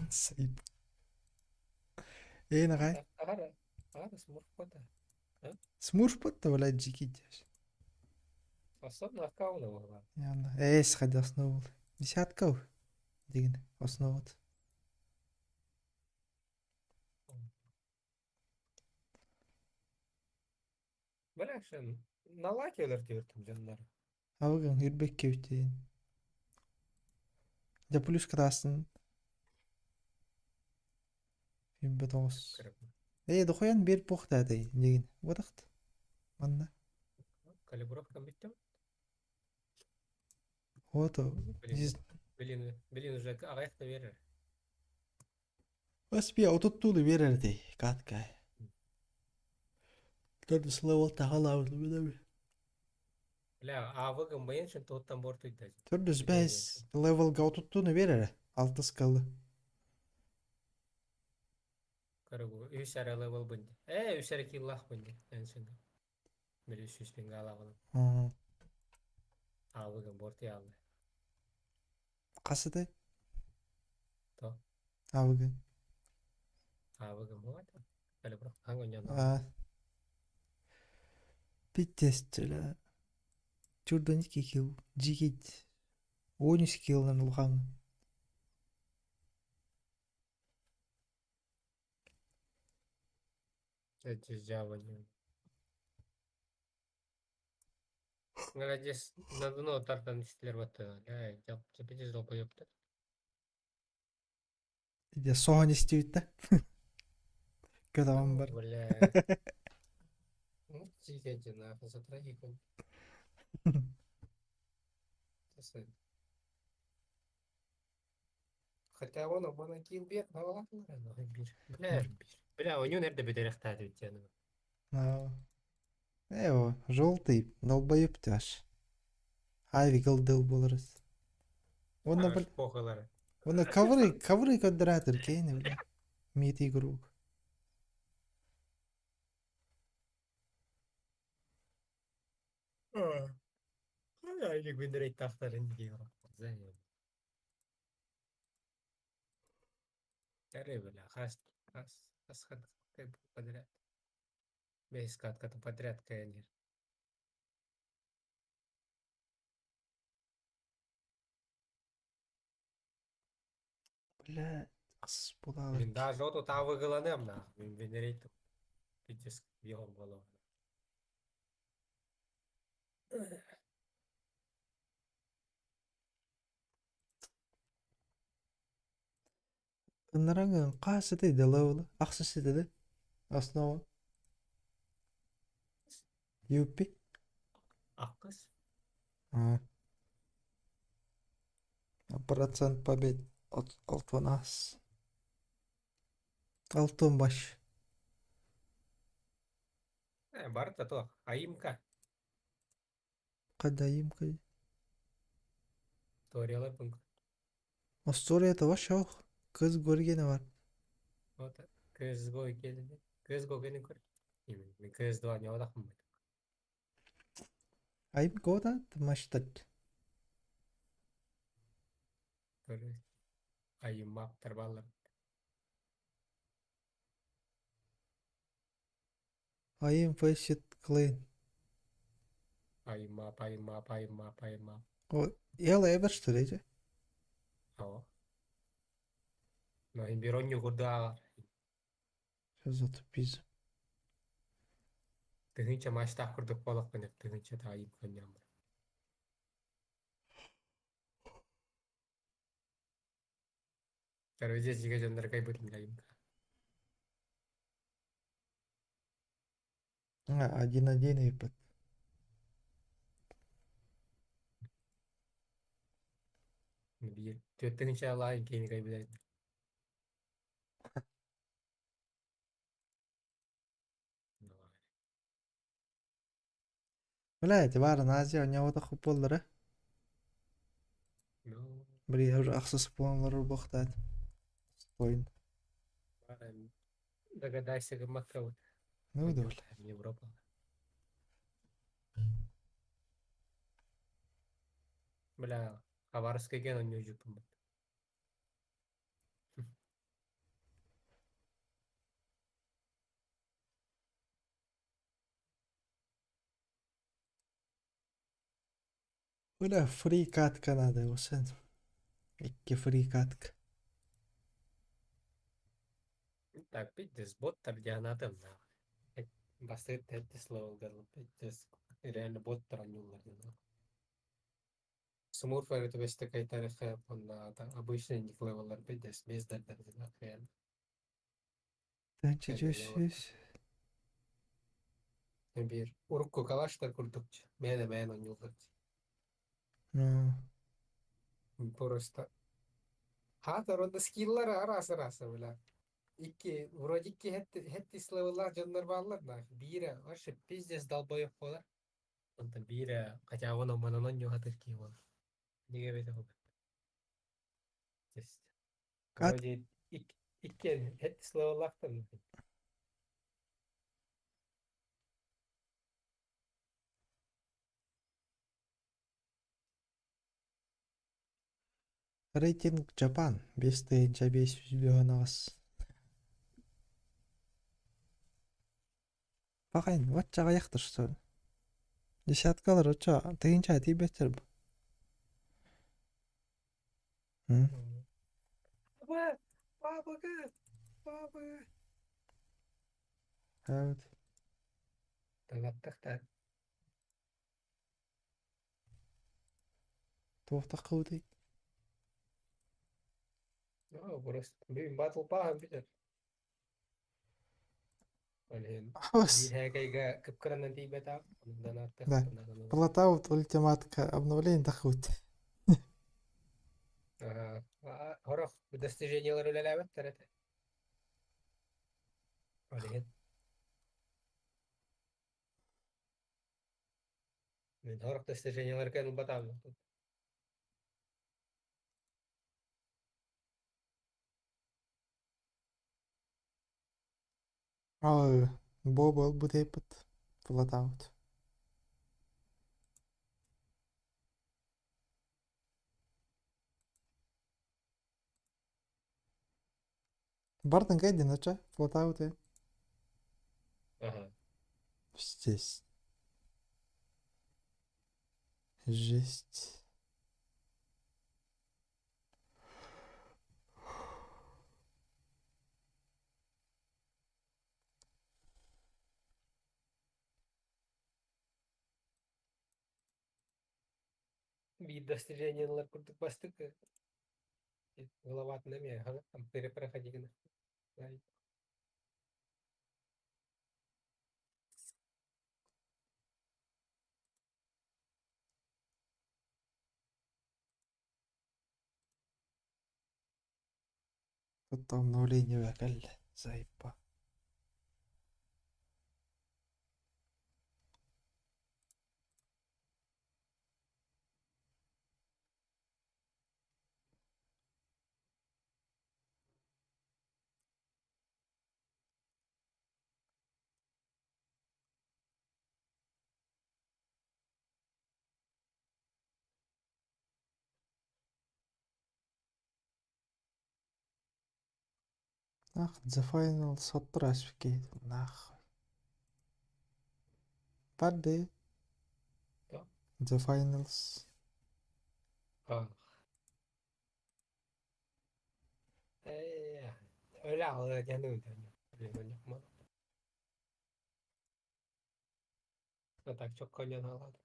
Сайып. Эй, нагай. Ара, ара, смурф кота. Смурф бутта, блядь, дьигэйдэр. Способна аккаунта была. Явно. Эй, сходи основу. Десятка деген основа. Бля, шен, на лаке өлөртүбүттүм дьоннор. Авыгың үрбекке бүтейін. Дя плюс кыдасын. Үрбе тоғыз. Эй, дохуян бер похта дей деген. Бодақт. Манна. Калибровка бүттүм. Вот. Блин, блин, блин, уже аҕыйахта берер. Васпия отуттууну берер дей. Катка. Төрдүс левел тахалаабыт билеби. Бля, авыгым байын шын туттан бортуйда. Төрдүс бэс левелга отуттууну берер. Алтыс кылы. Карагу, үс әрі левел бынды. Э, үс әрі киллах бынды. Әншінгі. Бір үс үс пинга алағын. Авыгым борты алды. Қасыдай? То. Авыгын. Авыгым болады. Калибровка хаңгон А. Пиздец, бля. Чурдан килл. Джигит. 13 киллнан улхан. Это жаванье. Молодец, на дно тартан истилер батты. Ля, жап, пиздец долбоёб Иде соһон истибит да. Көтөҕөн бар. Бля. Ну, тихо, нахуй, за троих он. Хотя он обана килл бер, Бля, бля, у него нерде бедерехтады ведь Э, желтый, долбоеб ты аж. Айви гылдыл болырыз. Онна бил. Похылары. Онна ковры, ковры квадратыр кейни, бля. Мит игрок. Айлык тахтарын дейм. Бля, хас, хас, хас, подряд. Весь катка подряд каянир. Бля, қыс болады. Блин, даже вот тавыгыланым нахуй, мен винрейт. Пиздец, бьем голову. Ыныраңын хас этэй да левела? Ахсыс этэ да? Основа. Юппи. Ахсыс. А. Процент побед алтан ас. Алтын баш. Барыта туох, аимка. Кадаимка. Историялар бун. Историята вообще Кыз көргені бар. Вот CSGO келdi. CSGO кени көр. Мен CS2 не одақпын. Айым года маштат. Айым маптар баллар. Айым фэшит клейн. Айым мап, айым мап, айым мап, айым мап. О, ела эбер что ли? О. Но имбиронню курда. Что за тупизм? Тыгынча маштах курдук болок кынып, тыгынча та айым кыням. Короче, жиге жондар кай бутын айымка. А, один-один и под. Бир. Төттүгүнчэ алайын кейин кай билет. Блядь, баар Азия у него боллара. Ну, Бри уже ахсыс планлары бахтат. Спойн. Догадайся, гыммакка вот. Ну да, бля. Европа. Бля, Хабаровский ген он не жупым. Бля, фри катка надо, осен. Икки фри катка. Так, пиздец, боттар дианатым нахуй. Бастыгыт теттис левелгер, пиздец, реально боттар анюллар нахуй. Смурфер это весь такая тарихы, он на обычный ник левеллар пиздец, без дардер нахуй реально. Тынча жүз. Бир урукку калаштар курдукчу. Мене мен онюллар. Ну, Просто. Хатар онда скиллар арасы арасы бля. Икки, вроде икки хеттис левеллар жоннор баалар нах. Бире вообще пиздец долбоеб болар. Онда бире хотя он мананон нюхатыр ки болар. Неге бете хобет. Кат- Вроде икки хеттис левеллахтан. Рейтинг Japan. Бес тыйынча бес жүз бөһөнагыс. Бакайын, ватчага яктыр что ли? Десяткалар оча, тыйынча тийбеттер бу. М? Баба! Бабага! Баба! Evet. Танаттах та. Туохта кылды. Ну, просто блин, батл пахан битер. Блин. Ос. Биир кыпкыранан тийбет донаттах. Да. Платаут ультиматка обновление тахут. Ага. Хорох достижениялар үлэлээбэттэр этэ. Блин. Мин хорох достижениялар кэн батам. Ой, Бобл бутепет. Платаут. Бартон Кэдди, нача? Платауты. Ага. Здесь. Жесть. Биир достижениялар курдук бастык. Головатына эмиэ там перепроходи гына. Тут обновление кэллэ, заебал. Нах, The Final соттор аспикейт, нахуй. Пады. Да. The Finals. А. Э, Өлө аҕалар диэн ыытан. Блин, А так чокко диэн аҕалаат.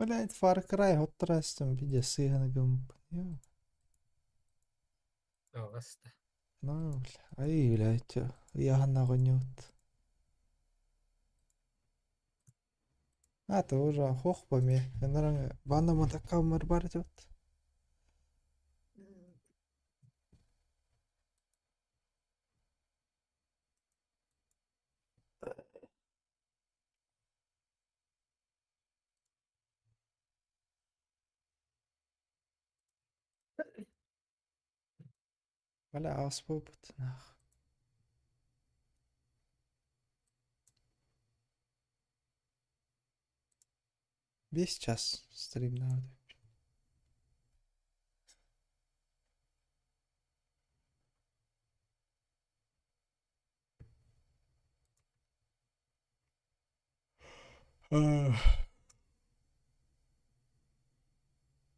Блять, Far Cry хоттарастым видео сыһаны гымпын. Оҕаста. Ну, бля, ай, блядь, я нагонют. А, то уже хох поме. Наверное, ванна мотокамер бар идет. Бля, аспопыт, нах. Весь час стрим надо.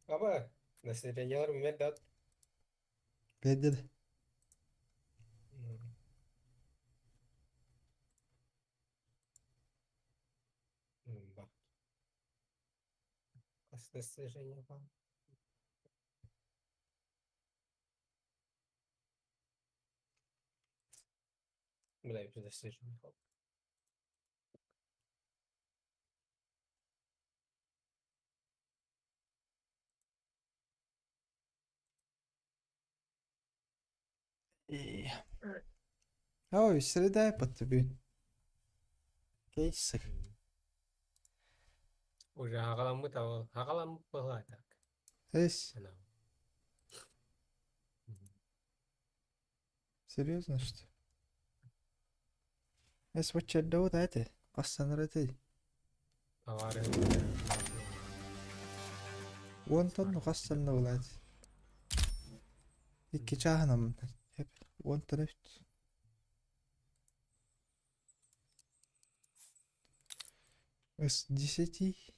Аба, населениелар мемет Бедер. Ба. Достижение ба. Бля, достижение. Ой, среда под тебе. Кейсы. Уже аҕаламмыт аҕаламмыт быһыылаах так. Эс. Анау. Серьезно, что ли? Эс вот вот это. Қастаныр Товары. Уонтан қастанны болады. Икки чааһынам. Уонтан үт. С 10.